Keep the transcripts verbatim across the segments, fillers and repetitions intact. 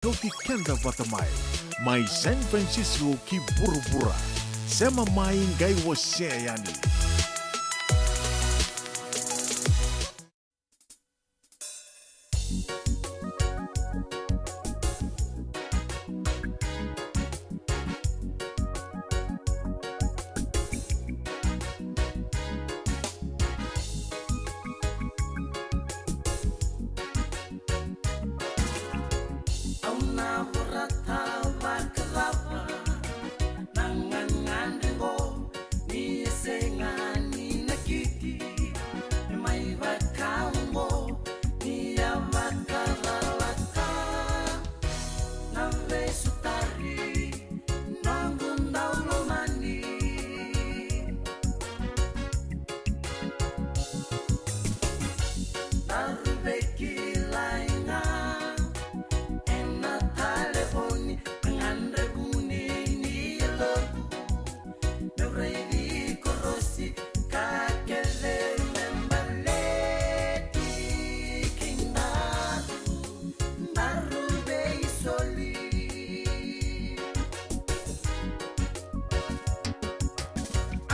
Kauti keda vata mai, mai San Francisco ki vuravura. Sema mai, qai wasea yani. Au na vorata vakacava na gagadre qo, ni e sega ni nakiti, me mai vaka oqo, ni a vakacalata na veisotari, noqu dau lomani. Daru veikilai ga ena talevoni, na gadrevi ni yaloqu, meu raici korosi ka kece me baleti kina. Daru veisoli.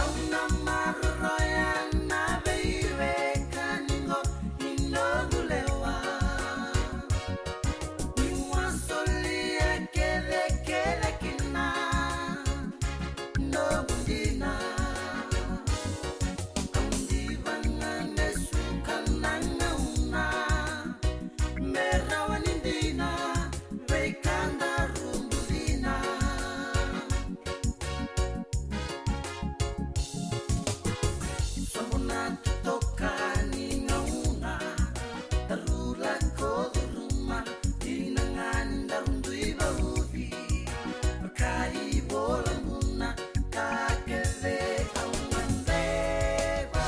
Au na maroroya na veiwekani qo ni noqu lewa. Niu a solia kecekece kina noqu dina. Au diva ga me suka na gauna, me rawa ni dina, veika daru bucina. Sobu na totoka ni gauna, daru lako curuma, dina ga ni daru dui vauci. Vaka iVola Gunu, ka kece au gadreva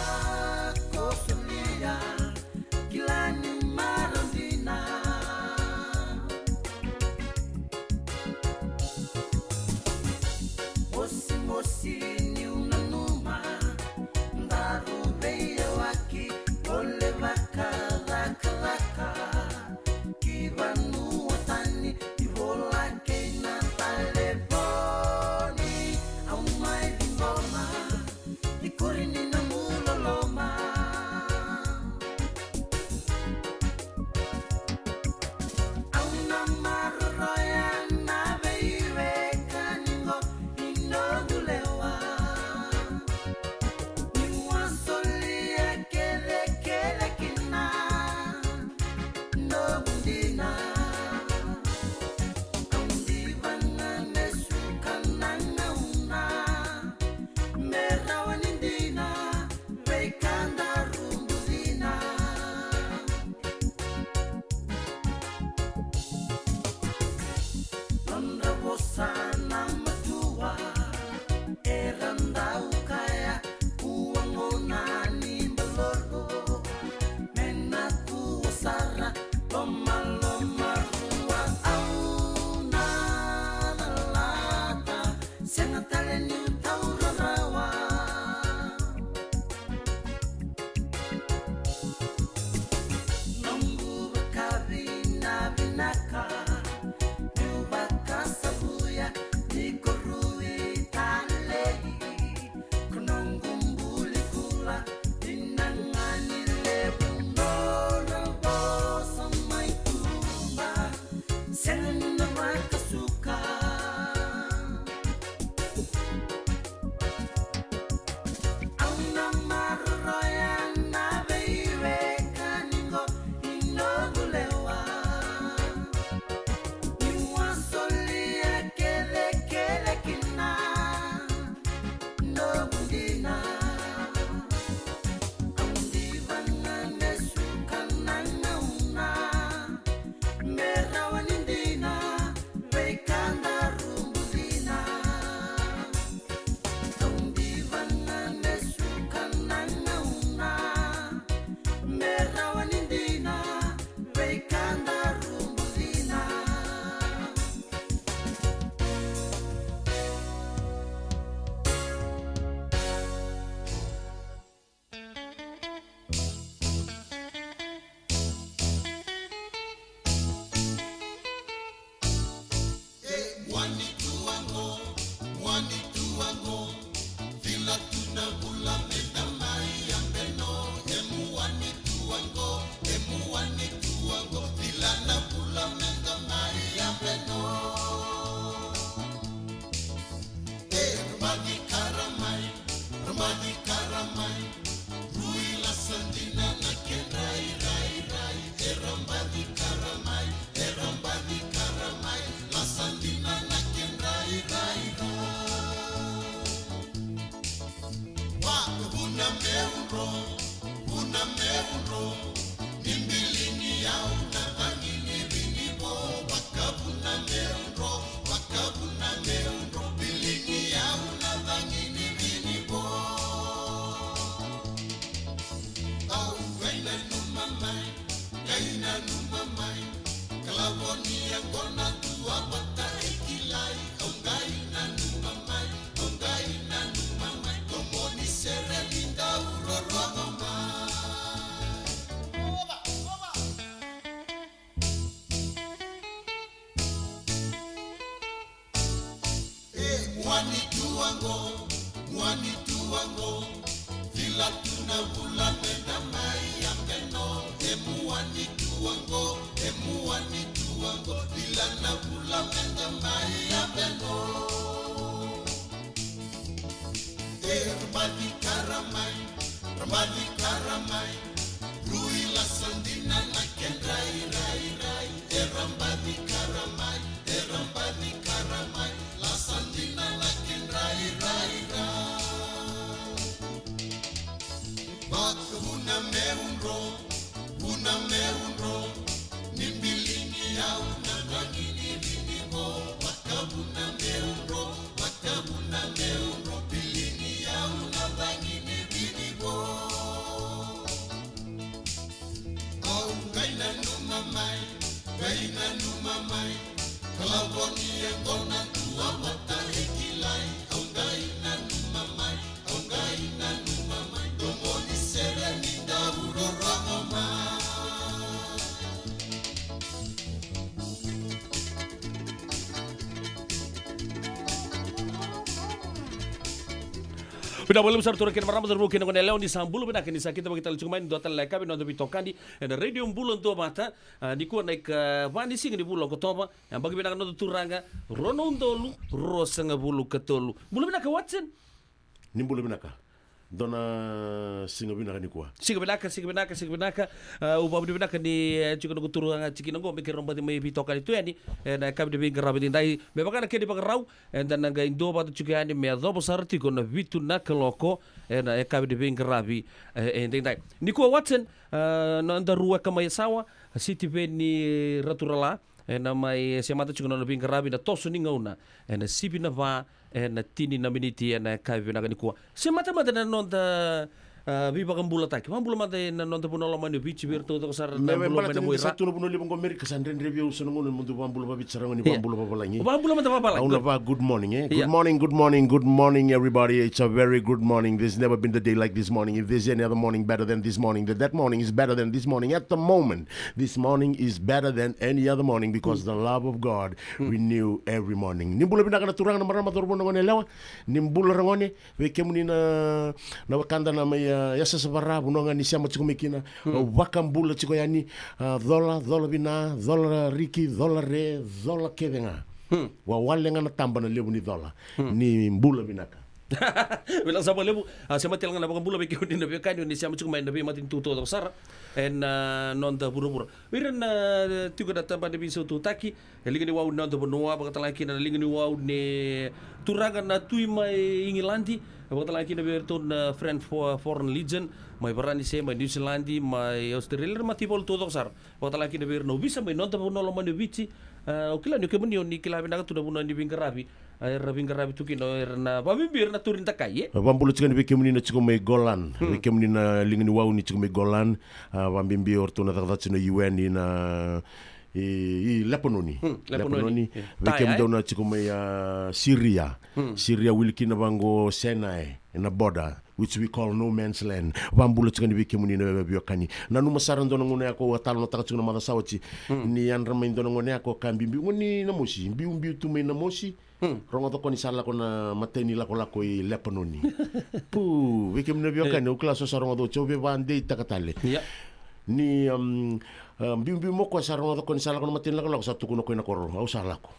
ko solia, kila niu marau dina. Mosimosi niu nanuma, daru veiyawaki, vole vakacakacaka ki vanua tani, ivola kei na talevoni. Au mai ciqoma, ikuri ni nomu loloma. Au na maroroya na veiwekani qo ni noqu lewa. Niu a solia kecekece kina noqu dina. Au diva ga me suka na gauna, me rawa ni dina, veika daru bucina. Nodra vosa na matua, era dau kaya, kua gona ni balolo, me na kua sara, lomaloma rua. Au na calata, sega tale niu taura rawa. Noqu vakavinavinaka, niu vakasavuya ni ko rui talei, ko noqu buli kula, dina ga ni levu nodra vosa mai tuba, sega ni na vakasuka. Au na maroroya na veiwekani qo ni noqu lewa. Niu a solia kecekece kina noqu dina. Au diva ga me suka na gauna, me rawa ni dina, Muani tu waqo, muani tu waqo, cila tu na vula meda mai yabeno. E muani tu waqo, e muani tu waqo, cila na vula meda mai yabeno. E, romaci ka ra mai, romaci ka ra mai, rui lasa dina na kedra irairai. E romaci ka ra mai, e romaci ka ra mai, lasa dina na kedra irairai. Vakavuna meu dro, vuna meu dro, ni bili ni yau na cagi ni vini vo. Vakavuna meu dro, vakavuna meu dro, bili ni yau na cagi ni vini vo. Au qai nanuma mai, qai nanuma mai, ka lavo ni yaqona dua vata e kilai. Au qai nanuma mai, au qai nanuma mai, domo ni sere ni dau rorogo mai. E, muani tu waqo, muani tu waqo, cila tu na vula meda mai yabeno. E muani tu waqo, e muani tu waqo, cila na vula meda mai yabeno. E, romaci ka ra mai, romaci ka ra mai, rui lasa dina na kedra irairai. E romaci ka ra mai, e romaci ka ra mai, lasa dina na kedra irairai. Vakavuna meu dro, vuna meu dro, ni bili ni yau na cagi ni vini vo. Vakavuna meu dro, vakavuna meu dro, bili ni yau na cagi ni vini vo. Au qai nanuma mai, qai nanuma mai, ka lavo ni yaqona dua vata e kilai. Au qai nanuma mai, au qai nanuma mai, domo ni sere ni dau rorogo mai. Vinaka vakalevu sara turaga kei na marama, cauravou kei na goneyalewa, ni sa bula vinaka, ni sa kidavaki tale tiko mai ena dua tale na yakavi na noda veitokani ena Radio Bula Duavata. A, nikua na ikava ni siga ni vula o Okotova, yabaki vinaka na noda turaga, rua na udolu ruasagavulu ka tolu. Bula vinaka Watson. Ni bula vinaka. Dua na siga vinaka nikua. Siga vinaka, siga vinaka, siga vinaka. A, au vakavinavinaka ni, e, tiko noqu turaga tikina oqo me keirau baci mai veitokani tu yani ena yakavi ni veiqaravi edaidai. Me vaka na kena ivakarau, eda na qai duavata tiko yani me yacova sara tiko na vitu na kaloko ena yakavi ni veiqaravi, e, edaidai. Nikua Watson, a, noda rua e ka mai Yasawa, Sitiveni Raturala, ena mai semata tiko na nona veiqaravi na toso ni gauna ena sivi na va ena tini na miniti ena yakavi vinaka nikua. Semata mada na noda, a, veivakabulataki. Vakabula mada ena noda vanua lomani o Viti vei iratou taucoko sara na bula mai na Muaira. Sa tu na vanua levu oqo Amerika, sa dredre vei au so na gauna mo dou vakabula vaViti sara ga ni vakabula vavalagi. Vakabula mada vavalagi. Au na va good morning, e? Good morning, good morning, good morning everybody. It's a very good morning. There's never been the day like this morning. If there's any other morning better than this morning, then that morning is better than this morning. At the moment, this morning is better than any other morning because the love of God renew every morning. Ni bula vinaka na turaga, na marama, cauravou, na goneyalewa. Ni bula ragone, vei kemuni na, na wekada na mai, a, yasayasa varavu, vanua ga ni sema tiko mai kina. Au vakabula tiko yani, a, cola, cola vina, cola riki, cola re, cola kece ga. Wawale ga na taba na levu ni cola. Ni bula vinaka. Vinaka sara vakalevu. A, sema tale ga na vakabula vei kemuni na veiwekani ni sema tiko mai na veimatanitu taucoko sara ena, a, noda vuravura. Vei ira na, a, tiko na tabana ni veisaututaki, e liga ni wau ni noda vanua, vakatalega kina na liga ni wau ni turaga na tui mai Igiladi, vakatalega kina vei iratou na French fo-, Foreign Legion mai Varanise, mai Niusiladi, mai Australia, na mataivalu taucoko sara. Vakatalega kina vei ira na ovisa mai noda vanua lomani o Viti. A, au kila ni o kemuni o ni kila vinaka tu na vanua ni veiqaravi. A, era veiqaravi tu kina, era na, vakabibi era na turi dakai, e? Vakabula tiko yani vei kemuni na tiko mai Golan. Vei kemuni na liga ni wau ni tiko mai Golan. A, vakabibi o ratou na cakacaka tiko na U N ina, i Lepanoni. Hmm, Lepanoni. Lepanoni. Ia. Vei kemudou na tiko mai a Siria. Hmm. Siria wili kina vaqo Sinai, na border, which we call no man's land. Vabula tiko ni vei kemuni na veiwekani. Nanuma sara dua na gauna yako au a talanoataka tiko na macawa sa oti. Hmm. Ni yadra mai dua na gauna yako ka biubiu, gone ni Namosi, biubiu tu mai Namosi. Hmm. Rogoca ko ni sa lako na matai ni lakolako i Lepanoni. Pu, vei kemuni na veiwekani, au kila so sa rogoca oti, au veivadeitaka tale. Ia. Ni, um, uh, biubiu mo koya sa rogoca ko ni sa lako na matai ni lakolako, sa tukuna ko i na koro, au sa lako.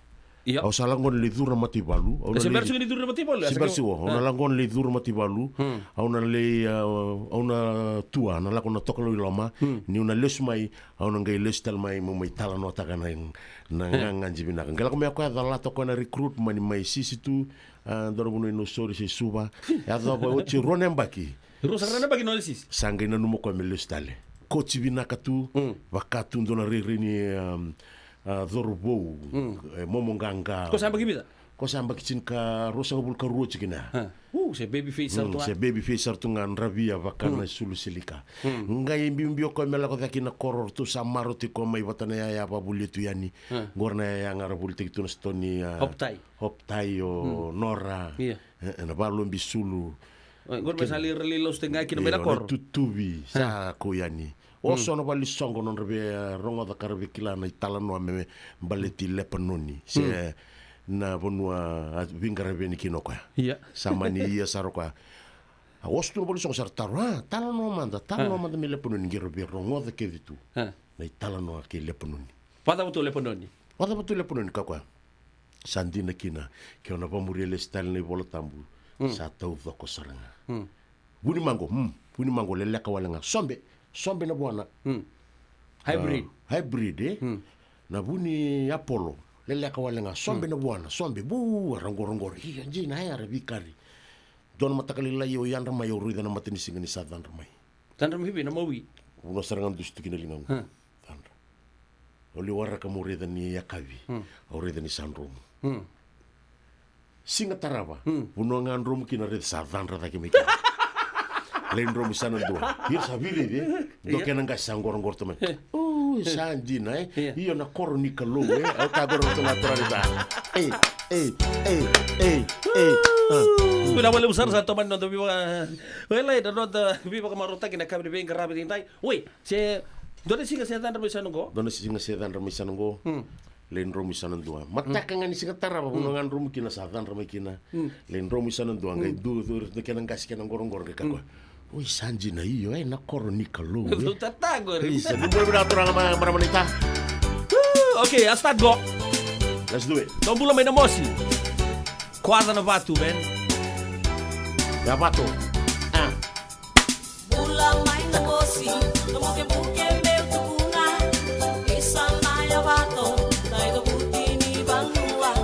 Ia. Au sa lako qo na lai curu na mataivalu. Au na lai curu na mataivalu. Au na lako qo na lai curu na mataivalu. Hmm. Au na lai, uh, au na tua, na lako na tokalau i loma. Hmm. Niu na lesu mai, au na qai lesu tale mai, meu mai talanoataka na, na, eh, gagadi vinaka. Qai lako mai o koya, calata o koya na recruit, mani mai sisi tu, a, dua na vanua i Nausori se Suva. Yacova oti rua na yabaki. Rua sara na yabaki nona sisi. Sa qai nanuma o koya me lesu tale. Coach vinaka tu, mm, vaka tu dua na rairai ni, um, a, cauravou, mm, e, momo qaqa. Ko sa yabaki vica? Ko sa yabaki tinikarua, sagavulu ka rua tiko kina. A. U, se baby face sara tu ga. Mm, se baby face sara tu ga, dravia vaka, mm, na isulu silika. Mm. Qai biubiu o koya me lako cake i na koro, ratou sa marau tiko mai vata na yaya vakavulici tu yani. A. Qori na yaya ga ra volitaki tu na sitoni, a, Hope Tie. Hope Tie, o, mm, Nora. Ia. E, e, na valobi sulu. E, qori me sa lai, ra lai lasutaki ga kina mai na koro. Io, na tutuvi, a, sa kau yani. Oso, mm, na valesoqo, nodra veirogoca ka ra veikila na italanoa me, me baleti Lepanoni. Se, mm, na vanua a veiqaravi yani kina o koya. Ia. Sa mani ia sara o koya. A oso tu na valesoqo, sa ra taro, a, talanoa mada, talanoa, a, mada me Lepanoni, qai ra veirogoca kece tu. A. Na italanoa kei Lepanoni. Vacava tu Lepanoni? Vacava tu Lepanoni, kaya o koya. Sa dina kina, ke o na vakamuria lesu tale na iVola Tabu, mm, sa taucoko sara ga. Mm. Vunimaqo, mm, vunimaqo, leleka wale ga. Sobe, sobe na vuana. Mm. Hybrid. A, hybrid, e? Mm. Na vu ni Apollo, leleka wale ga. Sobe, mm, na vuana, sobe, vu, era qoroqoro. Ia, dina, e, era veikari. Dua na mataka lailai au yadra mai, au raica na matanisiga ni sa cadra mai. Cadra mai vei, na mawi? Vanua sara ga dusi tu kina ligaqu. Huh. Cadra. Au lai waraka meu raica ni yakavi. Hmm. Au raica ni sa dromu. Hmm. Siga tarava. Hmm. Vanua ga dromu kina, raica sa cadra cake mai kina. Lai dromu i sa na dua. Ira sa veiraici, e? Dua, ia, kena qase sa qoroqoro tu mai. Eh. Ui, sa dina, e? Ia. Io, na koro ni Kalou, e? Au kaya qori vei ratou na turaga ni ta. Ei, ei, ei, ei, ei. Ah. Vinaka vakalevu sara, sa tomani na noda veiva-, e, lai na noda veivakamarautaki na yakavi ni veiqaravi edaidai. Oi, se dua na siga se cadra mai sa na qo? Dua na siga se cadra mai sa na qo. Hmm. Lai dromu i sa na dua. Mataka, hmm, ga ni siga tarava, hmm, vanua ga dromu kina sa cadra mai kina. Hmm. Lai dromu i sa na dua, qai, hmm, dua, dua, dua kena qase, kena qoroqoro, qai kaya o koya. Hmm. Oi, sa dina, io, e, na koro ni Kalou, e. Dou tatago, e. Isa, ni bula vinaka turaga, ma-, marama naita. Woo, okay, a start qo. Let's do it. Dou bula mai Namosi. Kwaca na vatu, man. Ya vatu. Ah. Bula mai Namosi, na bukebuke meu tukuna. Isa na yavato, na icavuti ni vanua.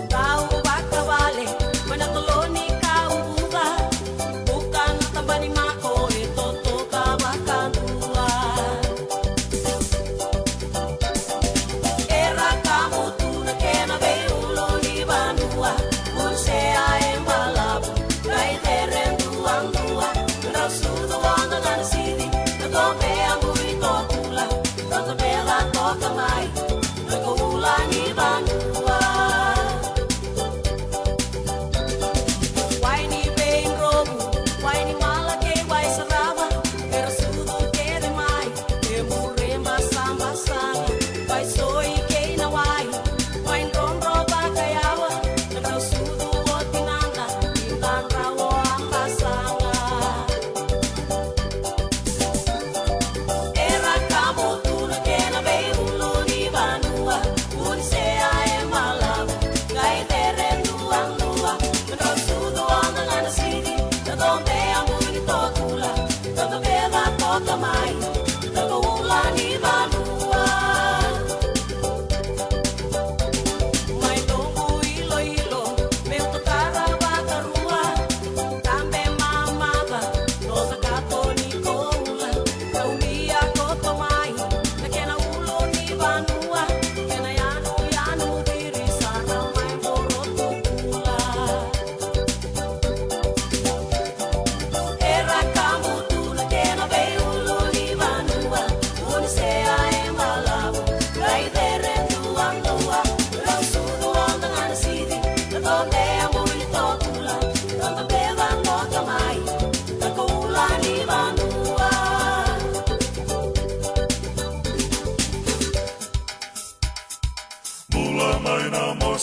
Tau vakavale mai na tolo ni kauvuca. Buka na taba ni mako e totoka vakadua. Era kamu tu na kena veiulo ni vanua. Ursea e balavu, kai cere dua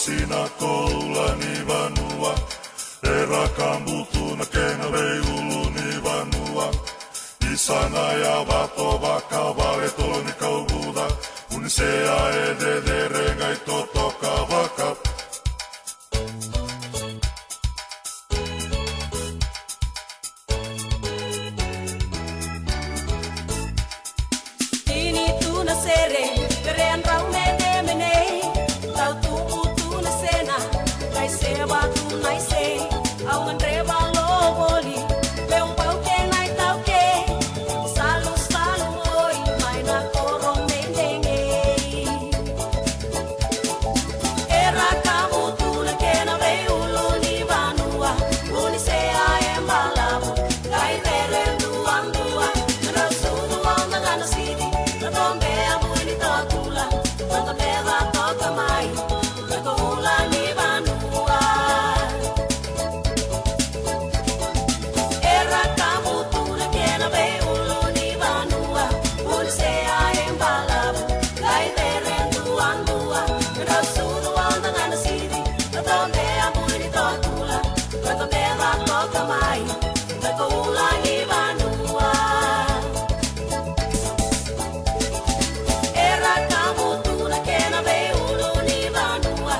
Sina koula ni vanua, era kabutu na kena veiulu ni vanua. Isa na yavato vakavale tolo ni kauvuca, unisea e cecere qai totoka vaka. Tini tu na sere, vere a drau mene mene. Tau tubu tu na sena, kai se vatu nai se. Au gadreva lo voli, meu pau ke nai tau ke. Salu salu oi, mai na koro mene gei. Era kabutu na kena veiulu ni vanua, unisea e balavu, kai vere duadua, na sucu o na gana sidi, na tobe a bui ni toa kula, na tobe va toka mai, na koula ni vanua. Era kabutu na kena veiulu ni vanua, unisea e balavu, kai vere duadua, na sucu o na gana sidi, na tobe a bui ni toa kula, na tobe va toka mai, na koula ni vanua. Era kabutu na kena veiulu ni vanua,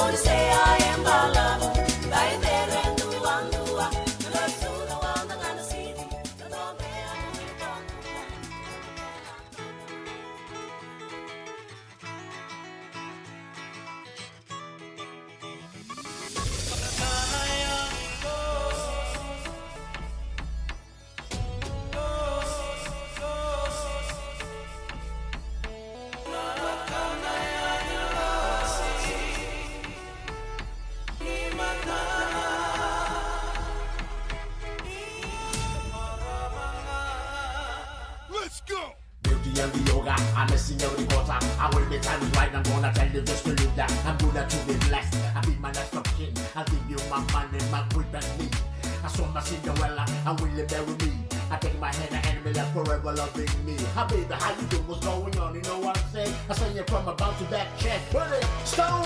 unisea e balavu, kai vere duadua, na sucu o na gana sidi, na tobe a bui ni toa kula. Let's go! Beauty and the yoga, I'm a singer with the quarter. I will be times right, I'm gonna tell you just to leave that. I'm gonna to be blessed. I'll be my next of kin. I'll give you my money, my whip and me. I saw my Cinderella, I will bury me. I take my hand, the enemy left forever loving me. Hi baby, how you doing? What's going on? You know what I'm saying? I say you from about to back check. Put it, stone.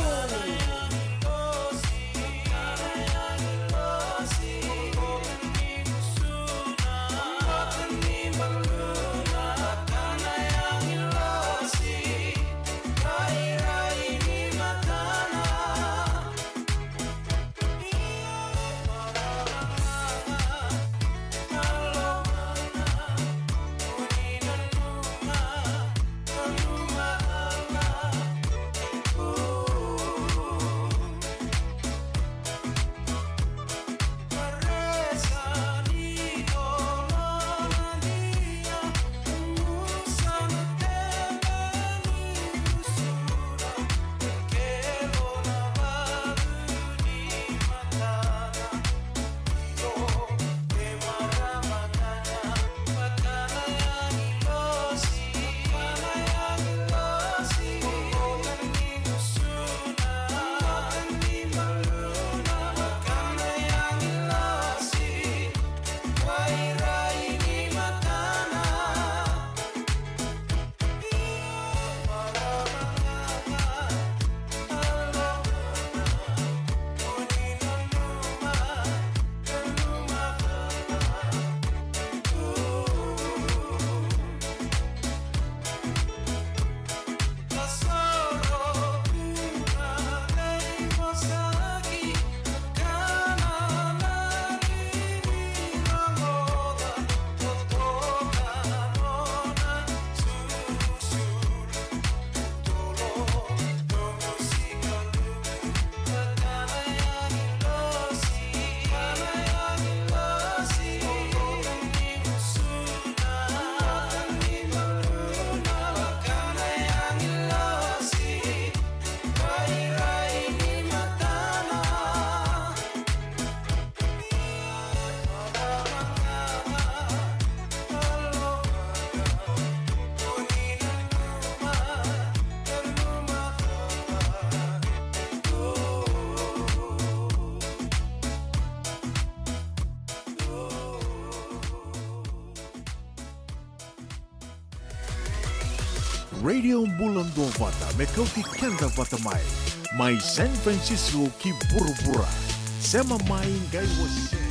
Radio Bula Duavata, me kauti keda vata mai. Mai San Francisco ki vuravura, sema mai qai wasea.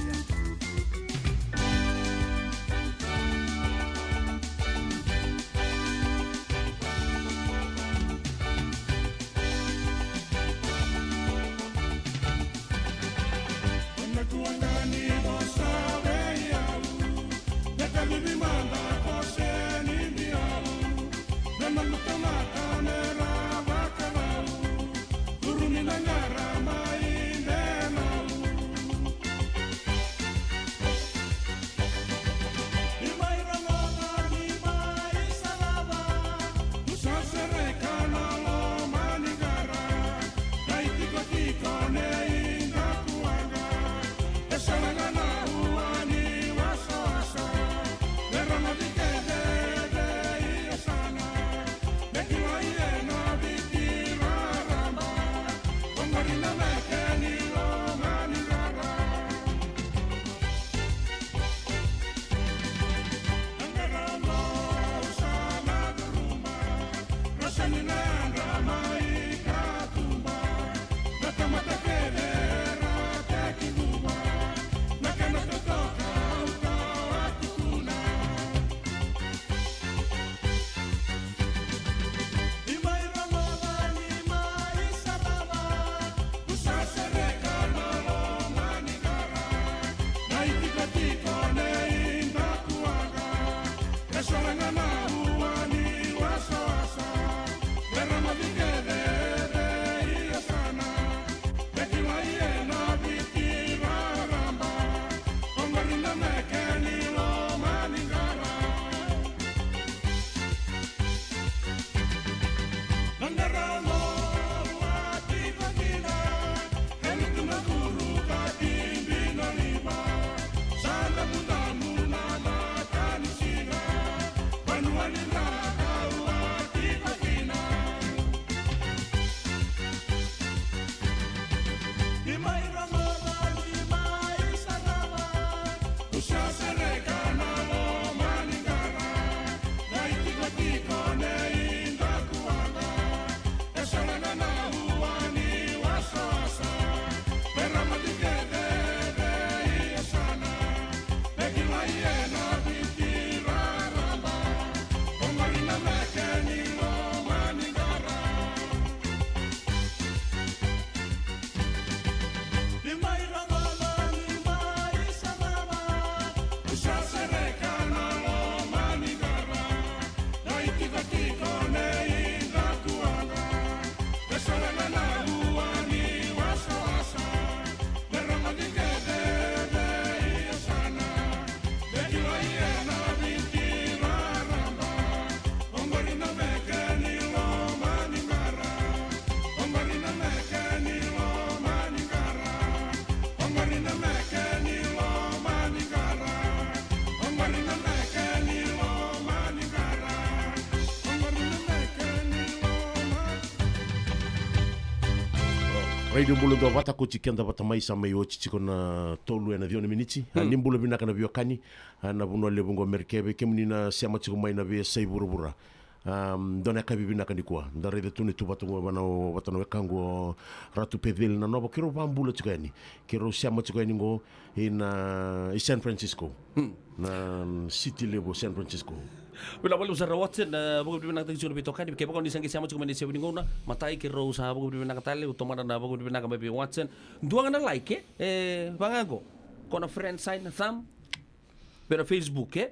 Radio Bula Duavata, ko tiko keda vata mai, sa mai oti tiko na tolu ena ciwa na miniti. A, ni bula vinaka na veiwekani, a, na vanua levu qo Merika, vei kemuni na sema tiko mai na veiyasai vuravura. Am, dua na yakavi vinaka nikua. Da raica tu ni tu vata qo vata na, vata na wekaqu o Ratu Peceli na Nova, keirau vabula tiko yani. Keirau sema tiko yani qo ina, i San Francisco. Na city levu o San Francisco. Vinaka vakalevu sara Watson, e, vakavinavinakataki tiko na veitokani. Kevaka o ni sa qai sema tiko mai na siga ni gauna, matai keirau sa vakavinavinaka tale, au tomana na vakavinavinaka mai vei Watson. Dua ga na like, e, vaka qo. Ko na friend sign, thumb. Vei na Facebook, e?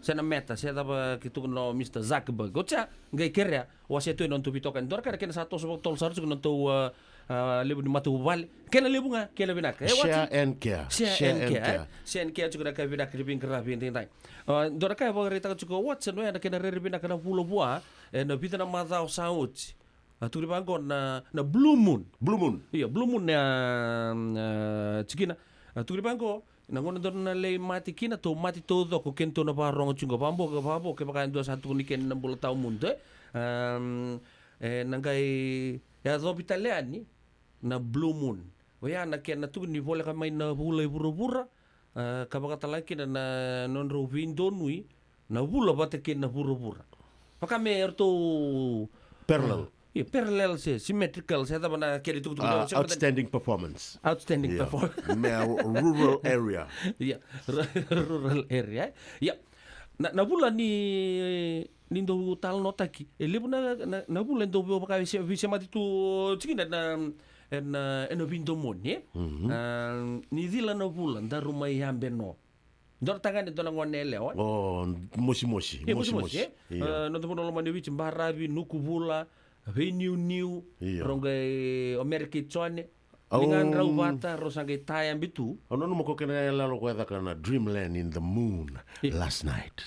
Se na Meta, se cava ke tukuna o Mister Zuckerberg. Oti ya, qai kerea, wasea tu e na nodatou veitokani. Dua na ka na kena sa toso vakatotolo sara tiko na nodatou, a, a, levu ni matavuvale. Kena levu ga, kena vinaka. E, share and care. Share and care, e? Share and care tiko na ka vinaka ni veiqaravi edaidai. A, dua na ka e vakaraitaka tiko o Watson, e, na kena rairai vinaka na vula vua, e, na vica na macawa sa oti. A, tukuni vaqo na, na Blue Moon. Blue Moon. Io, Blue Moon, a, a, tikina. A, tukuni vaqo, na gauna dou na lai mate kina, tou mate taucoko, kedatou na vakarogo tiko qo. Vakavo, vakavo, kevaka e dua sa tukuni kina na bula tawamudu, e? Am, e, na qai yacovi tale yani na Blue Moon. Oya na kena tukuni, voleka mai na vula i vuravura, a, ka vakatalega kina na nodrau veidonui na vula vata kei na vuravura. Vaka me ratou parallel. Ia, parallel se symmetrical, se cava na kena itukutuku. Ah, outstanding performance. Outstanding performance. Me rural area. Ia, rural area. Ia, na, na vula ni, ni dau talanoataki. E levu na, na, na vula e dau vaka e se, veisemati tu tikina na, ena, ena veidomoni, e? Mhm. Ah, ni cila na vula, daru mai yabe no. Dua na tagane, dua na gone yalewa. O, mosimosi, ia, mosimosi, mosimosi, e? Ia. Ah, noda vanua lomani o Viti, baravi, nuku vula, veiniuniu, ia, rau qai o Mary kei Jone. Au ni ga drau vata, rau sa qai tayabe tu. Au nanuma ko kena yaloyalo ko e caka na Dreamland in the Moon, ia, last night.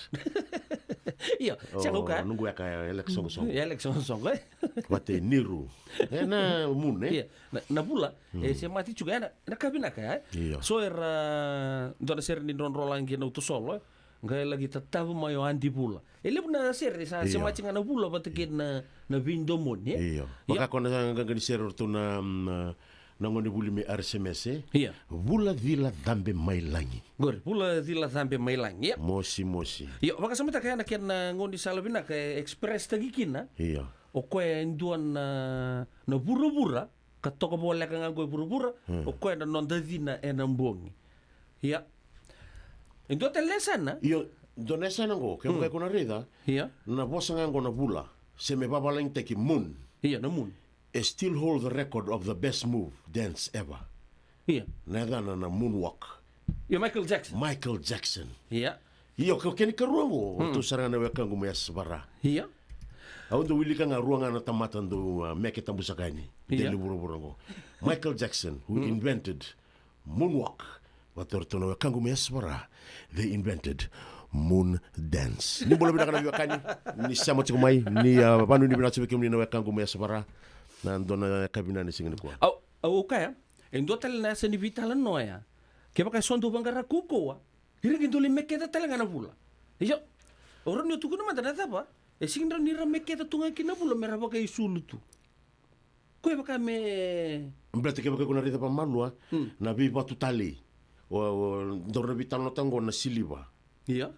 Ia, o, sega, au kaya. Noqu weka e yalaki soqosoqo. Ia, yalaki soqosoqo, e? Vata i Niru. E na moon, e? Ia, na, na vula, e semati tiko, e na, na ka vinaka, e? Ia. So era, dua na sere ni drodro lagi na uto solo, e? Qai laki tatavu mai o Adi Vula. E levu na sere sa semati ga na vula vata kei na, na veidomoni, e? Io. Ia. Vaka ko na qaqa ni sere o ratou na, mm, na, na gone vuli mai R S M S, e? Ia. Vula cila cabe mai lagi. Qori, vula cila cabe mai lagi, ia. Mosimosi. Ia, vakasamataka ya na kena gaunisala vinaka e express taki kina. Ia. O koya e dua na, na vuravura, ka toka voleka ga qo e vuravura, o koya na noda cina ena bogi. Ia. E dua tale na yasana? Io, dua na yasana qo, kevaka iko na raica, ia, na vosa ga qo na vula, se me vavalagitaki moon. Ia, na moon. E still hold the record of the best move dance ever. Ia. Na yacana na moonwalk. Ia, Michael Jackson. Michael Jackson. Ia. Io, ke, kena ikarua qo, o ratou sara ga na wekaqu mai Yasavara. Ia. Au dau wilika ga rua ga na tamata dau, ah, meke tabusaka yani. Ia. Deli vuravura qo. Michael Jackson, who invented moonwalk. Vata o ratou na wekaqu mai Yasavara, they invented moon dance. Ni bula vinaka na veiwekani, ni sema tiko mai, ni, ah, vanua ni vinaka tiko vei kemuni na wekaqu mai Yasavara. Na dua na ka vinaka ni siga nikua. Au, au kaya, e dua tale na yasa ni veitalanoa ya. Kevaka e so dau vaqara kaukauwa, ira qai dau lai meketa tale ga na vula. Io. O rau ni o tukuna mada na cava, e sega ni rau ni ra meketa tu ga kina na vula me ra vakaisulu tu. Koya vaka me. Baleta kevaka iko na raica vakamalua, na veivatu talei. O, o, daru na veitalanoataka qo na siliva. Ia.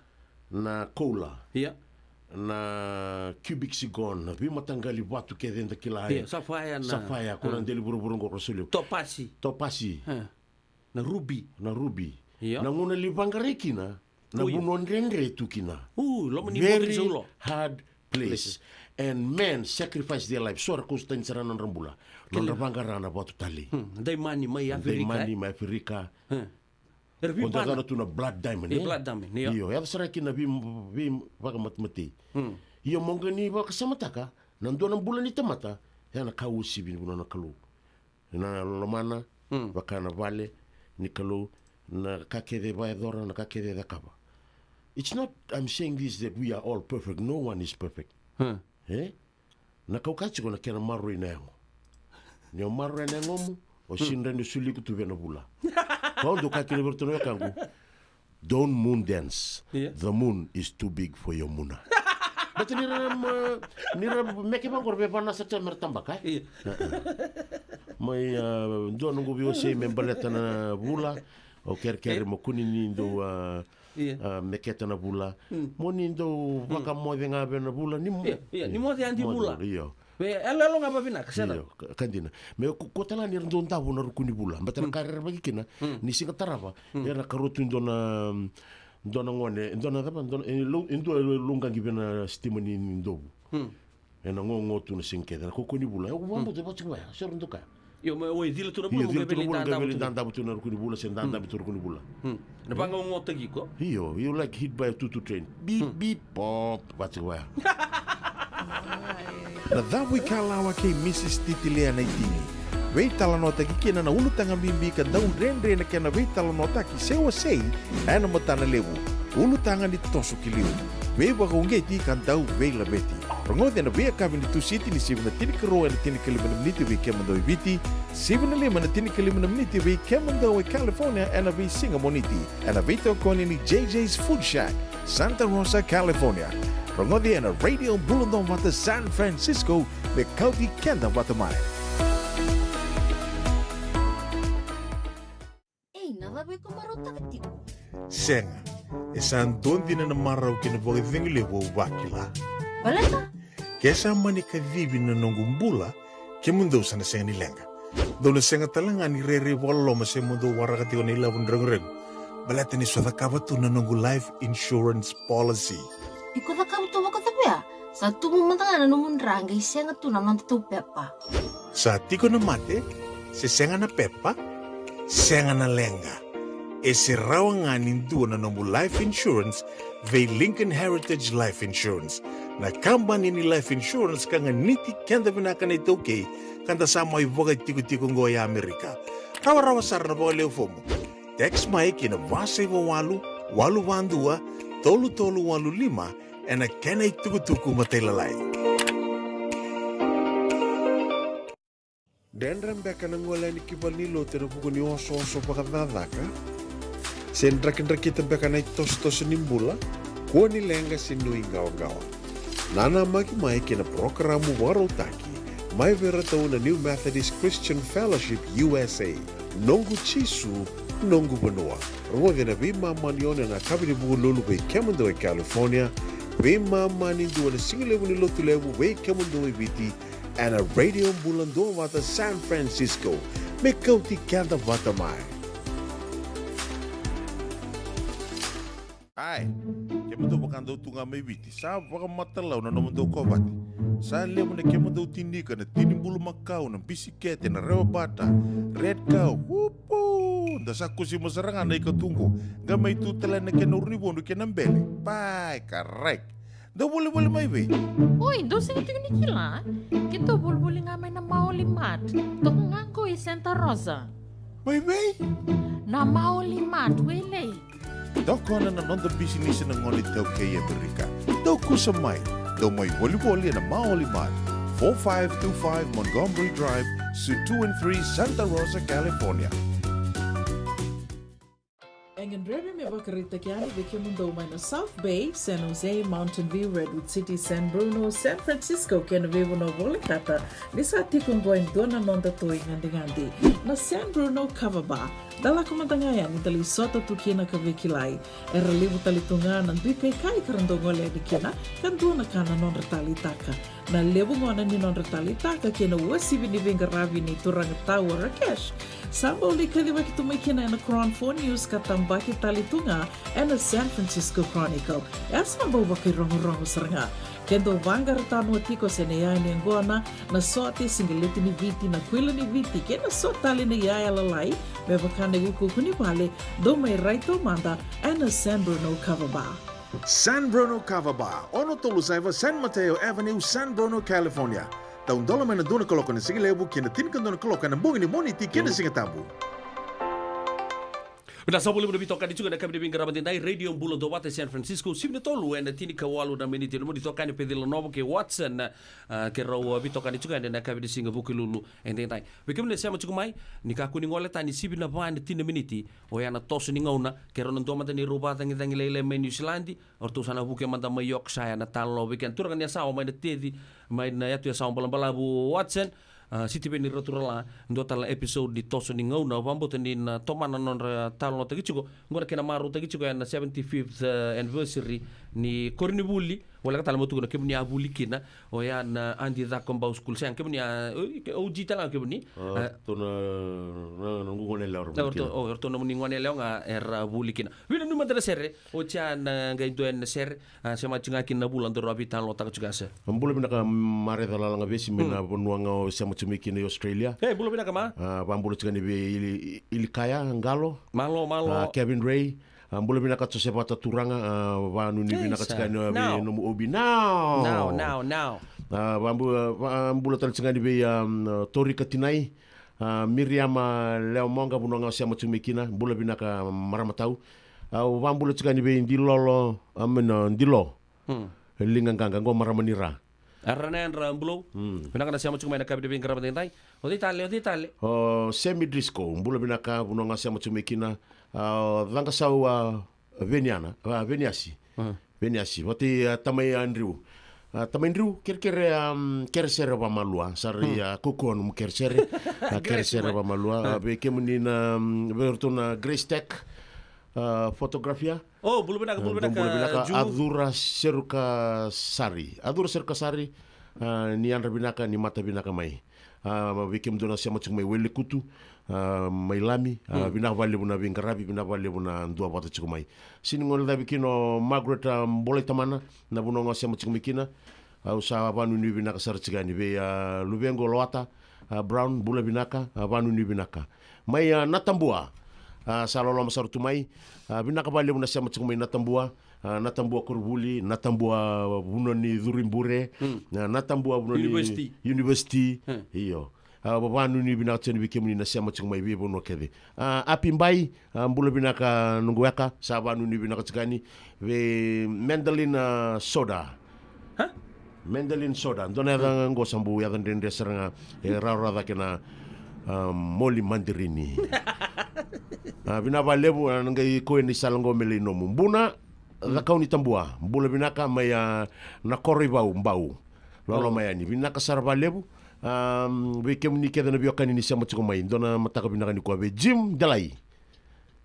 Na koula. Ia. Na cubic zircon, na veimataqali vatu kece eda kila. Ia, sapphire na. Sapphire, ko na deli vuravura qo ko solia. Topasi. Topasi. Na ruby. Na ruby. Io. Na gauna lai vaqarai kina, na vanua dredre tu kina. U, loma ni boto ni saulo. Very hard place. Places. And men sacrifice their life. So era kausa tani sara na nodra bula. Nodra vaqara na vatu talei. Hmm, daimani mai Aferika, daimani mai Aferika. Hmm. Era veibana. Ko dua tu na blood diamond, e? Blood diamond, io. Io, yaco sara kina vei, vei vakamatematei. Hmm. Io, mo qai ni vakasamataka, na dua na bula ni tamata, ya na ka uasivi ni vanua na Kalou. Na lomana, vaka na vale ni Kalou, na ka kece e vakayacora, na ka kece e cakava. It's not, I'm saying this, that we are all perfect. No one is perfect. E? Na kau ka tiko na kena maroroi na yago. Ni o maroroya na yagomu, o sega ni rawa ni o soli iko tu vei na vula. Kau dau kaya kina vei iratou na wekaqu, don't moon dance. Io. The moon is too big for your muna. Baleta ni ra, ma, ni ra meke vaqo ra veivanasa tiko me ra tabaka, e? Io. Mai, a, dua noqu veiwasei me baleta na vula, o kerekere mo kua ni dou, a, meketa na vula. Mo ni dou vakamoce ga vei na vula, ni mo-, io, io, ni moce adi vula. Io. Vei, yaloyalo ga vavinaka, sega. Io, ka, ka dina. Me ko, ko tala ni ra dau davo na ruku ni vula. Baleta na ka rerevaki kina, ni siga tarava, era karua tu e dua na, dua na gone, e dua na cava, dua na, e lou, e dua e lou, e lou qaqi vei na sitima ni, ni dovu. Ena gogo tu na siga kece, na kaukauwa ni vula. E, au vakabauta, e vaka tiko vaya, se ra dau kaya. Io, ma, oi, cila tu na vula, io, mo cila tu na vula, qai vei lai dadabe tu na ruku ni vula, se dadabe tu na ruku ni vula. Na vagogotaki iko. Io, you like hit by a tutu train. Beep, beep, pop, vaka tiko vaya. Na Cavuikalawa kei Mrs Titilia Naitini. Veitalanoataki kina na ulutaga bibi ka dau dredre na kena veitalanoataki se wasei ena matana levu. Ulutaga ni toso ki liu. Veivakauqeti ka dau veilaveti. Rogoci ena veiyakavi ni Tusiti ni sivi na tinikarua ena tinikalima na miniti vei kemudou e Viti, sivi na lima ena tinikalima na miniti vei kemudou e California ena veisiga Moniti. Ena veitokoni ni J J's Food Shack, Santa Rosa, California. Rogoci ena Radio Bula Dovata San Francisco, me kauti keda vata mai. Ei, na cava iko marautaka tiko? Sega, e sa dua dina na marau kei na vakacegu levu au vakila. Baleta? Ke sa mani kacivi na noqu bula, kemudou sa na sega ni leqa. Dou na sega tale ga ni rairai vakaloloma se mo dou waraka tiko na ilavo ni reguregu, baleta ni sa cakava tu na noqu life insurance policy. Iko cakava tu vakacavia? Sa tubu mada ga na nomu dra qai sega tu na nodatou pepa. Sa tiko na mate, se sega na pepa, sega na leqa. E se rawa ga ni dua na nomu life insurance vei Lincoln Heritage Life Insurance, na kabani ni life insurance ka ganiti keda vinaka na iTaukei, ka da sa mai vakaitikotiko oqo e Amerika. Rawarawa sara na vakalewe fomu. Text mai ki na va saiva walu, walu va dua, tolu tolu walu lima, ena kena itukutuku matailalai. Dredre beka na gole yani ki valenilotu ena vuku ni osooso vakacakacaka? Se drakidrakita beka na itosotoso ni bula? Kua ni leqa se nuiqawaqawa. Nanamaki mai ki na parokaramu vakarautaki mai vei iratou na New Methodist Christian Fellowship U S A, Noqu Jisu, Noqu Vanua. Rogoci ena veimama ni ono ena yakavi ni Vukelulu vei kemudou e California, veimama ni dua na sigalevu ni Lotulevu vei kemudou e Viti, ena Radio Bula Duavata San Francisco. Me kauti keda vata mai. Ai, kemudou vakadau tu ga mai Viti, sa vakamatalau na nomudou kovate. Sa levu na kemudou tinika, na tini bulumakau, na bisikete, na rewabata, red cow, upu! Da sa kusima sara ga na ika tu qo, qai mai tu tale na kena urunivodu kei na bele. Pai, karai. Dou volivoli mai vei? Oi, dou sega tiko ni kila? Keitou volivoli ga mai na Maoli Mart. Toka ga qo i Santa Rosa. Mai vei? Na Maoli Mart, Wailei. Tokona na noda bisinisi na gone iTaukei e Amerika. Dou kusa mai. Dou mai volivoli ena Maoli Mart, four five two five Montgomery Drive, Suite two and three, Santa Rosa, California. E gadrevi me vakaraitaki yani vei kemudou mai na South Bay, San Jose, Mountain View, Redwood City, San Bruno, San Francisco kei na veivanua volekata, ni sa tiko oqo e dua na noda toi gadigadi, na San Bruno Kava Bar. Da lako mada ga yani, da lai sota tu kina ka veikilai. Era levu tale tu ga na dui kaikai ka ra dau gole yani kina, ka dua na ka na nodra taleitaka. Na levu gona ni nodra taleitaka kei na uasivi ni veiqaravi ni turaga Tau Rakesh, sa bau lai kacivaki tu mai kina ena Cron Four News ka tabaki tale tu ga ena San Francisco Chronicle. E sa bau vakairogorogo sara ga. Ke dou vaqara tanoa tiko se na iyaya ni yaqona, na sote, siqeleti ni Viti, na kuila ni Viti kei na so tale na iyaya lalai, me vaka na iukuuku ni vale, dou mai rai taumada ena San Bruno Kava Bar. San Bruno Kava Bar, ono tolu saiva San Mateo Avenue, San Bruno, California. Taudola mai na dua na kaloko ena sigalevu ki na tinikadua na kaloko ena bogi ni Moniti kei na Sigatabu. Vinaka sa voli muna veitokani tiko ena yakavi ni veiqaravi edaidai, Radio Bula Duavata San Francisco, sivi na tolu ena tinikawalu na miniti. Nomuni itokani Pecila Novo kei Watson, ah, keirau, ah, veitokani tiko ena yakavi ni siga Vukelulu edaidai. Vei kemuni na sema tiko mai, ni kakua ni gole tani, sivi na va ena tini na miniti. Oya na toso ni gauna, keirau na dua mada neirau vakacagicagi lailai mai Niusiladi, o ratou sa na vuke mada mai Yorkshire na talanoa vei keda. Turaga ni Yasawa mai na Teci, mai na yatu Yasawa balabalavu Watson, ah, Sitiveni Raturala, dua tale na episode ni toso ni gauna, au vakabauta ni na tomana na nodra talanoataki tiko, oqo na kena marautaki tiko ena seventy-fifth, ah, anniversary ni koronivuli, voleka tale mo tukuna kemuni a vuli kina, oya na Adi Cakobau School, sega kemuni a, o, O G tale ga kemuni. Ah, ah, ratou na, na, na noqu gone yalewa era vuli kina. O, ratou, o, ratou nomuni gone yalewa ga era vuli kina. Vinaka, nanumi mada na sere, oti ya na qai dua yani na sere, ah, sema tiko ga kina na vula daru a veitalanoataka tiko ya, sir. Bula vinaka Mareca Lalagavesi mai na vanua ga o sema tiko mai kina i Australia. E, bula vinaka ma. Ah, vakabula tiko yani vei Ili-, Ilikaya Qalo. Malo, malo. Ah, Kevin Ray. Ah, bula vinaka Joseph Vata Turaga, ah, vakanuinui vinaka tiko yani vei nomu obi. Nau. Nau, nau, nau. Ah, vakabula, vakabula tale tiko yani vei, ah, Torika Tinai, ah, Miriama Lewamoqa, vanua ga o sema tiko mai kina, bula vinaka marama tau. Ah, au vakabula tiko yani vei Dilolo, ah, mai na Dilo. Hmm. Liga Qaqa, qo marama ni Ra. Era na yadra bulou. Hmm. Vinaka na sema tiko mai na yakavi ni veiqaravi edaidai. O cei tale, o cei tale? O Semi Driscoll, bula vinaka, vanua ga o sema tiko mai kina. Ah, o Caqasau, ah, Veniana, ah, Veniasi. Hmm. Veniasi, vata kei, ah, tamai, ah, Driu. Ah, tamai Driu, kerekere, ah, keresere vakamalua. Sa rai, hmm, ah, kaukaua nomu keresere. Ah, keresere vakamalua. Ah, vei kemuni na, mm, vei iratou na Grace Tech, ah, photography. O, bula vinaka, bula vinaka, bula vinaka, Ju. A Cura Serukasari. A Cura Serukasari, A, ni yadra vinaka, ni mata vinaka mai. A, vei kemudou na sema tiko mai Welekutu, a, mai Lami, a, vinaka vakalevu na veiqaravi, vinaka vakalevu na dua vata tiko mai. Sini gone cavi kina o Margaret, a, Bolaitamana, na vanua ga o sema tiko mai kina. Au sa vanuinui vinaka sara tiko yani vei, a, luvequ o Loata, a, Brown, bula vinaka, a, vanuinui vinaka. Mai, a, Natabua, a, sa loloma sara tu mai, a, vinaka vakalevu na sema tiko mai Natabua, a, Natabua Korovuli, Natabua, a, vanua ni curu i bure, a, Natabua vanua ni university. Io. A, vanuinui vinaka tiko yani vei kemuni na sema tiko mai veivanua kece. A, Api Bai, a, bula vinaka noqu weka, sa vanuinui vinaka tiko yani vei Mandalin, a, Soda. Mandalin Soda, dua na yaca qo sa bau yaca dredre sara ga, e rawarawa cake na, a, moli mandarini. A, vinaka vakalevu, a, na qai kau ena isala qo me lai nomu. Buna, Cakaunitabua, bula vinaka mai, a, na koro i Vau, Bau. Loloma yani. Vinaka sara vakalevu. A, vei kemuni kece na veiwekani ni sema tiko mai. Dua na mataka vinaka nikua vei Jim Delai.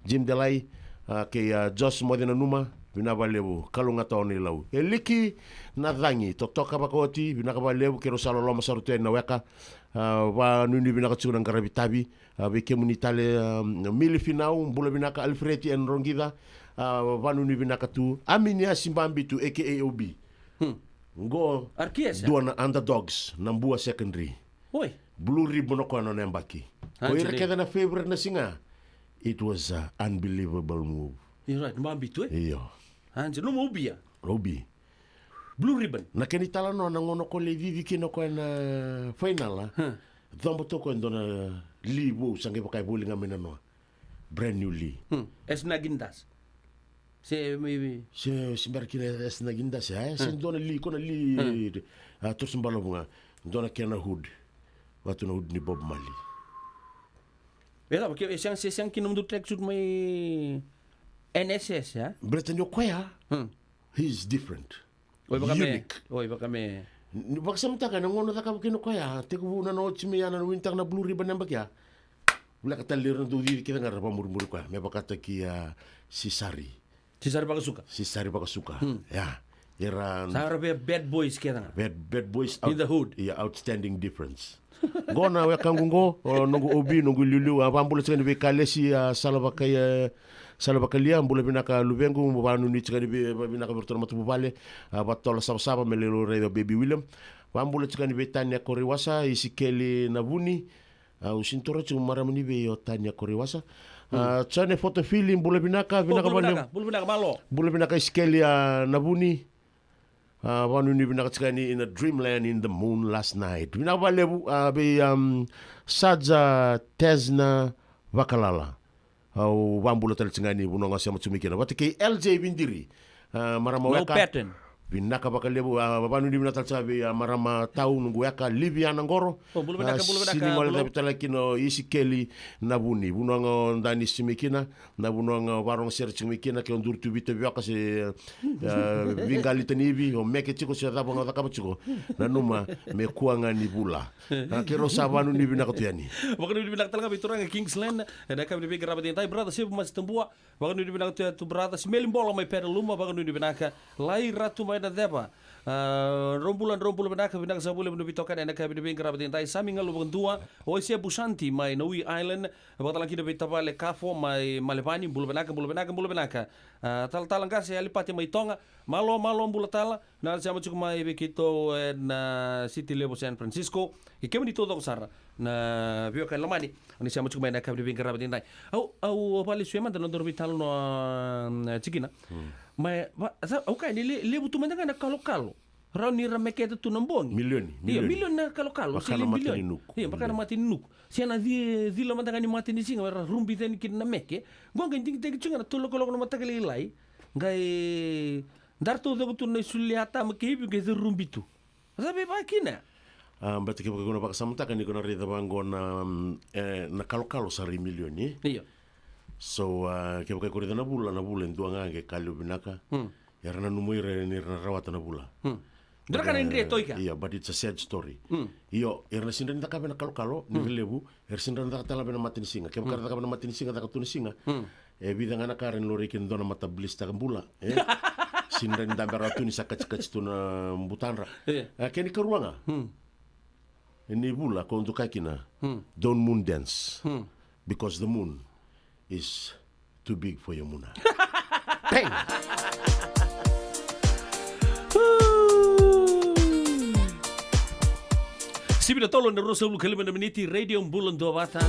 Jim Delai, a, kei, a, Josh Moce Nanuma, vinaka vakalevu, kalougata o Nailau. E Liki na cagi, totoka vakaoti, vinaka vakalevu, keirau sa loloma sara tu yani na weka, a, vanuinui vinaka tiko na qaravi tavi, a, vei kemuni tale, a, Mili Finau, bula vinaka, Alfredi and Roqica, a, vanuinui vinaka tu, Aminiasi Babitu, A K A O B. Qo, dua na underdogs, na Bua Secondary. Oi. Blue Ribbon o koya na nona yabaki. Ko ira kece na favorite na siga. It was a unbelievable move. You're right, Babitu, e? Io. Anse, nomu ubia. Ubi. Blue Ribbon. Na kena italanoa na gauna ko lai cici kina o koya na fainala. Huh. Coba tu o koya e dua na li vou sa qai vaka e voli ga mai na noa. Brand new li. Hmm. As Nagindas. Se maybe. Se, se bera kina as Nagindas, e? Se dua na li, ko na li, a, toso balavu ga. Dua na kena hood. Vatu na hood ni Bob Marley. E cava, ke, e sega, se sega kina mudu tracksuit mai N S S, e? Breta ni o koya. Hmm. He's different. Oi, vaka me. Unique. Oi, vaka me. Ni vakasamataka na gauna cakava kina o koya, tekivu na oti mai ya na winitaka na Blue Ribbon na yabaki ya. Voleka tale ira na dau cici kece ga ra vakamurimuri koya, me vakataki a Sisari. Sisari Vakasuka. Sisari Vakasuka. Hmm. Ya. Era sa ra vei bad boys kece ga. Bad, bad boys. In the hood. Yeah, outstanding difference. Qo na wekaqu qo, o noqu O B, noqu iliuliu, a, vabula tiko yani vei Kalesi, a, Salavakaia, Salavakalia, bula vinaka luvequ, vanuinui tiko yani vei, vinaka vei iratou na matavuvale, a, Vatola Savasava, me lelou raica o Baby William. Vabula tiko yani vei Tania Koriwasa, Isikeli Navuni, a, au sini toro tiko marama ni vei o Tania Koriwasa. A, Jone Fotofili, bula vinaka, vinaka valevu. Bula vinaka, malo. Bula vinaka Isikeli, a, Navuni. A, vanuinui vinaka tiko yani in a dreamland in the moon last night. Vinaka valevu, a, vei, um, Saja Tesna Vakalala. Au vabula tale tiko yani vanua ga sema tiko mai kina. Vata kei L J Vidiri. A, marama weka. Pattern. Vinaka vakalevu, a, vanuinui vinaka tale tiko vei, a, marama tau noqu weka Liviana Qoro. O, bula vinaka, bula vinaka, sini gole cavi tale kina o Isikeli Navuni. Vanua ga o dani simi kina, na vanua ga o varogo sere tiko mai kina, ke o duri tu Viti o Vioka se, a, veiqali tani ivi, o meke tiko se cava ga o cakava tiko. Nanuma, me kua ga ni vula. A, keirau sa vanuinui vinaka tu yani. Vakanuinui vinaka tale ga vei turaga Kingsland, ena yakavi ni veiqaravi edaidai, brother Sevu Masi Tabua, vakanuinui vinaka tu yani tu brother Simeli Bola mai Pere Luma, vakanuinui vinaka, Lai Ratu mai na ceva. A, drau bula, drau bula vinaka, vinaka sa vuli vunu vitokani ena yakavi ni veiqaravi edaidai, Sami Galu vakadua, Oise Busanti mai na Ui Island, vakatala kina vei tavale Kafo mai Malevani, bula vinaka, bula vinaka, bula vinaka. A, talatala qase Alipate mai Toga, malo, malo, bula tala, na sema tiko mai vei keitou ena, a, city levu San Francisco, kei kemuni taucoko sara na veiwekani lomani, ni sema tiko mai ena yakavi ni veiqaravi edaidai. Au, au vale sue mada na nodaru veitalanoa, a, tikina. Hmm. Ma, va, sa, au kaya ni le, levu tu mada ga na kalokalo. Rawa ni ra meketa tu na bogi. Milioni, io, milioni. Milioni na kalokalo, se le milioni. Vaka na mata ni nuku. Io, vaka na mata ni nuku. Se na ci-, cila mada ga ni mata ni siga, era rubi tani kina na meke. Qo qai digitaki tu ga na tolu na kaloko na mataka lailai. Qai, dara taucoko tu na isulu ni yatama kei ivi, qai rubi tu. Sa vei vaka kina. A, beta kevaka ko na vakasamataka ni ko na raica vaqo na, mm, e, na kalokalo sa rai milioni. Io. So, a, kevaka ko raica na vula, na vula e dua ga qai ka levu vinaka. Hmm. Era nanuma ira ni ra na rawata na vula. Hmm. Dua na ka na idre toika. Io, but it's a sad story. Hmm. Io, era na sidra ni cakava na kalokalo, ni ra levu, era sidra ni caka tale na matanisiga. Kevaka era cakava na matanisiga, caka tu na siga. Hmm. E vica ga na ka era ni laurai kina dua na mata blister ka bula. E? Sini dra ni dabe rawa tu ni sa katsikatsi tu na butadra. E. A, kena ikarua ga. Hmm. Ni vula ko duka kina. Hmm. Don't moon dance. Hmm. Because the moon is too big for your muna. Bang! Sivi na tolo na ruasagavulu ka lima na miniti, Radio Bula Duavata.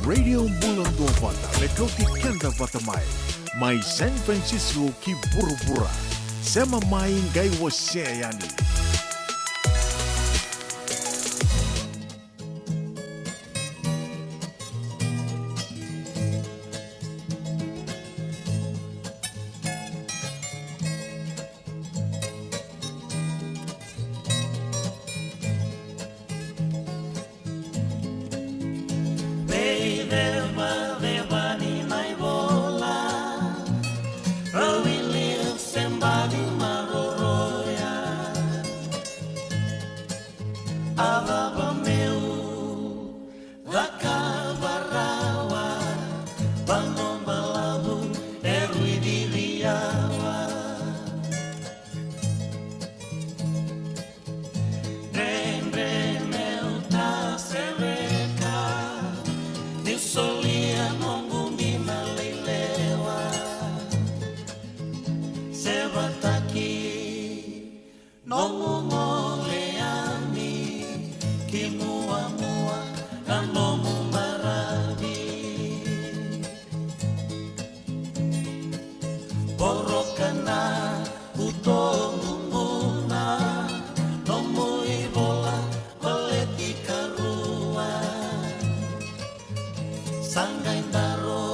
Radio Bula Duavata, me kauti keda vata mai. Mai San Francisco ki vuravura. Sema mai, qai wasea yani. Veicevaceva ni na ivola, rau i liu se baci maroroya. A cava meu cakava rawa, vanua balavu e rui ciriawa. Dredre meu ta sereka, niu solia noqu dina lailewa. Sevataki nomu gole yani, ki muamua na nomu maravi. Poroka na utogu buna, nomu ivola baleti karua. Sa qai daro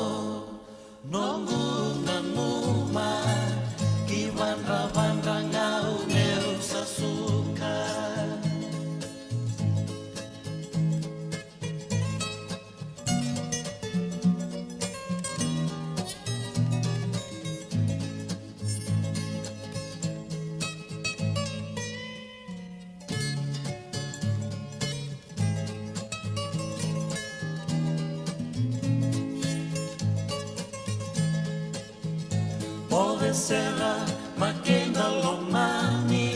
noqu nanuma, ki vadravadra ga au meu sa suka. Moce sara, makeda lomani,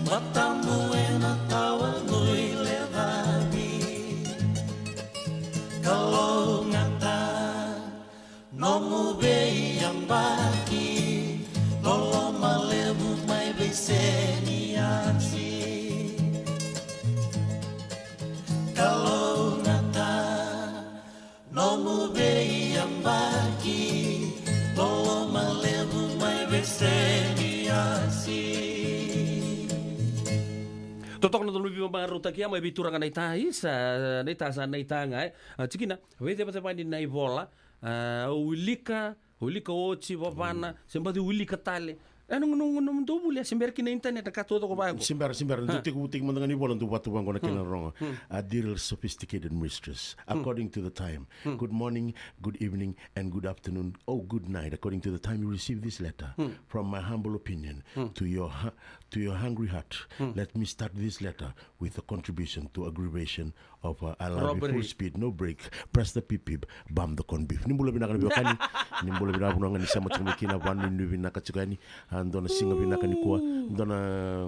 matamu ena tawa qo i lecavi. Kalougata nomu veiyabaki, loloma levu mai vei Seniasi. Kalougata nomu veiyabaki, loloma levu mai vei Seniasi. Totoka na donu veimarautaki ya mai vei turaga na ita, isa, na ita sa na ita ga, e. A, tikina, veicevaceva ni na ivola, a, au wilika, wilika oti, vavana, se baci wilika tale. E, noqu, noqu, noqu dou vuli, e, se bera kina internet, na ka taucoko vaqo. Se bera, se bera, dou tekivu, tekivu mada ga ni vola, dou vatu vaqo na kena rogo. A dear sophisticated mistress, according to the time. Good morning, good evening, and good afternoon, or good night, according to the time you receive this letter. From my humble opinion, to your hu-, to your hungry heart, let me start this letter with a contribution to aggravation of, uh, I love you, full speed, no break, press the pip pip, bam the corn beef. Ni bula vinaka na veiwekani, ni bula vinaka, vanua ga ni sema tiko mai kina, vanuinui vinaka tiko yani, a, dua na siga vinaka nikua, dua na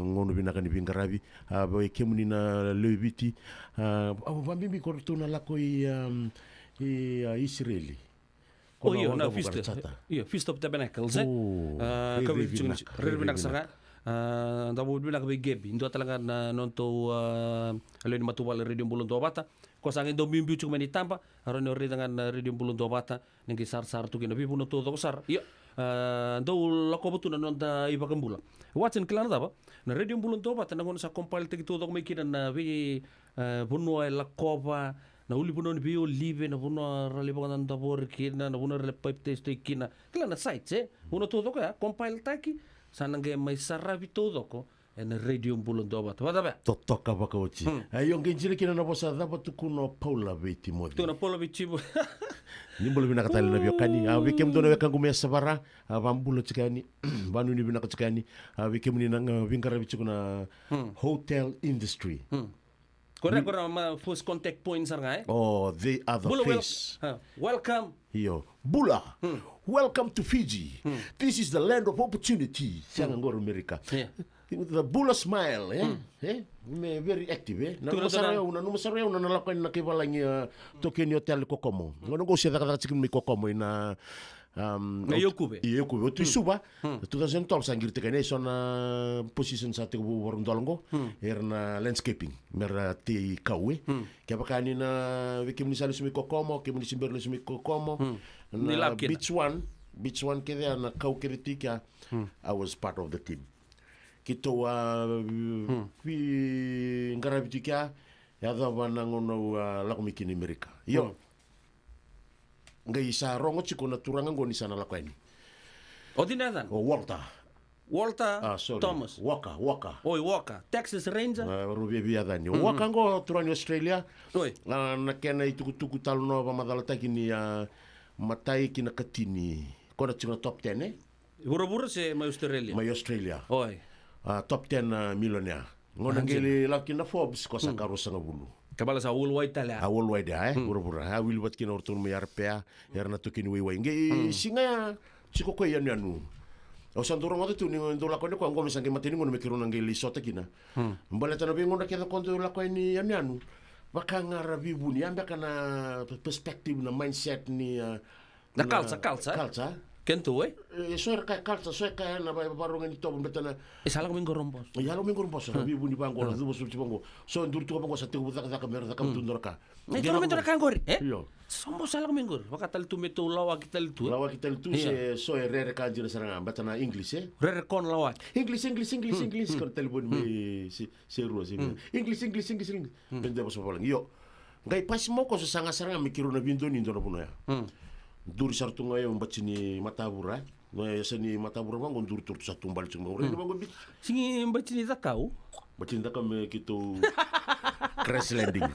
gauna vinaka ni veiqaravi, a, vei kemuni na lewe i Viti, a, a, vabibi ko ratou na lako i, um, i, a, Isireli. O, io, na feast. Io, Feast of Tabernacles, e? O, a, rairai vinaka, rairai vinaka sara. A, da vou vinaka vei Gebi. Dua tale ga na nodatou, a, lewe ni matavuvale Radio Bula Duavata. Ko sa qai dau biubiu tiko mai ni taba, a, rawa ni o raica ga na Radio Bula Duavata, ni qai sarasara tu kina veivanua taucoko sara. Io, a, dau lakova tu na noda iVakabula. Watson, kila na cava? Na Radio Bula Duavata, na gauna sa compile-taki taucoko mai kina na vei, e, vanua e lakova, na ulunivanua ni veiolive, na vanua ra lai vakadavori kina, na vanua ra lai papitaisotaki kina. Kila na sites, e? Vanua taucoko ya, compile-taki, sa na qai mai saravi taucoko ena Radio Bula Duavata. Vacava ya? Totoka vakaoti. Hmm. A, io, qai dina kina na vosa, cava tukuna o Paula vei Timoci. Tukuna o Paula vei Timoci. Ni bula vinaka tale na veiwekani. A, vei kemudou na wekaqu mai Yasavara, a, vabula tiko yani, vanuinui vinaka tiko yani. A, vei kemuni na, a, veiqaravi tiko na hotel industry. Hmm. Koya, koya na first contact point sara ga, e? Oh, they are the face. Bula, wel-, a, welcome. Io. Bula. Hmm. Welcome to Fiji. Hmm. This is the land of opportunity. Sega qori Amerika. Yeah. The Bula smile, e? Hmm. E? Me very active, e? Nanuma sara o yau, nanuma sara o yau na lako yani na kai valagi, a, Tokyo ni hotel i Kokomo. Gauna qo au se cakacaka tiko mai Kokomo ina Um, Na Yokuve. Io, Yokuve. Oti Suva, two thousand twelve, sa qiri tiko yani e so na position sa tekivu vakarudola qo, era na landscaping, mera tei kau e. Kevaka ni na, vei kemuni sa lesu mai Kokomo, kemuni se bera lesu mai Kokomo, Ni na lako kina. Beach One, Beach One kece, na kau kece tiko ya, I was part of the team. Keitou a veiqaravi tiko ya, yacova na gauna au a lako mai kina i Amerika. Io. Qai sa rogo tiko na turaga qo ni sa na lako yani. O cei na yacana? O Walter. Walter Ah, sorry. Thomas. Walker, Walker. Oi, Walker. Texas Ranger. Ah, rau viavia yacani. O Walker qo turaga ni Australia. Oi. Ah, na kena itukutuku talanoa vakamacalataki ni, ah, matai ki na katini. Ko na tiko na top ten, e? Vuravura se mai Australia? Mai Australia. Oi. Ah, top ten, ah, millionaire. Gauna qai lai lako kina na Forbes, ko sa ka ruasagavulu. Ka vale sa worldwide tale a? A worldwide a, e? Vuravura. A wili vata kina o ratou mai Arapea, era na tokeni waiwai. Qai siga ya, tiko koya i yanuyanu. Au sa dau rogoca tu ni dau lako yani koya, qo me sa qai matai ni gauna me keirau na qai lai sota kina. Baleta na veigauna kece ko dau lako yani yanuyanu, vaka ga ra veivuni, ya beka na perspective, na mindset ni, ah, Na culture, culture. Culture. Kena tu, e? E, so era kaya culture, so e kaya na va-, vakarorogo ni tovo, beta na E sa lako mai qori o boso. E, a lako mai qori o boso, na veivuni vaqo, na cuva soti vaqo. So e duri tu vaqo, sa tekivu cakacaka mera cakava tu dua na ka. E, dua na ka qori, e? Io. So boso sa lako mai qori. Vaka tale tu me tou lawaki tale tu, e? Lawaki tale tu, se so e rere ka dina sara ga, beta na English, e? Rere ko na lawaki. English, English, English, English, ko na talevoni mai se, se rua, se vei. English, English, English, English. Pede vosa vavalagi. Io. Qai pasi mai o koya, sa saga sara ga me keirau na veidonui dua na vanua ya. Duri sara tu ga o yau bati ni matavura, e? Na yasa ni matavura vaqo, duri tu, ratou sa taubale tiko mai. Au raica vaqo, bit. Sigi bati ni cakau? Bati ni cakau me keitou crash landing.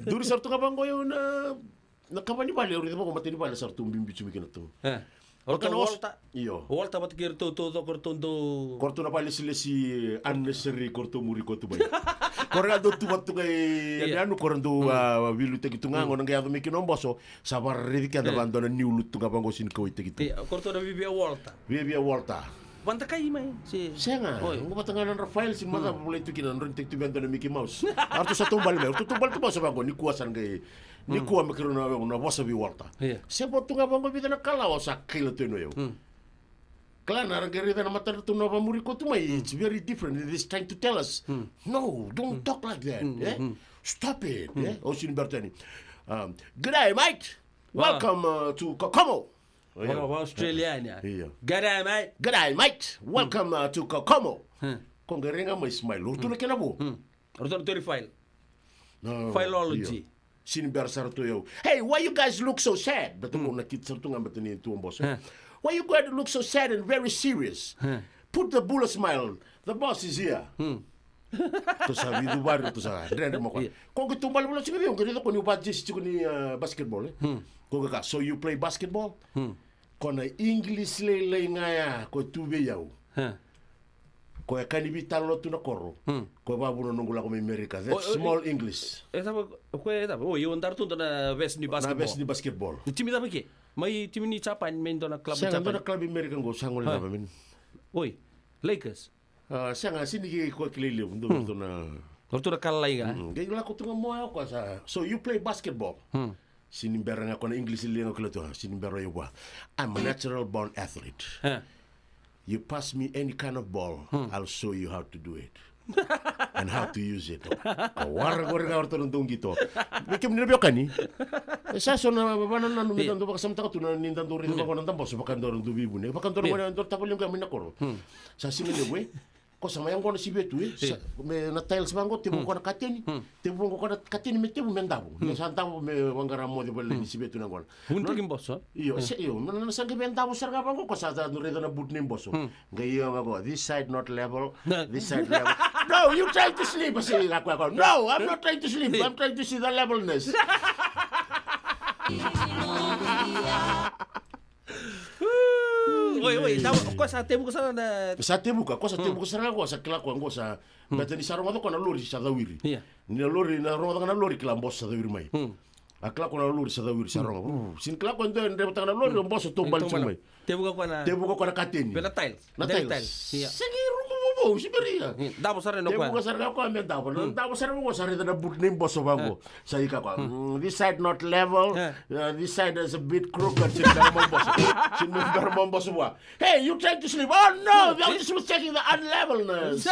Duri sara tu ga vaqo o yau na, na kava ni vale, au raica vaqo, matai ni vale sa ratou biubiu tu mai kina tu. E. O ratou Walter. Io. O Walter vata kei ratou taucoko, ratou dau Ko ratou na vakalesilesi unnecessary, ko ratou muri koya tu mai. Ko ra ga dau tu vata tu ga i yanuyanu, ko ra dau, ah, veiliutaki tu ga, gauna qai yaco mai kina o boso, sa vakaraici keda vakadua na niu lutu ga vaqo, sega ni kauwaitaki tu. Io, ko ratou na viavia Walter. Viavia Walter. Vadakai mai, se Sega, qo vata ga na nodra file, sega ni macala volai tu kina, nodra ni tekituvi yadua na Mickey Mouse. A ratou sa taubale mai, ratou taubale tu mai, sa vaqo, nikua sa qai Nikua me keirau na, na vosa vei Walter. Io. Se vo tu ga vaqo e vica na kalawa sa kaila tu yani o yau. Kila na ra qai raica na matadratou na vakamuri koya tu mai. It's very different. It is trying to tell us, no, don't talk like that, e? Stop it, e? Au sega ni bera tu yani. Um, "G'day, mate. Welcome, uh, to Kokomo." Io. Vaka, vaka Australia yani, a? Io. "G'day, mate. G'day, mate. Welcome, uh, to Kokomo." Ko qai rai ga mai smile. Ratou na kena vo. Ratou na tori file. Fileology. Io. Sega ni bera sara tu o yau. "Hey, why you guys look so sad?" Baleta qo nakita sara tu ga baleta ni tu o boso. "Why you guys look so sad and very serious? Put the bullet smile. The boss is here." Ratou sa veicuvari, ratou sa dredre mai o koya. Io. Ko qai taubale vula tiko vei au, qai raica ko ni vajesi tiko ni, ah, basketball, e? Ko qai kaya, "So you play basketball?" Ko na English lailai ga ya ko tu vei au. Ko e ka ni veitalanoa tu na koro. Ko e vakavuna noqu lako mai Amerika. That's small English. E cava, ko e cava? O, io, dara tu dua na vesi ni basketball. Na vesi ni basketball. Ni timi cava ke? Mai timi ni Japan, mai dua na club ni Japan. Sega, dua na club i Amerika qo, sa gole cava, man? Oi, Lakers. Ah, sega, sega ni ke ko kilai levu, dua tu na. Dua tu na ka lalai ga. Qai lako tu ga mai o koya sa, "So you play basketball?" Sega ni bera ga ko na English lailai ga kila tu, sega ni bera o yau vua. "I'm a natural born athlete. You pass me any kind of ball, I'll show you how to do it and how to use it." Ka wara qori ga o ratou na dau qito. Vei kemuni na veiwekani, e sa so na vakanananu me da dau vakasamataka tu na ni da dau raica vaqo na daboso, vaka dau ra dau veivuni, vaka dau ra gone, dau ra tavali qo mai na koro. Sa siga levu, e? Ko sa mai yaqona sivetu, e? Sa, me na tiles vaqo, tevu ko na kateni. Tevu vaqo ko na kateni, me tevu me davo. Me sa davo me vaqara moce vale ni sivetu na gona. Vunitaki boso? Io, se, io, na, na sa qai me davo sara ga vaqo, ko sa ta raica na boot ni boso. Qai io ga ko, "This side not level, this side level." "No, you trying to sleep." I say, "No, I'm not trying to sleep. I'm trying to see the levelness." Oi, oi, sa, ko sa tevuka sara na. Sa tevuka, ko sa tevuka sara ga, ko sa kila ko, ko sa. Baleta ni sa rogoca ko na lori sa cawiri. Ia. Ni na lori, na rogoca ga na lori, kila boso sa cawiri mai. A kila ko na lori sa cawiri, sa rogoca. Sega ni kila ko e dua e draivataka na lori, o boso taubale tiko mai. Tevuka ko na. Tevuka ko na kateni. Pe na tiles. Na tiles. Ia. Sega ni rumu. O, si Maria. Davo sara na koya. Tevuka sara ga koya me davo. Na davo sara ga koya, sa raica na but ni boso vaqo. Sa ika koya. Mm, this side not level. Uh, this side is a bit crooked. Sini bera mo boso. Sini bera mo boso vua. Hey, you trying to sleep? Oh no, I was just checking the unlevelness.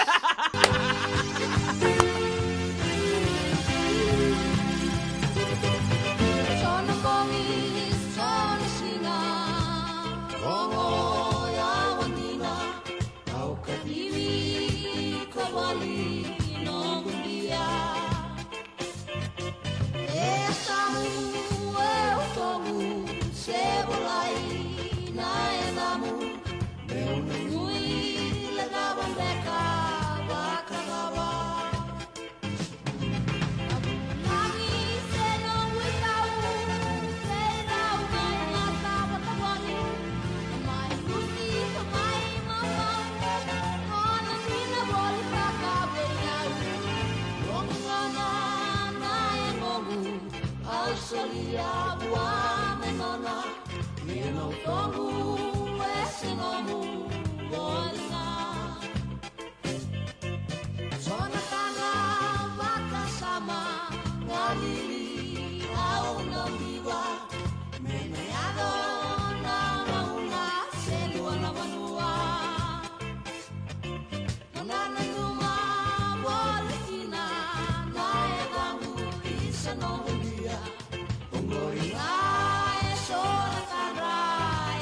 E yasamu, e utoqu, se volai na yacamu, meu nanumi, cakava beka vakacava. Na vulagi se noqu itau, se rau mai na sava tavoni, mai lusi, mai maumau, nona dina voli ka vei au. Noqu gauna na yagoqu, au solia vua me nona, ia na utoqu e se nomu voli ga. So na ka na vakasama, galili au na viva, me na yaco na gauna se lua na vanua. Mo na nanuma voli kina na yacaqu, isa noqu bia. Oqori ga e so na tadra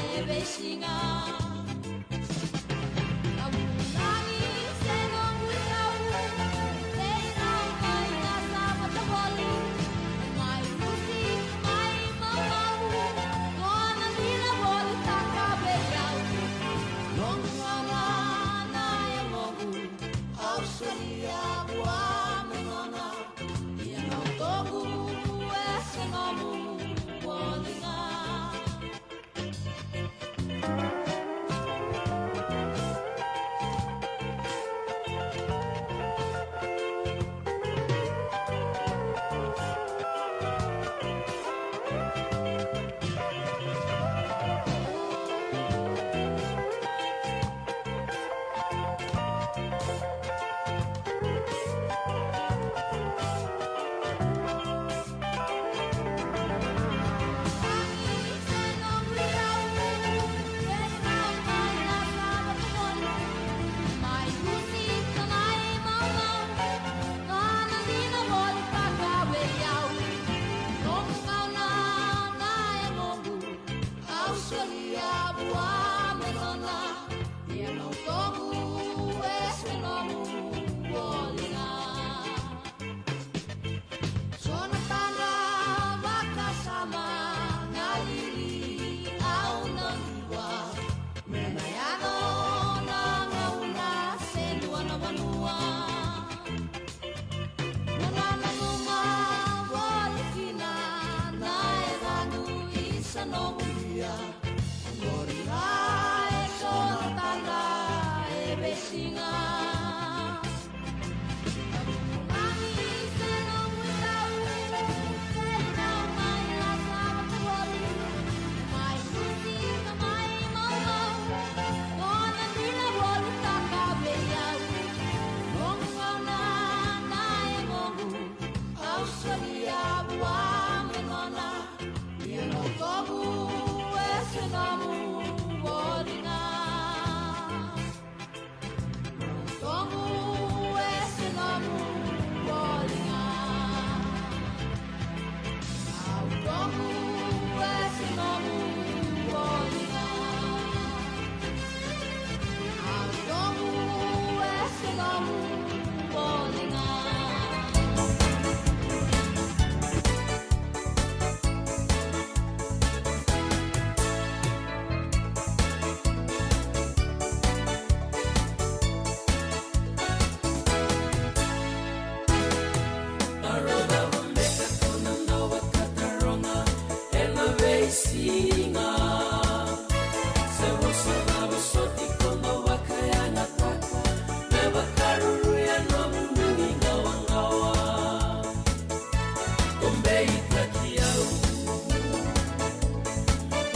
e veisiga. Na vulagi se noqu itau, se irau mai na sava tavoni, mai lusi, mai maumau, nona dina voli ka vei au. Noqu gauna na yagoqu, au solia vua me nona, ia na utoqu e se nomu voli ga. Au solia vua me nona, ia na utoqu e se nomu voli ga. So na tadra vakasama, galili au na viva, me na yaco na gauna se lua na vanua. Mo na nanuma voli kina na yacaqu, isa noqu bia. Oqori ga e so na tadra e veisiga. Au solia vua me nona, ia na utoqu e se nomu voli ga. Na utoqu e se nomu voli ga. Na utoqu e se nomu voli ga. Siga se vosa na vosoti ko na vakayagataka me vakaruru ya na vununi gawagawa. Ko beitaki au,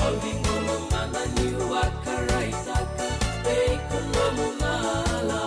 au ni golo mana ni vakaraitaka vei ko nomu lala.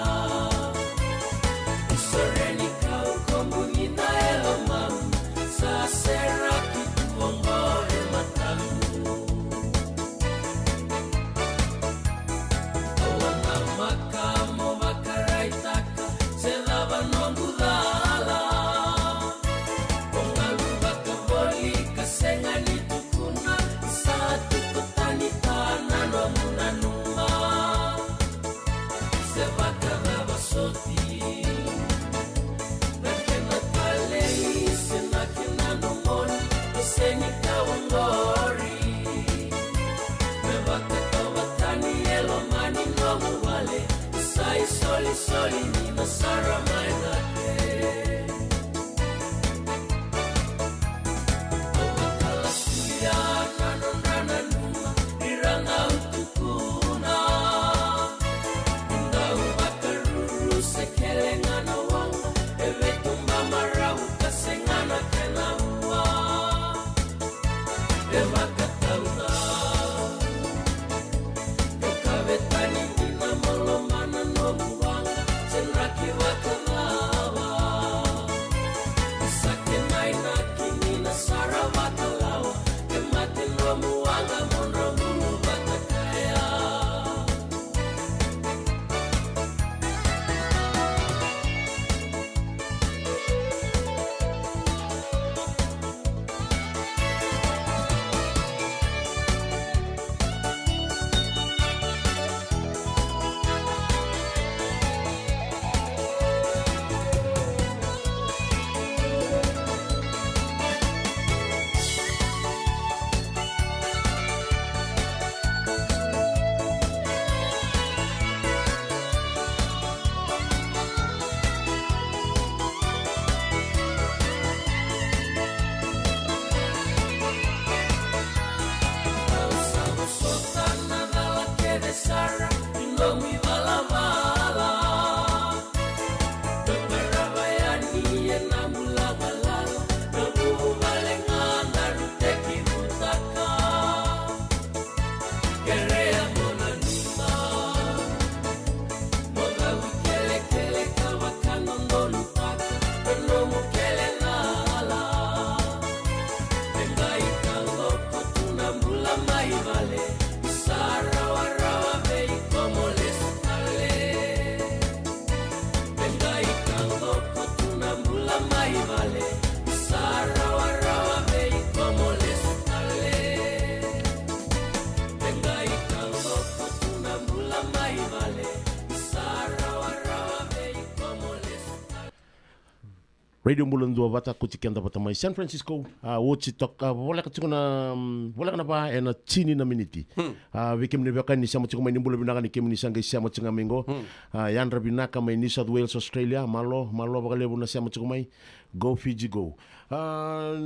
Radio Bula Duavata, kauti keda vata mai San Francisco. A, oti toka, a, voleka tiko na, mm, voleka na va ena tini na miniti. Hmm. A, vei kemuni veiwekani ni sema tiko mai, ni bula vinaka ni kemuni sa qai sema tiko ga mai qo. Hmm. A, yadra vinaka mai New South Wales, Australia. Malo, malo vakalevu na sema tiko mai. Go Fiji, go. A,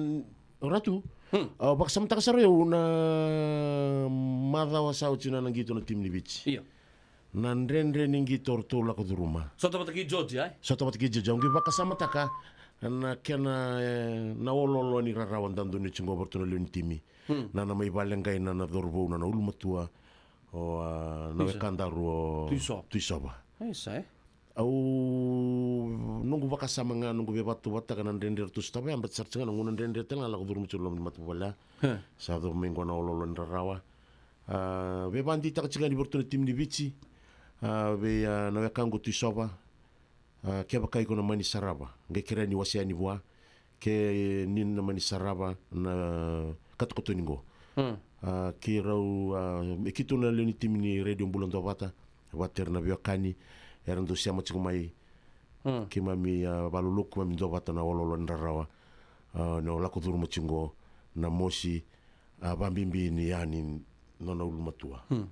Ratu, hmm, a, vakasamataka sara au na macawa sa oti na, na qito na timi ni Viti. Io. Na dredre ni qito ratou lako curuma. Sota vata kei Georgia, e? Sota vata kei Georgia. Au qai vakasamataka na kena, e, na oloolo ni rarawa dau donui tiko qo vei ratou na lewe ni timi. Hmm. Na, na mai valeqai na, na cauravou, na, na ulumatua o, a, na wekadaru o Tuisova. Tuisova. Isa, e? Au, noqu vakasama ga, noqu veivakatauvataka na dredre ratou sotava ya, baleta sara tiko ga na gauna dredre tale ga lako curuma tiko loma ni matavuvale ya. He. Sa yaco mai qo na oloolo ni rarawa. A, veivakadeitaka tiko ga ni vei ratou na timi ni Viti. A, vei, a, na wekaqu Tuisova. A, kevaka iko na mani sarava, qai kerea ni wasea yani vua. Ke ni na mani sarava na katokatoni qo. Hmm. A, keirau, a, e keitou na lewe ni timi ni Radio Bula Duavata, vata kei ira na veiwekani era dau sema tiko mai. Hmm. Keimami, a, vakaloloku, keimami duavata na oloolo ni rarawa. A, na lako curuma tiko qo na mosi, a, vakabibi ni yani nona ulumatua. Hmm.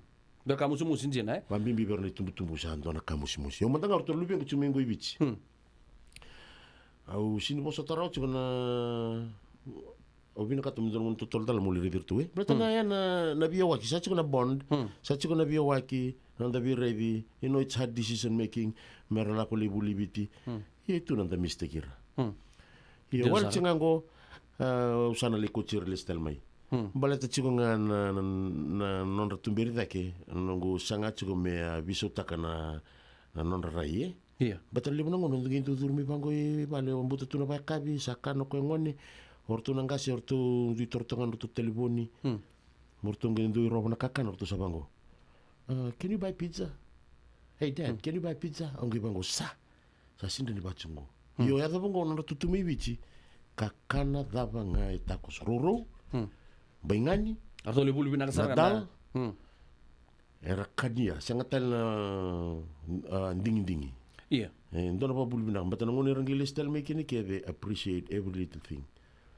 Dua ka musimusi dina, e? Vakabibi vei ira na itubutubu sa dua na ka musimusi. Au mada ga, o ratou na luvequ tiko mai qo i Viti. Hmm. Au sini vosota rawa tiko na, au vinakata me dua na gauna totolo tale meu lai raici iratou, e? Baleta na, ya na, na veiyawaki, sa tiko na bond, hmm, sa tiko na veiyawaki, na noda veiraici, you know, it's hard decision making, mera lako lai vuli i Viti. Hmm. Ia, e tu na noda mistake ira. Hmm. Ia, dina wale sara. Tiko ga qo, a, au sa na lai kauti ira lesu tale mai. Hmm. Baleta tiko ga na, na, na nodra tuberi cake, noqu saga tiko me, a, veisautaka na, na nodra rai, e? Ia. Baleta levu na gauna, dou qai dau curu mai vaqo i vale, o bauta tu na vakayakavi, sa kana o koya gone, o ratou na qase, o ratou dui torotoga na ratou talevoni. Hmm. O ratou qai dau irova na kakana, o ratou sa vaqo. A, can you buy pizza? Hey, Dad, hmm, can you buy pizza? Au qai vaqo, sa. Sa sega ni vaka tiko qo. Hmm. Io, yacova qo na nodra tutu mai Viti. Kakana cava ga e takoso? Rourou? Hmm. Baigani? A ratou lai vuli vinaka sara ga na dal? Hmm. Era kania, sega tale na, a, digidigi. Ia. E, dua na vakavuli vinaka, baleta na gauna era qai lesu tale mai kina ke, they appreciate every little thing.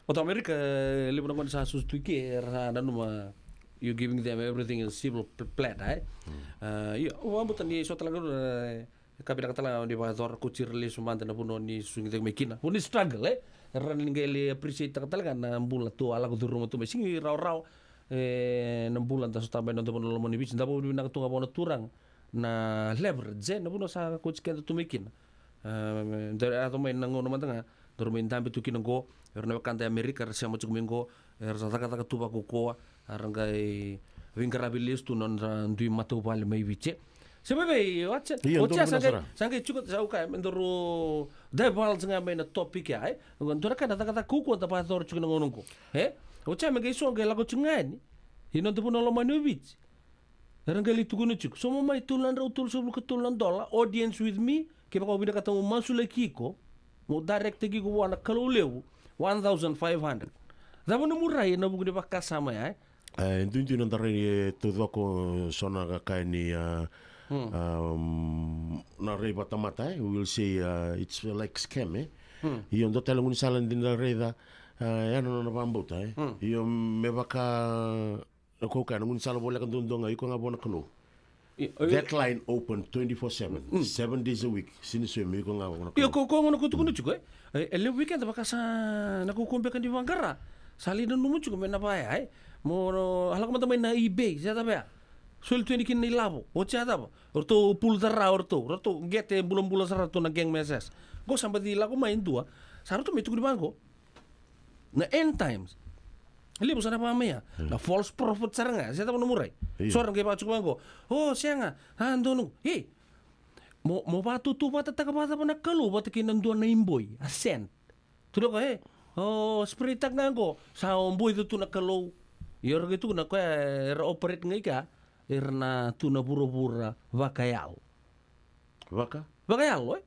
O ratou Amerika, e, levu na gone sa susu tu i ke, era sa nanuma, you giving them everything in silver pl-, platter, e? Hmm. A, io, au vakabauta ni so tale ga, e, ka vinaka tale ga ni vakayacora, kauti ira lesu mada na vanua ni susugi cake mai kina. Vanua ni struggle, e? Era na qai lai appreciate taka tale ga na bula tu a lako curuma tu mai. Sega ni rawarawa, e, na bula da sotava mai na noda vanua lomani Viti. Da vakavinavinaka tu ga vua na Turaga na leverage, e, na vanua sa kauti keda tu mai kina. A, da yaco mai na gauna mada ga, daru mai dabe tu kina qo, era na wekada e Amerika, era sema tiko mai qo, era sa cakacaka tu vakaukauwa, era qai veiqaravi lesu tu na nodra dui matavuvale mai Viti. Se vei vei, oti ya, oti ya, sa qai, sa qai tiko, sa au kaya, me daru divulge ga mai na topic ya, e? Dua na ka na cakacaka kaukaua da vakayacora tiko na gauna qo, e? Oti ya, me qai so qai lako tiko ga yani i noda vanua lomani o Viti. Era qai lai tukuna tiko, sauma mai tolu na drau tolusagavulu ka tolu na dola, audience with me, kevaka o vinakata mo masulaki iko, mo direct-taki iko vua na Kalou levu, one thousand five hundred. Cava nomu rai ena vuku ni vakasama ya, e? E, duidui na noda rai, e, taucoko, so na ka ni, a, hmm, um, na rai vakatamata, e, we will say, a, it's like scam, e? Hmm. Io, dua tale na gaunisala ni da raica, a, ya na nona vakabauta, e? Hmm. Io, me vaka na, ko kaya, na gaunisala voleka duadua ga, iko ga vua na Kalou. I, i, that line open twenty-four seven, mm, seven days a week. Sini sue me iko ga vua na Kalou. Io, ko, ko gona ko tukuna tiko, e? E, e levu weekend vaka sa na kaukaua beka ni vaqara. Sa lai nanuma tiko me na vaya, e? Mo, no, a lako mada mai na eBay, se cava ya? Soli tu yani kina na ilavo, oti ya cava? O ratou pul sara, o ratou, o ratou qete bulabula sara tu na gang mai S S. Qo sa baci lako mai e dua. Sa ratou mai tukuni vaqo. Na end times. Levu sa na vaka mai ya. Hmm. Na false prophet sara ga. Se cava nomu rai. Io. So ra qai vaka tiko vaqo. O, sega. A, donu. Ei. Mo, mo vakatautauvatataka vakacava na Kalou vata kei na dua na iboi. A scent. Tukuna o koya, e. O, spray-taka ga qo. Sa o boica tu na Kalou. Io, ra qai tukuna o koya, era operate ga i kea. Era na tu na vuravura vakayalo. Vaka? Vakayalo, e?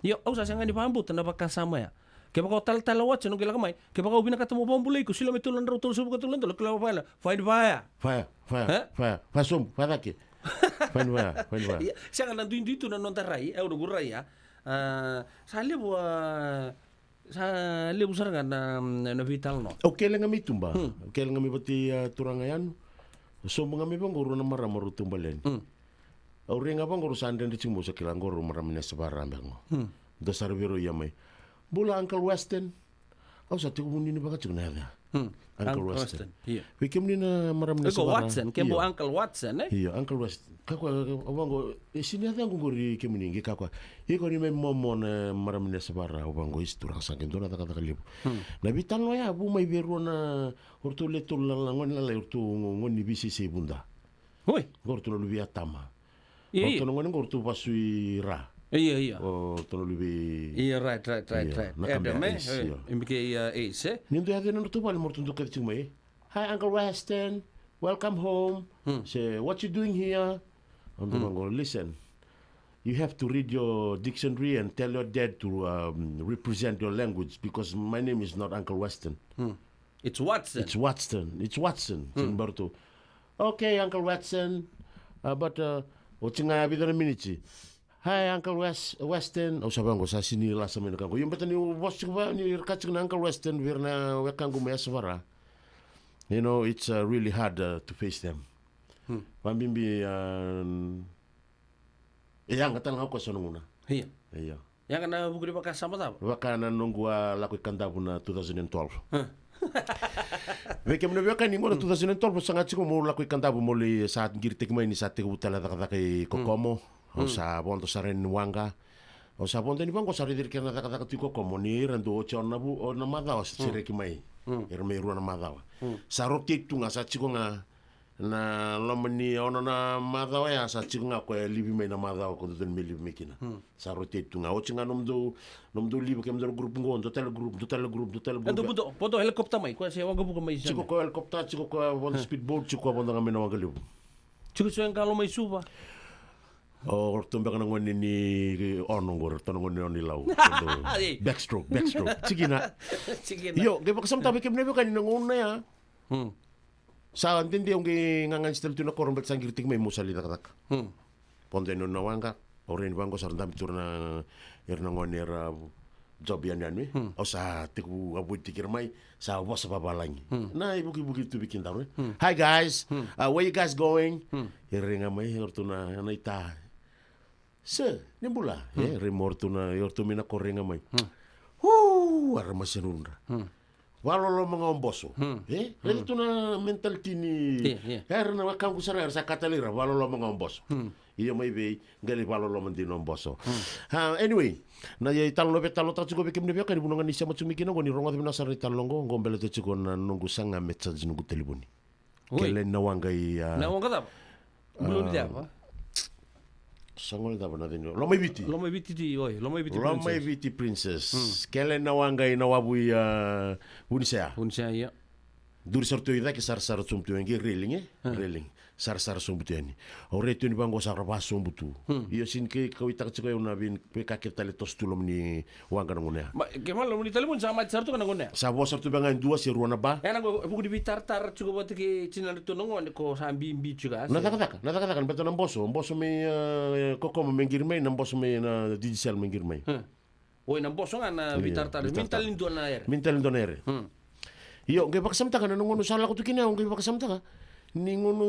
Io, au sa sega ni vakabauta na vakasama ya. Kevaka o talatala, watch, noqu lako mai. Kevaka o vinakata mo vakabulai iko, solia mai tolu na drau tolusagavulu ka tolu na dola, kila, fine, fine, vaya. Vaya, vaya, e? Vaya, vaya sobu, vaya cake. Fine, vaya, fine, vaya. Ia, sega, na duidui tu na noda rai, e, au noqu rai ya. A, sa levu, a, Sa levu sara ga na, na veitalanoa. Au kele ga mai tuba. Au kele ga mai vata kei, a, turaga yani. Sobu ga mai vaqo rua na marama rau tu baleni. Au raica vaqo rau sa dredre tiko, mo sa kila qo rau marama ni Yasavara beka qo. Dua sara vei rau ia mai. Bula Uncle Weston. Au sa tiko vuni ni vaka tiko na yaca. Uncle Weston. Vei kemuni na marama ni Yasavara. Watson, kebo Uncle Watson, e? Io, Uncle Weston. Kakua, au vaqo, e sini yaca qo qori kemuni, qai kakua. Iko ni mai momo na marama ni Yasavara, au vaqo isi turaga sa qai dua na cakacaka levu. Na veitalanoa ya, vu mai vei rua na, o ratou le tolu na gone lalai, o ratou gone ni veisesei vuda. Oi. Qo o ratou na luve i Atama. Ia, ia. O ratou na gone qo o ratou vasu i ra. Ia, ia. O ratou na luve i. Ia, right, right, right, right. Na kabe Adam, e? Ace, ia. Imi ke ia Ace, e? Ni dua yaco na nodratou vale mo ratou dua kaci tiko mai. Hi, Uncle Weston. Welcome home. Se, what you doing here? Au dua vaqo, listen. You have to read your dictionary and tell your dad to, um, represent your language because my name is not Uncle Weston. It's Watson. It's Watson. It's Watson. Sini baratou. Okay, Uncle Watson. Uh, but, uh, oti ga vica na miniti. Hi, Uncle Wes-, Weston. Au sa vaqo, sa sini lasa mai na ka qo. Io, baleta niu vosa tiko vaka, ni ra kaya tiko na Uncle Weston vei ira na wekaqu mai Yasavara. You know, it's, uh, really hard, uh, to face them. Vabibi, uh, e yaga tale ga o koya so na gauna. Ia. Ia. Yaga na vuku ni vakasama cava? Vaka na noqu a lako i Kadavu na two thousand and twelve. Vei kemuni na veiwekani, qo na two thousand and twelve, sa ga tiko mo lako i Kadavu mo lai sa qiritaki mai ni sa tekivu tale a cakacaka i Kokomo. Au sa vodo sara yani ni waqa. Au sa vodo yani vaqo, sa raici ira kece na cakacaka tu i Kokomo, ni ira dau oti o na vu, o na macawa sa sereki mai. Era mai rua na macawa. Sa rotate tu ga, sa tiko ga na loma ni ono na macawa ya, sa tiko ga o koya e livi mai na macawa ko dodonu me livi mai kina. Sa rotate tu ga. Oti ga nomudou, nomudou livi, kemudou group qo, dua tale group, dua tale group, dua tale group. Dou vodo, vodo helicopter mai, koya se waqavuka mai. Tiko koya helicopter, tiko koya vodo speedboat, tiko koya vodo ga mai na waqa levu. Tiko so e qalo mai Suva. O ratou beka na gone ni ono qo, ratou na gone ni ono i Lau. Ei. Backstroke, backstroke. Tikina. Tikina. Io, qai vakasamataka vei kemuni na veiwekani na gauna ya. Sa dede au qai gagadisi tale tu na koro baleta sa qiritaki mai mo sa lai cakacaka. Vodo yani na waqa, au rai ni vaqo sa ra dabe tu ira na, ira na gone era job yanuyanu, e? Au sa tekivu avoid-taki ira mai, sa vosa vavalagi. Na ivukivuki tu vei kedaru, e? Hi guys, uh, where you guys going? Era rai ga mai, o ratou na, na ita. Sir, ni bula, e? Rai mai o ratou na, o ratou mai na koro rai ga mai. Hu, a ra masenudra. Vakaloloma ga o boso. E? Raica tu na mentality ni. Ia, ia. E, era na wekaqu sara, era sa kaya tale ira, vakaloloma ga o boso. Ia mai vei, qai lai vakaloloma dina o boso. Ah, anyway, na ia italanoa veitalanoataka tiko vei kemuni na veiwekani, ni vuna ga ni sema tu mai kina qo, ni rogoca vinaka sara na italanoa qo, qo baleta tiko na noqu saga me charge noqu talevoni. Oi. Kele na waqa i, ah, na waqa cava? Bula ni cava? Sa gole cava na cini? Lomaiviti. Lomaiviti, oi, Lomaiviti Princess. Lomaiviti Princess. Kele na waqa i na wavu i, ah, Vunisea. Vunisea, ia. Duri sara tu i cake, sarasara sobu tu yani, railing, e? Railing. Sarasara sobu tu yani. Au rai tu yani vaqo sa ra vasobu tu. Io, sini kei kauaitaka tiko au na vei, veika kece tale toso tu loma ni waqa na gauna ya. Ma, ke mala loma ni talevoni sa mate sara tu ga na gauna ya. Sa vo sara tu vei ga e dua se rua na ba. E na qo, e vuku ni veitaratara tiko vata kei tinadratou na gone ko sa bibi tiko a. Na cakacaka, na cakacaka, na beta na boso, boso mai, e, Kokomo me qiri mai, na boso mai na Digicel me qiri mai. Oi, na boso ga na veitaratara. Ia, veitaratara. Mini tale ni dua na ere. Mini tale ni dua na ere. Io, qai vakasamataka na gauna sa lako tu kina, au qai vakasamataka. Ni gauna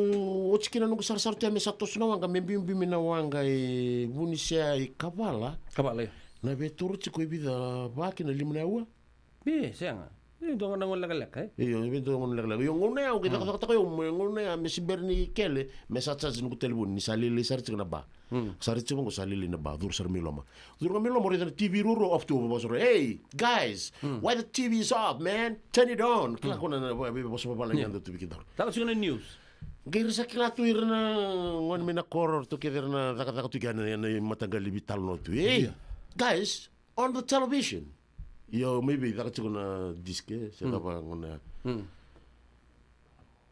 oti kina noqu sarasara tu ya me sa toso na waqa, me biubiu mai na waqa e Vunisea i Kavala. Kavala, io. Na veitoro tiko e vica va kina lima na aua. Io, sega. Io, dua ga na gauna lekaleka, e? Io, io, dua ga na gauna lekaleka. Io, gauna ya, au qai cakacakataka io, me gauna ya, me se bera ni kele, me sa charge noqu talevoni, ni sa lailai sara tiko na ba. Sa rai tiko vaqo sa lailai na ba, curu sara mai loma. Curu ga mai loma, raica na T V ruarua off tu, vosa, "Hey, guys, why the T V is off, man? Turn it on." Kila ko na, na, na, vosa vavalagi yadra tu vei kedaru. Taka tiko na news. Qai ra sa kila tu ira na gone mai na koro, tu kece ira na cakacaka tu kina na, na mataqali veitalanoa tu. "Hey, guys, on the television." Io, mai vei, caka tiko na disc, e, se cava gauna.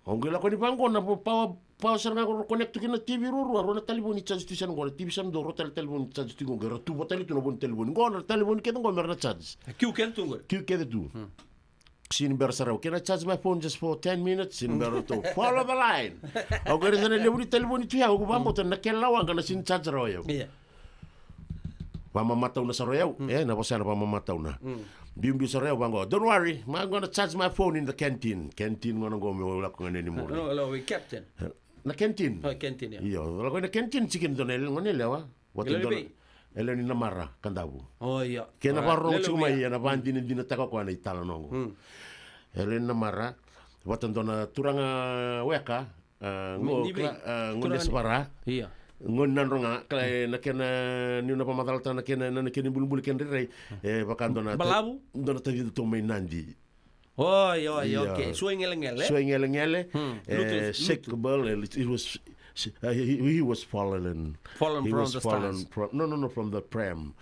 Au qai lako ni vaqo na power, power sara ga qo ra connect tu kina na T V ruarua, rua na talevoni charge tu sara qo, na T V sara dua, rua tale talevoni charge tu qo, qai ra tuva tale tu na vo ni talevoni. Qo na talevoni kece qo me ra na charge. Queue kece tu qo. Queue kece tu. Sini bera sara au, "Can I charge my phone just for ten minutes?" Sini bera ratou, "Follow the line." Au qai raica na levu ni talevoni tu ya, au vakabauta na kele na waqa na sini charge rawa ya. Ia. Vamamatauna sara o yau, e, na vosa na vamamatauna. Biubiu sara o yau vaqo, "Don't worry, I'm gonna charge my phone in the canteen." Canteen gona qo meu lako ga ni muri. No, no, we captain. Na canteen. Oh, canteen, yeah. Io, lako na canteen tiko e dua na ele-, gone yalewa. Vata e dua na, e lewe ni Namara, Kadavu. Oh, io. Kena vakarorogo tiko mai, ena vakadinadinataka o koya na italanoa qo. E lewe ni Namara, vata e dua na turaga weka, a, qo, ni vei, kila, a, qo ni turaga ni Savara. Io. Qo ni Nadroga, kila, e, na kena, niu na vakamacalataka na kena, na, na kena ibulibuli kena rairai. E vaka dua na ta-, balavu? Dua na tacida tu mai Nadi. Oi, oi, io, okay. Suai gelegele. Suai gelegele. Hmm. E, lutu, lutu. Shakable, e, it was, uh, he, he was fallen. Fallen from the stars. From, no, no, no, from the pram.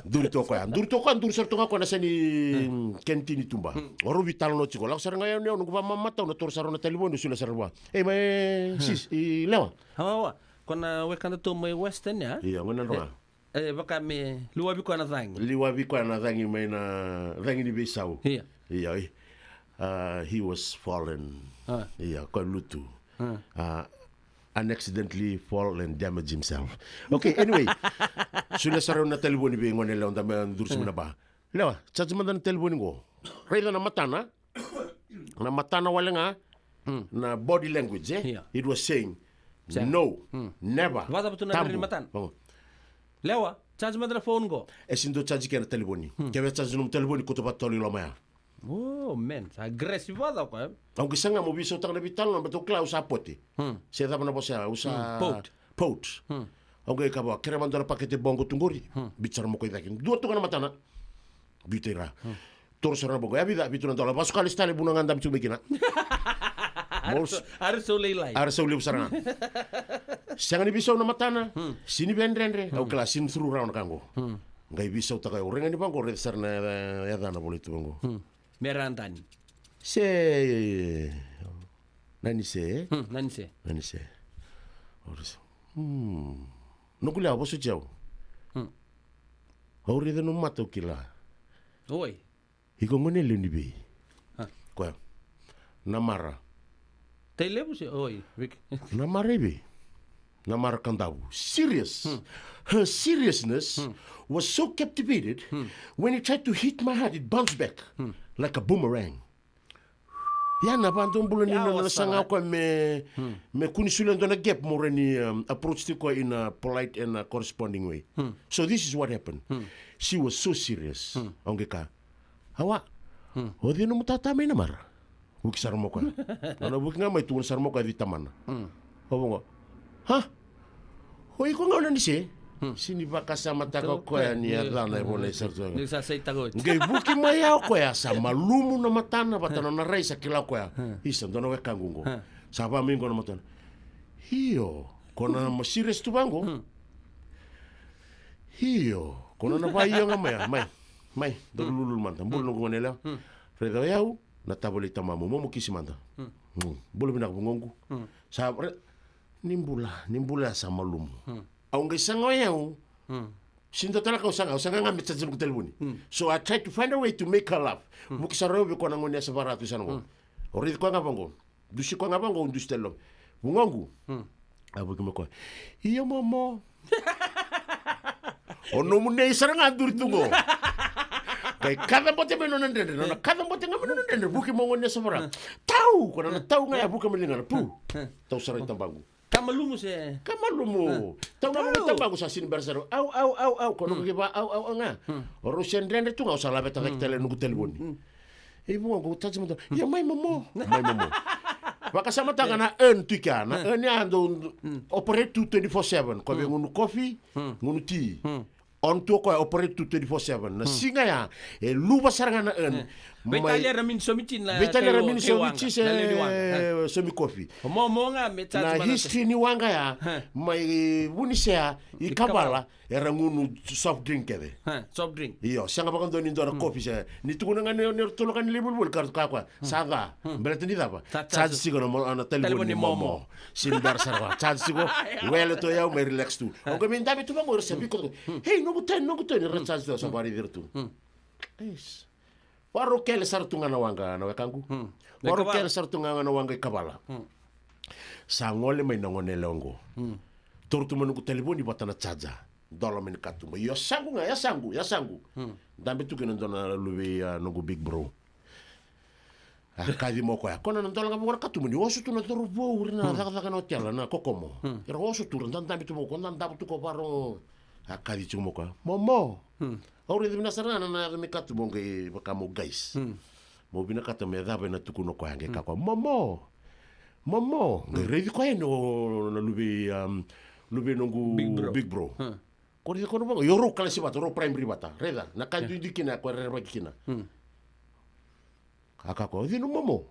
Duri tu o koya. Duri tu o koya, duri sara tu ga o koya na yasa ni, mm, canteen i tuba. Hmm. O rau veitalanoa tiko. Lako sara ga o yau, o yau noqu vamamatauna, taura sara na talevoni, solia sara vua. Ei, mai, sis, i lewa. Awa, awa. Ko na wekada tu mai Western, ya? Io, qo na Nadroga. E, e vaka me liwavi koya na cagi. Liwavi koya na cagi mai na cagi ni veisau. Io. Io, e. Uh, he was fallen. A. Io, koya lutu. A. Uh, unaccidentally fall and damage himself. Okay, anyway. Solia sara na talevoni vei gone yalewa, da mai duri sara mai na ba. Lewa, charge mada na talevoni qo. Raica na matana. Na matana wale ga. Hmm. Na body language, e? Io. It was saying, "No, hmm, never." Vacava tu na rairai ni matana? Tabu. Lewa, charge mada na phone qo. E sega ni dua charge kina na talevoni. Hmm. Kevaka charge nomu talevoni, kauta vata tale i loma ya. Oh, man, sa aggressive vacava o koya, e? Au qai saga meu veisautaka na veitalanoa, baleta au kila au sa pote. Hmm. Se cava na vosa ya, au sa, hmm, poked. Poked. Hmm. Au qai kaya vua, kerea vua dua na pakete boqo tu qori. Hmm. Biuta sara mai o koya i cake. Dua tu ga na matana. Biuta i ra. Hmm. Taura sara na boqo. Ya vica, vitu na dola. Vasuka lesu tale, vanua ga dabe tu mai kina. Mos-, are sau lailai. Are sau levu sara ga. Sega ni veisau na matana. Hmm. Sega ni veidredre. Au kila sega ni curu rawa na ka qo. Hmm. Qai veisautaka, au raica ni vaqo, raica sara na yacana volai tu vaqo. Hmm. Mera Dani. Se, Nanise. Hmm, Nanise. Nanise. Au raica. Hmm. Noqu lewa, vosoti au. Hmm. Au raica nomu mata, au kila. Oi. Iko gone lewe ni vei? Ha. Koya. Namara. Tailevu se, oi, Viki. Namara i vei? Namara Kadavu. Serious. Hmm. Her seriousness, hmm, was so captivated, hmm, when he tried to hit my heart, it bounced back, hmm, like a boomerang. Ya na vakadomobula ni nona saga o koya me, hmm, me kua ni solia e dua na gap mo rawa ni, um, approach tiko o koya in a polite and a corresponding way. Hmm. So this is what happened. Hmm. She was so serious. Hmm. Au qai kaya, "Awa." Hmm. "O cei nomu tata mai Namara?" Vuki sara mai o koya. Nona vuki ga mai, tukuna sara mai o koya o cei tamana. Hmm. Au vaqo, "Ha? O iko ga o Nanise?" Hmm. Sega ni vakasamataka o koya ni yacana e volai sara tu. Ni sa saitaka oti. Qai vuki mai ya o koya, sa malumu na matana vata nona rai, sa kila o koya. Hmm. Isa, dua na wekaqu qo. Hmm. Sa vamai qo na matana. Io, ko na ma serious tu vaqo. Hmm. Io, ko na na vakaio ga mai ya, mai. Mai, dou lululu mada. Bula noqu gone yalewa. Hmm. Raica o yau, na tavale i tamamu, momo kisi mada. Hmm. Hmm. Bula vinaka vugoqu. Hmm. Sa re-, ni bula, ni bula ya sa malumu. Hmm. Au qai saga o yau. Hmm. Sega ni dua tale na ka au saga, au saga ga me charge noqu talevoni. Hmm. So I tried to find a way to make her laugh. Hmm. Vuki sara o yau vei koya na gone yasana vaka tu sa na qo. Hmm. Au raici koya ga vaqo. Dusi koya ga vaqo, au dusi tale i loma. Vugoqu. Hmm. A vuki mai o koya. Io, momo. O nomu nei sara ga duri tu qo. Qai kacabote mai nona dredre, nona kacabote ga mai nona dredre, vuki mai o gone yasana vaka. Tau, ko na tau ga ya, vuka mai ligana, pu. Tau sara i tabaqu. Ka malumu se? Ka malumu. Tau ga mai tabaqu, sa sega ni bera sara. Au, au, au, au, ko na, hmm, koya vaka au, au, au ga. Hmm. O rau se dredre tu ga, au sa laveta cake, hmm, tale noqu talevoni. Hmm. E, vugoqu, charge mada. Ia, mai momo. Mai momo. Vakasamataka na urn tu i kea. Na urn ya dau operate tu twenty-four seven. Koya vei gunu kofi, gunu ti. On tu o koya, operate tu twenty-four seven. Na siga ya, e luva sara ga na urn. Mai veitalia era mini somi ti na, veitalia era mini somi ti se somi kofi. O momo ga me charge mada. Na history ni waqa ya, mai Vunisea i Kavala. Era gunu soft drink kece. Ha, soft drink. Io, sega vakadua ni dua na kofi se. Ni tukuna ga ni, ni tolo ka ni lai volivoli, ka, ka koya. Sa ca. Baleta ni cava? Sa charge tiko na mo-, na talevoni ni momo. Sega ni bera sara ga. Charge tiko. Wele tu o yau, mai relax tu. Au qai mai dabe tu vaqo, era sa viko. Hei, noqu turn, noqu turn. Era charge tu, sa vakaraici ira tu. Yes. Vakarau kele sara tu ga na waqa, na wekaqu. Hmm. Vakarau kele sara tu ga na waqa i Kavala. Hmm. Sa gole mai na gone yalewa qo. Hmm. Taura tu mai noqu talevoni vata na charger. Dola mai na katuba. Io, yasaqu ga, yasaqu, yasaqu. Dabe tu kina dua na luve i, a, noqu big bro. A kaci mai o koya. Ko na dola ga vua na katuba ni oso tu na cauravou, ira na cakacaka na otela, na Kokomo. Era oso tu, ra dadabe tu vua, ko na davo tu ko varo. A kaci tiko mai o koya. Momo. Au raica vinaka sara ga na, na yaca mai katuba qai vaka mo guys. Mo vinakata me cava ena tukuna o koya, qai kaya o koya, Momo. Momo. Qai raici koya yani o na luve i, um, luve i noqu big bro. Ko raici koya na vaqo, io rau kalasi vata, rau primary vata. Raica, na ka duidui kina, ko rerevaki kina. A kaya o koya, o cei na momo?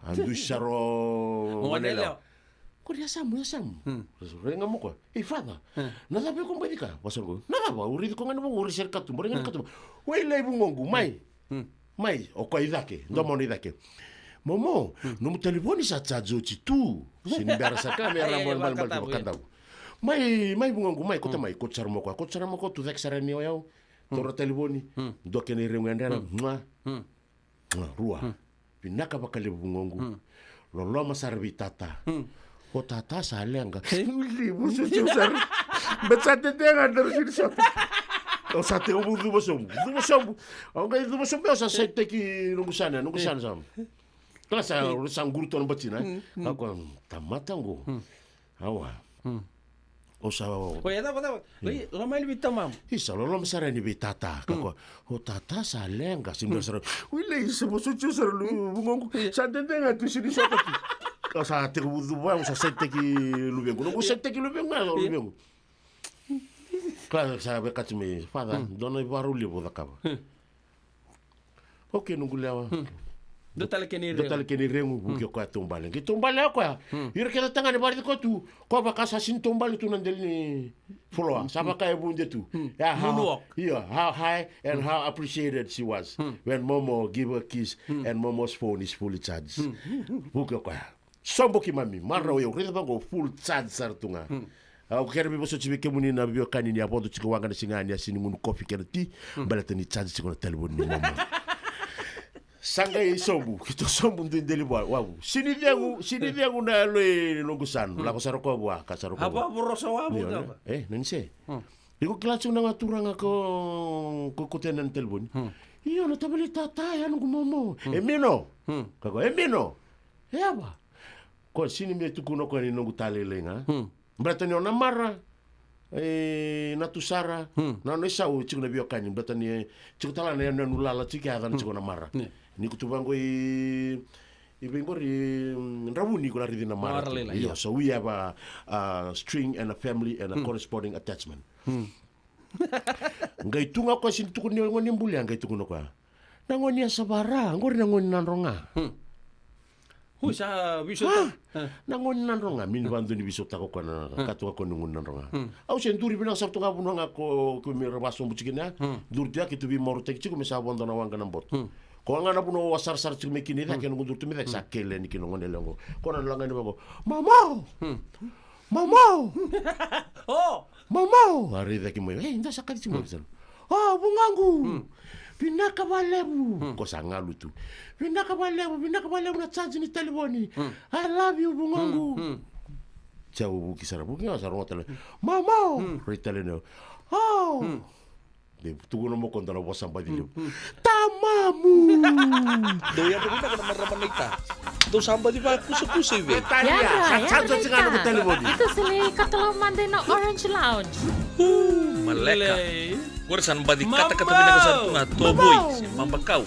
A dusi sara o gone yalewa. Ko raica yasamu, yasamu. Raica ga mai o koya, ei father. Na cava iko baci kaya? Vaka sara o koya, na cava? Au raici koya ga na vaqo, au raici sara i katuba, raica ga na katuba. Wailai vugoqu, mai. Mai, o koya i cake, domona i cake. Momo, nomu talevoni sa charge oti tu. Sega ni bera sara ka me ra bale, bale, bale tu vakadavu. Mai, mai vugoqu, mai, kauta mai, kauta sara mai o koya, kauta sara mai o koya, tu cake sara yani o yau. Taura na talevoni, dua kena iregu yadra, mua. Rua. Vinaka vakalevu vugoqu. Loloma sara vei tata. O tata sa leqa. Levu sobu sara. But sa tete ga daru sini sota. Au sa tekivu cuva sobu. Cuva sobu. Au qai cuva sobu, au sa saitaki noqu sane, noqu sane sa. Kila sa, sa quru tu na batina. Au kaya, tamata qo. Awa. O sa, o ya cava, cava? Oi, loma yani vei tamamu. Isa, loloma sara yani vei tata. Ka koya, o tata sa leqa, sega ni sara. Wailai, sa vosoti au sara luvugoqu. Sa dede ga tu, sega ni sota tu. Ka sa tekivu cuva, au sa saitaki luvequ. Noqu saitaki luvequ, ga luvequ. Ka sa vekati mai, father, dua na ivakarau levu au cakava. Okay, noqu lewa. Dua tale kena iregu. Dua tale kena iregu, vuki o koya taubale. Qai taubale o koya. Ira kece tagane vakaraici koya tu, koya vaka sa sini taubale tu na dela ni floor. Sa vaka e vude tu. Ia, how, moonwalk. Ia, how high and how appreciated she was when Momo give her kiss and Momo's phone is fully charged. Vuki o koya. Sobo keimami, marau, au raica vaqo full charge sara tu ga. Au kere me vosoti vei kemuni na veiwekani ni a vodo tiko waqa na siga ni a sini gunu kofi kei na ti, baleta ni charge tiko na talevoni ni Momo. Sa qai sobu, keitou sobu dui deli vua, wavu. Sini cegu, sini cegu na yalo i noqu sanu. Lako sara koya vua, ka sara koya vua. Io, na, e, na ni se. Iko kila tiko na ga turaga ko, ko, ko tena na talevoni. Io, na tavale i tata, ya noqu Momo. E Mino. Ka ko, e Mino. E yava. Ko sini me tukuna o koya ni noqu ta lailai ga. Baleta ni o na mara. E, na tu sara. Na nona isau tiko na veiwekani. Baleta ni tiko tale na yanuyanu lala tiko, yaca na tiko na mara. Ni ko tu vaqo i, i vei qori, Dravuni ko na raici na mara. Mara lailai, io. So we have a, a string and a family and a corresponding attachment. Qai tu ga o koya sini tukuna ni gone buli, a qai tukuna o koya. Na gone ya sa vara, qori na gone Nadroga. Ui, sa viso ta. Na gone Nadroga, mini vadua ni viso ta ko koya na ka tu ga ko ni gone Nadroga. Au se duri vinaka sara tu ga vanua ga ko, ko me ra vasobu tiko kina. Duri tu ya keitou veimarautaki tiko me sa vodo na waqa na boto. Ko ga na vanua au a sarasara tiko mai kina i cake, noqu duri tu mai cake sa kele yani kina gone lewa qo. Ko na laga ni vaqo. Momo! Momo! O! Momo! A raici cake mai. Ei, da sa kaci tiko mai. O, vugoqu! Vinaka valevu! Ko sa galu tu. Vinaka valevu, vinaka valevu na charge ni talevoni. I love you, vugoqu! Sa vuki sara, vuki ga sa rogo tale. Momo! Rai tale na. O! Dei tukuna mo ko dua na vosa baci levu. Tamamu! Dou yadra vinaka na marama naita. Dou sa baci vakusakusa i vei? Yadra, yadra naita. Iko sa lai katalau mada ina Orange Lounge. Maleka. Qori sa na baci katakata vinaka sara tu ga tovoi se mabakau.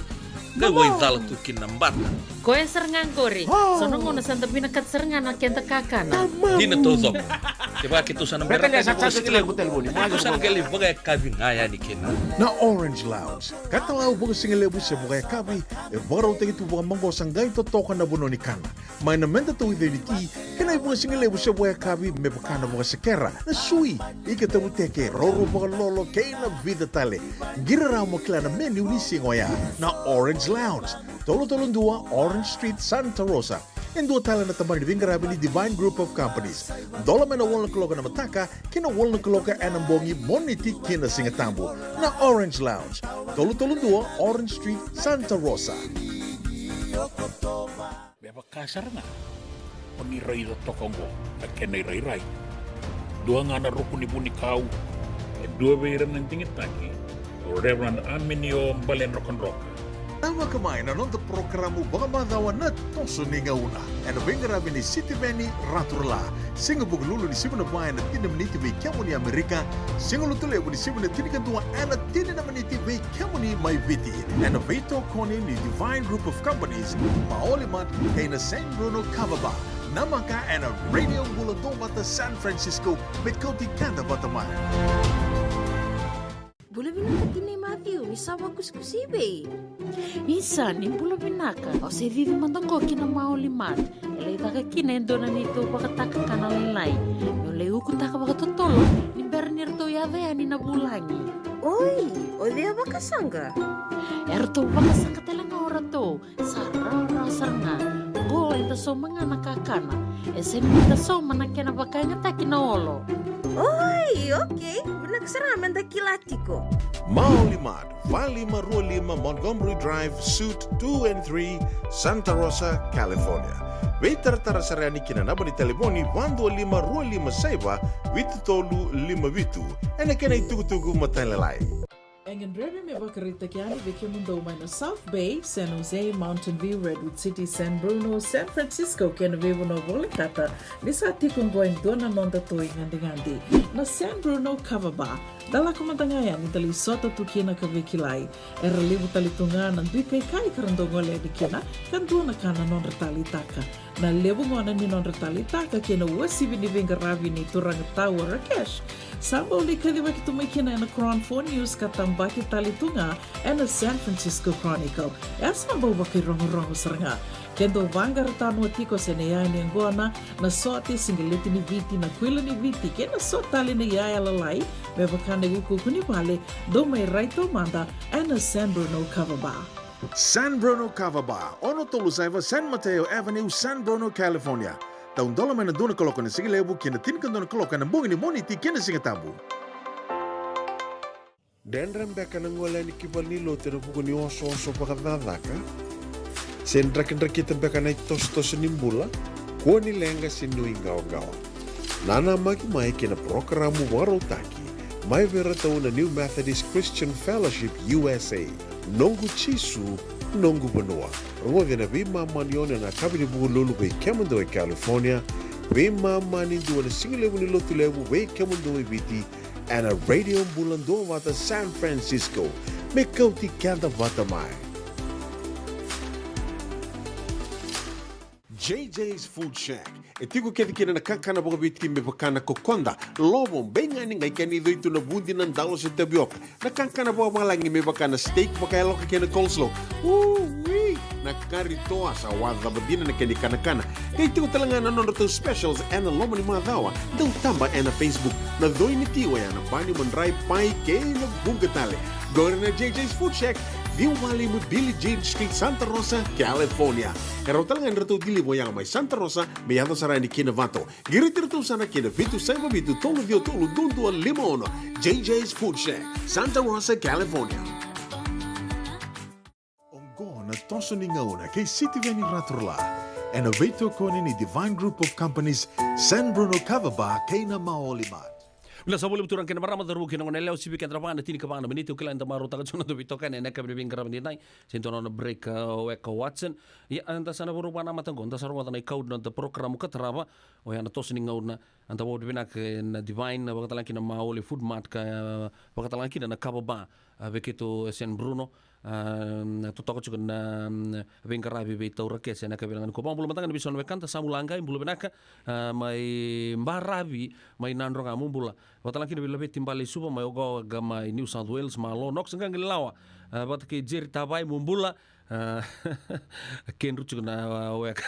Qai wai cala tu kina na bata. Koya sara ga qori. Sa na gauna sa da vinakata sara ga na keda kakana. Dina taucoko. Kevaka keitou sa na bera ka ni vakasigalevu, keitou sa na qai lai vakayakavi ga yani kina. Na Orange Lounge. Katalau vakasigalevu se vakayakavi e vakarautaki tu vakamaqosa, qai totoka na vanua ni kana. Mai na meda tauica ni ti kei na ivakasigalevu se vakayakavi me vaka na vakasekera, na sui, ika tavuteke, raurau vakalolo kei na vica tale. Qiri rawa mo kila na menu ni siga oya. Na Orange Lounge, tolu tolu dua Orange Street, Santa Rosa. E dua tale na tabana ni veiqaravi ni Divine Group of Companies. Dola mai na walu na kaloko ena mataka ki na walu na kaloko ena bogi, Moniti ki na Sigatabu. Na Orange Lounge, tolu tolu dua Orange Street, Santa Rosa. Me vaka sara ga o ni raica toka oqo na kena irairai. Dua ga na ruku ni vunikau e Dua vei ira na digitaki o Reverend Aminio Baledrokadroka. Tavaka mai na noda porokaramu vakamacawa na Toso ni Gauna, ena veiqaravi ni Sitiveni Raturala. Siga Vukelulu ni sivi na va ena tini na miniti vei kemuni Amerika. Siga Lotulevu ni sivi na tinikadua ena tini na miniti vei kemuni mai Viti, ena veitokoni ni Divine Group of Companies, Maoli Mart kei na San Bruno Kava Bar. Namaka ena Radio Bula Duavata San Francisco, me kauti keda vata mai. Bula vinaka tinai Matthew, ni sa vakusikusi i vei? Isa, ni bula vinaka. Au se cici mada qo ki na Maoli Mart. E lai caka kina e dua na neitou vakataka kana lailai. Meu lai ukutaka vakatotolo ni bera ni ratou yaco yani na vulagi. Oi, o cei a vakasaqa? E ratou vakasaqa tale ga o ratou. Sa rawarawa sara ga. Qo eda sauma ga na kakana. E sega ni da sauma na kena vakayagataki na olo. Oi, okei. Vinaka sara ga meda kila tiko. Maoli Mart, va lima rua lima Montgomery Drive, Suite two and three, Santa Rosa, California. Veitaratara sara yani ki na naba ni talevoni va dua lima rua lima saiva vitu tolu lima vitu. Ena kena itukutuku matailalai. E gadrevi me vakaraitaki yani vei kemudou mai na South Bay, San Jose, Mountain View, Redwood City, San Bruno, San Francisco kei na veivanua volekata, ni sa tiko oqo e dua na noda toi gadigadi, na San Bruno Kava Bar. Da lako mada ga yani da lai sota tu kina ka veikilai. Era levu tale tu ga na dui kaikai ka ra dau gole yani kina, ka dua na ka na nodra taleitaka. Na levu gona ni nodra taleitaka kei na uasivi ni veiqaravi ni turaga Tau Rakesh, sa bau lai kacivaki tu mai kina ena Chron Four News ka tabaki tale tu ga ena San Francisco Chronicle. E sa bau vakairogorogo sara ga. Ke dau vaqara tanoa tiko se na iyaya ni yaqona, na sote, siqeleti ni Viti, na kuila ni Viti kei na so tale na iyaya lalai, me vaka na iukuuku ni vale, dou mai rai taumada ena San Bruno Kava Bar. San Bruno Kava Bar, ono tolu saiva San Mateo Avenue, San Bruno, California. Taudola mai na dua na kaloko ena sigalevu ki na tinikadua na kaloko ena bogi ni Moniti kei na Sigatabu. Dredre beka na gole yani ki valenilotu ena vuku ni osooso vakacakacaka? Se drakidrakita beka na itosotoso ni bula? Kua ni leqa se nuiqawaqawa. Nanamaki mai kei na parokaramu vakarautaki mai vei iratou na New Methodist Christian Fellowship U S A. Noqu Jisu, noqu vanua. Rogoci ena veimama ni ono ena yakavi ni Vukelulu vei kemudou e California, veimama ni dua na sigalevu ni Lotulevu vei kemudou e Viti, ena Radio Bula Duavata San Francisco, me kauti keda vata mai. J J's Food Shack. E tiko kece kina na kakana vakaviti me vaka na kokoda, lovo, beigani, qai kena icoi tu na vudi, na dalo se tavioka. Na kakana vakavalagi me vaka na steak vakayaloka kei na coleslaw. Ui! Na kari toa, sa wacava dina na kena ikanakana. Qai tiko tale ga na nodratou specials ena loma ni macawa. Dau taba ena Facebook. Na coi ni ti oya na bani, madrai, pai kei na vuqa tale. Qori na J J's Food Shack, ciwa walu lima Billie Jean Street, Santa Rosa, California. E rawa tale ga ni ratou deliver oya mai Santa Rosa me yaco sara yani ki Novato. Qiriti iratou sara ki na vitu saiva vitu tolu ciwa tolu dua dua lima ono. J J's Food Shack, Santa Rosa, California. Oqo na Toso ni Gauna kei Sitiveni Raturala, ena veitokoni ni Divine Group of Companies, San Bruno Kava Bar kei na Maoli Mart. Vinaka sara vakalevu turaga kei na marama, cauravou kei na goneyalewa, sivi keda na va na tinikava na miniti. Au kila eda marautaka tiko na noda veitokani ena yakavi ni veiqaravi nidai. Se dua na nona break, uh, weka Watson. Ia, eda sa na vakarau vakanamata qo, da sa rogoca na ikau ni noda porokaramu ka tarava, oya na Toso ni Gauna. Eda vakavinavinaka ena Divine, vakatalega kina Maoli Food Mart ka, uh, vakatalega kina na Kava Bar, uh, vei keitou e San Bruno. Uh, totoka tiko na, um, veiqaravi vei Tau Rakese ena yakavi nikua. Vakabula mada ga na veiso na wekada, Samu Laqai, bula vinaka, uh, mai Baravi, mai Nadroga, mo bula. Vakatalega kina vei Laveti Balesuva mai Ogaoga mai New South Wales, malo. Knox Qaqililawa, uh, vata kei Jerry Tavai, mo bula. Uh, kedru tiko na, uh, weka.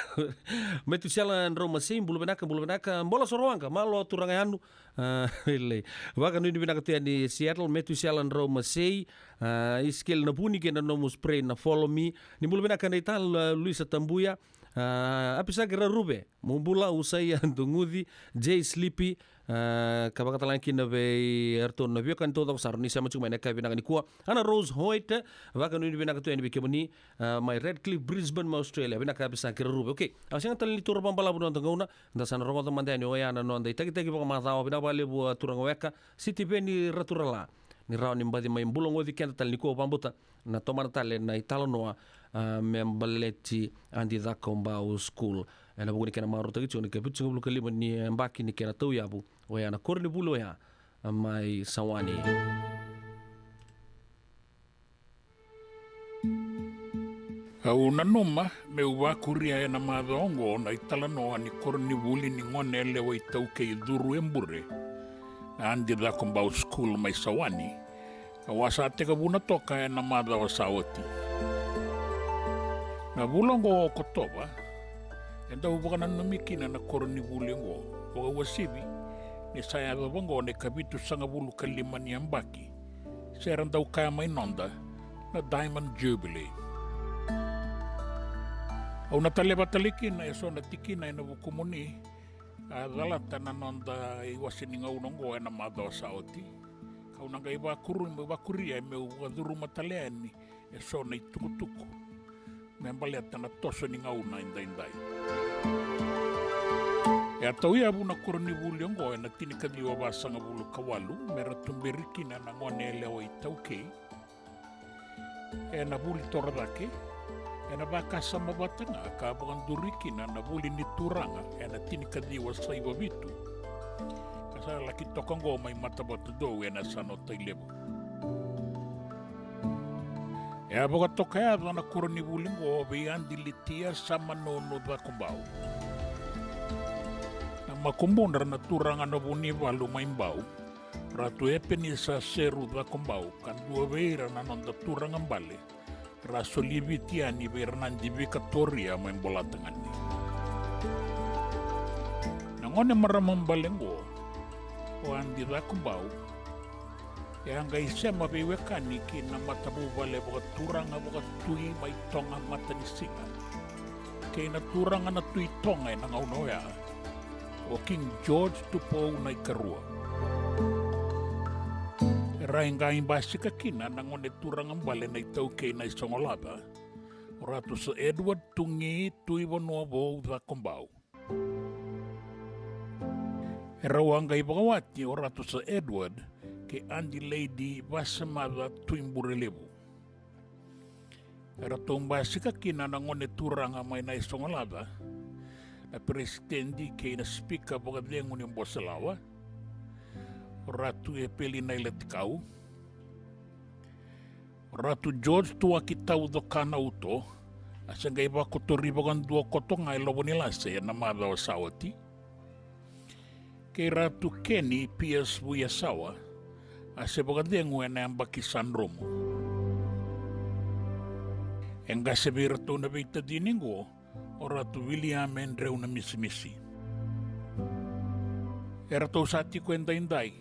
Metusela Draumasei, bula vinaka, bula vinaka. Bola Sorowaqa, malo turaga yanu. Uh, ilei. Vakanuinui vinaka tu yani Seattle, Metusela Draumasei. Uh, Isikeli Navuni kei na nomu spray na Follow Me. Ni bula vinaka na ital, uh, Luisa Tabuya. A, Apisaki Raruve, Mubula, Usaia Duguci, Jay Sleepy, a, ka vakatalega kina vei eratou na veiwekani taucoko sara ni sema tiko mai na yakavi vinaka nikua. Ana Rose Hoyt, vakanuinui vinaka tu yani vei kemuni, a, mai Redcliffe, Brisbane, mai Australia. Vinaka Apisaki Raruve. Okay, a sega tale ni taura vakabalavu na noda gauna, da sa na rogoca mada yani oya na noda itakitaki vakamacawa. Vinaka vakalevu a turaga weka, Sitiveni Raturala. Ni rawa ni baci mai bulogoci keda tale nikua, vakabauta na tomana tale na italanoa, a, me baleti Adi Cakobau School. Ena vuku ni kena marautaki tiko na ikavitusagavulu ka lima ni yabaki ni kena tauyavu oya na koronivuli oya, a, mai Sawani. Au nanuma meu vakuria ena macawa oqo na italanoa ni koronivuli ni gone yalewa iTaukei curu e bure, na Adi Cakobau School mai Sawani, ka au sa tekivu na toka ena macawa sa oti. Na vula oqo o Okotova e dau vakananumi kina na koronivuli oqo, vakauasivi ni sa yacova oqo na ikavitusagavulu ka lima ni yabaki, se ra dau kaya mai noda na Diamond Jubilee. Au na taleva tale kina eso na tikina ena vukumuni, a, calata na noda iwase ni gauna oqo ena macawa sa oti. Kau na qai vakuru, vakuria meu vakacuruma tale yani eso na itukutuku me baleta na toso ni gauna edaidai. E a tauyavu na koronivuli oqo ena tinikaciwa vasagavulu ka walu, me ra tuberi kina na gone yalewa iTaukei ena vuli torocake, ena vakasama vata ga ka vakaduri kina na vuli ni turaga ena tinikaciwa saiva vitu, ka sa laki toka oqo mai Matavatudou ena yasana o Tailevu. E a vakatokayaca na koronivuli oqo vei Adi Litia Samanunu Cakobau. Na makubudra na turaga na Vunivalu mai Bau, Ratu Epenisa Seru Cakobau, ka dua vei ira na noda turaga bale, ra soli Viti yani vei ira na Adi Vikatoria mai Bolatagane. Na gone marama bale oqo, o Adi Cakobau, e a qai sema veiwekani ki na matavuvale vakaturaga vakatui mai Toga Matanisiga kei na turaga na Tui Toga ena gauna oya, o King George Tupou na iKarua. Era a qai basika kina na gone turaga bale na iTaukei Naisogolaca, o Ratu Sir Edward Tugi Tuivanuavou Cakobau. Erau a qai vakawati o Ratu Sir Edward kei Adi Lady Vasemaca Tuiburelevu. Eratou basika kina na gone turaga mai Naisogolaca, na peresitedi kei na sipika vakacegu ni Boselawa, o Ratu Epeli Nailatikau, Ratu George Tuaki Tauco Kanauto, a se qai vakotori vakadua koto ga e Lovonilase ena macawa sa oti, kei Ratu Kenny Pierce Vuyasawa, a se vakacegu ena yabaki sa dromu. E qase vei iratou na veitacini oqo, o Ratu William Andrew Namisimisi. Eratou sa tiko edaidai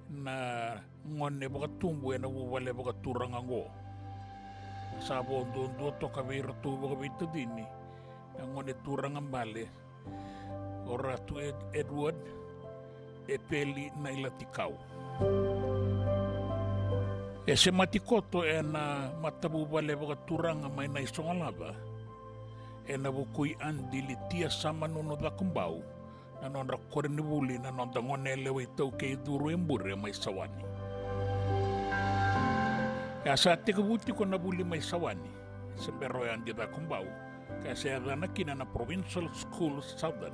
na gone vakatubu ena vuvale vakaturaga oqo. Sa vo duadua toka vei iratou vakaveitacini na gone turaga bale, o Ratu Ed-, Edward Epeli Nailatikau. E semati koto ena matavuvale vakaturaga mai Naisogolaca, ena vukui Adi Litia Samanunu Cakobau, na nodra koronivuli na noda gone yalewa iTaukei curu e bure mai Sawani. E a sa tekivu tiko na vuli mai Sawani, se bera o Adi Cakobau, ka se yacana kina na Provincial School Southern.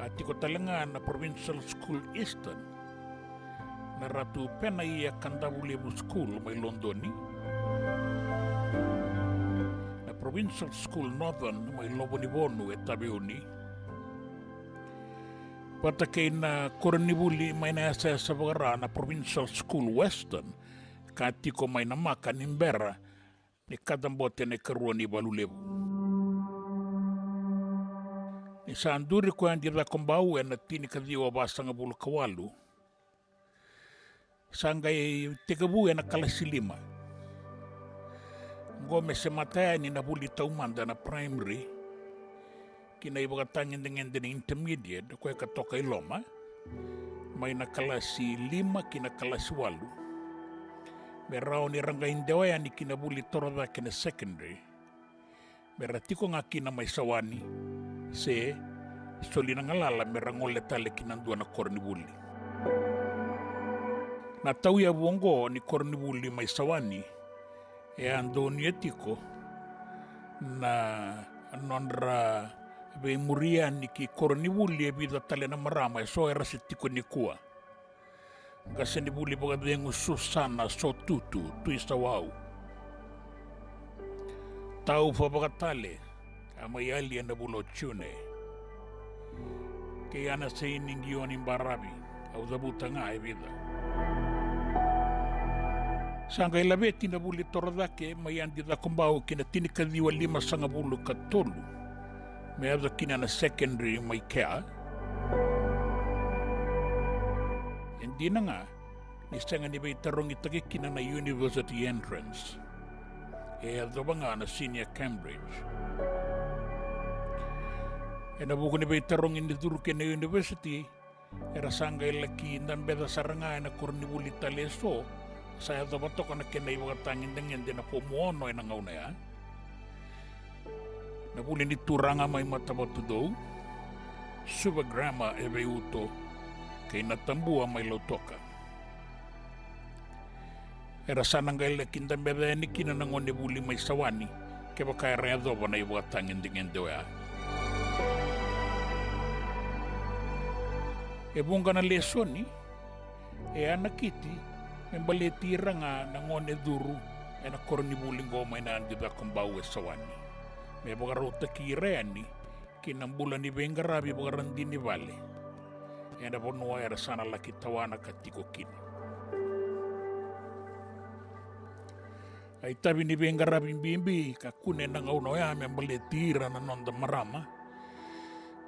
A tiko tale ga na Provincial School Eastern, na Ratu Penaia Kadavulevu School mai Lodoni, na Provincial School Northern mai Lovonivonu e Taveuni, vata kei na koronivuli mai na yasayasa vakara na Provincial School Western, ka tiko mai Namaka ni bera ni kadabote na ikarua ni valu levu. Ni sa duri ko Adi Cakobau ena tinikaciwa vasagavulu ka walu, sa qai tekivu ena kalasi lima. Oqo me semata yani na vuli taumada na primary ki na ivakatagedegede ni intermediate, o koya ka toka i loma, mai na kalasi lima ki na kalasi walu, me rawa ni ra qai dewa yani ki na vuli torocake na secondary, me ra tiko ga kina mai Sawani, se soli na galala me ra gole tale ki na dua na koronivuli. Na tauyavu oqo ni koronivuli mai Sawani e a donuya tiko na nodra veimuri yani ki koronivuli e vica tale na marama, e so era se tiko nikua. Qasenivuli vakacegu Susana Sotutu Tuisawau, taufa vakatale, a mai yali ena vula o June. Kei Anaseini Qioni Baravi, au cavuta ga e vica. Sa qai laveti na vuli torocake mai Yadi Cakobau ki na tinikaciwa limasagavulu ka tolu, me yaco kina na secondary mai kea. E dina ga ni sega ni veitarogitaki kina na university entrance, e yacova ga na senior Cambridge. Ena vuku ni veitarogi ni curu ki na university, era sa qai laki dabeca sara ga ena koronivuli tale e so. Sa yacova toka na kena ivakatagedegede na fomu ono ena gauna ya. Na vuli ni turaga mai Matavatudou, Suva Grammar e Veiuto, kei na Tabua mai Lautoka. Era sa na qai laki dabeca yani kina na gonevuli mai Sawani, kevaka era yacova na ivakatagedegede oya. E vuqa na lesoni e a nakiti me baleti ira ga na gone curu ena koronivuli qo mai na Yadi Cakobau e Sawani, me vakarautaki ira yani ki na bula ni veiqaravi vakaradini vale ena vanua era sa na laki tawana ka tiko kina. A itavi ni veiqaravi bibi ka kune na gauna oya me baleti ira na noda marama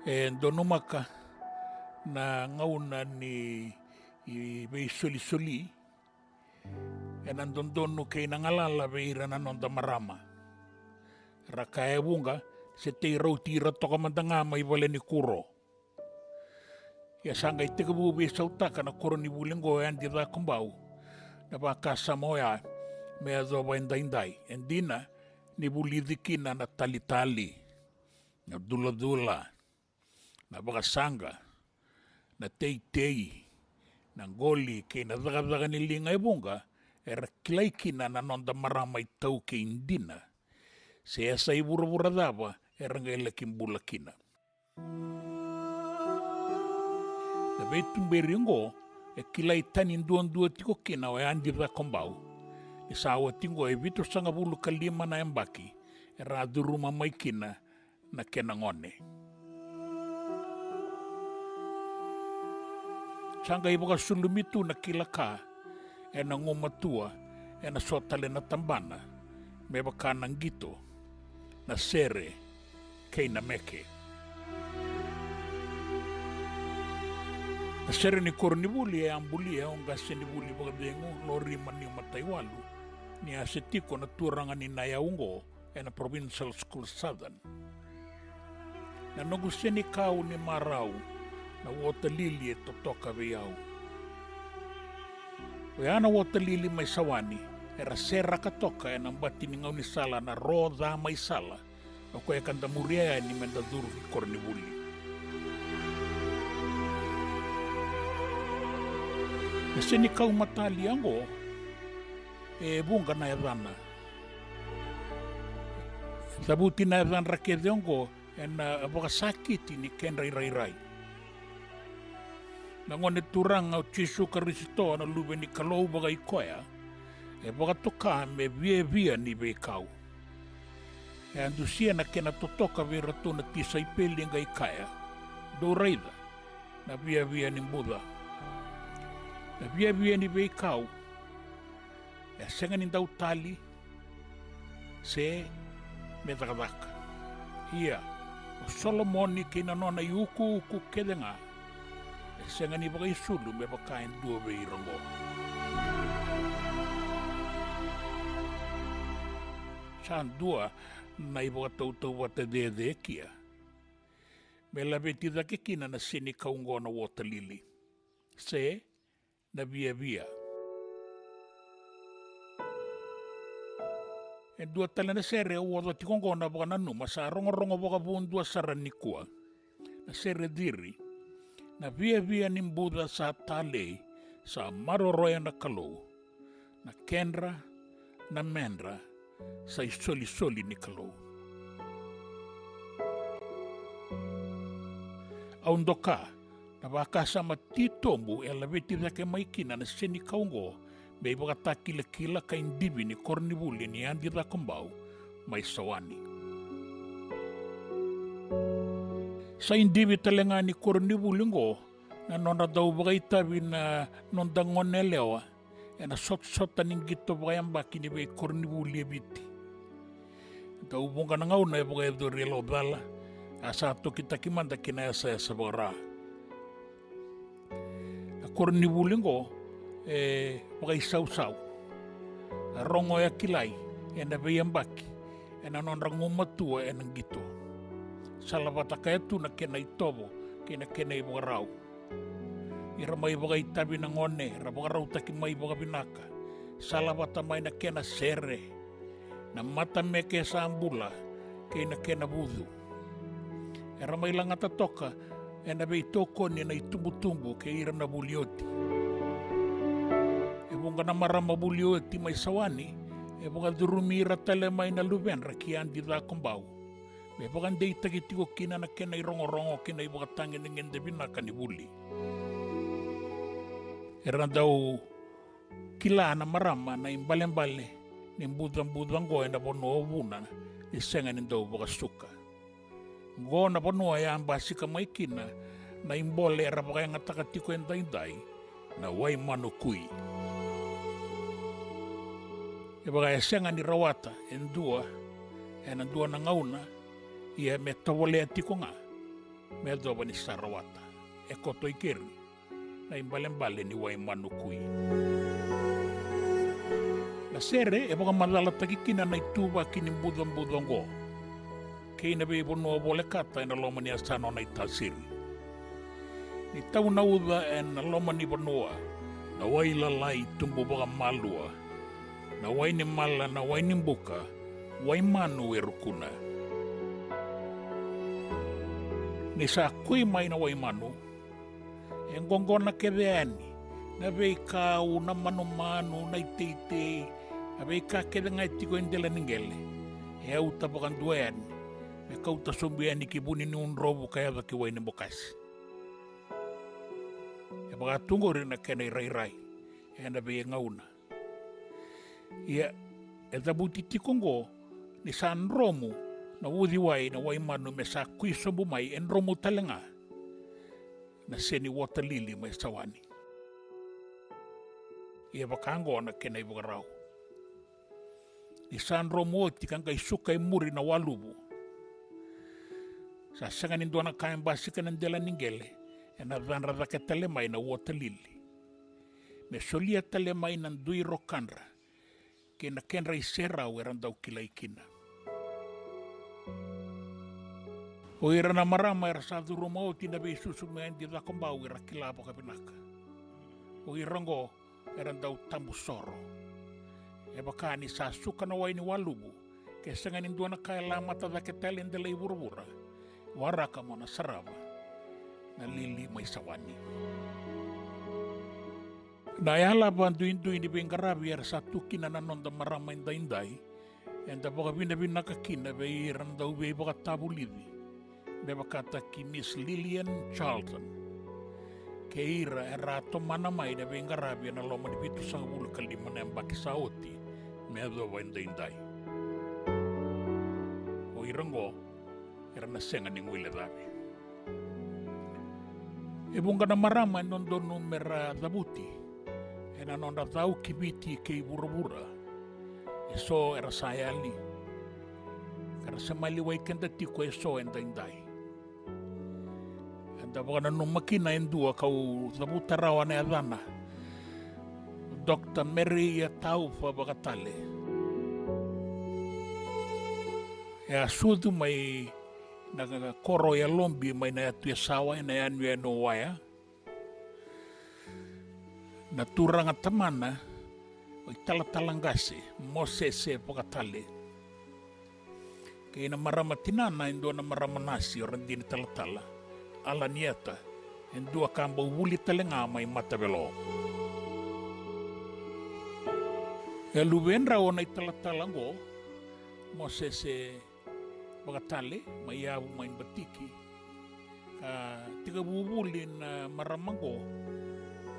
e donumaka na gauna ni veisolisoli ena dodonu kei na galala vei ira na noda marama. Ra kaya e vuqa, se tei rauti ira toka mada ga mai valenikuro. Ia sa qai tekivu veisautaka na koronivuli qo e Yadi Cakobau na vakasama oya me yacova edaidai. E dina ni vulici kina na talitali, na culacula, na vakasaqa, na teitei, na qoli kei na cakacaka ni liga e vuqa, era kilai kina na noda marama iTaukei dina, se yasa i vuravura cava era qai laki bula kina. Na veituberi oqo e kilai tani duadua tiko kina o Yadi Cakobau, ni sa oti oqo e vitusagavulu ka lima na yabaki era a curuma mai kina na kena gone. Sa qai vakasulumi tu na kila ka ena gumatua ena so tale na tabana, me vaka na qito, na sere kei na meke. Na sere ni koronivuli e a bulia o qasenivuli vakacegu Lori Maniu Mataiwalu, ni a se tiko na turaga ni Nayau oqo ena Provincial School Southern. Na noqu senikau ni marau, na water lily e totoka vei au. Oya na water lily mai Sawani era seraka toka ena bati ni gaunisala na ro ca mai sala, o koya ka da muria yani me da curu ki koronivuli. Na senikau matalia oqo e vuqa na yacana. Cavuti na yacadra kece oqo ena vakasakiti ni kedra irairai. Na Gone Turaga o Jisu Karisito na Luve ni Kalou vakaikoya e vakatoka me viavia ni veikau. E a dusia na kena totoka vei iratou na tisaipeli, qai kaya, "Dou raica na viavia ni Buca." Na viavia ni veikau e sega ni dau tali se me cakacaka. Ia, o Solomoni kei na nona iukuuku kece ga e sega ni vakaisulu me vaka e dua vei ira oqo. Sa dua na ivakatautauvata cecekia me laveti cake kina na senikau oqo na water lily, se na viavia. E dua tale na sere au oca tiko oqo na vakananuma sa rogorogo vakavudua sara nikua. Na sere ciri: Na viavia ni buca sa talei, sa maroroya na Kalou. Na kedra, na medra, sa isolisoli ni Kalou. Au doka na vakasama titobu e laveti cake mai kina na senikau oqo me ivakatakilakila ka idivi ni koronivuli ni Adi Cakobau mai Sawani. Sa idivi tale ga ni koronivuli oqo na nodra dau vakaitavi na noda gone yalewa ena sotasota ni qito vakayabaki ni veikoronivuli e Viti. Dau vuqa na gauna e vakayacori e Laucala, a sa tokitaki mada ki na yasayasa vakaRa. Na koronivuli oqo e vakaisausau, a rogo e kilai ena veiyabaki ena nodra gumatua ena qito. Salavata kaya tu na kena itovo kei na kena ivakarau. Ira mai vakaitavi na gone era vakarautaki mai vakavinaka, salavata mai na kena sere, na matameke sa bula, kei na kena vucu. Era mai lagata toka ena veitokoni na itubutubu kei ira na vuli oti. E vuqa na marama vuli oti mai Sawani e vakacurumi ira tale mai na luvedra ki Adi Cakobau me vakadeitaki tiko kina na kena irogorogo kei na ivakatagedegede vinaka ni vuli. Era dau kila na marama na ibalebale ni bucabuca oqo ena vanua o Vuna ni sega ni dau vakasuka. Oqo na vanua e a basika mai kina na ibole era vakayagataka tiko edaidai na Waimanu Kui. E vaka e sega ni rawata e dua ena dua na gauna, ia me tovolea tiko ga me yacova ni sa rawata. E koto i keri na ibalebale ni Waimanu Kui. Na sere e vakamacalataki kina na ituvaki ni bucabuca oqo kei na veivanua volekata ena loma ni yasana o Naitasiri. Ni tau na uca ena loma ni vanua, na wai lalai tubu vakamalua, na wai ni mala, na wai ni buka, Waimanu e rukuna. Ni sa kui mai na Waimanu, e qoqona kece yani na veikau, na manumanu, na iteitei, na veika kece ga e tiko e dela ni qele. E auta vakadua yani me kauta sobu yani ki Vuniniudrovu ka yaco ki Wainibokasi. E vaka tu qori na kena irairai ena veigauna. Ia, e cavuti tiko oqo ni sa dromu na uciwai na Waimanu me sa kui sobu mai, e dromu tale ga na seni water lily mai Sawani. Ia vaka oqo na kena ivakarau. Ni sa dromu oti ka qai suka e muri na waluvu, sa sega ni dua na ka e basika na dela ni qele ena cadra cake tale mai na water lily me solia tale mai na dui rokadra kei na kedra iserau era dau kilai kina. O ira na marama era sa curuma oti na veisusu mai Adi Cakobau era kila vakavinaka. O ira oqo era dau tabu soro. E vaka ni sa suka na wai ni waluvu, ke sega ni dua na ka e lamata cake tale e dela i vuravura, waraka mo na sarava na lili mai Sawani. Na yalava duidui ni veiqaravi era sa tu kina na noda marama edaidai, eda vakavinavinaka kina vei ira na dau veivakatavulici, me vakataki Miss Lillian Charlton kei ira era a tomana mai na veiqaravi ena loma ni vitusagavulu ka lima na yabaki sa oti me yacova edaidai. O ira oqo era na sega ni guilecavi. E vuqa na marama e dodonu me ra cavuti ena nodra cau ki Viti kei vuravura. E so era sa yali, ka ra se maliwai keda tiko e so edaidai. Eda vakananuma kina e dua kau cavuta rawa na yacana, Doctor Mary Yataufa Vakatale. E a sucu mai na koro e Lobi mai na yatu e Sawa ena yanuyanu o Waya. Na turaga tamana o iTalatala Qase Mosese Vakatale. Kei na marama tinana e dua na marama nasi o Radini Talatala Alanieta, e dua ka bau vuli tale ga mai Matavelo. E luvedrau o na italatala oqo Mosese Vakatale mai Yavu mai Batiki. Ka tekivu vuli na marama oqo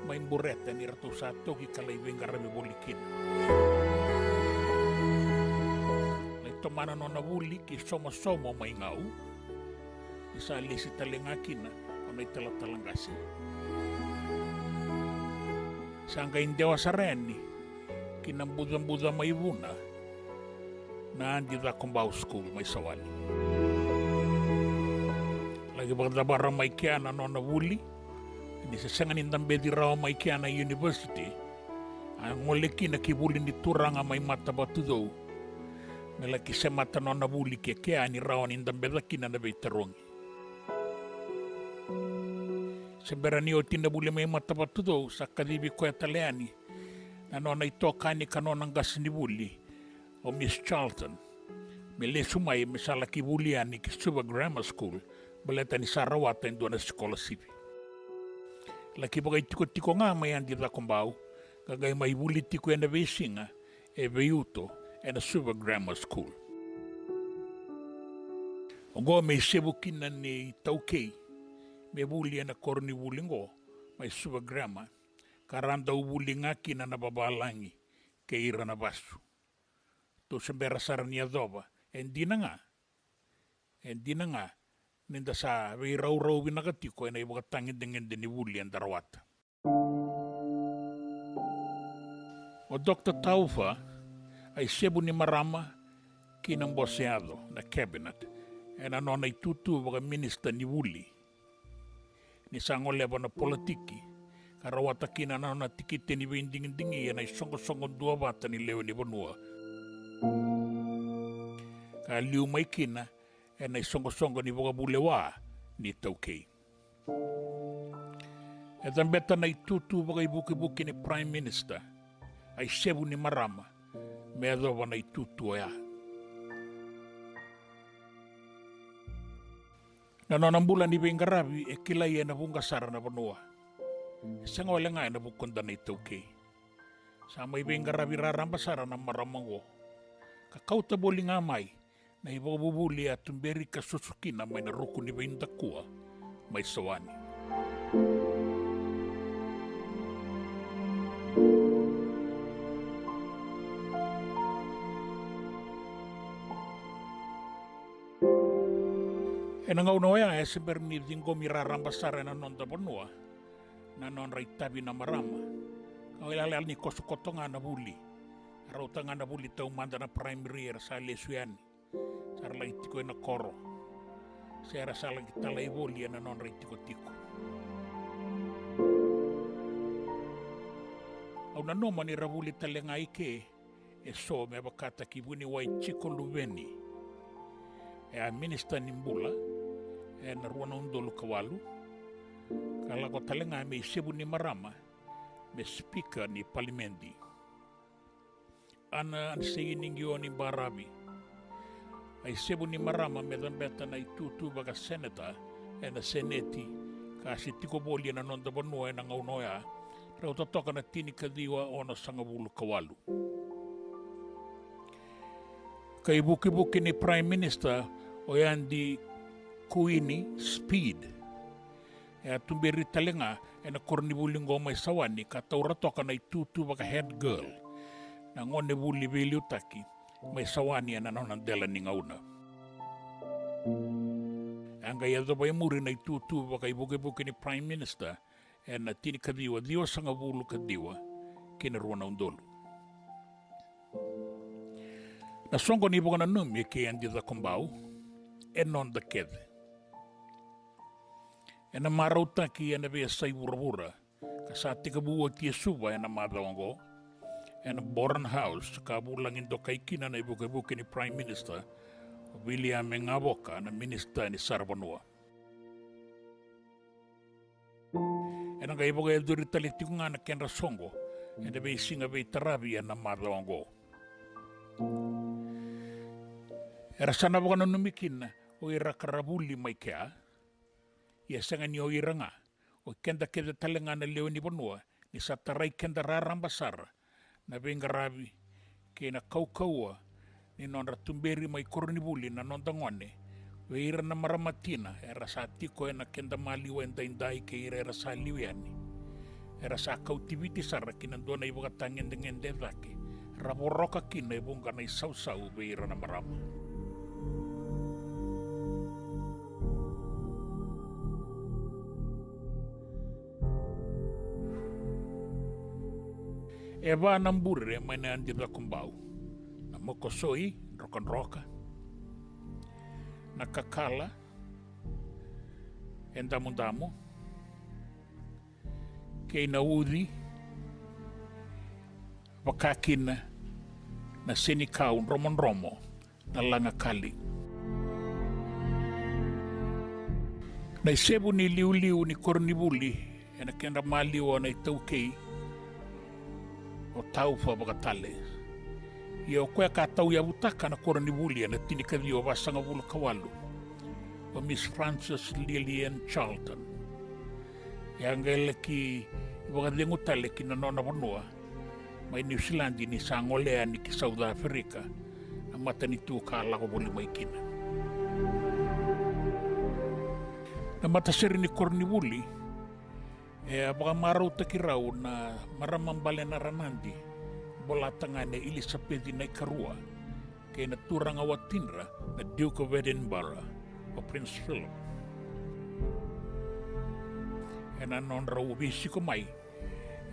mai Bureta ni ratou sa toki ka lai veiqaravi voli kina. Lai tomana nona vuli ki Somosomo mai Gau. Ni sa lesi tale ga kina o na italatala qase. Sa qai dewa sara yani ki na bucabuca mai Vuna na Adi Cakobau School mai Sawani. Laki vakacavara mai kea na nona vuli, ni se sega ni dabeci rawa mai kea na university, a gole kina ki vuli ni turaga mai Matavatucou me laki semata nona vuli ke kea ni rawa ni dabeca kina na veitarogi. Se bera ni oti na vuli mai Matavatucou, sa kacivi koya tale yani na nona itokani ka nona qasenivuli o Miss Charlton me lesu mai me sa laki vuli yani ki Suva Grammar School, baleta ni sa rawata e dua na sikolasivi. Laki vakaitikotiko ga mai Adi Cakobau, ka qai mai vuli tiko ena veisiga e Veiuto ena Suva Grammar School. Oqo me isevu kina ni taukei me vuli ena koronivuli oqo mai Suva Grammar, ka ra dau vuli ga kina na vavalagi kei ira na vasu. Tou se bera sara ni yacova, e dina ga, e dina ga ni da sa veiraurau vinaka tiko ena ivakatagedegede ni vuli eda rawata. O Doctor Taufa a isevu ni marama ki na bose yaco, na cabinet, ena nona itutu vakaminisita ni vuli. Ni sa goleva na politiki ka rawata kina na nona tikite ni veidigidigi ena isoqosoqo duavata ni lewe ni vanua, ka liu mai kina ena isoqosoqo ni vakavulewa ni taukei. E cabeta na itutu vakaivukivuki ni Prime Minister a isevu ni marama me yacova na itutu oya. Na nona bula ni veiqaravi e kilai ena vuqa sara na vanua, e sega wale ga ena vukuda na iTaukei. Sa mai veiqaravi raraba sara na marama oqo, ka kauta voli ga mai na ivakavuvuli e a tuberi ka susu kina mai na ruku ni veidakua mai Sawani. Ena gauna oya e se bera ni ciqomi raraba sara ena noda vanua na nodra itavi na marama, ka o yalayala ni kosokoto ga na vuli. Rauta ga na vuli taumada na primary era sa lesu yani, sa ra laki tiko ena koro, se era sa laki talai voli ena nodra itikotiko. Au nanuma ni ra vuli tale ga i ke eso me vakataki vuniwai Jiko Luveni, e a minisita ni bula ena rua na udolu ka walu, ka lako tale ga me isevu ni marama me sipika ni palimedi. Ana Aniseini Qioni Baravi a isevu ni marama me cabeta na itutu vakaseneta ena seneti, ka se tiko voli ena noda vanua ena gauna oya, rauta toka na tinikaciwa onosagavulu ka walu. Ka ivukivuki ni Prime Minister o Adi Kuini Speed, e a tuberi tale ga ena koronivuli oqo mai Sawani ka taura toka na itutu vaka head girl, na gonevuli veiliutaki mai Sawani ena nona dela ni gauna. E a qai yacova e muri na itutu vakaivukivuki ni Prime Minister ena tinikaciwa ciwasagavulu ka ciwa ki na rua na udolu. Na soqo ni vakananumi kei Adi Cakobau e noda kece. Ena marautaki ena veiyasai vuravura, ka sa tekivu oti e Suva ena macawa oqo, ena Boran House, ka vulagi dokai kina na ivukevuke ni Prime Minister Viliame Gavoka na minisita ni saravanua. Ena qai vakayacori tale tiko ga na kedra soqo ena veisiga veitaravi ena macawa oqo. Era sa na vakananumi kina o ira ka ra vuli mai kea, ia sega ni o ira ga, o keda kece tale ga na lewe ni vanua, ni sa tarai keda raraba sara na veiqaravi kei na kaukauwa ni nodra tuberi mai koronivuli na noda gone, vei ira na marama tina era sa tiko ena keda maliwa edaidai kei ira era sa liu yani. Era sa kauti Viti sara ki na dua na ivakatagedegede e cake, ra voroka kina e vuqa na isausau vei ira na marama. E va na bure mai na Yadi Cakobau: na Mokosoi, Drokadroka, na Kakala, e Damudamu, kei na Uci, vaka kina na Senikau, Dromodromo, na Lagakali. Na isevu ni liuliu ni koronivuli ena kedra maliwa na iTaukei o Taufa Vakatale. Ia o koya ka tauyavutaka na koronivuli ena tinikaciwa vasagavulu ka walu o Miss Frances Lilian Charlton. E a qai laki vakacegu tale ki na nona vanua mai Niusiladi ni sa gole yani ki Sauca Aferika na matanitu ka a lako voli mai kina. Na matasere ni koronivuli e a vakamarautaki rau na marama bale na Ranadi, Bolatagane Ilisapeci na iKarua, kei na turaga watidra na Duke of Edinburgh, o Prince Philip, ena nodrau veisiko mai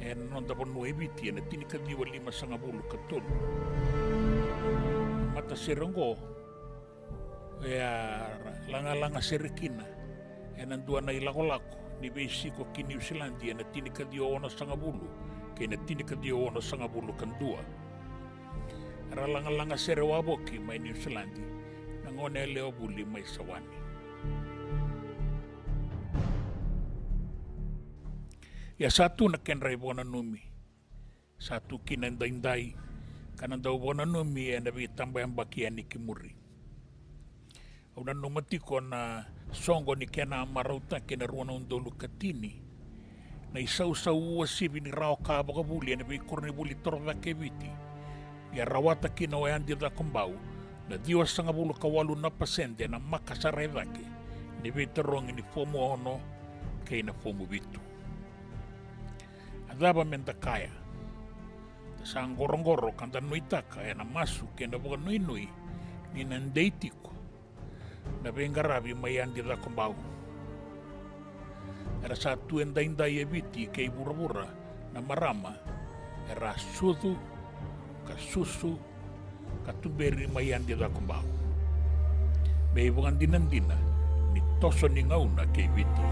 ena noda vanua e Viti ena tinikaciwa limasagavulu ka tolu. Na matasere oqo e a lagalaga sere kina ena dua na ilakolako ni veisiko ki Niusiladi ena tinikaciwa onosagavulu kei na tinikaciwa onosagavulu ka dua. Era lagalaga sere wavoki mai Niusiladi na gone yalewa vuli mai Sawani. Ia sa tu na kedra ivakananumi. Sa tu kina edaidai ka na dau vakananumi ena veitabayabaki yani ki muri. Au nanuma tiko na soqo ni kena a marautaki ena rua na udolu ka tini na isausau uasivi ni rawa ka vakavuli ena veikoronivuli torocake e Viti. Ia rawata kina o Yadi Cakobau na ciwasagavulu ka walu na pasede ena maka sara e cake ni veitarogi ni fomu ono kei na fomu vitu. A cava me da kaya? Da sa qoroqoro ka da nuitaka ena masu kei na vakanuinui ni na dei tiko na veiqaravi mai Yadi Cakobau. Era sa tu edaidai e Viti kei vuravura na marama era a sucu ka susu ka tuberi mai Yadi Cakobau me ivakadinadina ni toso ni gauna kei Viti.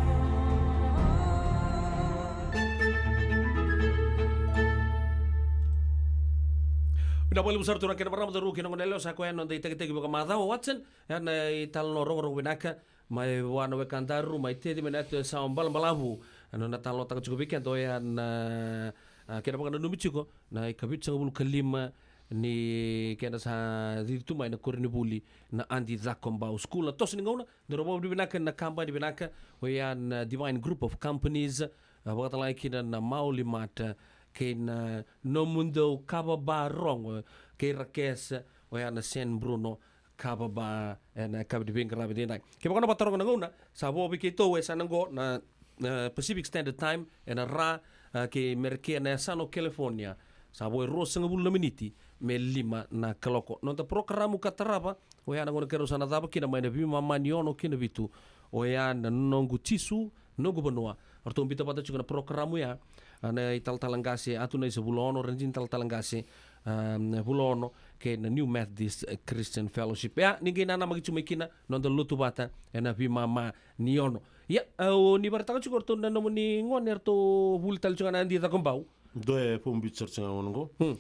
Vinaka vakalevu sara turaga kei na marama, cauravou kei na goneyalewa, sa koya na noda itakitaki vakamacawa, Watson. Ia na italanoa rogorogo vinaka mai vua na wekadaru mai Teci mai na yatu e Sawa Balabalavu. Na nona talanoataka tiko vei keda oya na, a, kena vakananumi tiko na ikavitusagavulu ka lima ni kena sa cici tu mai na koronivuli na Yadi Cakobau School. Na toso ni gauna, daru vakavinavinaka na kabani vinaka oya na Divine Group of Companies, a, vakatalega kina na Maoli Mart, a, kei na nomudou kava ba rogo kei Rakes, oya na San Bruno Kava Ba, ena yakavi ni veiqaravi edaidai. Kevaka o na vakataroga na gauna, sa vo vei keitou e sa na qo na, e, Pacific Standard Time, ena Ra, e, kei Merika na yasana o California. Sa vo e ruasagavulu na miniti me lima na kaloko. Noda porokaramu ka tarava oya na gauna keirau sa na cava kina mai na veimama ni ono kei na vitu, oya na Noqu Jisu, Noqu Vanua. Ratou biuta vata tiko na porokaramu ya, a, na italatala qase Atu Naisa Vulaono, Radini Talatala Qase, a, Vulaono, kei na New Methodist Christian Fellowship. Ia, ni qai nanamaki tiko mai kina na noda lotu vata ena veimama ni ono. Ia, a, o ni vakaraitaka tiko o ratou na nomuni gone eratou vuli tale tiko ga na Yadi Cakobau. Dua e fomu vitu sara tiko ga gona qo. Hmm.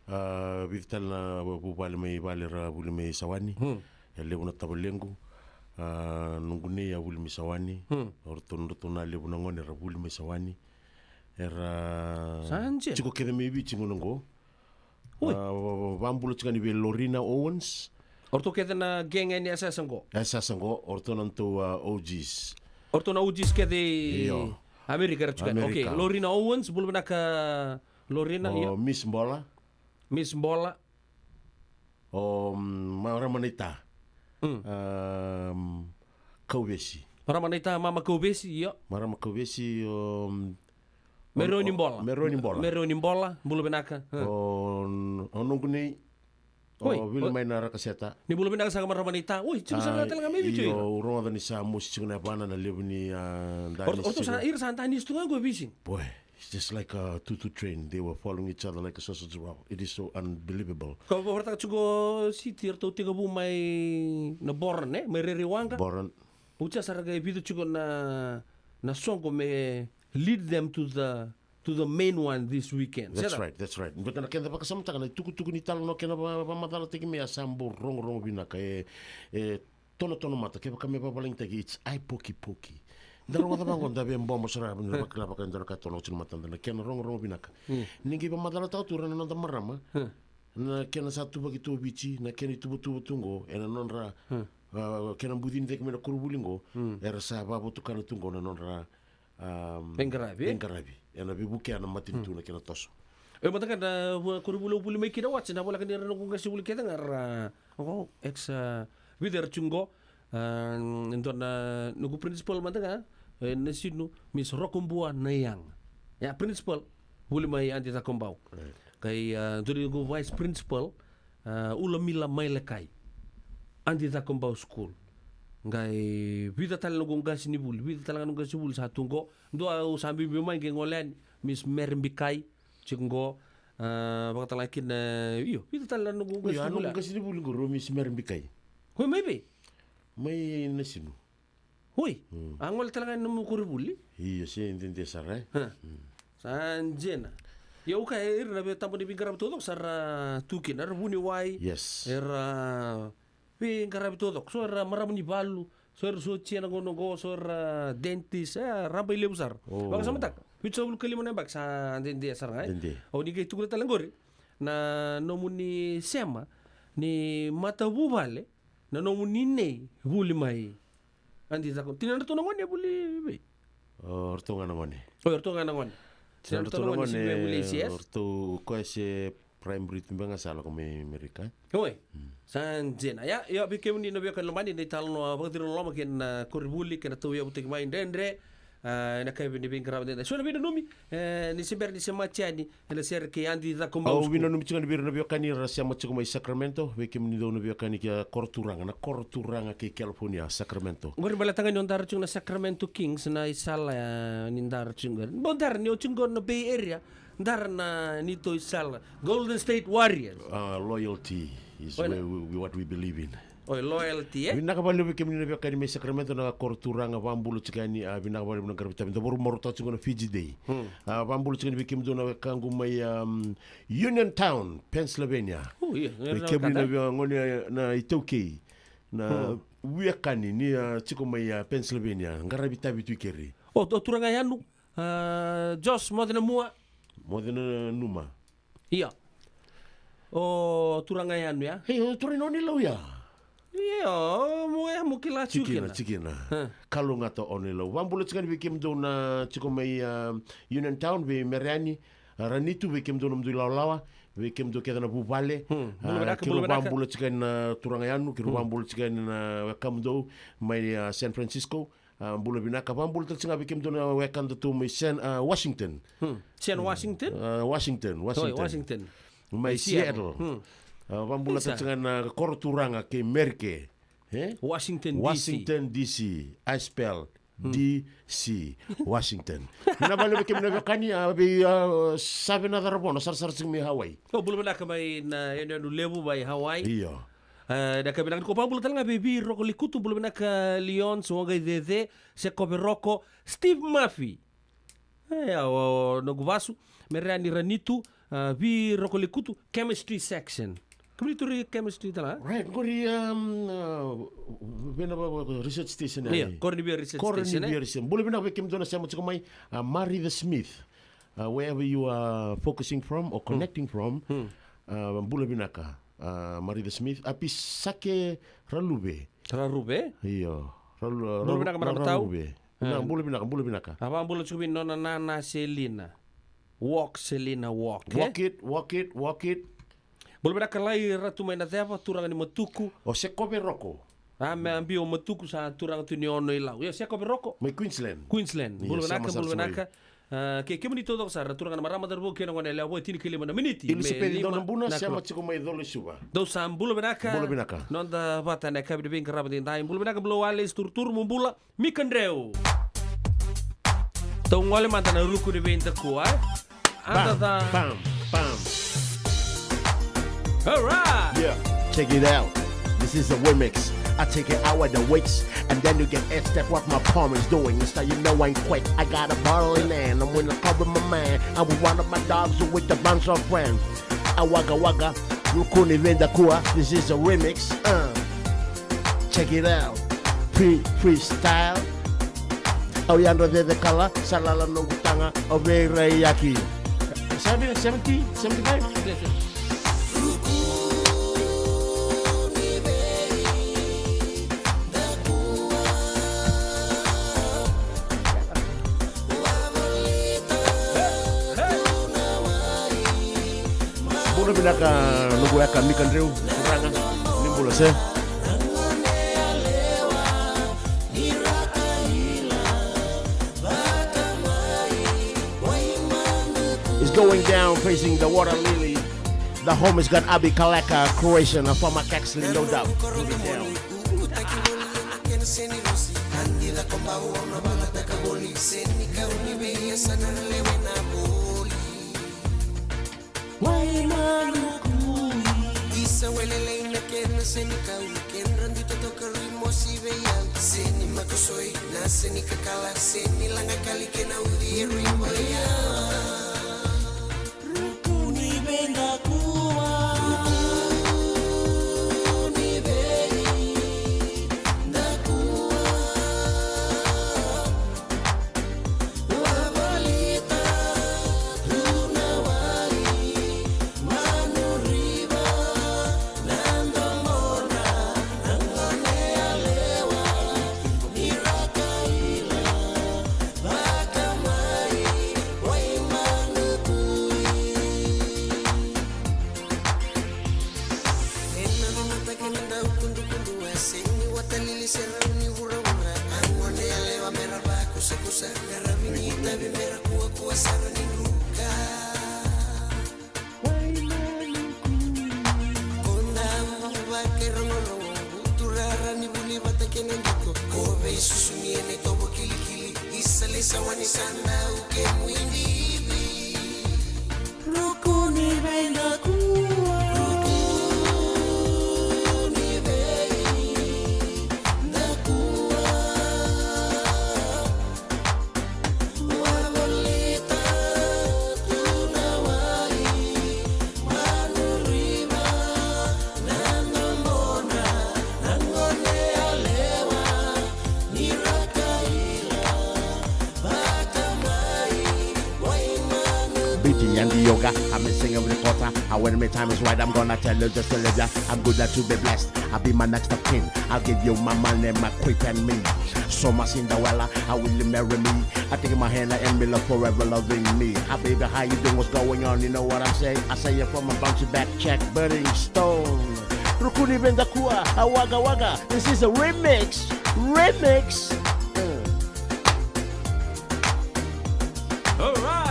A, vica tale na vuvale mai vale ra vuli mai Sawani. Hmm. E levu na tavalequ, a, noqu nei a vuli mai Sawani. Hmm. O ratou, nodratou na levu na gone era vuli mai Sawani. Era Sa dina. Tiko kece mai Viti gona qo. Oi. A, va-, va-, vabula tiko yani vei Lorina Owens. O ratou kece na gang yani yasayasa qo. Yasayasa qo, o ratou na nodratou, a, O Gs. O ratou na O Gs kece i Io. Amerika era tiko yani. Amerika. Okay, Lorina Owens, bula vinaka Lorina, O io. Miss Bola. Miss Bola. O, mm, marama naita. Mm. Um, Kauvesi. Marama naita, mama Kauvesi, io. Marama Kauvesi, o, mm, Meroni o, Bola. Meroni Bola. Meroni Bola, bula vinaka. Mm. O, o noqu nei, o Oi, Vili o mai na Rakaseta. Ni bula vinaka saka marama naita. Oi, tiko saka A, tale ga mai Viti io, ira. U rogoca ni sa mosi tiko na yavana na levu ni, a, Or-, danisi orto sa, tiko. Ira sa danisi tu ga qo e Viti. Boy, it's just like a tutu train. They were following each other like a sausage roll. It is so unbelievable. Ka vakaraitaka tiko Siti, eratou tekivu mai na Boran, e? Mai Rairai Waqa. Boran. Oti ya sa ra qai vica tiko na, na soqo me lead them to the, to the main one this weekend. That's right, that's right. Baleta na keda vakasamataka na itukutuku ni talanoa kei na va-, vakamacalataki mai ya sa bau rogorogo vinaka. E, e, tonotono mata, kevaka me vavalagitaki, it's eye poki poki. Da rogoca vaqo, da via bobo sara, da vakila vaka, da raica tono oti na matada, na kena rogorogo vinaka. Mm. Ni qai vakamacalataka tu ira na noda marama. Mm. Na kena sa tuvaki tu o Viti, na kena ituvatuva tu qo, ena nodra, Mm. a, kena bucini cake mai na koronivuli qo, Mm. era sa vakavotukana tu qo na nodra, a, Veiqaravi, e? Veiqaravi. Ena veivukea na matanitu Mm. na kena toso. E, mada ga na vua koronivuli au vuli mai kina, Watch, na voleka ni ra noqu qasenivuli kece ga ra, o, ex, a, vica era tiko qo, a, e dua na noqu principal mada ga, e, Nasinu, Miss Rokobua Naiyaga. Ia, principal, vuli mai Adi Cakobau. Right. Qai, a, dua na noqu vice principal, a, Ulamila Mailekai. Adi Cakobau School. Qai vica tale noqu qasenivuli, vica tale ga noqu qasenivuli sa tu qo. Dua au sa biubiu mai qai gole yani, Miss Mary Bikai, tiko qo, a, vakatalega kina, io, vica tale na noqu Io, a qasenivuli. Noqu qasenivuli qo, rau Miss Mary Bikai. Oi, mai vei? Mai Nasinu. Oi, Mm. a gole tale ga ena nomu koronivuli? Io, se dede sara, e? Ha. Mm. Sa dina. Ia, au kaya, ira na veitabana ni veiqaravi taucoko sa ra tu kina, era vuniwai. Yes. Era veiqaravi taucoko. So era marama ni valu, so era sotia na gauna qo, so era dentist, e, rabailevu sara. O. Vakasamataka, vitusagavulu ka lima na yabaki sa dede sara ga, e? Dede. Au ni qai tukuna tale qori, na nomuni sema ni matavuvale, na nomuni nei vuli mai Adi Cakobau. Tinadratou na gone e vuli vei? O ratou ga na gone. Oi, o ratou ga na gone. Tinadratou na gone, sega ni vuli A C S. O ratou, o koya se primary tu beka ga sa lako mai Amerika. Oi. Mm. Sa dina. Ia, ia, vei kemuni na veiwekani lomani, na italanoa vakaciriloloma kei na koronivuli kei na tauyavutaki mai dredre. A, ena yakavi ni veiqaravi dredre. So na veinanumi, e, ni se bera ni se mati yani ena sere kei Adi Cakobau School. Au veinanumi tiko ga ni vei ira na veiwekani era sema tiko mai Sacramento, vei kemuni dou na veiwekani kei a Koro Turaga, na Koro Turaga kei California, Sacramento. Qori baleta ga ni o dara tiko na Sacramento Kings, na isala, e, ni dara tiko qori. Bau dara ni o tiko qori na Bay Area, dara na neitou isala. Golden State Warriors. A, loyalty is Oi, na- where we, we, what we believe in. Oi, loyalty, e? Vinaka vakalevu vei kemuni na veiwekani mai Sacramento, na Koro Turaga, vakabula tiko yani, a, vinaka vakalevu na qaravi tavi. Da vakarau marautaka tiko na Fiji Day. Hmm. A, vakabula tiko yani vei kemudou na wekaqu mai, um, Uniontown, Pennsylvania. O, ia, Vei kemuni na veiwekani na iTaukei, na Hmm. veiwekani ni, a, tiko mai, a, Pennsylvania, qaravi tavi tu i keri. O, o turaga Yanu, a, Josh Mocenamua. Mocenanuma. Ia. O turaga Yanu ya. Hei, o turaga Yanu ni Lau ya. Ia, o mo ya mo kila Tikina, tikina. Tikina. Ha. Kalougata o ni Lau. Vakabula tiko yani vei kemudou na tiko mai, a, Uniontown, vei Mereani, a, Ranitu, vei kemudou na nomudou ilawalawa, vei kemudou kece na vuvale. Hmm. A, bula vinaka, keirau bula vinaka. Vakabula tiko yani na turaga Yanu, keirau Hmm. vakabula tiko yani na wekamudou mai, a, San Francisco. A, bula vinaka, vakabula tale tiko ga vei kemudou na wekadatou mai Sen, a, Washington. Hmm. Sen Washington? A, Washington, Oi, Washington. Washington. Mai Mai Seattle. Seattle. Hmm. A, vakabula tale Isa. Tiko ga na Koro Turaga kei Merike. E? Washington D C. Washington D C. I spell Hmm. D C. Washington. Vinaka vakalevu vei kemuni na veiwekani, a, vei, a, Save na Caravona, sarasara tiko mai Hawaii. O, bula vinaka mai na yanuyanu levu mai Hawaii. Io. E, na ka vinaka ni ko vakabula tale ga vei Vei Rokolikutu, bula vinaka Leon, Soqai Cece, Sekove Roko, Steve Murphy. E, o, o, noqu vasu, Mereani Ranitu, a, Vei Rokolikutu, chemistry section. Kemuni tu ri chemistry tala. Right, qori, um, uh, vei na va-, va-, research station. Ia, ai. Koronivia Research Station, e? Koronivia Research. Bula vinaka vei kemudou na sema tiko mai, uh, Maritha Smith. Uh, wherever you are focusing from or connecting from, uh, bula vinaka, uh, Maritha Smith. A Pisake Raluve. Raruve? Io. Ralu-, bula Ralu-, vinaka, Ra-, Maramatau. Raruve. Na, bula vinaka, bula vinaka. A vakabula tiko vei nona nana Selina. Walk, Selina, walk, e? Walk it, walk it, walk it. Bula vinaka Lai Ratu mai na ceva, turaga ni Matuku. O Sekove Roko. A, me a biu o Matuku sa turaga tu ni Ono-i-Lau. Ia, Sekove Roko. Mai Queensland. Queensland. Ia, bula vinaka, sema bula sara vinaka. A, kei kemuni taucoko sara, turaga na marama, cauravou kei na goneyalewa, vo e tinikalima na miniti. Ilisapeci Donabuna, sema tiko mai Colo-i-Suva. Dou sa bula vinaka. Bula vinaka. Noda vata na yakavi ni veiqaravi edaidai. Bula vinaka, Bula Wales, turuturu, mo bula. Mika Dreu. Tou gole mada na ruku ni veidakua, e? Bam, bam, bam. All right. Yeah, check it out. This is a remix. I take it out with the wicks, and then you get a step what my palm is doing. So you know I'm quick. I got a bottle in hand. I'm gonna cover my man. I was one of my dogs with a bunch of friends. A waka waka, ruku ni veidakua. This is a remix. Uh, check it out. Free, freestyle. Au yadra cecekala, sa lala noqu taga, au veiraiyaki. Seventy, seventy, seventy-five? Bula vinaka noqu weka Mika Dreu, turaga, ni bula se. It's going down facing the water lily. The home is got Abi Kaleka, Croatian, a former Caxley, no doubt. Moving down. Wai manu kui. Isa welelei na kena senikau, kedra dui totoka rui mosi vei au. Seni makosoi, na seni kakala, seni laga kali kena uci e rui mai au. Ruku ni veidakua. Ruku ni veidakua. Ena nona take na dau kudukudu, a seni watalili se rau ni vuravura. A gone yalewa me ra vakusakusa, qaravi ni itavi me ra kuakua sara ni druka. Ko dau vakerogorogo, buturara ni vuli vata kei na diko. Ko veisusumi ena itovo kilikili, isa leisa wani sa dau kemu idivi. Ruku ni veidakua. Ruku ni veidakua. Wavolita tu na wai, Manu River, na domona, na gone yalewa, ni ra kaila. Biti and the yoga, I'm missing every quarter. And when my time is right, I'm gonna tell you just to live ya. I'm good that you be blessed. I'll be my next of kin. I'll give you my money, my quick and me. So my Cinderella, I will you marry me? I take my hand and be love forever loving me. Ah, baby, how you doing? What's going on? You know what I'm saying? I say it from a bouncy back check, burning stone. Ruku ni veidakua, a waka waka. This is a remix. Remix. All right.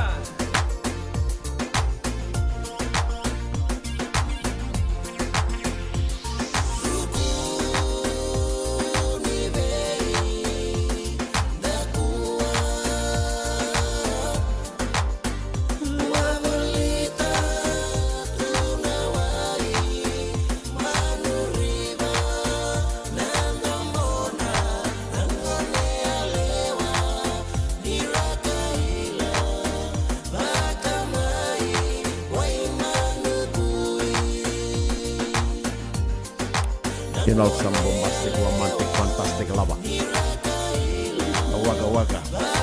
Awesome, bombastic, romantic, fantastic lover. Waka waka.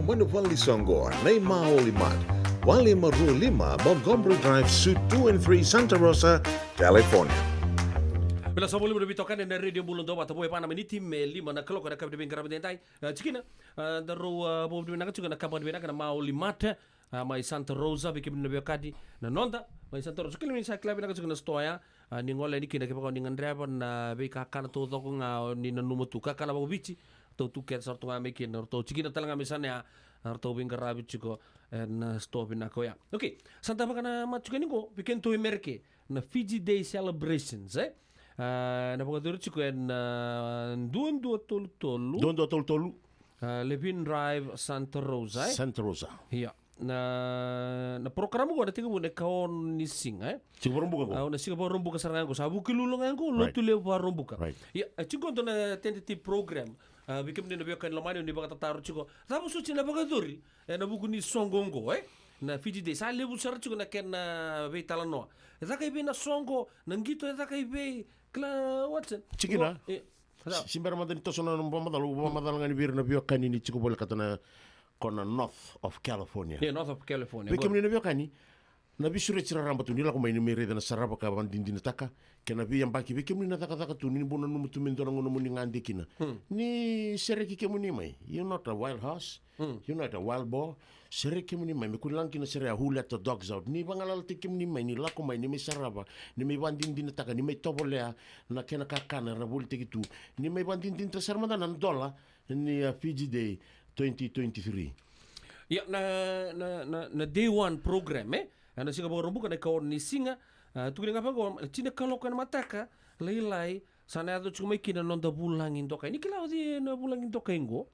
Manu Vale Soqo, nei Maoli Mart, Wale Marua Lima, Montgomery Drive, Suite two and three, Santa Rosa, California. Vila sa voli muna vitokani na redio Bula Dua Vata, vo e va na miniti me lima na kaloko na kavi na veiqaravi daidai. A, tikina, a, da rau, a, voli vinaka tiko na kaba ni vinaka na Maoli Mart, a, mai Santa Rosa, vei kemuni na veiwekani na noda mai Santa Rosa. Kila ni sa kila vinaka tiko na stoa ya, a, ni gole yani kina kevaka o ni gadreva na veikakana taucoko ga o ni nanuma tu, kakana vakaviti, ratou tu kece sara tu ga mai kina, ratou tikina tale ga mai sana ya, a, ratou veiqaravi tiko ena, a, stoa vinaka oya. Okay, sa da vakanamata tiko yani qo vei kedatou i Mereke, na Fiji Day celebrations, e? A, na vakayacori tiko ena, a, dua dua tolu tolu, dua dua tolu tolu. A, Levin Drive, Santa Rosa, e? Santa Rosa. Ia. Na, na porokaramu qo na tekivu na ikaono ni siga, e? Siga Vakaraubuka qo. A, na siga Vakaraubuka sara ga qo. Sa Vukelulu ga qo, right. Lotulevu Vakaraubuka. Right. Ia, e, tiko qo dua na tentative program. A, vei kemuni na veiwekani lomani, o ni vakatataro tiko, cava soti na vakayacori ena vuku ni soqo qo, e? Na Fiji Day. Sa levu sara tiko na kena veitalanoa. E caka i vei na soqo, na qito e caka i vei, kila, Watson? Tikina. E, cava? Si-, se bera mada ni toso na vakamacala, au vakamacala ga ni vei ira na veiwekani ni tiko volekata na, ko na North of California. E, North of California. Vei kemuni na veiwekani, na veisureti raraba tu, ni lako mai ni mai raica na sarava ka vakadinadinataka, kei na veiyabaki vei kemuni na cakacaka tu, ni bau nanuma tu me dua na gauna mo ni gade kina. Hmm. Ni sereki kemuni mai. You're not a wild horse. Hmm. You're not a wild boar. Sereki kemuni mai, me kua ni laga kina na sere ya, who let the dogs out. Ni vagalalataki kemuni mai, ni lako mai, ni mai sarava, ni mai vakadinadinataka, ni mai tovolea na kena kakana era volitaki tu. Ni mai vakadinadinataka sara mada na dola ni, a, Fiji Day twenty twenty-three. Ia, na, na, na, na day one program, e? Ena siga Vakaraubuka na ikaono ni siga, a, tukuni ga vaqo, tini na kaloko ena mataka, lailai, sa na yaco tiko mai kina na noda vulagi dokai. Ni kila o cei na vulagi dokai qo?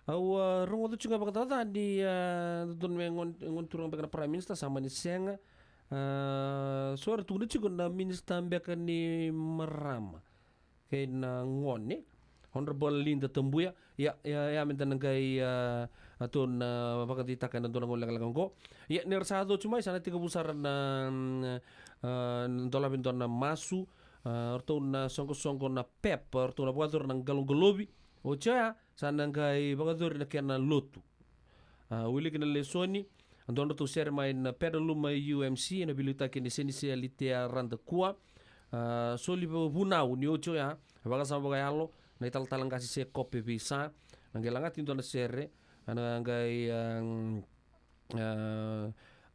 Au, a, rogoca tiko ga vakacaca ni, a, dodonu me gone, gone turaga beka na Prime Minister, sa mani sega. A, so era tukuna tiko na Minister beka ni marama kei na gone, Honourable Linda Tabuya. Ia, ia, ia me da na qai, a, a, tou na vakadeitaka ena dua na gauna lekaleka qo. Ia, ni ra sa yaco tiko mai, sa na tekivu sara na, mm, a, dolavi dua na masu, a, ratou na soqosoqo na PEP, ratou na vakayacora na qaloqalovi. Oti oya, sa na qai vakayacori na kena lotu. A, wiliki na lesoni, a, dua nodratou sere mai na Pedaluma U M C, ena veiliutaki ni Senise Alitea Radakua. A, soli va-, vunau ni oti oya, vakasama vakayalo, na italatala qase Sekope Veisa, na qai lagati dua na sere, a, na qai, a, a,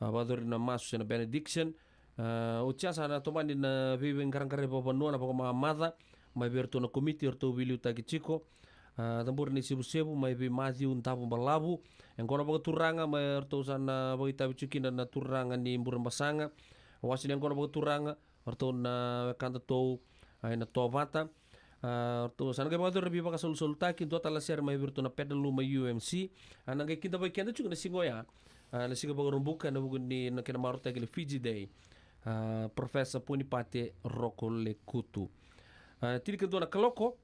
a, vakayacori na masu se na benediction. A, oti ya sa na tomani na veiveiqaraqaravi vakavanua, na vakamamaca mai vei iratou na komiti eratou veiliutaki tiko. A, cabori na isevusevu mai vei Maciu Davubalavu, yaqona vakaturaga mai eratou sa na vakaitavi tiko kina na turaga ni Burebasaga, wase ni yaqona vakaturaga, eratou na wekadatou, a, ena Tovata. A, ratou sa na qai vakayacori na veivakasalusalutaki, dua tale na sere mai vei iratou na Pedaluma U M C. A, na qai kidavaki keda tiko na siga oya, a, na siga Vakaraubuka, ena vuku ni na kena marautaki na Fiji Day, a, Professor Ponipate Rokolekutu. A, tinikadua na kaloko,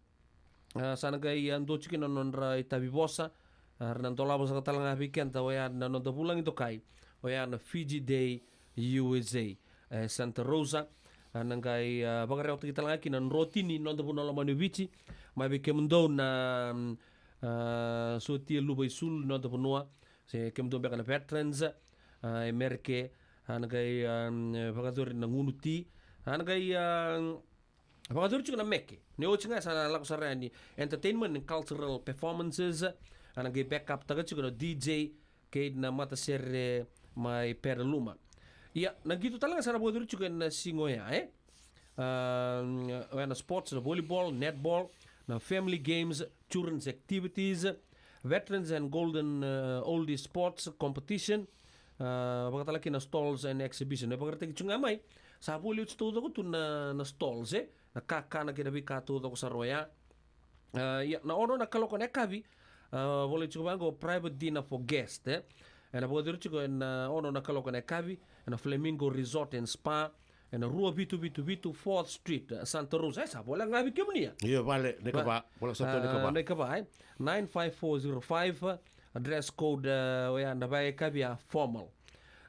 a, sa na qai, a, dua tiko kina na nodra itavi vosa, a, ra na dolava saka tale ga vei keda oya na noda vulagi dokai, oya na Fiji Day U S A, e, Santa Rosa. A, na qai, a, vakarewataki tale ga kina na drotini ni noda vanua lomani o Viti, mai vei kemudou na, mm, a, sotia luva i sulu ni noda vanua, se kemudou beka na veterans, a, e Mereke, a, na qai, a, mm, vakayacori na gunu ti, a, na qai, a, vakayacori tiko na meke. Ni oti ga sa na lako sara yani entertainment and cultural performances. A, na qai back up taka tiko na D J kei na matasere mai Pedaluma. Ia, na qito tale ga sa na vakayacori tiko ena siga oya, e? A, oya na sports, na volleyball, netball, na family games, children's activities, veterans and golden, a, oldie sports competition, a, vakatale kina na stalls and exhibition. E vakaraitaki tiko ga mai, sa voli oti taucoko tu na, na stalls, e? Na kakana kei na veika taucoko sara oya. A, ia, na ono na kaloko na yakavi, a, volai tiko vaqo, private dinner for guest, e? Ena vakayacori tiko ena ono na kaloko na yakavi, ena Flamingo Resort and Spa, ena rua vitu vitu vitu Fourth Street, e, Santa Rosa. E, sa volai ga vei kemuni ya. Io, vale, na ikava, volai sara tu na ikava. A, na ikava, e? Nine five four zero five, a, dress code, e, oya na vakayakavi ya formal.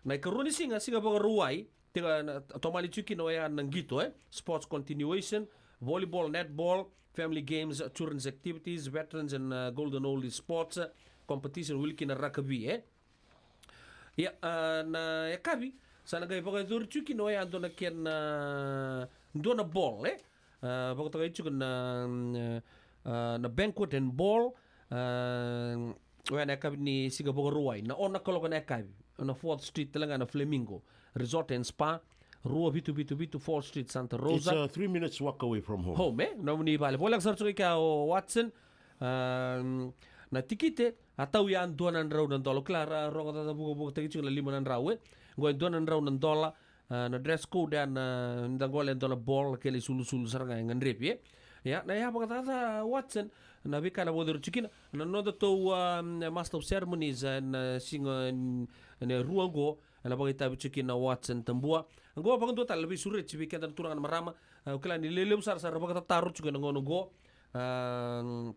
Na ikarua ni siga, siga Vakarauwai, tiko na, tomani tiko kina oya na qito, e? Sports continuation, volleyball, netball, family games, children's activities, veterans and, a, golden oldie sports, a, competition, wili kina rakavi, e? Ia, a, na yakavi sa na qai vakayacori tiko kina oya dua na kena, a, dua na ball, e? A, vakatokai tiko na, a, na banquet and ball, a, oya na yakavi ni siga Vakarauwai, na ono na kaloko na yakavi, na Fourth Street tale ga na Flamingo Resort and Spa, rua vitu vitu vitu Fourth Street, Santa Rosa. It's a three minutes walk away from home. Home, e? Nomuni vale. Voleka sara tiko i kea o Watson. A, na tikite a tau ya dua na drau na dola. Kila ra rogo caca vukavukataki tiko na lima na drau, e? Qo e dua na drau na dola. A, na dress code ya na, da qole e dua na ball, kele sulusulu sara ga e gadrevi, e? Ia, na ya vakacaca, Watson, na veika na vakayacori tiko kina na noda tou, a, Master of Ceremonies, a, na siga, e, na rua qo, ena vakaitavi tiko kina o Watson Tabua. Qo vakadua tale na veisureti vei keda na turaga na marama. A, au kila ni lelevu sara sa ra vakatataro tiko ena gauna qo. A,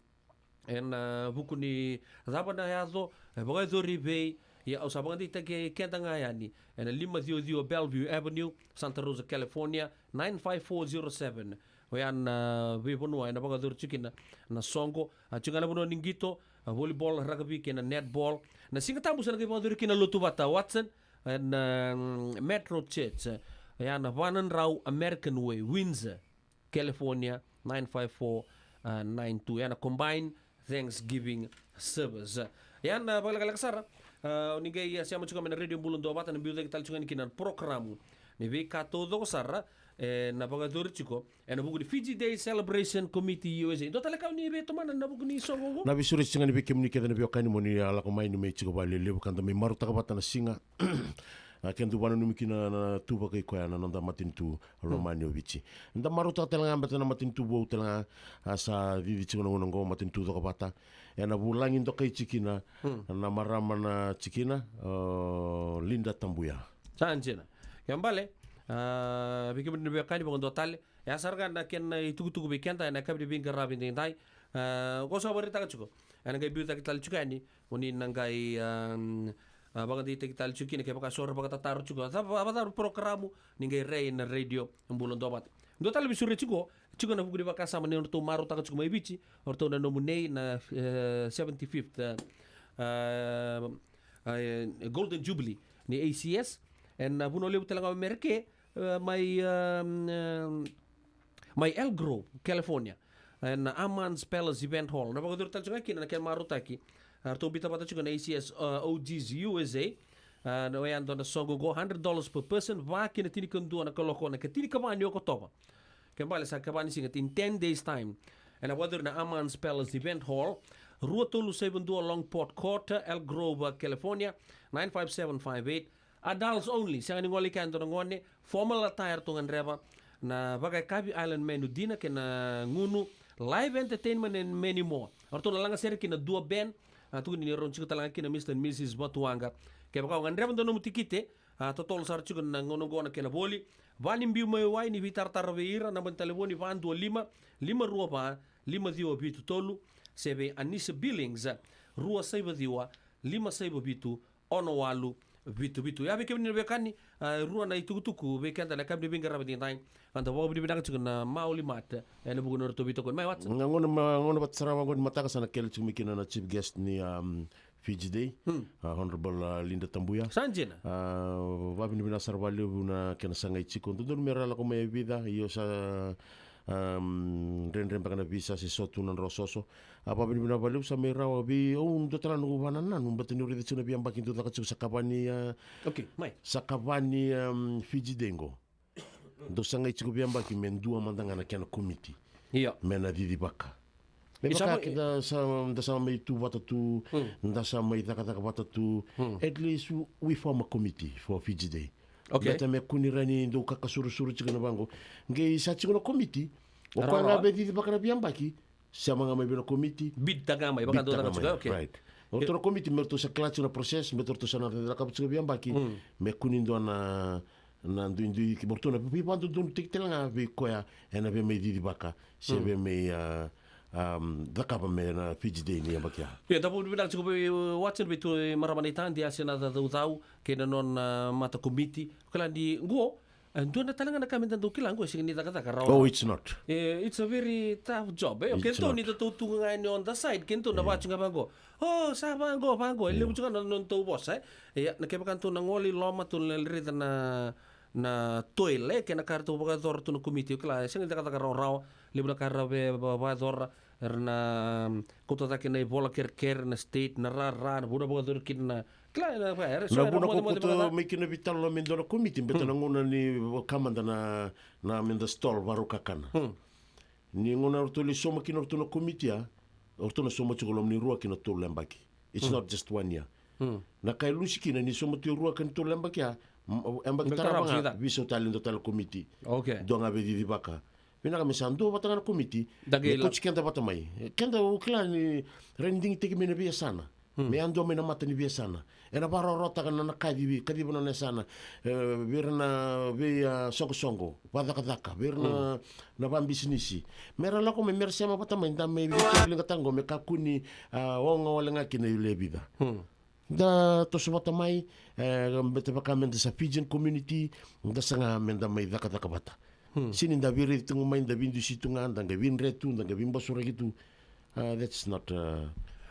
ena vuku ni cava na yaco, e vakayacori vei, ia au sa vakadeitaki keda ga yani ena lima ciwa ciwa Bellevue Avenue, Santa Rosa, California, nine five four zero seven. Oya na veivanua ena vakayacori tiko kina na soqo. A, tiko ga na vanua ni qito, a, volleyball, rakavi kei na netball. Na Siga Tabu sa na qai vakayacori kina na lotu vata, Watson, ena, mm, Metro Church. Oya na va na drau American Way, Windsor, California, nine five four nine two. Oya na combined Thanksgiving service. Oya na vakalekaleka sara, a, ni qai, a, sema tiko mai na Radio Bula Duavata, na biucaki tale tiko ga yani kina na porokaramu ni veika taucoko sara ena vakayacori tiko ena vuku ni Fiji Day Celebration Committee U S A. Dua tale ka o ni veitomana ena vuku ni soqo qo? Na veisureti ga yani vei kemuni kece na veiwekani mo ni, a, lako mai, ni mai tiko vakalelevu ka da mai marautaka vata na siga. A, keda dau vakananumi kina na tu vakaikoya na noda matanitu lomani o Viti. Da marautaka tale ga baleta na matanitu vou tale ga, a, sa cici tiko na gauna oqo, matanitu cokovata. Ena vulagi dokai tiko kina na marama na tikina, o Linda Tabuya. Sa dina. Kena ibalebale, a, vei kemuni na veiwekani, vakadua tale. E a sara ga na kena itukutuku vei keda ena yakavi ni veiqaravi edaidai. A, qo sa vakaraitaka tiko, ena qai biucaki tale tiko yani, mo ni na qai, a, a, vakadeitaki tale tiko kina kevaka so era vakatataro tiko. A cava, a cava na porokaramu, ni qai rai ena Radio Bula Duavata. Dua tale na veisureti tiko, tiko ena vuku ni vakasama ni ratou marautaka tiko mai Viti o ratou na nomu nei na, e, seventy-fifth, e, e, e, Golden Jubilee ni A C S. Ena vanua levu tale ga o Amerika, e, mai, e, e, mai Elk Grove, California, ena Armand's Palace Event Hall. Na vakayacori tale tiko ga kina na kena marautaki, a, ratou biuta vata tiko na A C S, a, O Gs U S A. A, na oya dua na soqo qo, hundred dollars per person, va ki na tinikadua na kaloko na ikatinikava ni Okotova. Kena ibalebale sa ikava ni siga, in ten days time. Ena vakayacori ena Armand's Palace Event Hall, rua tolu saiva dua Longport Court, Elk Grove, California, nine five seven five eight. Adults only, sega ni gole i kea e dua na gone. Formal attire ratou gadreva. Na vakayakavi, island menu, dinner kei na gunu, live entertainment and many more. O ratou na lagasere kina na dua band, a, tukuni ni rau tiko tale ga kina Mister and Missus Vatuwaqa. Kevaka o gadreva e dua nomu tikite, a, totolo sara tiko na gauna oqo na kena voli. Va ni biu mai wai, ni veitaratara vei ira, naba ni talevoni va dua lima, lima rua va, lima ciwa vitu tolu, se vei Anisa Billings, rua saiva ciwa, lima saiva vitu, ono walu vitu vitu. Ia vei kemuni na veiwekani, a, rua na itukutuku vei keda na yakavi ni veiqaravi edaidai. Eda vakavinavinaka tiko na Maoli Mart ena vuku ni nodratou veitokoni. Mai Watson. Na gauna ma-, gauna vata sara ga oqo ni mataka sa na kele tiko mai kina na chief guest ni, um, Fiji Day, a, Honourable, a, Linda Tabuya. Sa dina. A, vakavinavinaka sara vakalevu na kena sagai tiko. Dodonu me ra lako mai e vica, io sa, um, dredre beka na visa se so tu na drau soso. A, vakavinavinaka vakalevu sa mai rawa vei au, dua tale na noqu vakanananu, baleta niu raica tiko na veiyabaki dau caka tiko, sa kava ni, a, sa kava ni, um, Fiji Day qo. Dau sagai tiko veiyabaki me dua mada ga na kena komiti. Io. Me na cicivaka. Me vaka keda sa, da sa mai tu vata tu, da sa mai cakacaka vata tu. At least we form a committee for Fiji Day. Okay. Baleta me kua ni rawa ni dau kakasurusuru tiko na vaqo. Qai sa tiko na komiti, o koya ga via cicivaka na veiyabaki, sema ga mai vei na komiti. Bid-taka ga mai, vaka dua taka tiko, okay. Right. O ratou na komiti me ratou sa kila tiko na process, me ratou sa na cakava tiko veiyabaki. Me kua ni dua na, na duidui, ke me ratou na veivakadodonutaki tale ga vei koya ena via mai cicivaka, se via mai, a, a, cakava me na Fiji Day ni yabaki ya. Ia, da vakavinavinaka tiko vei, e, Watson, vei tu, e, marama na itadi, a, se na caucau kei na nona, a, mata komiti. Kila ni qo, E dua na tale ga na ka me da dau kila qo, e sega ni cakacaka rawa. Oh, it's not. E, it's a very tough job, e. It's not. Keitou ni da tou tu ga ni on the side, keitou na vaka tu ga vaqo. O, sa vaqo, vaqo, e levu tu ga na, na tou vosa, e. Ia, na kevaka tou na gole i loma, tou na raica na, na toil, e, kei na ka ratou vakayacora tu na komiti, o kila, e sega ni cakacaka rawarawa, levu na ka ra via va-, vakayacora, era na, mm, kauta cake na ivola kerekere, na state, na rara, na vuna vakayacori kina na, kila, na, va, era, so, na era vuna mocemoce ko koto vakayacora mai kina veitalanoa me dua na komiti, baleta na gauna ni vaka mada na, na me da stall, varau kakana. Hmm. Ni gauna ratou lai sauma kina o ratou na komiti ya, o ratou na sauma tiko loma ni rua ki na tolu na yabaki. It's not just one year. Hmm. Na ka e lusi kina ni sauma tiko rua ki na tolu na yabaki ya, m-, yabaki tarava ga, veisau tale e dua tale komiti. Okay. Dua ga via cicivaka. Vinaka me sa dua vata ga na komiti, da qai kauti keda vata mai. Keda, o kila ni rawa ni digitaki mai na veiyasana. Hmm. Me yadua mai na mata ni veiyasana. Ena vakarawarawataka na, na kaci, kaciva na nona yasana. E, vei ira na vei, a, soqosoqo, vakacakacaka, vei ira na, hmm, na vakabisinisi. Me ra lako mai, me ra sema vata mai, da mai veitokaligataka qo, me kakua ni, a, oga wale ga kina e lewe vica. Hmm. Da toso vata mai, e, baleta vaka me da sa Fijian community, da saga me da mai cakacaka vata. Hmm. Sega ni da veiraici tu ga mai, da veidusi tu ga, da qai veidre tu, da qai veibasuraki tu. Uh, that's not, uh,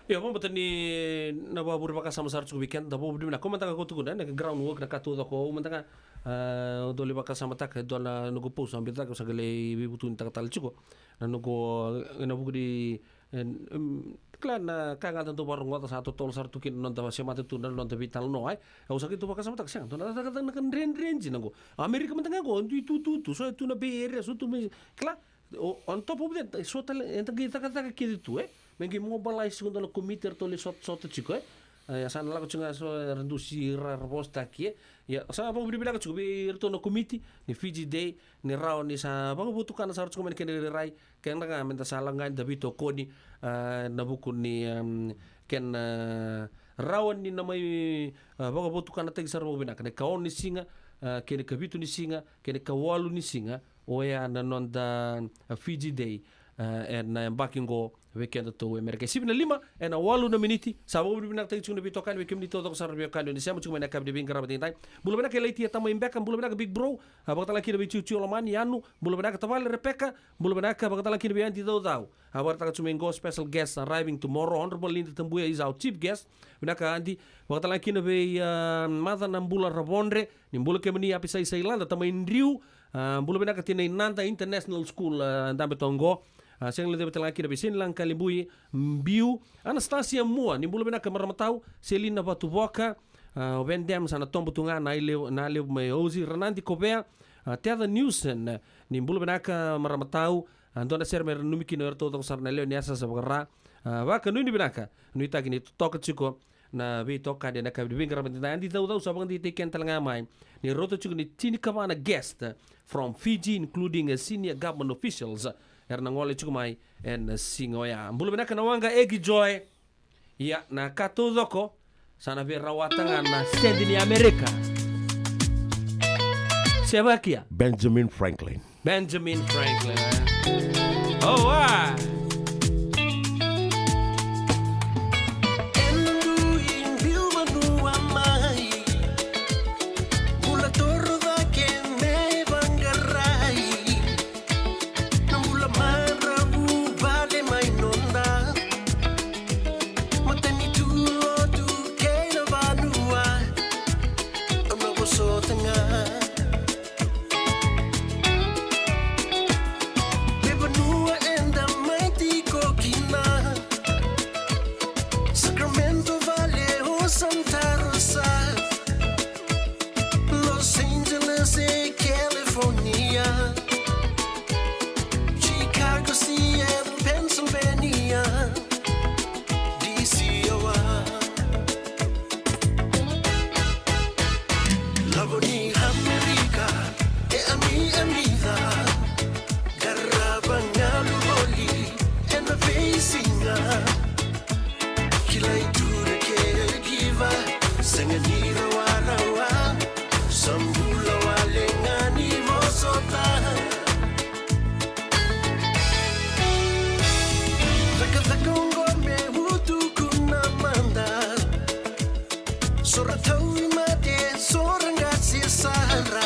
Io, vabauta ni na vakavure vakasama sara tiko vei keda, da vakavure vinaka. Ko mada ga ko tukuna, na ground work, na ka taucoko, o mada ga, uh, o dau lai vakasamataka, e dua na noqu post, au biuta cake, au sa qai lai veivutunitaka tale tiko. Na noqu, e, na vuku ni, e, em, kila na ka ga da dau vakarogoca, sa totolo sara tu kina na noda semata tu, na noda veitalanoa, e. Au sa qai tu vakasamataka, sega, dua na, na, na, na ka dredre dina qo. Amerika mada ga qo, dui tu, tu, tu, so e tu na Bay Area, so tu mai, kila, O, on top of that, so tale, eda qai cakacaka kece tu, e. Me qai mobilize tiko dua na komiti, eratou lai sot-, sota tiko, e. E, sa na lako tiko ga so, era dusi, ra, ra vosataki, e. Ia, sa vakavinavinaka tiko vei iratou na komiti ni Fiji Day, ni rawa ni sa vakavotukana sara tiko mai na kena irairai, kena ga me da sa lako ga ni da veitokoni, a, na vuku ni, em, kena, a, rawa ni na mai, a, vakavotukanataki sara vakavinaka. Na ikaono ni siga, a, kei na ikavitu ni siga, kei na ikawalu ni siga, oya na noda, a, Fiji Day, a, ena yabaki qo vei kedatou e Merika. E sivi na lima ena walu na miniti, sa vakavinavinakataki tiko na veitokani vei kemuni taucoko sara na veiwekani ni sema tiko mai na yakavi ni veiqaravi edaidai. Bula vinaka Laitia Tamai Beka, bula vinaka Big Bro, a, vakatalega kina vei Tiotio Lomani, Yanu, bula vinaka tavale Repeka, bula vinaka vakatalega kina vei Adi Caucau. A, vakaraitaka tiko mai qo special guest arriving tomorrow, Honourable Linda Tabuya is our chief guest. Vinaka Adi, vakatalega kina vei, a, Maca na Bula Ravondre, ni bula kemuni Api Saisai Lada, Tamai Driu, a, bula vinaka Tina i Nada International School, a, dabe toka qo. A, sega ni levu tale ga kina vei Senilaga Kalibui, Biu, Anastasia Mua, ni bula vinaka marama tau, Selina Vatuvoka, a, o Vendem sa na tobo tu ga na ilevu, na levu mai Ozi, Ranadi Kovea, a, Tether Nielsen, ni bula vinaka marama tau, a, dua na sere me ra nanumi kina o iratou taucoko sara na lewe ni yasayasa vaka-Ra, a, vakanuinui vinaka, nuitaki ni totoka tiko na veitokani ena yakavi ni veiqaravi edaidai. Adi Caucau sa vakadeitaki keda tale ga mai ni rauta tiko ni tinikava na guest from Fiji, including, uh, senior government officials, era na gole tiko mai ena siga oya. Bula vinaka na waqa Egi Joy. Ia, na ka taucoko sa na veirawata ga na sede ni Amerika. Sevakia. Benjamin Franklin. Benjamin Franklin, e? Oh, a. Lewe vanua eda mai tiko kina, Sacramento vale o Santa Rosa, Los Angeles e California, Chicago, Seattle, Pennsylvania, D C, Iowa. Lavo ni Amerika, e ami, amica. Qarava galu voli ena veisiga. Kilai tu na caregiver, sega ni rawarawa. Sa bula wale ga ni vosota. Cakacaka oqo me utuku na mada. So ra tauvimate, so ra qase sara.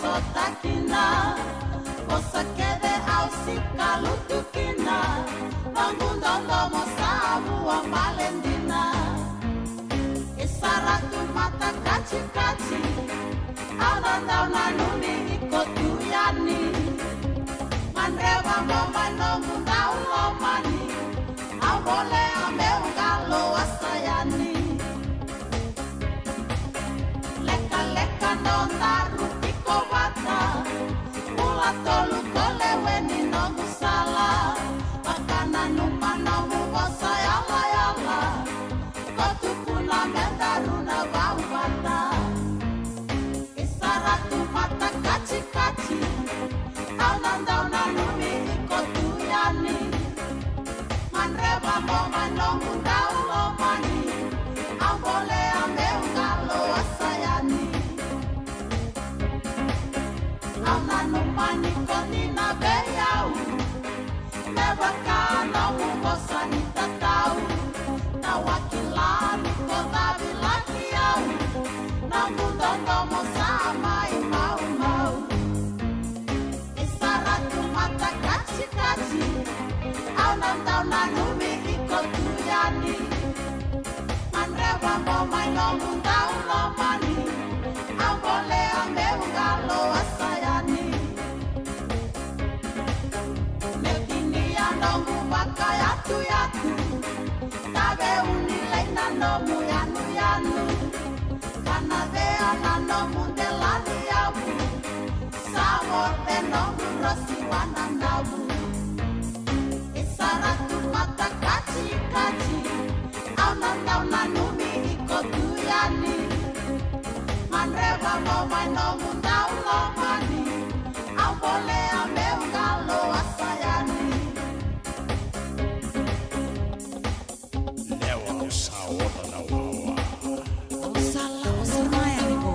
Sota kina, vosa kece au sikalutu kina, noqu dodomo sa vua bale dina. E sara tu mata kacikaci, au na dau nanumi iko tu yani. Gadreva mo mai noqu dau lomani, au volea meu qalo a sa yani. Lekaleka nodaru tiko vata, bula tolu ko lewe ni noqu sala. Vakananuma nomu vosa yalayala, ko tukuna me daru na vau vata. E sara tu mata kacikaci, au na dau nanumi iko tu yani. Gadreva mo mai noqu dau lomani, au volea meu qalo a sa yani. Au nanuma ni ko dina vei au, me vaka nomu vosa ni tatau. Tawa kila ni ko cavilaki au, noqu dodomo sa mai maumau. E sara tu mata kacikaci, au na dau nanumi iko tu yani. Gadreva mo mai noqu dau lomani, au volea meu qalo a sa yani. Meu tinia noqu vakayatuyatu, tave uni lai na nomu yanuyanu. Kana vea na nomu dela ni yavu, sa vote noqu rosi wananavu. E sara tu mata kacikaci, au na dau nanumi iko tu yani. Gadreva mo mai nomu dau lomani, au volea meu qalo a sa yani. Lewa sa ota na wawa. Au sa lako sa maya ni ko.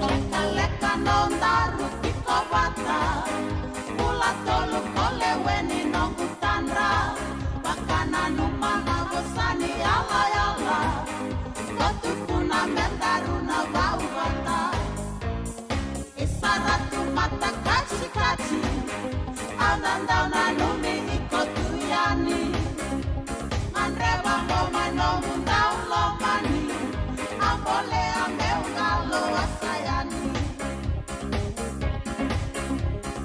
Lekaleka nodaru tiko vata, bula tolu ko lewe ni noqu tadra. Vakananuma na vosa ni yalayala, ko tukuna me daru na vau vata. E sara tu mata kacikaci, au na dau nanumi iko tu yani. Gadreva mo mai noqu dau lomani, au volea meu qalo a sa yani.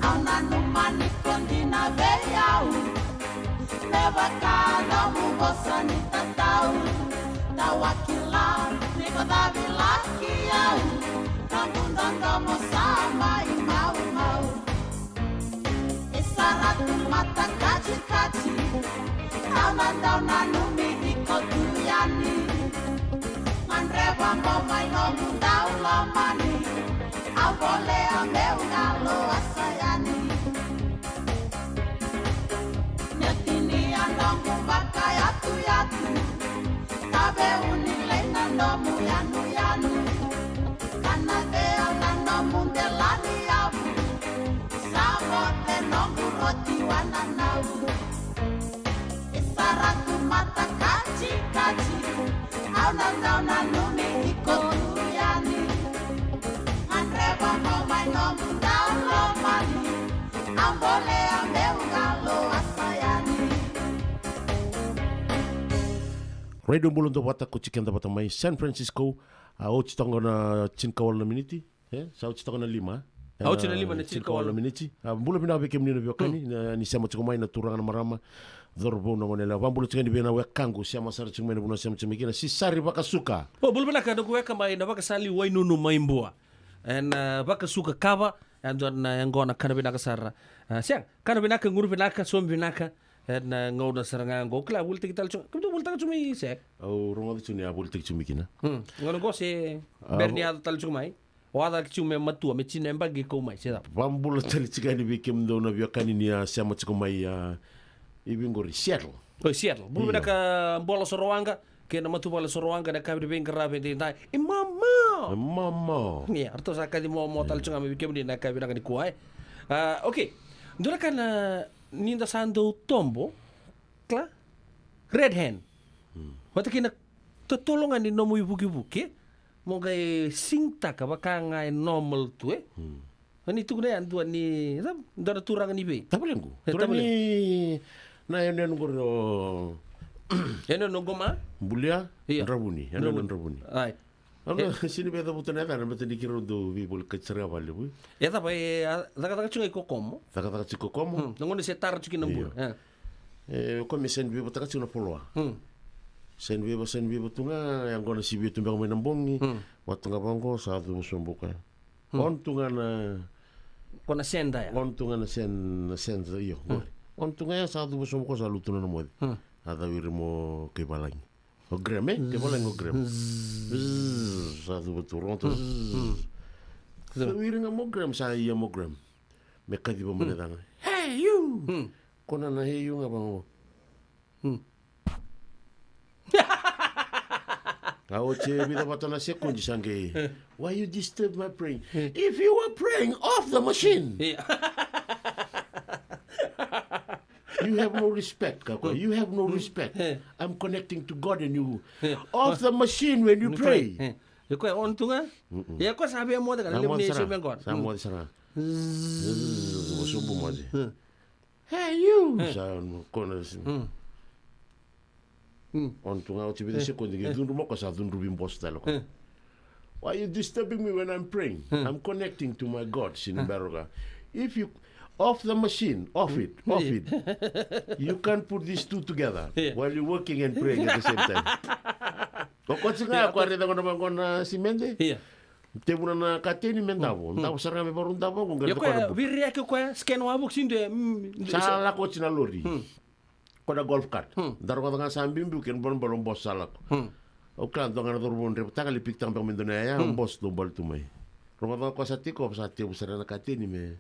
Au nanuma ni ko dina vei au, me vaka nomu vosa ni tatau. Tawa kila ni ko cavilaki au, noqu dodomo sa mai maumau. E sara tu mata kacikaci, au na dau nanumi iko tu yani. Gadreva mo mai noqu dau lomani, au volea meu qalo a sa yani. Meu tinia noqu vakayatuyatu, tave uni lai na nomu yanuyanu. Kana vea na nomu dela ni yavu, sa vote noqu roti wananavu. E sara tu mata kacikaci, au na dau nanumi iko tu yani. Gadreva mo mai noqu dau lomani, au bolea meu qalo a sa yani. Radio Bula Dua Vata, ko tiko keda vata mai San Francisco. A, oti toka na tinikawalu na miniti. E, sa oti toka na lima. A, oti na lima na tinikawalu na miniti. A, bula vinaka vei kemuni na veiwekani, na, ni sema tiko mai na turaga na marama, cauravou na goneyalewa. Vakabula tiko yani vei na wekaqu, sema sara tiko mai na vanua sema tiko mai kina, Sisari Vakasuka. O, bula vinaka noqu weka mai na vakasali Wainunu mai Bua. Ena, a, Vakasuka Kava, e dua na yaqona kana vinaka sara. A, sega, kana vinaka, guru vinaka, somi vinaka. Ena, a, gauna sara ga qo, kila, volitaki tale tiko, kemudou volitaki tiko mai se? Au rogoca tiko ni a volitaki tiko mai kina. Hmm, gauna qo se, a, bera ni yaco tale tiko mai. O a caka tiko me matua, me tini na yabaki kau mai, se cava? Vakabula tale tiko yani vei kemudou na veiwekani ni a sema tiko mai, a, i vei qori, Seattle. O Seattle. Bula vinaka Bola Sorowaqa kei na matavuvale Sorowaqa na yakavi ni veiqaravi edaidai. E mama! E mama! Ia, ratou sa kaci momo tale tiko ga mai vei kemuni na yakavi vinaka nikua, e. A, okay. Dua na ka na, ni da sa dau tobo, kila? Red hand. Vata kei na totolo ga ni nomu ivukivuki, e? Mo qai sing-taka vaka ga e normal tu, e? Ni tukuna ya dua ni, dua na turaga ni vei? Tavalequ. E, turaga tavalequ. Ni, na yanuyanu qori o Yanuyanu qo ma? Bulia. Ia. Dravuni. Yanuyanu Dravuni. Dravuni. Ai. Au na sini via cavuta na yacana, baleta ni keirau dau veivolekati sara ga vakalevu. E cava, e a cakacaka tiko ga i Kokomo? Cakacaka tiko i Kokomo. Hmm, na gauna se tara tiko kina na bula. Io. E. E, o koya me send wave-taka tiko na foloa. Hmm. Send wave, send wave tu ga, yaqona sivia tu beka mai na bogi. Hmm. Vaka tu ga vaqo, sa cuva sobu o koya. Hmm. On tu ga na, ko na send ya. On tu ga na send, na send, io. Hmm. On tu ga ya, sa cuva sobu o koya, sa lutu na moce. Hmm. A cau ira mo kai valagi. O Graham, e? Ke vala o Graham. Zzz, sa cuva tu, rogoca. Zzz. Sa wiri ga mo Graham, sa ia mo Graham. Me kaciva mai na cagi. Hey, you! Ko na na hey, you ga vaqo. A oti e vica vata na sekodi sa qai, why you disturb my praying? If you were praying off the machine. Ia. You have no respect, kaya o koya. You have no respect. I'm connecting to God and you off the machine when you pray. E koya on tu ga. E koya sa via moce ga na levu ni issue me qo. Sa moce sara ga. Zzz, sobu moce. Hey, you. Sa kona. On tu ga oti vica sekodi, qai cudru mai o koya, sa cudruvi boso tale o koya. Why are you disturbing me when I'm praying? I'm connecting to my God, sini bero ga. If you off the machine, off it, off it. You can't put these two together while you're working and praying at the same time. O koya tiko ga, o koya raica gona vaqo na simede. Ia. Tevuna na kateni me davo. Davo sara ga me varau davo, o koya qai raica o koya na buka. Viriaki o koya, scan wavoki sini dua. Sa lako oti na lori. Ko na golf cart. Da rogoca ga sa biubiu kei na bolebole o boso sa lako. Au kila dua ga na cauravou draivataka, lai pikitaka beka mai dua na yaya, o boso dau bale tu mai. Rogoca ga o koya sa tiko, sa tevu sara na kateni me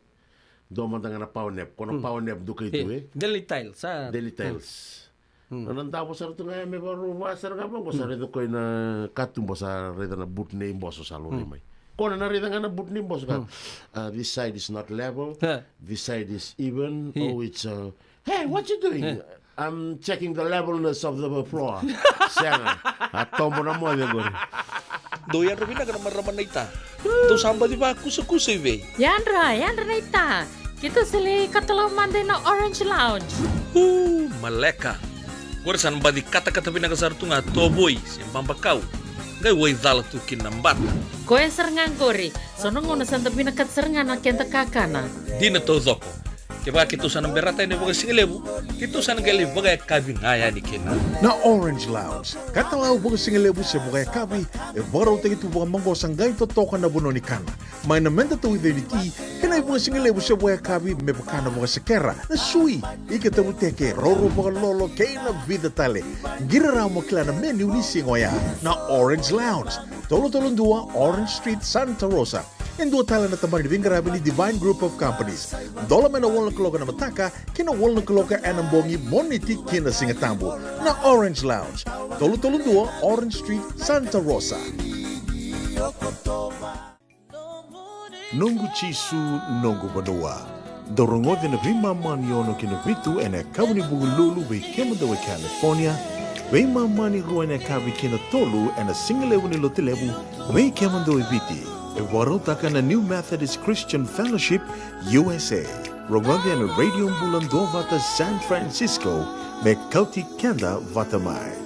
dua mada ga na power nap. Ko na power nap dua kai tu, e? Daily Tiles, a? Daily Tiles. Na, na davo sara tu ga ya me varau vua sara ga vaqo, sa raica o koya na katuba, sa raica na but nei boso sa laurai mai. Ko na na raica ga na but nei boso ka. This side is not level. This side is even. Oh, it's, uh, Hey, what you doing? I'm checking the levelness of the floor. Sega. A tobo na moce qori. Dou yadra vinaka na marama naita. Dou sa baci vakusakusa i vei? Yadra, yadra naita. Keitou sa lai katalau mada ina Orange Lounge. U, maleka. Qori sa na baci katakata vinaka sara tu ga tovoi se babakau. Qai wai cala tu kina na bata. Koya sara ga qori. So na gauna sa da vinakata sara ga na keda kakana. Dina taucoko. Kevaka keitou sa na berata yani vakasigalevu, keitou sa na qai lai vakayakavi ga yani kina. Na Orange Lounge, katalau vakasigalevu se vakayakavi, e vakarautaki tu vakamaqosa qai totoka na vanua ni kana. Mai na meda tauica ni ti, kei na ivakasigalevu se vakayakavi me vaka na vakasekera, na sui, ika tavuteke, roro vakalolo, kei na vica tale. Qiri rawa mo kila na menu ni siga oya. Na Orange Lounge, tolu tolu dua Orange Street, Santa Rosa. E dua tale na tabana ni veiqaravi ni Divine Group of Companies. Dola mai na walu na kaloko na mataka ki na walu na kaloko ena bogi, Moniti ki na Sigatabu. Na Orange Lounge, tolu tolu dua Orange Street, Santa Rosa. Noqu Jisu, noqu vanua. Dou rogoca na veimama ni ono ki na vitu ena yakavi ni Vukelulu vei kemudou e California, veimama ni rua ena yakavi ki na tolu ena sigalevu ni Lotulevu vei kemudou e Viti. E vakarautaka na New Methodist Christian Fellowship U S A. Rogoca ena Radio Bula Duavata San Francisco me kauti keda vata mai.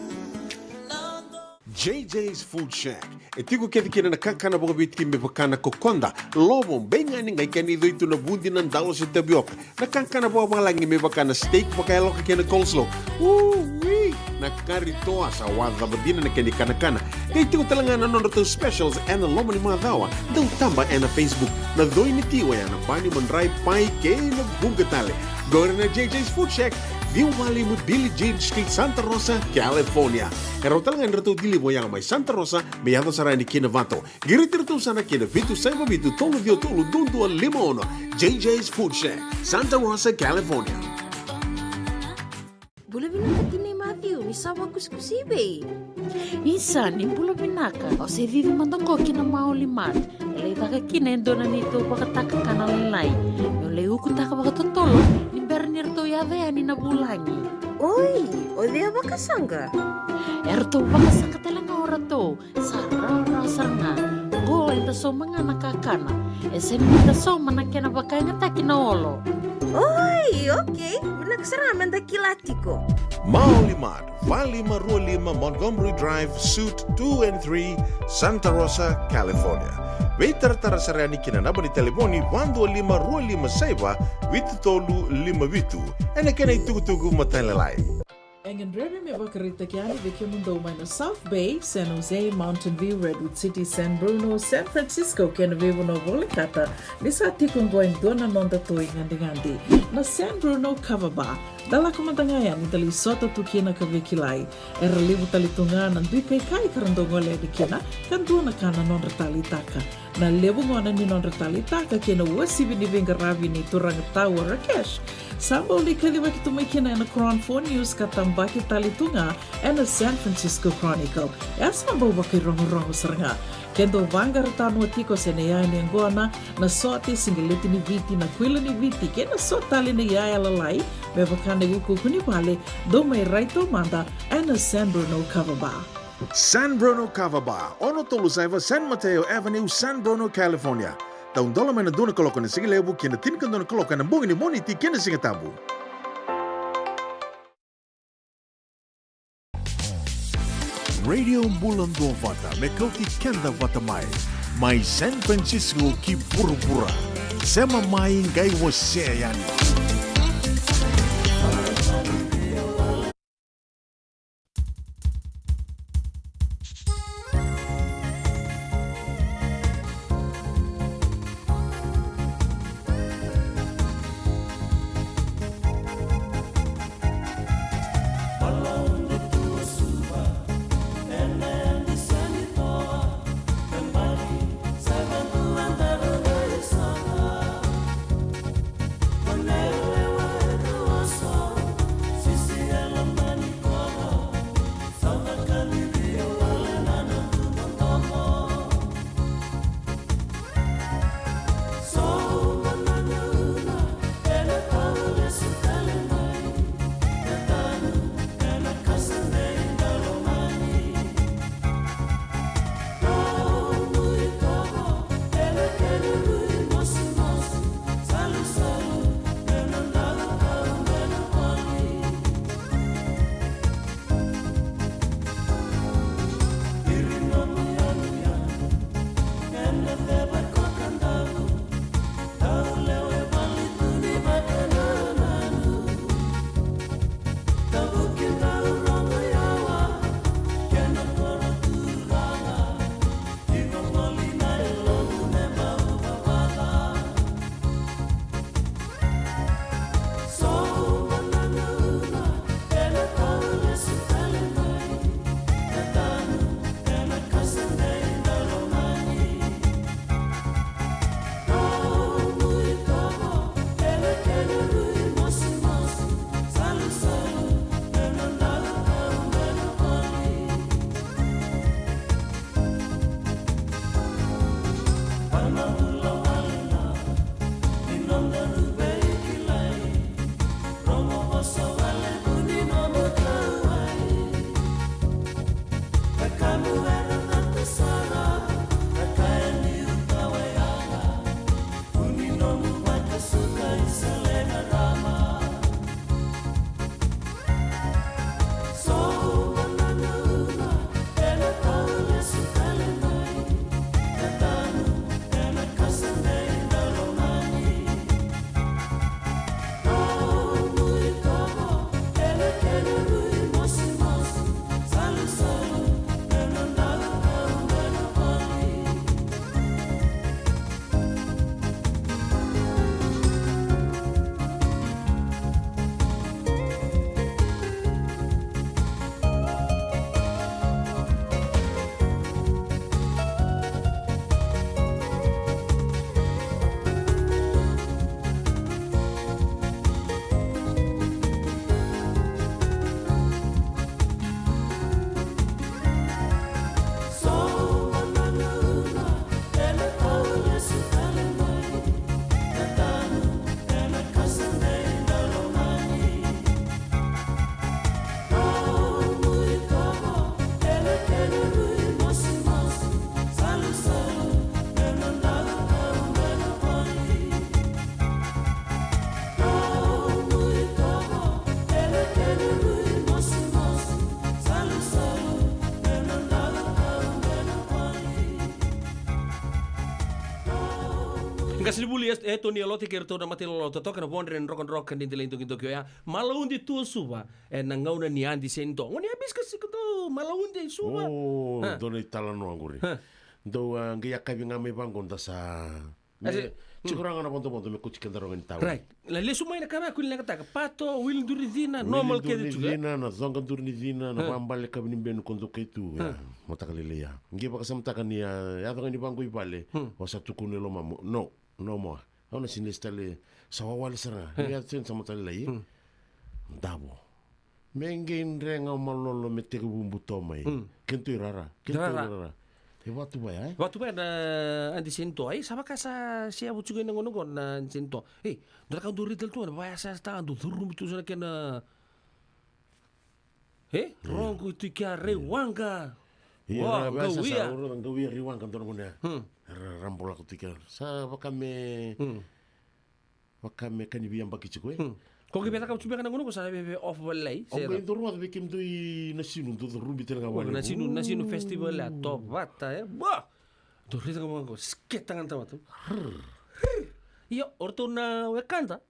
J J's Food Shack. E tiko kece kina na kakana vakaviti me vaka na kokoda, lovo, beigani, qai kena icoi tu na vudi, na dalo se tavioka. Na kakana vakavalagi me vaka na steak vakayaloka kei na coleslaw. Ui! Na kari toa sa wacava dina na kena ikanakana. Qai tiko tale ga na nodratou specials ena loma ni macawa. Dau taba ena Facebook. Na coi ni ti oya na bani, madrai, pai kei na vuqa tale. Qori na J J's Food Shack, ciwa walu lima Billie Jean Street, Santa Rosa, California. E rawa tale ga ni ratou deliver yaga mai Santa Rosa me yaco sara yani kina Vato. Qiriti ratou sara kina vitu saiva vitu tolu ciwa tolu dua dua lima ono. J J's Food Shack, Santa Rosa, California. Bula vinaka tinai Matthew, ni sa vakusikusi i vei? Isa, ni bula vinaka. Au se cici mada qo ki na Maoli Mart. E lai caka kina e dua na neitou vakatakakana lailai. Meu lai ukutaka vakatotolo ni bera ni ratou yaco yani na vulagi. Oi, o cei a vakasaqa? E ratou vakasaqa tale ga o ratou. Sa rawarawa sara ga. Qo eda sauma ga na kakana. E sega ni da sauma na kena vakayagataki na olo. Oi, okei. Vinaka sara ga me da kila tiko. Maoli Mart, va lima rua lima Montgomery Drive, Suite two and three, Santa Rosa, California. Veitaratara sara yani ki na naba ni talevoni va dua lima rua lima saiva vitu tolu lima vitu. Ena kena itukutuku matailalai. E gadrevi me vakaraitaki yani vei kemudou mai na South Bay, San Jose, Mountain View, Redwood City, San Bruno, San Francisco kei na veivanua volekata, ni sa tiko oqo e dua na noda toi gadigadi, na San Bruno Kava Bar. Da lako mada ga yani da lai sota tu kina ka veikilai. Era levu tale tu ga na dui kaikai ka ra dau gole yani kina, ka dua na ka na nodra taleitaka. Na levu gona ni nodra taleitaka kei na uasivi ni veiqaravi ni turaga Tau o Rakesh, sa bau lai kacivaki tu mai kina ena Cron Four News ka tabaki tale tu ga ena San Francisco Chronicle. E sa bau vakairogorogo sara ga. Ke dou vaqara tanua tiko se na iyaya ni yaqona, na sote, siqeleti ni Viti, na kuila ni Viti kei na so tale na iyaya lalai me vaka na iukuuku ni vale, dou mai rai taumada ena San Bruno Kava Bar. San Bruno Kava Bar, ono tolu saiva San Mateo Avenue, San Bruno, California. Taudola mai na dua na kaloko ena sigalevu ki na tinikadua na kaloko ena bogi ni Moniti kei na Sigatabu. Radio Bula Duavata, me kauti keda vata mai. Mai San Francisco ki vuravura. Sema mai, qai wasea yani. E, e Toni Alote kei ratou na mata i loloto toka na vodre na drokadroka ni delai dokidoki oya. Malaudi tu o Suva ena gauna ni Adi Senido. Gone ya bisikasika dou Malaudi e Suva. O, dou na italanoa qori. Dou a qai yakavi ga mai vaqo da sa me tiko raga na vodovodo me kuti keda roga ni tawa. Right. Na lesu mai na ka vaya kua ni leqataka. Pato, Wili Duricina, normal kece tu. Cina, na coqa Duricina, na vabale kavi ni benu ko dokai tu. Mataka lelei ya. Qai vakasamataka ni a yaco ga ni vaqo i vale. O sa tukuna e lomamu. No, no more. Au na sini lesu tale sa wawale sara ga. Ni a sini sa mata lalai. Davo. Me qai drega o malolo me tekivu buto mai. Keitou i rara. Keitou i rara. E vatu vaya, e? Vatu vaya na Adi Senido. Ai, sa vaka sa seavu tiko ena gauna qo na Adi Senido. Ei, dua na ka dou raica tale tu ga na vaya sa sata, dou curubi tu sa na kena. E? Rogo tu i kea Rai Waqa. Io, ra vaya sa sa, qauia Rai Waqa dua na gauna ya. Ra, ra bolako tu i kea. Sa vaka me Vaka me ka ni veiyabaki tiko, e? Ko qai via cakava tu beka na gauna ko sa veve off valai. Au qai dau rogoca vei kemudou i Nasinu, dou curubi tale ga vale. Nasinu, Nasinu festival ya, tovata, e? Ba! Dou raica ga vaqo, sketa ga na tamata. Io, o ratou na wekada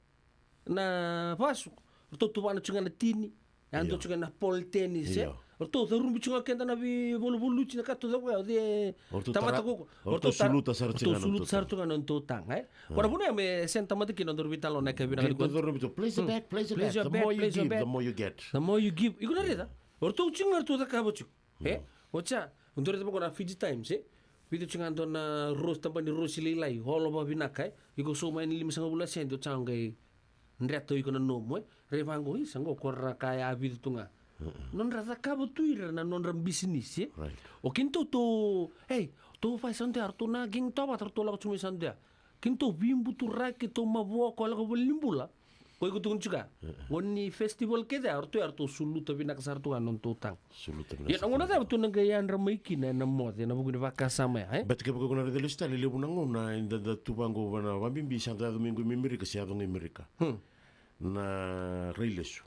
na vasu, o ratou tuvana tu ga na tini. Yadua tiko na pole tennis, e? Io. O ratou carubi tiko ga keda na veivoluvolu luti na ka tu cako ya, o cei tamata koko. O ratou suluta sara tiko ga na nodratou taga, e? Ko na vuna ya me senta mata kina o daru veitalanoa na ka vinaka ni ko. Place it back, place it back. The more you give, the more you get. The more you give. Iko na raica? O ratou tiko ga ratou cakava tiko. E? Oti ya, o dou raica vaqo na Fiji Times, e? Vica tiko ga dua na rosi, tabani rosi lailai, holo vavinaka, e? Iko sau mai na limasagavulu na sede, oti ya o qai dreta o iko na nomu, e? Rai vaqo, isa qo, ko ra ka ya vica tu ga. Nodra cakava tu ira na nodra bisinisi, e? O keitou tou, ei, tou vaka sa dua ya, ratou na gang tovata, ratou lako tiko mai sa dua ya. Keitou veibuturaki, tou mavoa, ko lako vale ni bula. Ko iko tukuna tiko ya. Qo ni festival kece ya, ratou ya, ratou suluta vinaka sara tu ga na nodatou taga. Suluta vinaka. Ia na gauna cava tou na qai yadra mai kina ena moce, ena vuku ni vakasama ya, e? Baleta kevaka iko na raica lesu tale, levu na gauna eda da tu vaqo, na vabibi sa da yaco mai qo mai Amerika, se yaco ga i Amerika. Na railesu.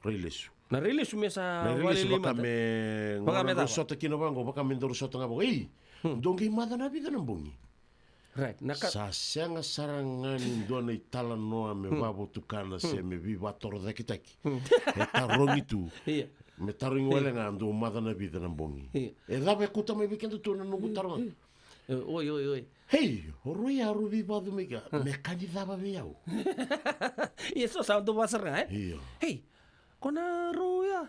Railesu. Na railesu me sa, na railesu vaka me, vaka me daru sota kina vaqo, vaka me daru sota ga vaqo. Ei, dou qai maca na vica na bogi. Right, na ka. Sa sega sara ga ni dua na italanoa me vavotukana se me veivakatorocaketaki. E tarogi tu. Ia. Me tarogi wale ga, dou maca na vica na bogi. Ia. E cava e kauta mai vei keda tu na noqu taroga? E, oi, oi, oi. Hei, o rau ya rau veivacumaki. Me ka ni cava vei au? Ia, so sa dou vasara ga, e? Io. Hei, ko na rau ya,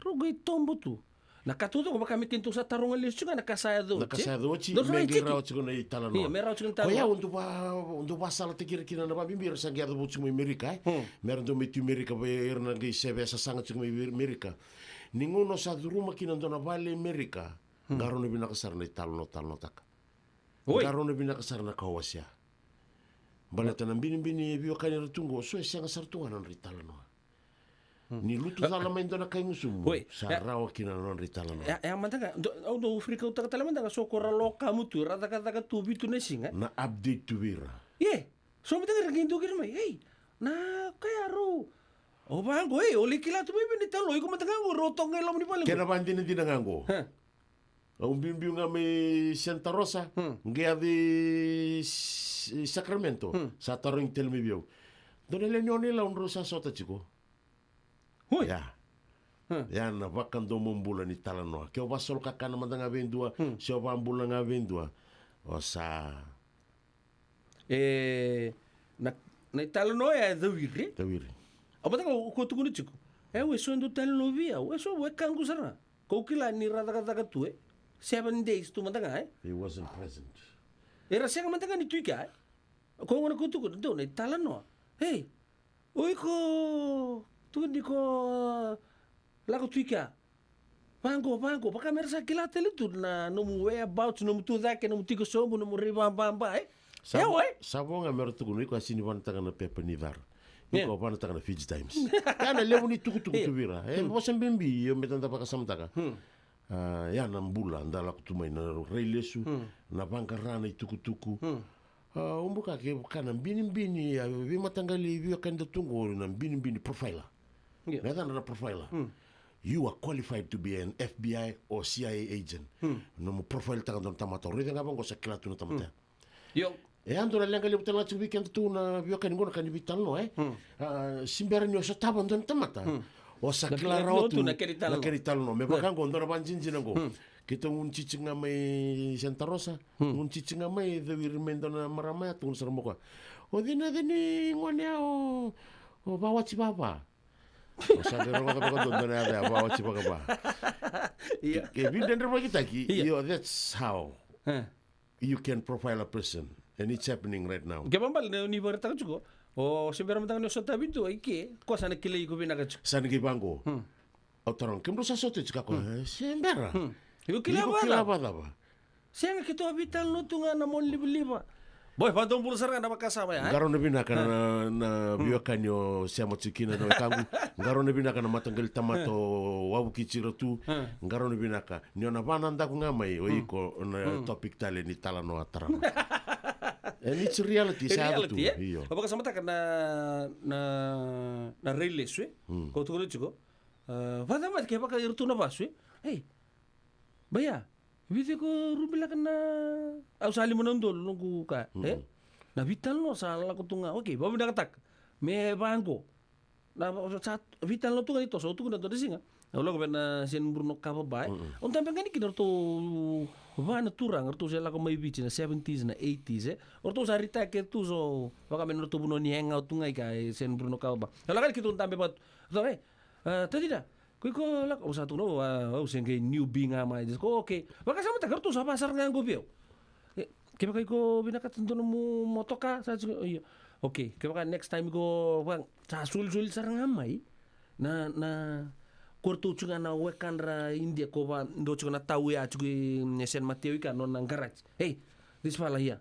rau qai tobo tu. Na ka taucoko vaka me keitou sa taroga lesu tiko ga na ka sa yaco oti. Na ka sa yaco oti, me qai rawa tiko na italanoa. Io, me rawa tiko na italanoa. Ko ya, au dau va, au dau vasalataki ira kina na vabibi era sa qai yaco vou tiko mai Amerika, e? Me ra dau mai tu Amerika, vei ira na qai seve sasaga tiko mai Amerika. Ni gauna o sa curuma kina dua na vale Amerika, qarauna vinaka sara na italanoa, talanoataka. Oi. Qarauna vinaka sara na ka o wasea. Baleta na binibini e veiwekani ira tu qo, so e sega sara tu ga na nodra italanoa. Ni lutu cala mai dua na kai gusumu, sa rawa kina na nodra italanoa. Ya, ya mada ga, au dau freak out-taka tale mada ga, so ko ra lokamu tu, ra cakacaka tu vitu na siga. Na update tu vei ira. Ia, so mada ga ra qai dau kere mai, ei, na ka ya rau. O vaqo, ei, o lai kila tu mai vei na italanoa, iko mada ga qo, rau toka ga i loma ni vale. Kena vadinadina ga qo. Au biubiu ga mai Santa Rosa, qai yaco i Sacramento, sa tarogi tale mai vei au. Dua na lewe ni Onailau drau sa sota tiko. Oi. Ya. Ya na vakadomobula ni talanoa. Ke o vasolokakana mada ga vei dua, se o vabula ga vei dua, o sa E, na, na italanoa ya e cawiri. Cawiri. Au mataka o ko tukuna tiko. E, au e so e dau talanoa vei au. E so, au e kaqu sara ga. Ko kila ni ra cakacaka tu, e. Seven days tu mada ga, e. He wasn't present. Era sega mada ga ni tu i kea, e. Ko gona ko tukuna, dou na italanoa. Ei, o iko, tukuni ko lako tu i kea. Vaqo, vaqo, vaka me ra sa kila tale tu na nomu whereabouts, nomu tu cake, nomu tiko sobu, nomu rai vababa, e? Sa vo, e? Sa vo ga me ra tukuna, iko a sini vanataka na pepa ni cara. Iko a vanataka na Fiji Times. Ya na levu ni tukutuku tu vei ira. E vosa bibi, io me tada vakasamataka. A, ya na bula, da lako tu mai na rai lesu, na vaqara na itukutuku. A, o buka ke vaka na binibini, a, veimataqali veiwekani da tu qo na binibini profiler. Io. Na yacana na profiler. You are qualified to be an F B I or C I A agent. Nomu profile taka dua na tamata. O raica ga vaqo sa kila tu na tamata. Io. E a dua na leqa levu tale ga tiko vei keda tu na veiwekani qo na ka ni veitalanoa, e? A, se bera ni o sotava dua na tamata, o sa kila rawa tu na kena italanoa. Me vaka qo, dua na vakajijina qo. Keitou gunu titi ga mai Santa Rosa, gunu titi ga mai, cawiri mai dua na marama ya, tukuna sara mai o koya, o cei na yaca ni gone ya o, o Vawati Vava. O sa qai rogoca vakadua dua na yaca ya, Vawati Vava. Ia. E vidredrevakitaki, io, that's how you can profile a person, and it's happening right now. Ke vabale ni vakaraitaka tiko, o se bera mada ga ni o sotavi tu, i ke, ko sa na kilai iko vinaka tiko. Sa na qai vaqo. Au taroga, kemudrau sa sota tiko? Ko, e, se bera. Iko kila vakacava? Sega, keitou a veitalanoa tu ga na monalivaliva. Boy, vakadobula sara ga na vakasama ya, e? Qarauna vinaka na, na veiwekani o sema tiko kina na wekaqu. Qarauna vinaka na mataqali tamata o wavokiti ira tu. Qarauna vinaka. Ni o na vanadaku ga mai, o iko na topic tale ni talanoa tarava. And it's reality, sa yaco tu. Io. Au vakasamataka na, na, na rai lesu, e? Ko tukuna tiko. A, vakacamati kevaka iratou na vasu, e? Ei, baia, vica ko rubilaka na, au sa lima na udolu noqu ka, e? Na veitalanoa sa lako tu ga, okay, vakavinakataka. Me vaqo. Na, sa veitalanoa tu ga ni toso, au tukuna dua na siga. Au lako vei na Sen Bruno Kava Bar, e? Au dabe ga ni kina ratou va na turaga, ratou se lako mai Viti na seventies, na eighties, e? O ratou sa retire kece tu, so vaka me na ratou vanua ni hang out tu ga i ka, e, Sen Bruno Kava Bar. Au lako ga ni keitou dabe vatu. Ratou, e, a, tacina, ko iko lako, au sa tukuna, au, au se qai newbie ga mai. Ko, okay. Vakasamataka, ratou sa va sara ga qo vei au. E, kevaka iko vinakata dua nomu motoka, sa tiko, io. Okay, kevaka next time iko va, sa solisoli sara ga mai. Na, na, ko ratou tiko ga na wekadra India, ko va, dou tiko na tau ya tiko i, e, San Mateo i ka, nona garaji. Hey, this fella here.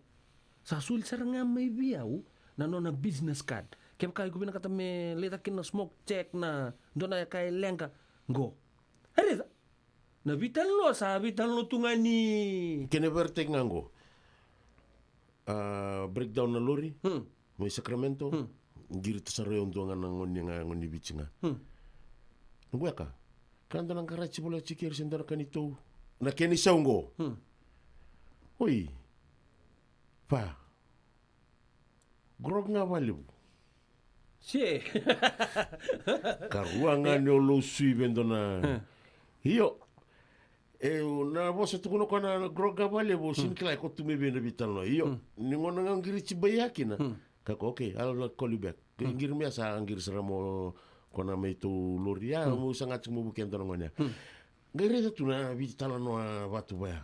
Sa soli sara ga mai vei au na nona business card. Kevaka iko vinakata me lai caka kina na smoke check, na dua na ka e leqa, qo. E raica. Na veitalanoa sa veitalanoa tu ga ni. Kena veretaki ga qo. A, breakdown na lori mai Sacramento. Qirita sara o yau dua ga na gone ga, gone Viti ga. Qo e ka. Ka dua na garaji voleka tiko keri se dua na ka ni tou. Na kena isau qo. Oi. Va. Grog ga valevu. Se. Karua ga ni o lou sui vei dua na. Io. E, na vosa tukuna ko na grog ga valevu, o sini kila ko tu mai vei na veitalanoa. Io. Ni gona ga qiriti bai ya kina. Ka ko, okay, I'll call you back. Qiri mai ya sa qiri sara mo ko na mai tou lori ya, mo sa ga tiko mo vukea dua na gone ya. Qai raica tu na veitalanoa vatu vaya.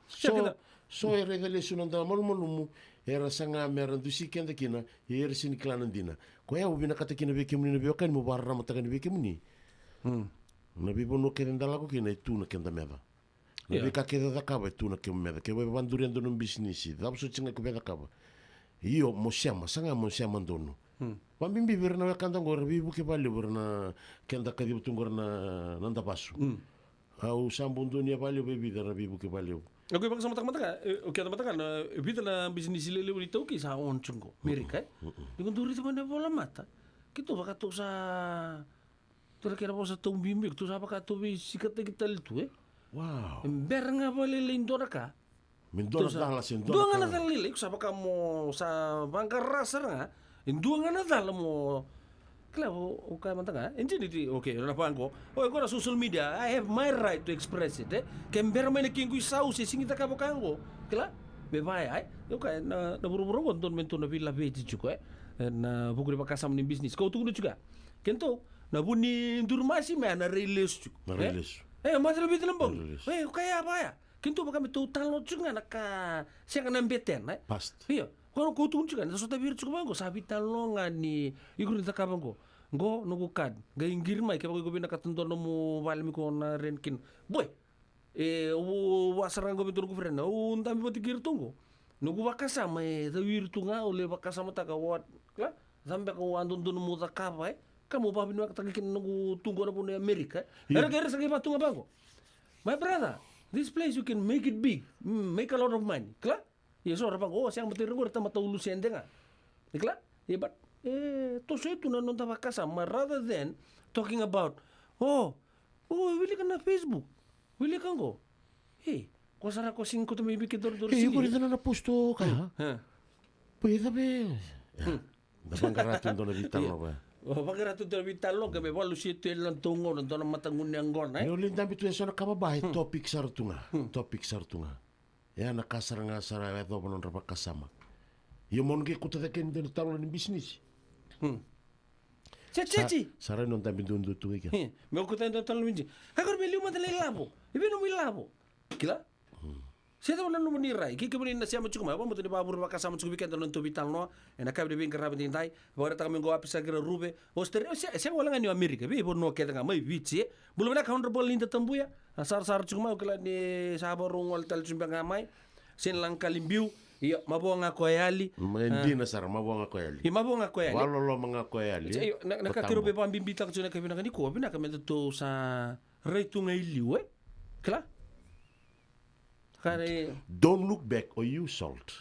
So, so e raica lesu na da malumalumu, era saga me ra dusi keda kina, ia era sini kila na dina. Koya au vinakata kina vei kemuni na veiwekani mo vakararamataka ni vei kemuni. Na veivanua kece da lako kina e tu na keda meca. Na veika kece cakava e tu na kemu meca. Ke vakaduria dua na bisinisi, cava soti ga ko via cakava. Io, mo sema, saga mo sema donu. Vabibi vei ira na wekada oqo era veivuke valevu, ira na keda kaciva tu oqo ira na, na davasu. Au sa bau donuya valevu e vica era veivuke valevu. Au ke vakasamataka mataka, e, o keda mataka na, e vica na bisinisi lelevu ni taukei sa on tu oqo. Merika, e? Ni ko dau raica mai na vola mata. Keitou vaka tou sa Tou na kena vosa tou bibi, tou sa vaka tou veisikataki tale tu, e? Wow. E bera ga vakalailai dua na ka. Me dua na cala se dua na cala lailai, ko sa vaka mo sa vaqara sara ga. E dua ga na cala mo. Kila, o, o kaya mada ga, e dina ti, okay, na vaqo. O, e ko na social media, I have my right to express it, e? Ke bera mai na kequ isau se sigi cakava ka qo. Kila, me vaya, e? O kaya, na, na vuravura qo, donu me tou na veilaveti tiko, e? E, na vuku ni vakasama ni business. Kau tukuna tiko, Keitou, na vu ni duru masi me na rai lesu tiko. Na rai lesu. E, masi na vica na bau. Na rai lesu. E, o kaya vaya. Keitou vaka me tou talanoa tiko ga na ka sega na betena, e. Past. Io, ko na kou tukuna tiko ga, na sotavi ira tiko vaqo, sa veitalanoa ga ni, iko ni cakava qo. Qo, noqu card. Qai qiri mai, kevaka iko vinakata dua nomu vale me ko na rent kina. Boy, E, au, au a sara ga qo vei dua noqu friend, au dabe vata kei iratou qo. Noqu vakasama e cawi ira tu ga, au lai vakasamataka what, kila, cava beka au a dodonu meu cakava, e. Ka meu vakavinavinakataka kina noqu tu qo na vanua e Amerika, e. Io. Era, era sa qai vaka tu ga vaqo. My brother, this place you can make it big, mm, make a lot of money, kila. Ia so ra vaqo, o, sega mataqali qori tamata ulu sede ga. Ni kila? Ia, but, e, toso tu na noda vakasama, rather than talking about, o, o, wilika na Facebook. Wilika qo. E, ko sara ko sini ko tama i vike dor dor. E, sini. Iko ni dana na post o kaya. Ha. Poi e cava e? Da vaqara tu dua na veitalanoa va. Vaqara tu dua na veitalanoa, qai me valusia tu e na tou gauna, dua na matagunu yaqona, e? Ni o lai dabe tu e so na ka vava, e topic sara tu ga. Topic sara tu ga. E a na ka sara ga sara e yacova nodra vakasama. Io, mo na qai kauta cake ni dua na talanoa ni bisinisi. Sa, sa rai no dabe duadua tu ga i kea. Me o kauta e dua na talanoa ni bisinisi. Kakua me liu mada na ilavo. E vei nomu ilavo? Kila? Se cava na nomuni rai, kei kemuni na sema tiko mai, au vabauta ni vakavure vakasama tiko vei keda na nodatou veitalanoa ena yakavi ni veiqaravi edaidai. Vakaraitaka mai qo Apisaki Raruve, Australia, se, sega wale ga ni o Amerika, veivanua kece ga mai Viti, e. Bula vinaka Honorable Linda Tabuya, a sarasara tiko mai, au kila ni sa vakarau gole tale tiko beka ga mai. Sega ni laga kalibiu. Io, mavoa ga ko yali. Mai dina sara, mavoa ga ko yali. Io, mavoa ga ko yali. Vakaloloma ga ko yali. Io, na, na ka keirau veivakabibitaka tiko ena yakavi vinaka nikua, vinaka me datou sa rai tu ga i liu, e? Kila? Ka rai. Don't look back or you salt.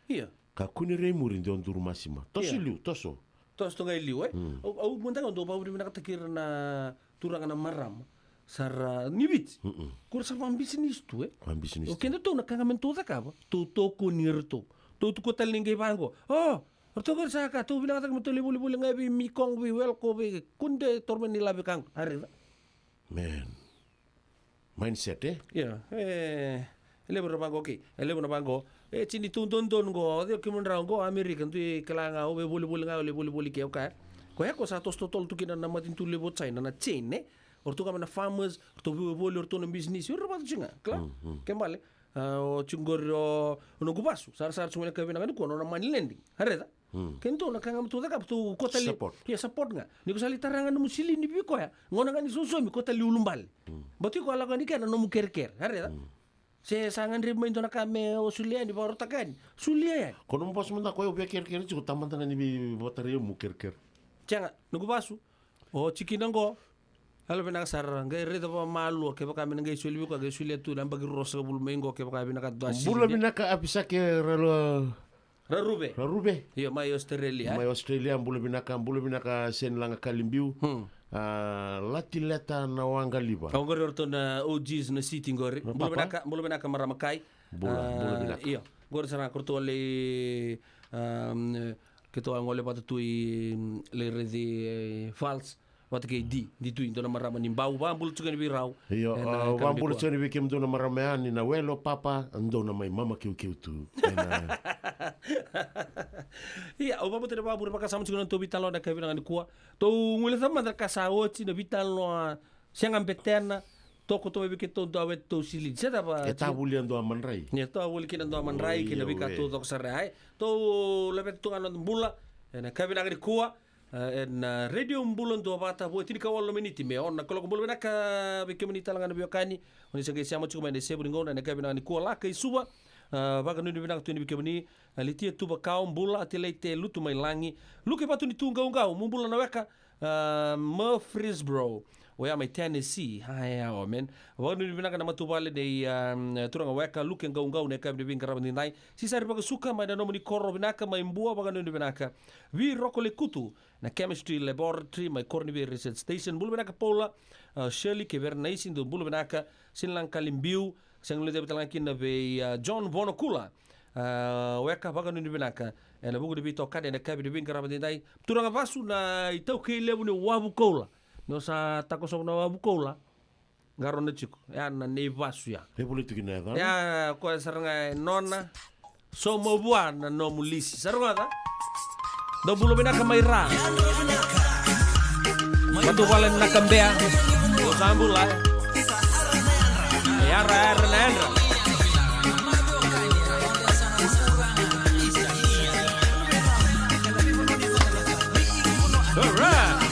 Ia. Kakua ni rai muri de o duru masima. Toso i liu, toso. Toso tu ga i liu, e? Au, au mada ga au dau vakavinavinakataki ira na turaga na marama. Sara ni Viti. Ko ira sa vakabisinisi tu, e? Vakabisinisi tu. O kedatou na ka ga me datou cakava. Tou tokoni iratou. Tou tukuna tale ni qai vaqo. O, ratou ko ira sa ka, tou vinakataka me tou lai volivoli ga vei Mekong, vei Welco, vei kune toro mai ni lave ka qo. A raica. Man. Mindset, e? Ia, e, e levu na vaqo, okay. E levu na vaqo. E, tini tu dodonu qo, o cei o kemudrau qo, Amerika, dui kila ga, au veivolivoli ga, au lai volivoli ke, okay. Koya ko sa toso totolo tu kina na matanitu levu o China, na chain, e? O ratou ga mai na farmers, o ratou veivolivoli, o ratou na bisinisi, o ratou vata tiko ga, kila? Ke bale, a, o tiko qori o, o noqu vasu, sarasara tiko mai na yakavi vinaka nikua, nona money lending. A raica? Keitou na ka ga me tou cakava, tou kotali. Support. Ia, support ga. Ni ko sa lai tara ga nomu silini vei koya, gauna ga ni sosomi, kotali ulubale. Baleta iko a lako yani kea na nomu kerekere. A raica? Se sa gadrevi mai dua na ka me o solia yani, vakarautaka yani. Solia yani. Ko nomu vasu mada koya o via kerekere tiko, tamata ga ni veivakatarai au meu kerekere. Sega, noqu vasu. O tikina qo. Yalo vinaka sara, qai raica vakamalua kevaka me na qai soli vei koya, qai solia tu na yabaki ruasagavulu mai qo kevaka vinaka tu a sili. Bula vinaka Apisaki Ralo. Raruve. Raruve. Io, mai Australia. Mai Australia, bula vinaka, bula vinaka Senilaga Kalibiu. A, Latileta na Waqaliva. Au qori o ratou na O Gs na city qori. Bula vinaka, bula vinaka marama kai. Bula, bula vinaka. Io, qori sara ga ko ratou lai, keitou a gole vata tu i lai raici falls. Vata kei Di, Di Tui, dua na marama ni Bau, vakabula tiko yani vei rau. Io, vakabula tiko yani vei kemudou na marama yani na welo papa, dou na mai mama keukeu tu. Ia, au vakabula tiko yani vakabula vakasama tiko na tou veitalanoa na yakavi vinaka nikua. Tou guileca mada na ka sa oti na veitalanoa sega betena, toko tou vei keitou dua vei tou sili. Se cava e tavuli e dua madrai. E tavuli kina dua madrai, kina veika tou coko sara ai. Tou laveta tu ga na noda bula ena yakavi vinaka nikua. Ena Radio Bula Duavata, vo e tinikawalu na miniti me ono na kaloko. Bula vinaka vei kemuni tale ga na veiwekani. O ni se qai sema tiko mai na isevu ni gauna ena yakavi vinaka nikua, Laka i Suva. Vakanuinui vinaka tu yani vei kemuni. Litia Tuvakau, bula. Atilaite Lutumailagi, Luke Vatunitu, qauqau, mo bula na weka. Murfreesboro, oya mai Tennessee. Aya, o man. Vakanuinui vinaka na matavuvale nei turaga weka Luke, qauqau, na yakavi ni veiqaravi nidai. Sisari Vakasuka mai na nomuni koro vinaka mai Bua, vakanuinui vinaka. Viroko Lekutu, na Chemistry Laboratory mai Koronivai Research Station, bula vinaka Paula. Shirley kei Verenaisi, dou bula vinaka. Senilaga Kalibiu, sega ni lecavi tale ga kina vei John Vonokula. Weka, vakanuinui vinaka ena vuku ni veitokani ena yakavi ni veiqaravi nidai. Turaga vasu na itaukei levu ni wavu koula. Ni o sa takosova na wavu koula, qarauna tiko. Ya na nei vasu ya. E vuli tu kina e cana. Ya, koya sara ga e nona. Sauma vua na nomu lisi. Sa rogoca? Dou bula vinaka mai ra. Matavuvale na Kabea. Dou sa bula. E yara, yara na yadra. Alright.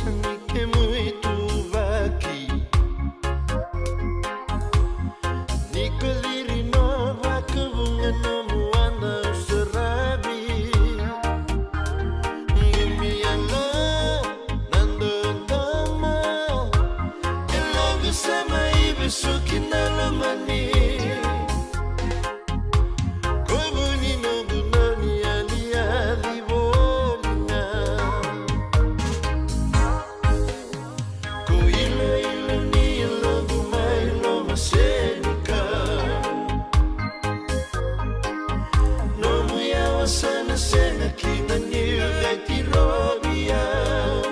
Ni kemu ituvaki. Ni ko ciri na vakavuqa nomu wada saravi. Qumi yalo na dodoma. E laqu sema i vesuki na lomani. Ko vu ni noqu nani yali yali voli ga. Ko iloilo ni yaloqu mai loma senikau. Nomu yawa sa na sega kina niu qai tirovi au.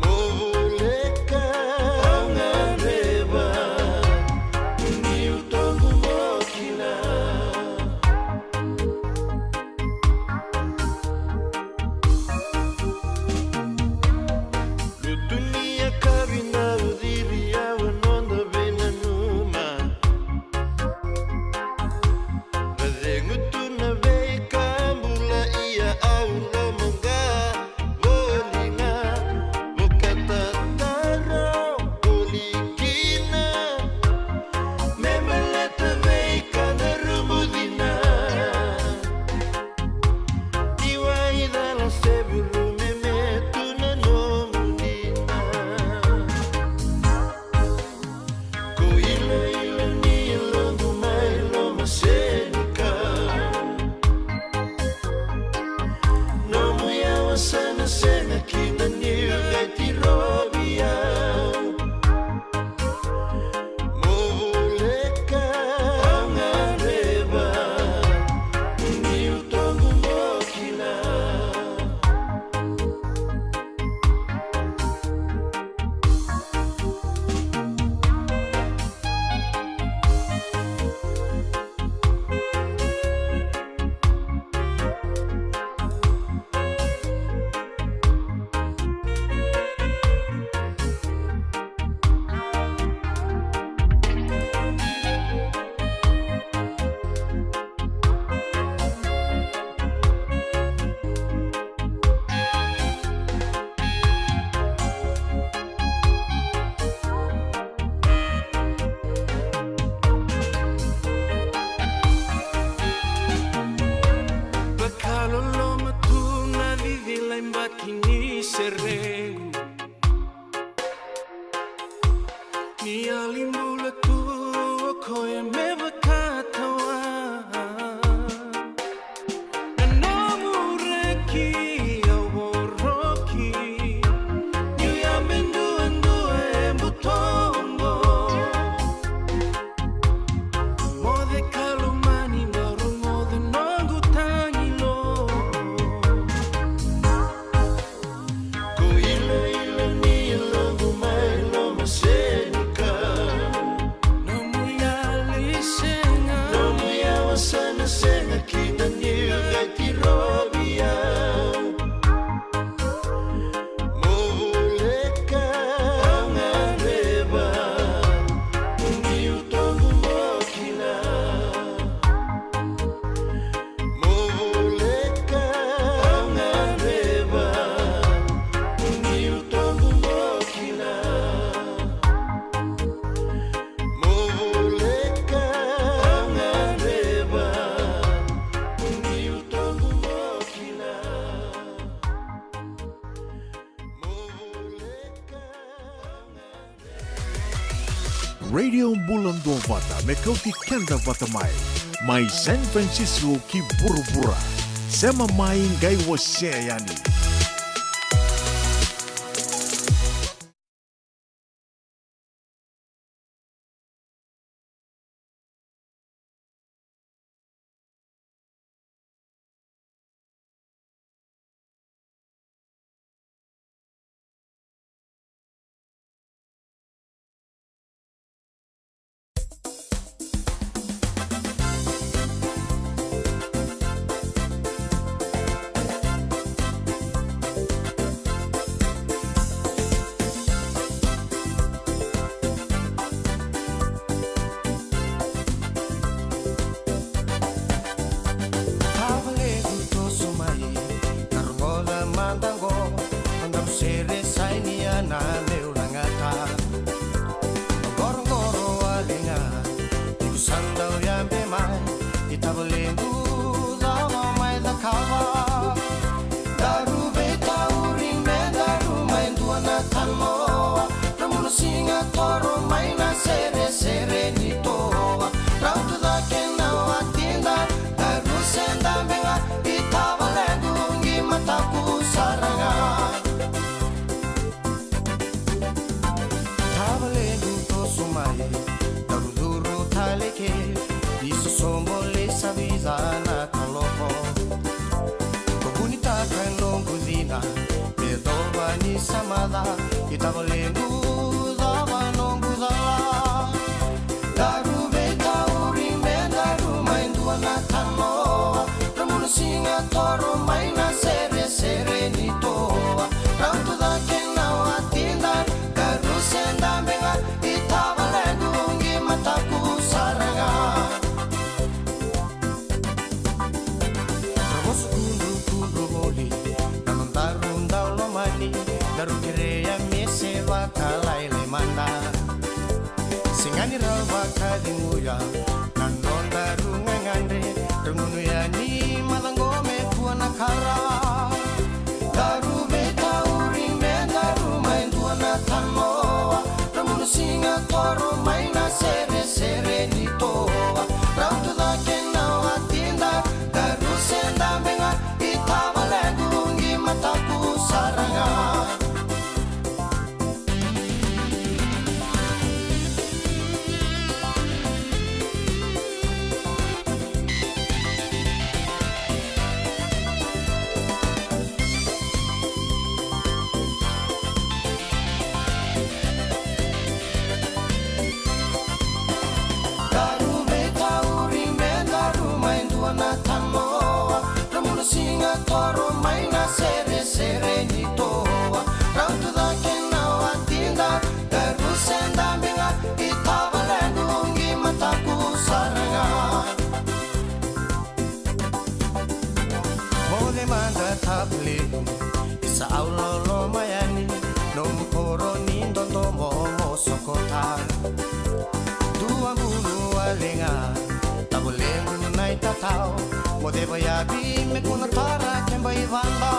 Mo voleka au gadreva niu toqu mo kila. Lutu ni yakavi na uciri au a noda veinanuma. Vacegu tu na veika bula ia au lomaqa voli ga. Vakatataro voli kina me baleta veika na rubucina. Ni waicala se vurumeme tu na nomu dina. Ko iloilo ni yaloqu mai loma senikau. Nomu yawa sa na sega kina niu qai tirovi au. Mo voleka au gadreva niu toqu mo kila. Vakaloloma tu na cicila i baki ni serequ. Ni yali bula tu o koya me vakatawa. Na nomu reki au voroki. Niu yabe duadua e butoqo. Moce ka lomani, bau rogoca noqu tagilo. Ko iloilo ni yaloqu mai loma senikau. Nomu yali sega. Nomu yawa sa na sega kina niu qai tirovi au. Mo voleka au gadreva niu toqu mo kila. Mo voleka au gadreva niu toqu mo kila. Mo voleka au gadreva niu toqu mo kila. Radio Bula Duavata me kauti keda vata mai. Mai San Francisco ki vuravura. Sema mai qai wasea yani. Sa dau yabe mai, i tavalequ cava mai cakava. Daru veitauri me daru mai dua na tanoa. Ra bulu siga toro mai na seresere ni toa. Rau tu cake na watida, daru se dabe ga, i tavalequ qi mataku sara ga. Tavalequ toso mai, daru curu tale ke, i sosobo lei sa vica na kaloko. Ko vunitaka noqu cina, me dova ni sa maca, i tavalequ cava noqu cala. Daru veitauri me daru mai dua na tanoa. Ra bulu siga toro mai na seresere ni toa. Rau tu cake na watida, daru se dabe ga, i tavalequ qi mataku sara ga. Ra vosa kudrukudru voli na nodaru dau lomani, daru kerea me se vakalailai mada. Sega ni rau vakaceguya na nodaru gagadre, ra gunu yani macaqo me kua na kara. Daru veitauri me daru mai dua na tanoa. Ra bulu siga toro mai na seresere ni toa. Rau tu cake na watida, daru se dabe ga, i tavalequ qi mataku sara ga. Daru veitauri me daru mai dua na tanoa. Ra bulu siga toro mai na seresere ni toa. Rau tu cake na watida, daru se dabe ga, i tavalequ qi mataku sara ga. Moce mada tavalequ, isa au loloma yani, nomu koro ni dodomo mo sokota. Dua bulu wale ga tavalequ na itatau, mo ceva yavi me kua na tara keba i vada.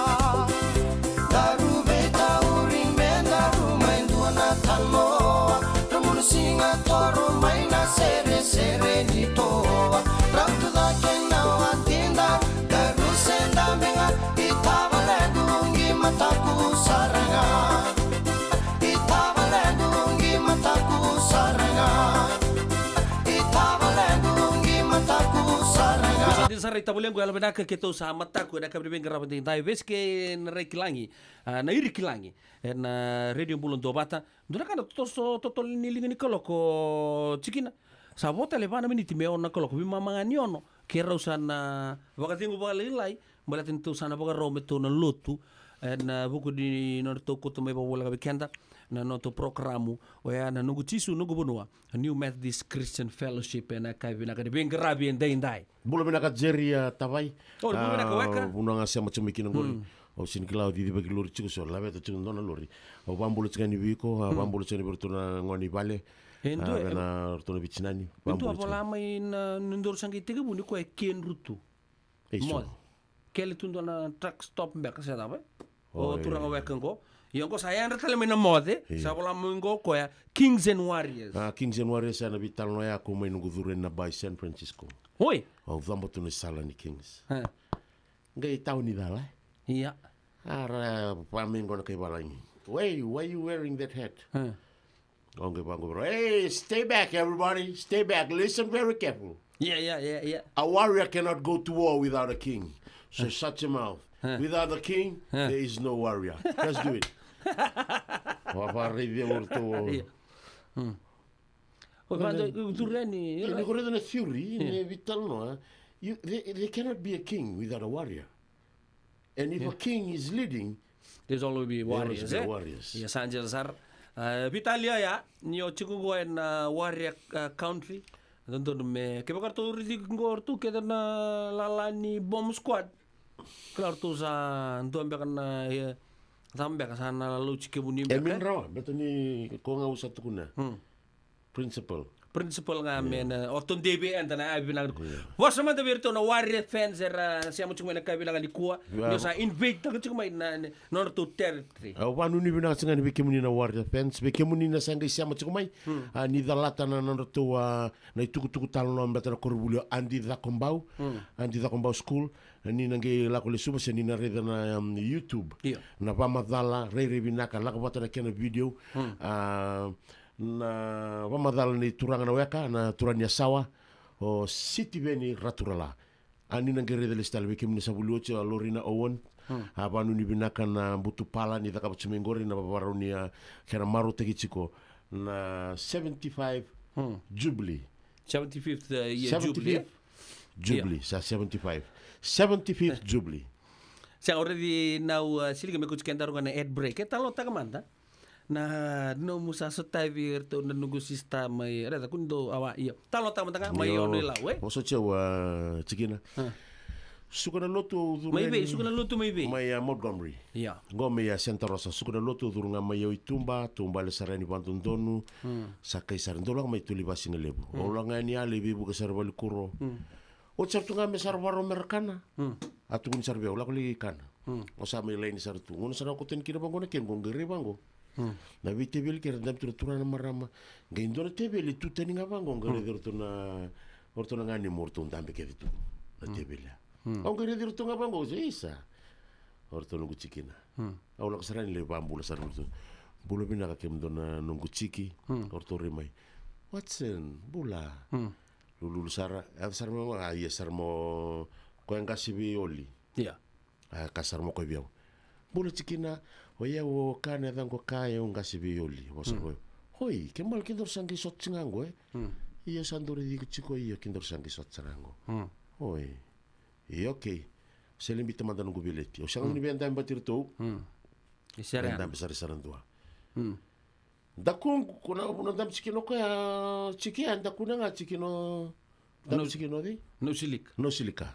Daru veitauri me daru mai dua na tanoa. Ra bulu siga toro mai na seresere ni toa. Rau tu cake na watida, daru se dabe ga, i tavalequ qi mataku sara ga. I tavalequ qi mataku sara ga. I tavalequ qi mataku sara ga. Sa dina sara i tavalequ, yalo vinaka keitou sa mataku ena kaviri veiqaravi daidai, vesi kei na rai kilagi, a, na iri kilagi ena Radio Bula Duavata. Dua na ka na toso totolo ni liga ni kaloko, tikina. Sa vo tale va na miniti me ono na kaloko, veimama ga ni ono, ke rau sa na vakacegu vakalailai baleta ni tou sa na vakarau me tou na lotu ena vuku ni nodratou kauta mai vakavoleka vei keda na nodratou porokaramu, oya na Noqu Jisu Noqu Vanua, a New Methodist Christian Fellowship, ena yakavi vinaka ni veiqaravi edaidai. Bula vinaka Jerry, a, Tavai. O, bula vinaka, a, Weka. Vanua ga sema tiko mai kina qori. Mm. Au sega ni kila, au cicivaki lori tiko, so laveta tiko dua na lori. Au vakabula tiko yani vei iko, a, mm, vakabula tiko yani vei iratou na gone i vale. E dua, a, vei iratou na veitinani. E dua vakabula tiko yani. Vola mai na, ni daru sa qai tekivuna, o koya e Ken Rutu. Ei, so. Moce. Kele tu dua na truck stop beka se cava. O, o turaga, oi, Weka qo. Ia qo sa yadra tale mai na Moce, io, sa vola mai qo o koya, Kings and Warriors. A, Kings and Warriors, a, na veitalanoa ya ko mai noqu curu ena bai San Francisco. Oi. Au caba tu na sala ni Kings. E. Qai tawa ni cala. Ia. A ra vamai qo na kai valagi. Why, why you wearing that hat? E. Au qai vaqo, hey, stay back, everybody. Stay back. Listen very careful. Yeah, yeah, yeah, yeah. A warrior cannot go to war without a king. So shut your mouth. Huh. Without a king, huh, there is no warrior. Let's do it. Vakaraici au ratou. Yeah. Hmm. Oi, vada, io, io, io, io, ni ko raica na theory, yeah, ni veitalanoa, you, they, they cannot be a king without a warrior. And if, yeah, a king is leading, there's always be, there always warriors, be, eh? Warriors. Ia, sa dina sara. A, veitalia ya, ni o tiko qo ena, a, warrior, a, country. Dodonu me, kevaka ratou raici qo ratou kece na lala ni Bomb Squad. Kila ratou sa dua beka na, e, sa beka sa na lauti kemuni beka. E, min rawa, beta ni ko ga au sa tukuna. Hmm. Principle. principal ga me na o to devi eda na yavi vinaka. Vosa mada vei iratou na Warrior fans era sema tiko mai na ka vinaka nikua. Ni o sa invade taka tiko mai na, na nodratou territory. Au vanuinui vinaka tiko ga ni vei kemuni na Warrior fans, vei kemuni na sa qai sema tiko mai. A, ni calata na nodratou, a, na itukutuku talanoa baleta na koronivuli o Adi Cakobau. Adi Cakobau School. Ni na qai lako lesuva se ni na raica na, um, YouTube. Io. Na vamacala, rairai vinaka, lako vata na kena video. A, na vamacala ni turaga na weka, na turaga ni Yasawa, o Sitiveni Raturala. A, ni na qai raica lesu tale vei kemuni sa vuli oti, a, Lorina Owen. A, vanuinui vinaka na butu pala ni cakava tiko mai qori, na vavarau ni, a, kena marautaki tiko na seventy-five Jubilee. Seventy-fifth, uh, year Jubilee. Seventy-fifth Jubilee, sa seventy-five. Seventy-fifth Jubilee. Sa already now, uh, Silika me kauti kedaru ga na ad break. E talanoataka mada na nomu sa sotavi iratou na noqu sista mai, raica kua ni dou awa, io. Talanoataka mada ga mai Ono-i-Lau, e? Vosa tiko, a, Tikina. Suka na lotu au curu mai vei, suka na lotu mai vei? Mai, a, Montgomery. Ia. Qo mai, a, Santa Rosa. Suka na lotu au curu ga mai au i tuba, taubale sara yani vadodonu. Sa kai sara, dau lako mai tolu vakasigalevu. Au lako ga yani yale i veivuke sara valikuro. Oti sara tu ga me sara varau me ra kana. A tukuni sara vei au, lako lai kana. O sa mai laini sara tu. Gauna sara au koto yani kina vaqo na kena qo, qai rai vaqo. Na veiteveli kei ra dabe tu na turaga na marama. Qai dua na teveli e tu tani ga vaqo, qai raici ratou na, o ratou na ganimo, o ratou dabe kece tu na teveli ya. Au qai raici ratou ga vaqo, isa. O ratou noqu Tikina. Au lako sara yani lai vabula sara ratou. Bula vinaka kemudou na noqu Tiki. O ratou rai mai. Watson, bula. Lululu sara, yaco sara mai, a, ia sara mo, koya qase vei Oli. Ia. A, ka sara mo koya vei au. Bula Tikina, o yau o Ka, na yacaqu o Ka, au qase vei Oli. Vosa koya. Oi, kemudou, kedaru sa qai sota tiko ga qo, e? Ia sa dau raici iko tiko, ia kedaru sa qai sota sara ga qo. Oi. Ia, okei. Sele biuta mada noqu veleti. Au sega ni via dabe vata iratou. Via dabe sara sara dua. Dakuqu, ko na, na dabe Tikina o koya, Tiki, a, dakuna ga Tikina o, dabe Tikina o cei? Nausilika. Nausilika.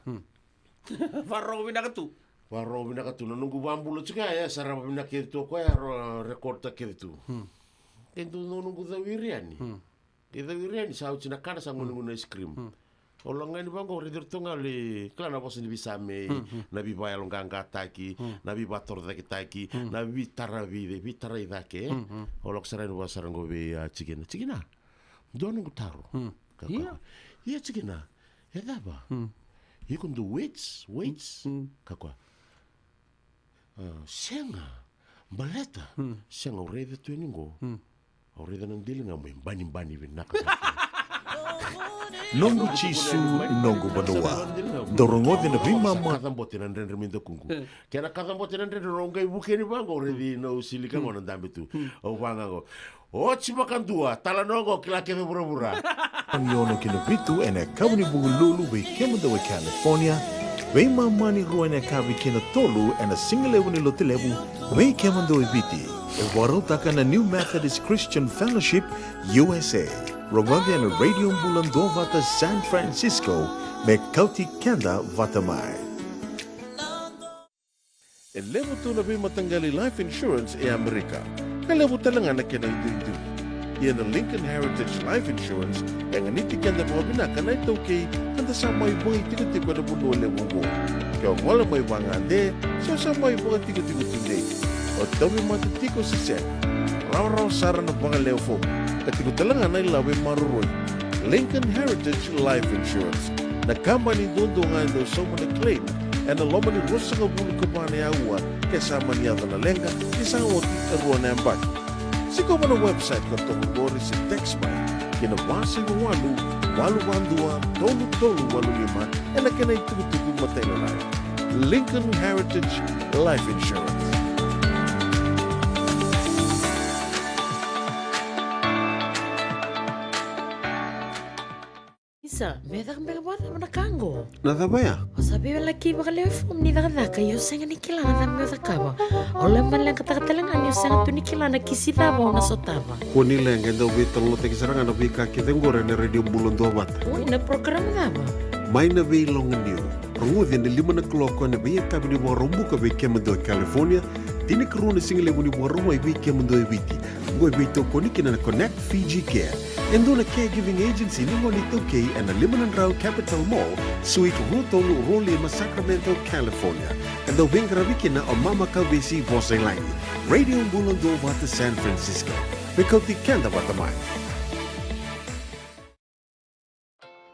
Varau vinaka tu. Varau vinaka tu. Na noqu vabula tiko ya, ya sara vinaka kece tu o koya, ro, record-taka kece tu. Kei dou noqu cau iri yani. Kei cau iri yani, sa oti na kana, sa gunu na ice cream. Au lako ga yani vaqo, raici ratou ga lai, kila na vosa ni veisamei, na veivayaloqaqataki, na veivakatorocaketaki, na veitara vei, veitarai cake, e? Au lako sara yani vua sara qo vei, a, Tikina. Tikina, dua noqu taro. Ka koya. Ia. Ia Tikina, e cava? Iko dau weights, weights? Ka koya. A, sega, baleta, sega, au raica tu yani qo. Au raica na deli ga mai banibani vinaka. Noqu Jisu, noqu vanua. Dau rogoci na veimama. Kacabote na dredre mai dakuqu. Kena kacabote na dredre, au qai vuke yani vaqo, au raici Nausilika qo na dabe tu. Au vaqo. Oti vakadua, talanoa qo kila kece vuravura. Ni ono ki na vitu ena yakavi ni Vukelulu vei kemudou e California, veimama ni rua ena yakavi ki na tolu ena sigalevu ni Lotulevu vei kemudou e Viti. E vakarautaka na New Methodist Christian Fellowship U S A. Rogoci ena Radio Bula Duavata San Francisco, me kauti keda vata mai. E levu tu na veimataqali life insurance e Amerika, ka levu tale ga na kena iduidui. Ia na Lincoln Heritage Life Insurance e ganiti keda vakavinaka na iTaukei eda sa mai vakaitikotiko ena vanua levu oqo. Ke o gole mai vagade se o sa mai vakatikotiko tudei, o tauvimate tiko se sega, rawarawa sara na vakalewe fomu, ka tiko tale ga na ilavo e maroroi. Lincoln Heritage Life Insurance, na kabani duadua ga e dau sauma na claim ena loma ni ruasagavulu ka va na aua ke sa mani yaco na leqa ni sa oti e rua na yabaki. Sikova na website ka toka qori se text mai ki na va saiva walu, walu va dua, tolu tolu walu lima ena kena itukutuku matailalai. Lincoln Heritage Life Insurance. Isa, me caka beka vakacava na ka qo? Na cava ya? O sa veiwalaki vakalewe fomu ni cakacaka, ia o sega ni kila na cava me o cakava. O lai maleqataka tale ga ni o sega tu ni kila na kisi cava o na sotava. Kua ni leqa, e dau veitalanoataki sara ga na veika kece qori ena Radio Bula Duavata. Oi, na program cava? Mai na Veiloganiu. Rogoci ena lima na kaloko ena veiyakavi ni Vakaraubuka vei kemudou e California, tinikarua na sigalevu ni Vakarauwai vei kemudou e Viti. Oqo e veitokoni kina na Connect Fiji Care. E dua na caregiving agency ni gone iTaukei ena lima na drau Capitol Mall, Suite rua tolu rua lima, Sacramento, California. E dau veiqaravi kina o Mama Kavesi Vosa i Lagi. Radio Bula Duavata San Francisco. Me kauti keda vata mai.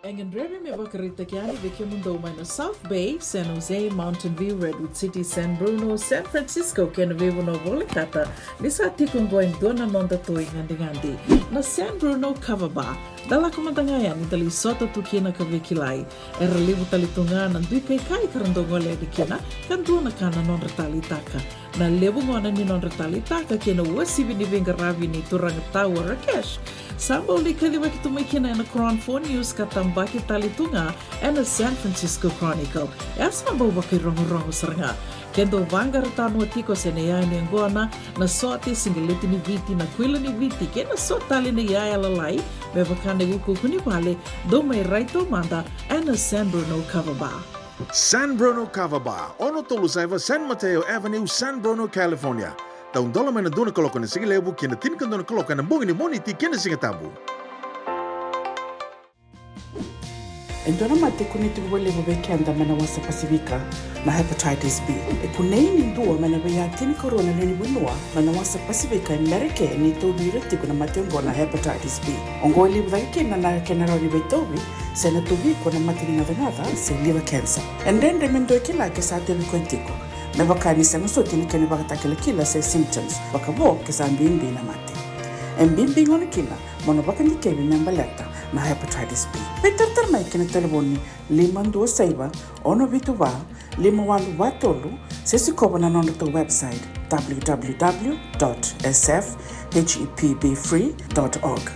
E gadrevi me vakaraitaki yani vei kemudou mai na South Bay, San Jose, Mountain View, Redwood City, San Bruno, San Francisco kei na veivanua volekata, ni sa tiko oqo e dua na noda toi gadigadi, na San Bruno Cover Bar. Da lako mada ga yani da lai sota tu kina ka veikilai. Era levu tale tu ga na dui kaikai ka ra dau gole yani kina, ka dua na ka na nodra taleitaka. Na levu gona ni nodra taleitaka kei na uasivi ni veiqaravi nei turaga Tau Rakesh, sa bau lai kacivaki tu mai kina ena Cron Four News ka tabaki tale tu ga ena San Francisco Chronicle. E a sa bau vakairogorogo sara ga. Ke dau vaqara tanoa tiko se na iyaya ni yaqona, na sote, siqeleti ni Viti, na kuila ni Viti kei na so tale na iyaya lalai, me vaka na iukuuku ni vale, dou mai rai taumada ena San Bruno Cover Bar. San Bruno Cover Bar, ono tolu saiva San Mateo Avenue, San Bruno, California. Dau dola mai na dua na kaloko ena sigalevu ki na tinikadua na kaloko ena bogi ni Moniti kei na Sigatabu. E dua na mate e kunei tiko vakalevu vei keda mai na wasa Pasifika, na hepatitis B. E kunei ni dua mai na veiya tinikarua na lewe ni vanua mai na wasa Pasifika e Merika ni tauvi ira tiko na mate oqo na hepatitis B. Oqo e levu cake kina na kena rawa ni veitauvi, se na tauvi iko na mate ni gacagaca se liver cancer. E dredre me dua e kila ke sa tauvi koya tiko, me vaka ni sega soti na kena ivakatakilakila se symptoms, vakavo ke sa bibi na mate. E bibi gona kina mo na vakadikevi me baleta na hepatitis B. Veitaratara mai ki na talevoni lima dua saiva, ono vitu va, lima walu va tolu, se sikova na nodratou website, w w w dot s f h e p b free dot org.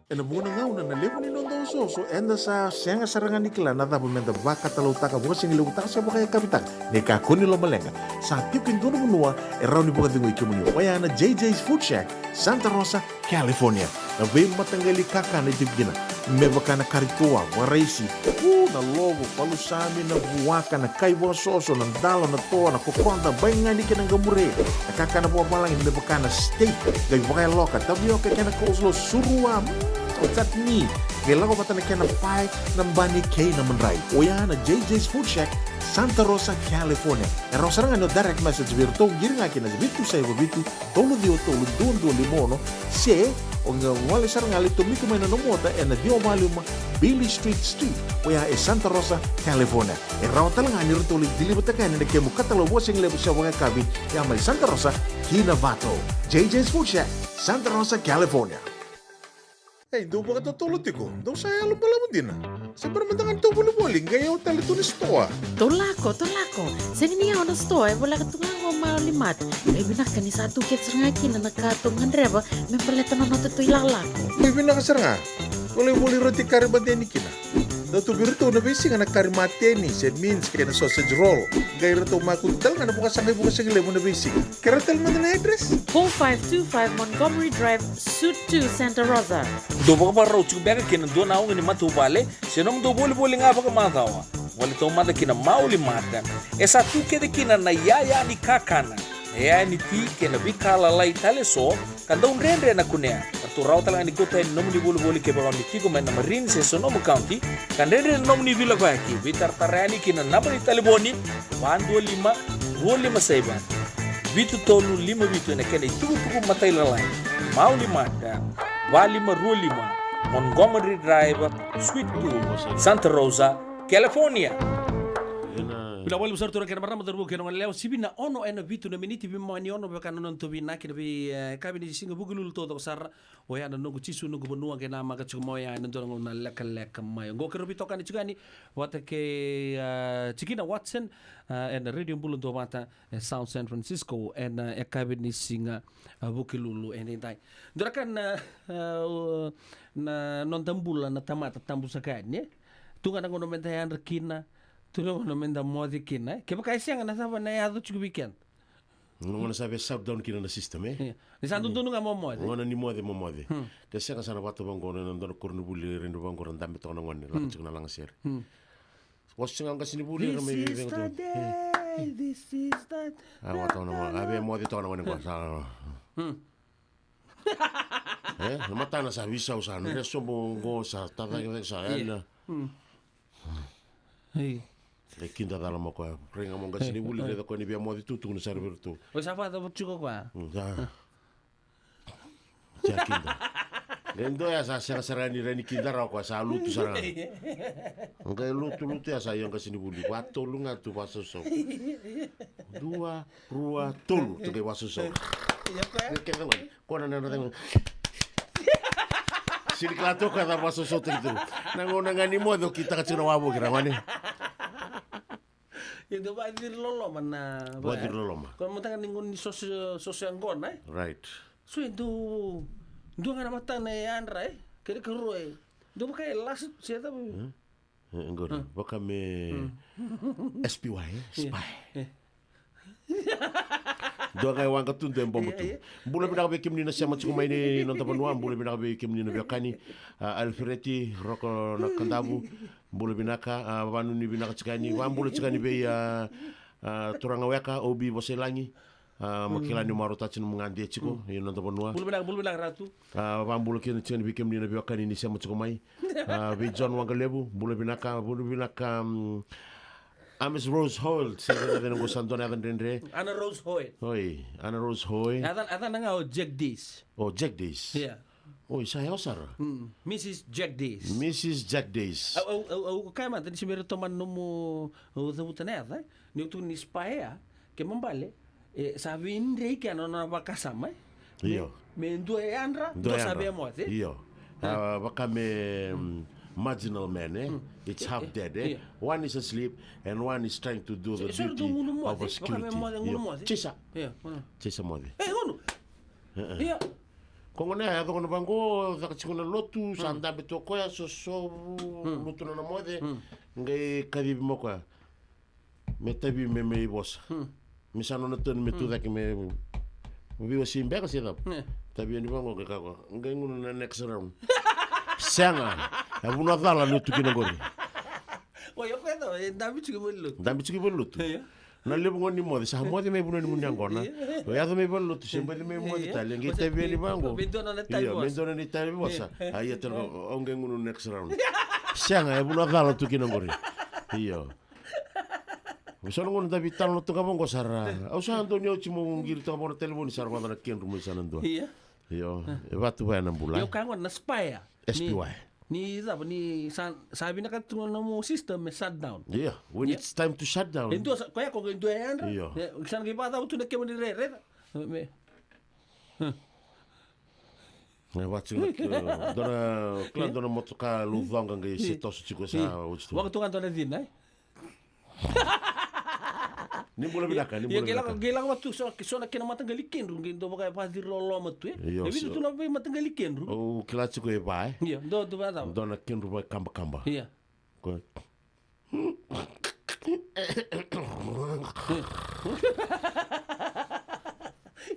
Ena vuqa na gauna na levu ni noda osooso, eda sa sega sara ga ni kila na cava meda vakatalautaka, vakasigalevu taka se vakayakavi taka. Ni kakua ni lomaleqa, sa tiko e dua na vanua e rawa ni vakacegui kemuni. Oya na J J's Food Shack, Santa Rosa, California. Na veimataqali kakana e tiko kina, me vaka na kari toa, vakaraisi, u, na lovo, palusami, na vuaka, na kai vakasoso, na dalo, na toa, na kokoda, baigani kei na qamure. Na kakana vakavalagi me vaka na steak, qai vakayaloka, tavioka kei na coleslaw, surua, mm, o chutney, qai lako vata na kena pae, na bani kei na madrai. Oya na J J's Food Shack, Santa Rosa, California. E rawa sara ga ni o direct message vei iratou, qiri ga ki na vitu saiva vitu, tolu ciwa tolu dua dua lima ono, se o qai gole sara ga lai tomika mai na nomu ota ena ciwa walu lima Bailey Street Suite, oya e Santa Rosa, California. E rawa tale ga ni ratou lai deliver-taka yani na kemu katalau vakasigalevu se vakayakavi, ya mai Santa Rosa ki Novato. J J's Food Shack, Santa Rosa, California. Ei, dou vakatotolo tiko, dou sa yalo balavu dina. Se bera mada ga ni tou volivoli, qai yawa tale tu na sitoa. Tou lako, tou lako. Sega ni yawa na sitoa, e voleka tu ga qo Mauli Mart. Qai vinaka ni sa tu kece sara ga kina na ka tou gadreva me baleta na noda tou ilakolako. Qai vinaka sara ga. Qo lai voli roti kari mateni kina. Dau tu vei iratou na veisiga na kari mateni, se mince kei na sausage roll. Qai ratou makutu tale ga na vakasaqai vakasigalevu na veisiga. Kerea tale mada na address? Four five two five Montgomery Drive, Suite two, Santa Rosa. Dou vakavakarau tiko beka ki na dua na auga ni matavuvale se nomudou volivoli ga vakamacawa? Gole taumada ki na Mauli Mart. E sa tu kece kina na iyaya ni kakana, na iyaya ni ti kei na veika lalai tale eso ka dau dredre na kunea. Ratou rawa tale ga ni kauta yani nomuni volivoli kevaka o ni tiko mai na Marin se Sonoma County ka dredre na nomuni veilakoyaki. Veitaratara yani ki na naba ni talevoni va dua lima, rua lima saiva, vitu tolu lima vitu ena kena itukutuku matailalai. Mauli Mart, va lima rua lima, Montgomery Drive, Suite two, Santa Rosa, California. Vinaka vakalevu sara tu na kena marama, cauravou kei na goneyalewa. Sivi na ono ena vitu na miniti, veimama ni ono, vaka na noda tou vinaka na vei, eh, yakavi ni siga Vukelulu taucoko sara. Oya na Noqu Jisu Noqu Vanua, qai namaka tiko mai oya ena dua na gauna lekaleka mai. Oqo keirau veitokani tiko yani vata kei, ah, tikina Watson, ah, ena Radio Bula Duavata, e South San Francisco, ena, eh, yakavi ni siga, ah, Vukelulu edaidai. Dua na ka na, ah, o, na noda bula na tamata tabu saka yani, e? Tu ga na gauna meda yadra kina, tu na gauna meda moce kina, e? Kevaka e sega, na cava na yaco tiko vei keda? Gauna sa via shut down kina na system, e? Ia. Ni sa dodonu ga mo moce. Gauna ni moce mo moce. Hmm. Ke sega sa na vata vaqo na dua na koronivuli, rairai vaqo ra dabe toka na gone, lako tiko na lagasere. Hmm. Vosa ga qasenivuli, ra mai veiqaravi tu. This is the day, this is the day. A, vata na mo, a, via moce toka na gone qo, sa. Hmm. E, na matana sa visau sa, na dre sobo qo sa, tacakecake sa, e na. E kida cala mo koya, raiga mo qasenivuli, raica koya ni via moce tu, tukuna sara vei iratou. O sa vacava tiko koya? Sa. Tia kida. Qai dua ya sa sega sara ni rai ni kida rawa koya, sa lutu sara ga. Qai lutu, lutu ya sa ia qasenivuli. Vatolu ga tu vasausau. Dua, rua, tolu. Tu qai vasausau. Kece gona. Kona na na cegu. Sini kila toka ya sa vasausau tiko tu. Na gauna ga ni moce o kitaka tiko na wavoki ra gone. Ia dau vaciri loloma na vaciri loloma. Ko mataka ni goni soso soso ya gona e. Right. So e dau dua ga na matana e yadra e. Kere karua e. Dau vaka e lasu se cava. E qori vaka me S P Y e spy. Dua ga e waqa tu, dua e bobo tu. Bula vinaka vei kemuni na sema tiko mai ni noda vanua. Bula vinaka vei kemuni na veiwekani. A, Alfredi Roko na Kadavu. Bula vinaka, a, vanuni vinaka tiko yani. Vabula tiko yani vei a, a, turaga weka Obi Vosailagi. A, ma kila ni marautaka tiko na nomu gade tiko i noda vanua. Bula vinaka, bula vinaka Ratu. A, vabula kina tiko yani vei kemuni na veiwekani ni sema tiko mai. A, vei John Waqalevu, bula vinaka, bula vinaka. Ames Rose Hoyle, se na cena qo sa dua na yaca dredre. Ana Rose Hoyle. Oi, Ana Rose Hoyle. Yaca, yaca na ga o Jack Days. O Jack Days. Yeah. Oi, sa yawa sara. Missus Jack Days. Missus Jack Days. Au, au, au, au kaya mada ni se bera tomana nomu, au cavuta na yaca, e. Ni au tukuna ni spy ya, ke mabale, e, sa veidrei ke na nona vakasama, e. Io. Me, me dua e yadra, dua sa veimoce. Io. A, vaka me, mm, marginal man, e. It's half dead, e. One is asleep and one is trying to do the duty of a security. Io. Chesa. Chesa moce. E, gunu. Ia. Ko gona ya, yaco gona vaqo, caka tiko na lotu, sa dabe tu o koya, sosovu, lutu na nona moce, qai kacivi mai o koya. Me tavi me, me ivosa. Me sa nona toni me tu cake me veiwasei beka se cava. Tavi yani vaqo, qai kaya o koya, qai gunu na next round. Sega, e vanua cala ni o tu kina qori. Oi, o koya e dabe tiko i valenilotu. Dabe tiko i valenilotu. Na levu gona ni moce, sa moce mai vanua ni muni yaqona. Io. O yaco mai valenilotu, se baci mai moce tale, qai tavi yani vaqo. Me dua na itavi vosa. Io, me dua na itavi vosa. A, ia tale, au qai gunu next round. Sega, e vanua cala tu kina qori. Io. Vei so na gauna da veitalanoa tu ga vaqo sara. Au sa dau ni oti meu qiri tu ga vaqo na talevoni sara vaka na kedru mai sa na dua. Io. Io, e vatu vaya na bula. Io, ka gona na spy. S P Y. Ni, ni cava, ni sa, sa vinakata tu na nomu system me shut down. Io, when it's time to shut down. E dua sa, koya ko e dua e yadra. Io. E, sa na qai vakacava tu na kemu ni rereta. Me. E vatu na, dua na, kila dua na motoka lou coqa qai se toso tiko sa oti tu. Vaka tu ga dua na cina, e? Ni bula vinaka, ni bula vinaka. Qai lako vatu so, so na kena mataqali kedru, qai dau vaka e vaciri loloma tu, e. Io, e vica tu na veimataqali kedru. Au kila tiko e va, e. Io, dua, dua vacava. Dua na kedru vakabakaba. Io. Ko.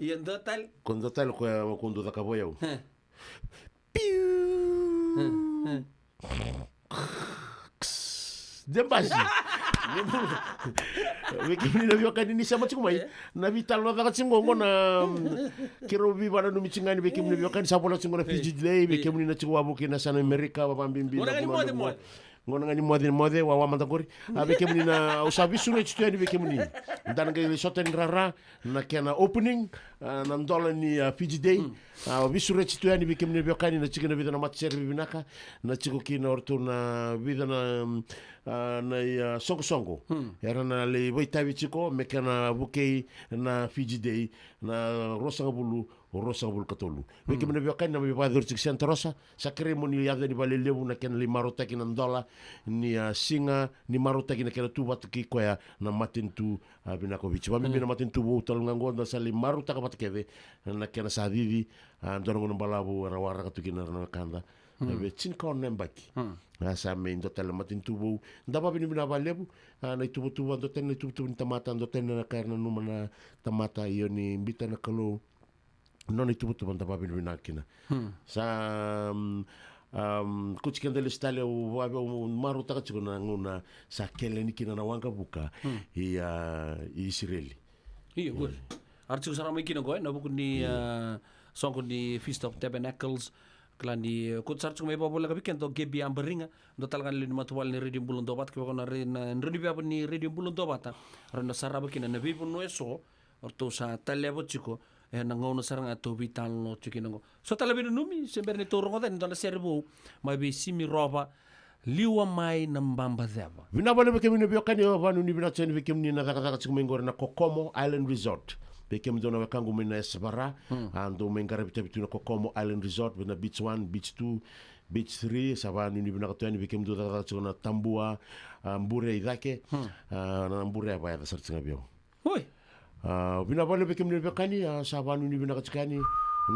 Io, dua tale. Ko dua tale ko, ko dua cakava o yau. Piu. De basi. Vei kemuni na veiwekani ni sema tiko mai. Na veitalanoa caka tiko qo na, mm, keirau veivakananumi tiko ga yani vei kemuni na veiwekani sa vola tiko qo na Fiji Day, vei kemuni na tiko wavoki na yasana Amerika, vakabibi na vanua. Gona ga ni moce, moce, wawa mada qori. A, vei kemuni na, au sa veisureti tu yani vei kemuni. Da na qai sota ni rara na kena opening, a, na dola ni, a, Fiji Day. A, veisureti tu yani vei kemuni na veiwekani na tiko na vica na matasere vivinaka, na tiko kina o ratou na vica na, mm, a, na, a, soqosoqo. Era na lai vakaitavi tiko me kena vukei na Fiji Day na ruasagavulu, ruasagavulu ka tolu. Vei kemuni na veiwekani na mai vakayacori tiko Santa Rosa, sa kerei mo ni yaco yani valelevu na kena lai marautaki na dola ni, a, siga ni marautaki na kena tu vata kei koya na matanitu, a, vinaka o Viti. Vakabibi na matanitu vou tale ga qo da sa lai marautaka vata kece na kena sa cici, a, dua na gauna balavu era waraka tu kina na wekada. E vei tini ka ono na yabaki. A, sa mai dua tale na matanitu vou. Da vakavinavinaka vakalevu, a, na ituvatuva, dua tani na ituvatuva ni tamata, dua tani na ka era nanuma na tamata, io ni biuta na Kalou. Nona ituvatuva da vakavinavinaka kina. Sa, um, um, kauti keda lesu tale, au vaka, au marautaka tiko na gauna sa kele yani kina na waqavuka i, a, i Isireli. Io, good. Era tiko sara mai kina qo, e, na vuku ni, a, soqo ni Feast of Tabernacles. Kila ni, eh, kauta sara tiko mai vakavoleka vei keda o Gabi Abariga, dua tale ga na lewe ni matavuvale ni Radio Bula Duavata, kevaka na re-, na drau ni veva ni Radio Bula Duavata, rawa ni na sarava kina na veivanua eso o ratou sa taleva tiko, e, na gauna sara ga tou veitalanoa tiko kina oqo. So tale veinanumi, se bera ni tou rogoca yani e dua na sere vou mai vei Simi Rova, Liwa Mai na Baba Ceva. Vinaka vakalevu vei kemuni na veiwekani, au vanuinui vinaka tiko yani vei kemuni na cakacaka tiko mai qori na Kokomo Island Resort. Vei kemudou na wekaqu mai na Esavara, a, dou mai qaravi tavi tu na Kokomo Island Resort, vei na Beach One, Beach Two, Beach Three, sa vanuinui vinaka tu yani vei kemudou cakacaka tiko na Tabua, a, Bure i cake, a, na Bure e vakayaca sara tiko ga vei au. Oi. A, vinaka vakalevu vei kemuni na veiwekani, a, sa vanuinui vinaka tiko yani.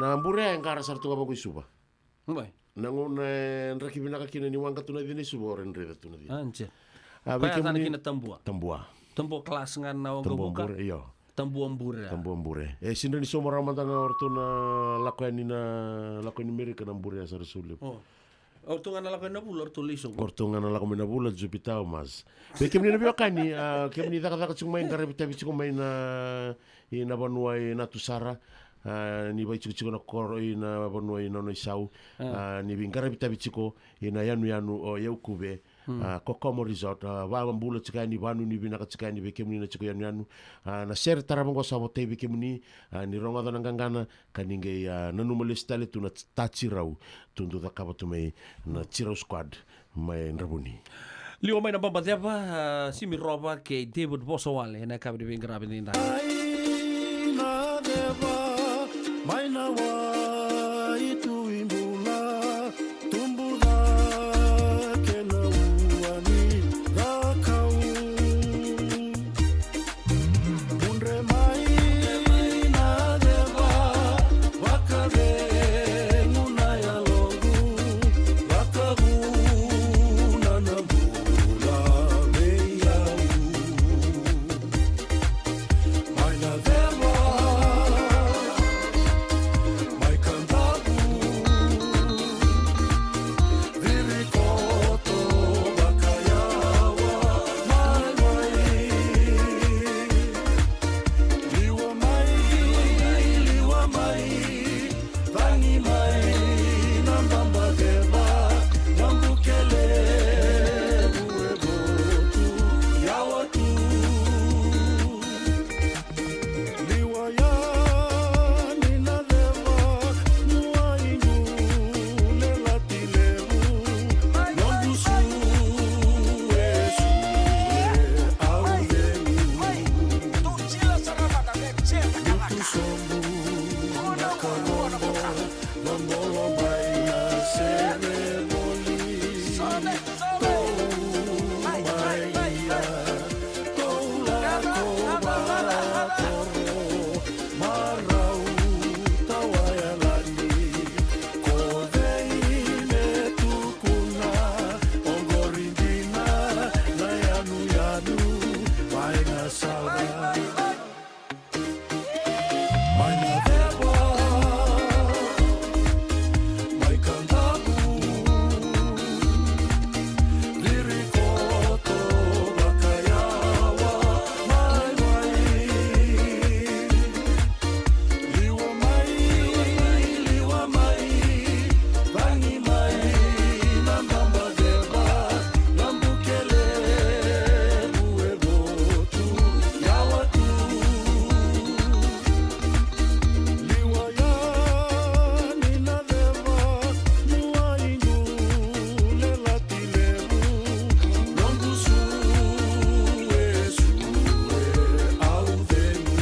Na Bure e qara sara tu ga vaqo i Suva. Oi. Na gauna e draki vinaka kina ni waqa tu na cina i Suva, o ira e raica tu na cina. A, dina. A, vei kemuni na Tabua. Tabua. Tabua Class ga na waqavuka. Tabua Bure, io. Tabua Bure, a. Tabua Bure. E sega ni sauma rawa mada ga o ratou na lako yani na, lako yani Merika na Bure, a, sa ra sau levu. O. O ratou ga na lako mai na vula, o ratou lesu. O ratou ga na lako mai na vula, Jupiter, Mars. Vei kemuni na veiwekani, a, kemuni cakacaka tiko mai, qaravi tavi tiko mai na, i na vanua i Natusara, a, ni vaitikotiko na koro i na vanua i Nanoisau, a, ni veiqaravi tavi tiko i na yanuyanu o Yaukuve, a, Kokomo Resort, a, vakabula tiko yani, vanuinui vinaka tiko yani vei kemuni na tiko yanuyanu. A, na sere tarava oqo sa votai vei kemuni, a, ni rogoca na qaqana, ka ni qai, a, nanuma lesu tale tu na t-, ta Tirau, tu dou cakava tu mai na Tirau Squad mai Dravuni. Liwa Mai na Baba Ceva, a, Simi Rova kei David Vosawale, ena yakavi ni veiqaravi edaidai. Mai na ceva, mai na wai tu i bula, tubu cake na ua ni cakau. Mudre mai na ceva, vakacegu na yaloqu, vakavuna na bula vei au. Mai na ceva, mai Kadavu, Virikoto, Vakayawa, mai, mai. Liwa mai, liwa mai, cagi mai na baba ceva, na buke levu e votu, yawa tu. Liwa yani na ceva, mua i bule lati levu, noqu sue, sue, au cegu. Lutu sobu na kalobo, lobolobai na sere voli. Tou mai ia, tou lako vakatoro, marau tawayalani. Ko cei me tukuna, oqori dina na yanuyanu, mai na sala. Mai na ceva, mai Kadavu, Virikoto, Vakayawa, mai, mai. Liwa mai, liwa mai, cagi mai na baba ceva, na buke levu e votu, yawa tu. Liwa yani na ceva, mua i bule lati levu, noqu sue, sue, au cegu.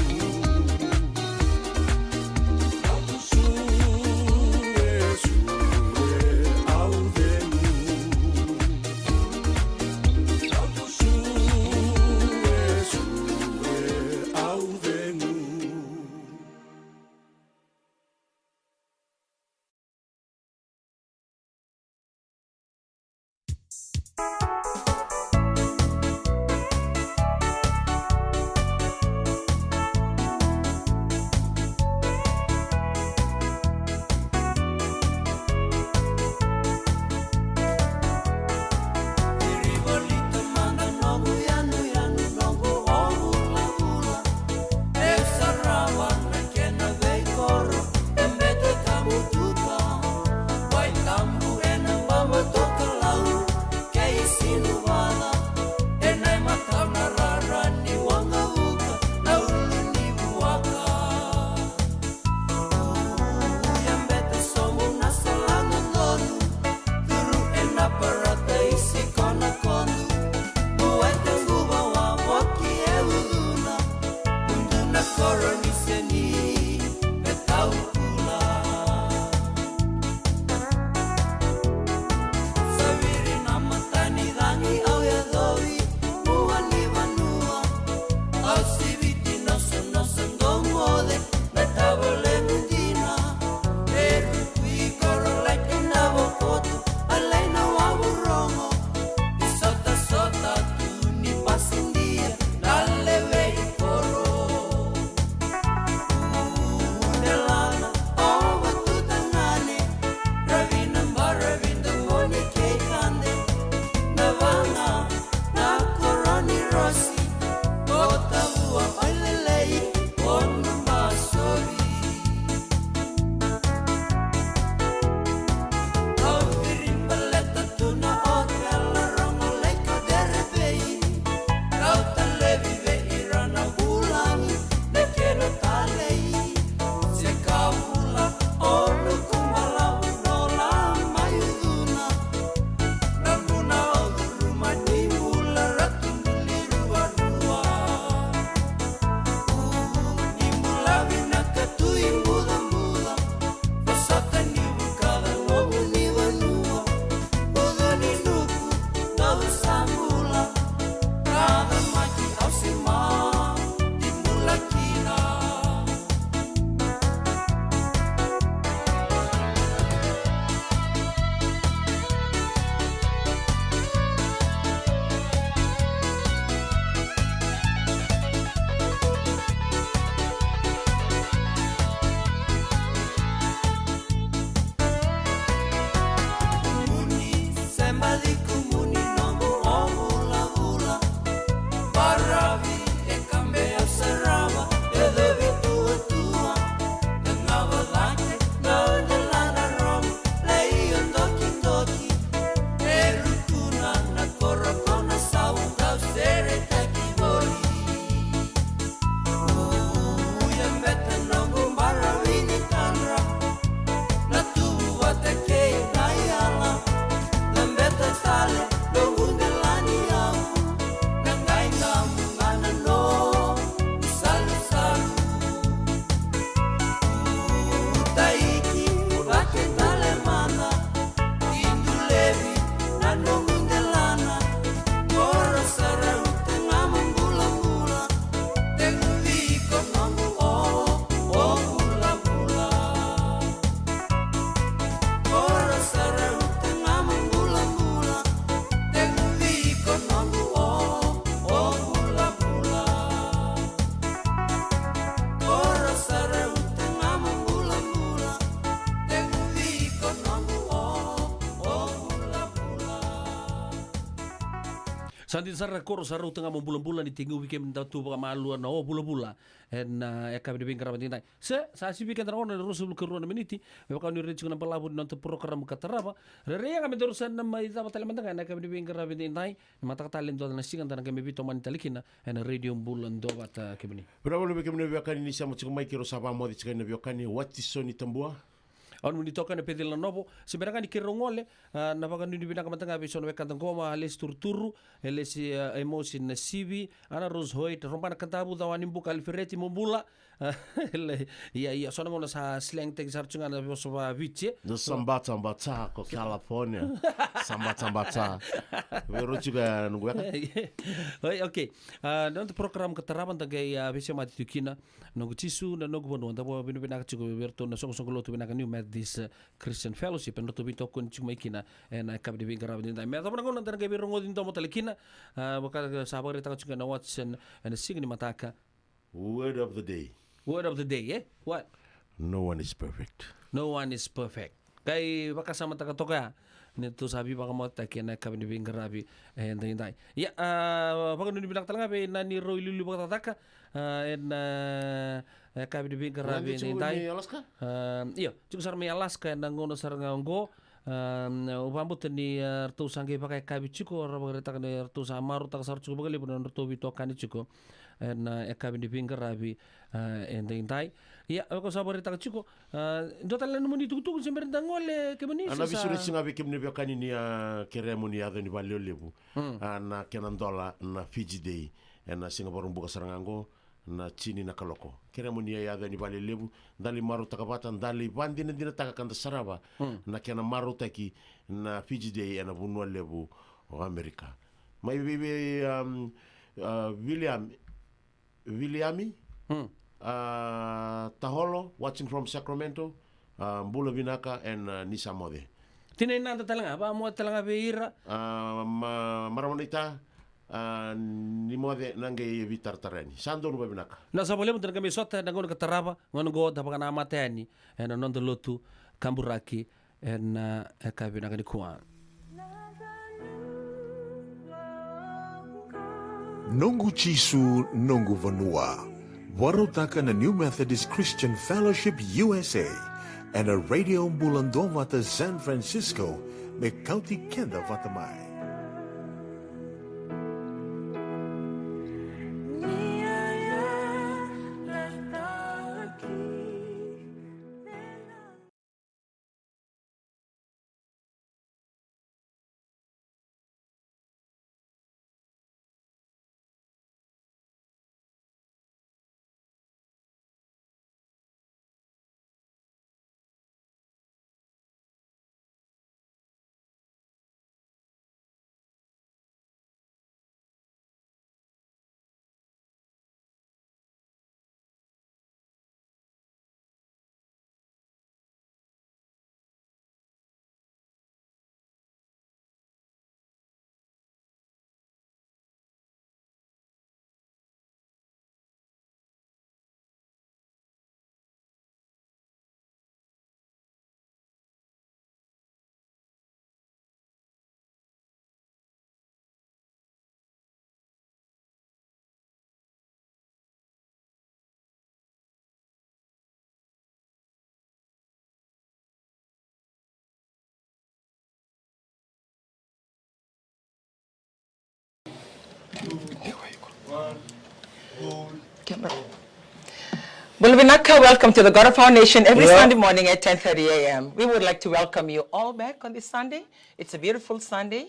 Sa dina sara na koro, sa rauta ga mo bulabula, ni tekivu vei kemuni da tu vakamalua na o vulavula. Ena, ah, yakavi ni veiqaravi edaidai. Se, sa sivi keda na ono na ruasagavulu ka rua na miniti. Me vaka ni raici tiko na balavu ni noda porokaramu ka tarava. Rairai ga me daru sa na mai cava tale mada ga ena yakavi ni veiqaravi edaidai. Ni mataka tale e dua na siga da na qai mai veitomani tale kina ena Radio Bula Duavata, kemuni. Vinaka vakalevu vei kemuni na veiwekani ni sema tiko mai, keirau sa vakamoce tiko na veiwekani Watisoni Tabua. Au nomuni itokani o Peceli Nanovo, se bera ga ni keirau gole, ah, na vakanuinui vinaka mada ga vei so na wekada qo, Alesi Turuturu, Alesi, ah, Emosi Nasivi, Ana Rose Hoyt, Robana Kadavu, Cawani Buka, Alifereti Mobula, ah, ia, ia, so na gauna sa slang teki sara tu ga na vosa va Viti, e? Na sambatambaca ko California. Sambatambaca. Vei rau tiko ya noqu weka. Oi, okay. Ah, na noda program ka tarava da qai, ah, veisemati tu kina. Noqu Jisu na noqu vanua, da vakavinavinaka tiko vei iratou na soqosoqo lotu vinaka New Methodist, eh, Christian Fellowship, ena nodratou veitokoni tiko mai kina ena yakavi ni veiqaravi edaidai. Me yacova na gauna da na qai veirogoci domo tale kina, ah, vaka sa vakaraitaka tiko ena Watson ena siga ni mataka. Word of the day. Word of the day, eh? What? No one is perfect. No one is perfect. Qai vakasamataka toka ya ni tou sa veivakamotaki ena yakavi ni veiqaravi edaidai. Ia, ah, vakanuinui vinaka tale ga vei na neirau iliuliu vakacakacaka, ah, ena, ah, yakavi ni veiqaravi edaidai. Mai Alaska? Ah, io, tiko sara mai Alaska ena gauna sara ga oqo. Ah, au vakabauta ni, ah, ratou sa qai vakayakavi tiko, ra vakaraitaka ni ratou sa marautaka sara tiko vakalevu na nodratou veitokani tiko ena, ah, yakavi ni veiqaravi, ah, edaidai. Ia, au sa vakaraitaka tiko, ah, dua tale na nomuni itukutuku se bera da gole, kemuni. Ah, na se sa veisureti ga vei kemuni veiwekani ni, ah, kerea mo ni yaco ni vakalevulevu. Hmm. Ah, na kena dola na Fiji Day ena siga Vakaraubuka sara ga oqo, na tini na kaloko. Kerea mo ni yaco ni vakalevulevu, da lai marautaka vata, da lai vakadinadinataka ka da sarava, hmm, na kena marautaki na Fiji Day ena vanua levu o Amerika. Mai vei, vei, um, ah, William, Viliami, hmm, ah, Taholo, watching from Sacramento, ah, bula vinaka, and, ah, ni sa moce. Tinai Nada tale ga, vakamoce tale ga vei ira. Ah, ma, marama naita, ah, ni moce, na qai veitaratara yani. Sa donu, vakavinaka. Na sa vakalevu, da na qai mai sota ena gauna ka tarava, gauna oqo da vakanamata yani ena noda lotu kaburaki, ena, ah, yakavi vinaka nikua. Noqu Jisu, noqu vanua. Vakarautaka na New Methodist Christian Fellowship U S A, ena Radio Bula Duavata San Francisco, me kauti keda vata mai. Camera. Bula vinaka, welcome to the God of Our Nation every Sunday morning at ten thirty a m. We would like to welcome you all back on this Sunday. It's a beautiful Sunday,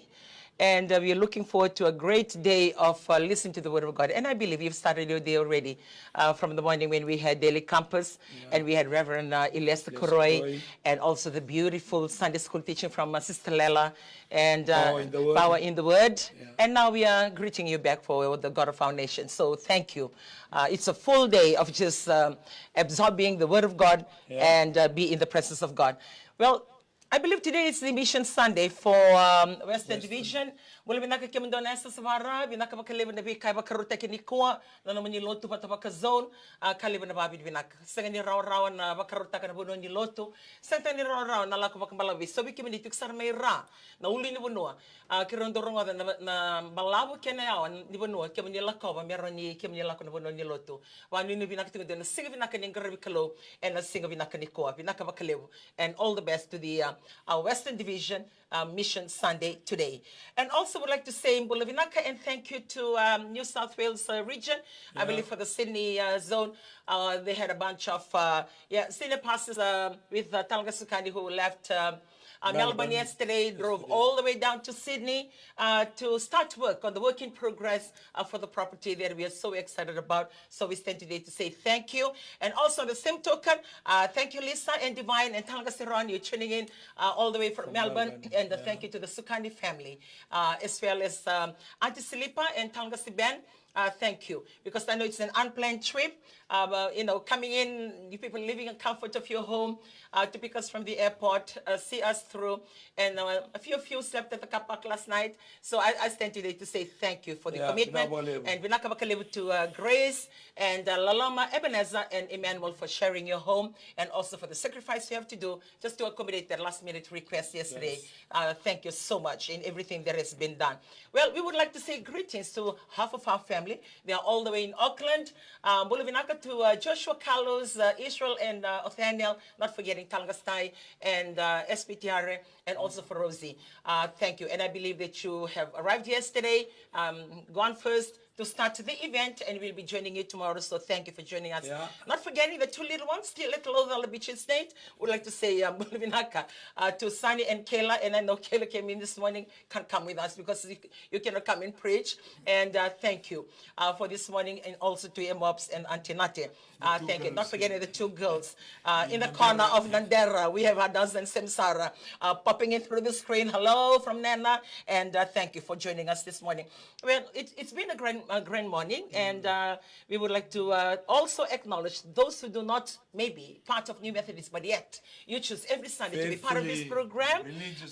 and, uh, we are looking forward to a great day of, uh, listening to the Word of God. And I believe you've started your day already, uh, from the morning when we had Daily Compass, and we had Reverend, uh, Elias Koroi, and also the beautiful Sunday school teaching from, uh, Sister Lela, and, uh, Power in the Word. Power in the Word. And now we are greeting you back for the God of Our Nation. So thank you. Uh, it's a full day of just, um, absorbing the Word of God and, uh, be in the presence of God. Well, I believe today is the Mission Sunday for, um, Western Division. Bula vinaka kemudou na S S V R, vinaka vakalevu na veika e vakarautaki nikua, na nomuni lotu vata vaka zone, a, ka levu na vavinavinaka. Sega ni rawarawa na vakarautaka na vanua ni lotu, sega ni rawarawa na lako vakabalavu. So vei kemuni tiko sara mai Ra, na ulunivanua, a, keirau dau rogoca na, na balavu kei na yawa ni vanua kemuni lakova me rawa ni kemuni lako na vanua ni lotu. Vakanuinui vinaka tiko dua na siga vinaka ni qaravi Kalou ena siga vinaka nikua. Vinaka vakalevu. And all the best to the, uh, uh, Western Division, uh, Mission Sunday today. And also would like to say bula vinaka and thank you to, um, New South Wales, uh, region. I believe for the Sydney, uh, zone, uh, they had a bunch of, uh, yeah, senior pastors, uh, with, uh, Talaqasukani who left, um, uh, Melbourne yesterday, drove all the way down to Sydney, uh, to start work on the work in progress, uh, for the property that we are so excited about. So we stand today to say thank you. And also on the same token, uh, thank you, Lisa and Divine and Talaqasi Ron. You're tuning in, uh, all the way from Melbourne. And, uh, thank you to the Sukani family, uh, as well as, um, Auntie Silipa and Talaqasi Ben. Uh, thank you, because I know it's an unplanned trip. Uh, but, you know, coming in, you people leaving the comfort of your home, uh, to pick us from the airport, uh, see us through, and, uh, a few of you slept at the car park last night. So I, I stand today to say thank you for the commitment, and vinaka vakalevu to, uh, Grace and, uh, Laloma, Ebenezer and Emmanuel for sharing your home, and also for the sacrifice you have to do just to accommodate that last minute request yesterday. Uh, thank you so much in everything that has been done. Well, we would like to say greetings to half of our family. They are all the way in Auckland. Uh, bula vinaka to, uh, Joshua, Carlos, uh, Israel, and, uh, Othaniel, not forgetting Talaqasi Tai and, uh, S P Tiare, and also for Rosie. Uh, thank you. And I believe that you have arrived yesterday, um, gone first to start the event, and we'll be joining you tomorrow. So thank you for joining us. Not forgetting the two little ones, still at Lothal Beach Estate. Would like to say, um, bula vinaka, uh, to Sunny and Kayla. And I know Kayla came in this morning, can't come with us because you, you cannot come and preach. And, uh, thank you, uh, for this morning, and also to Emops and Auntie Nate. Uh, thank you. Not forgetting the two girls, uh, in the corner of Nandera. We have Hadas and Semsara, uh, popping in through the screen. Hello from Nana, and, uh, thank you for joining us this morning. Well, it, it's been a grand, a grand morning, and, uh, we would like to, uh, also acknowledge those who do not maybe part of New Methodist, but yet you choose every Sunday to be part of this program.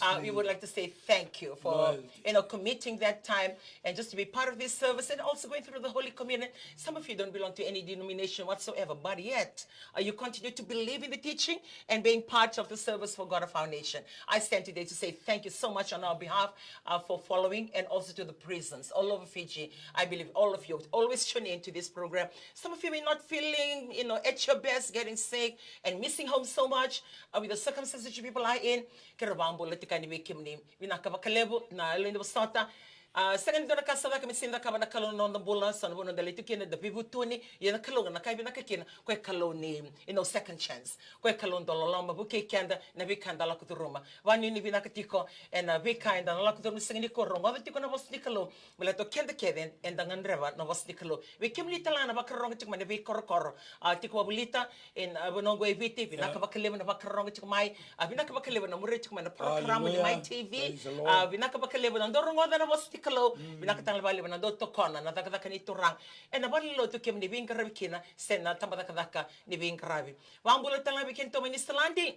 Uh, we would like to say thank you for, you know, committing that time and just to be part of this service and also going through the Holy Communion. Some of you don't belong to any denomination whatsoever, but yet, uh, you continue to believe in the teaching and being part of the service for God of our nation. I stand today to say thank you so much on our behalf, uh, for following, and also to the presence all over Fiji. I believe all of you always tune in to this program. Some of you may not feeling, you know, at your best, getting sick and missing home so much, uh, with the circumstances that you people are in. Keirau vakabula tiko yani vei kemuni. Vinaka vakalevu na lewe ni vosota. A, sega ni dua na ka sa caka me sega ni cakava na Kalou na noda bula, sa na vanua da lai tu kina, da veivutuni. Ia na Kalou, na ka e vinaka kina, o koya e Kalou ni, you know, second chance. O koya e Kalou dau loloma, vukei keda na veika da lako curuma. Vakanuinui vinaka tiko ena veika eda na lako curuma. Sega ni ko rogoca tiko na vosa ni Kalou, baleta o keda kece eda gadreva na vosa ni Kalou. Vei kemuni tale ga na vakarorogo tiko mai na veikorokoro, a, tiko wavolita ena, a, vanua oqo e Viti, vinaka vakalevu na vakarorogo tiko mai. A, vinaka vakalevu na muria tiko mai na parokaramu ni Mai T V. A, vinaka vakalevu na dau rogoca na vosa ni Kalou. Vinaka tale vakalevu na dau tokona na cakacaka ni Turaga ena valenilotu kemuni veiqaravi kina se na tabacakacaka ni veiqaravi. Vakabula tale ga vei kedatou mai Niu Siladi.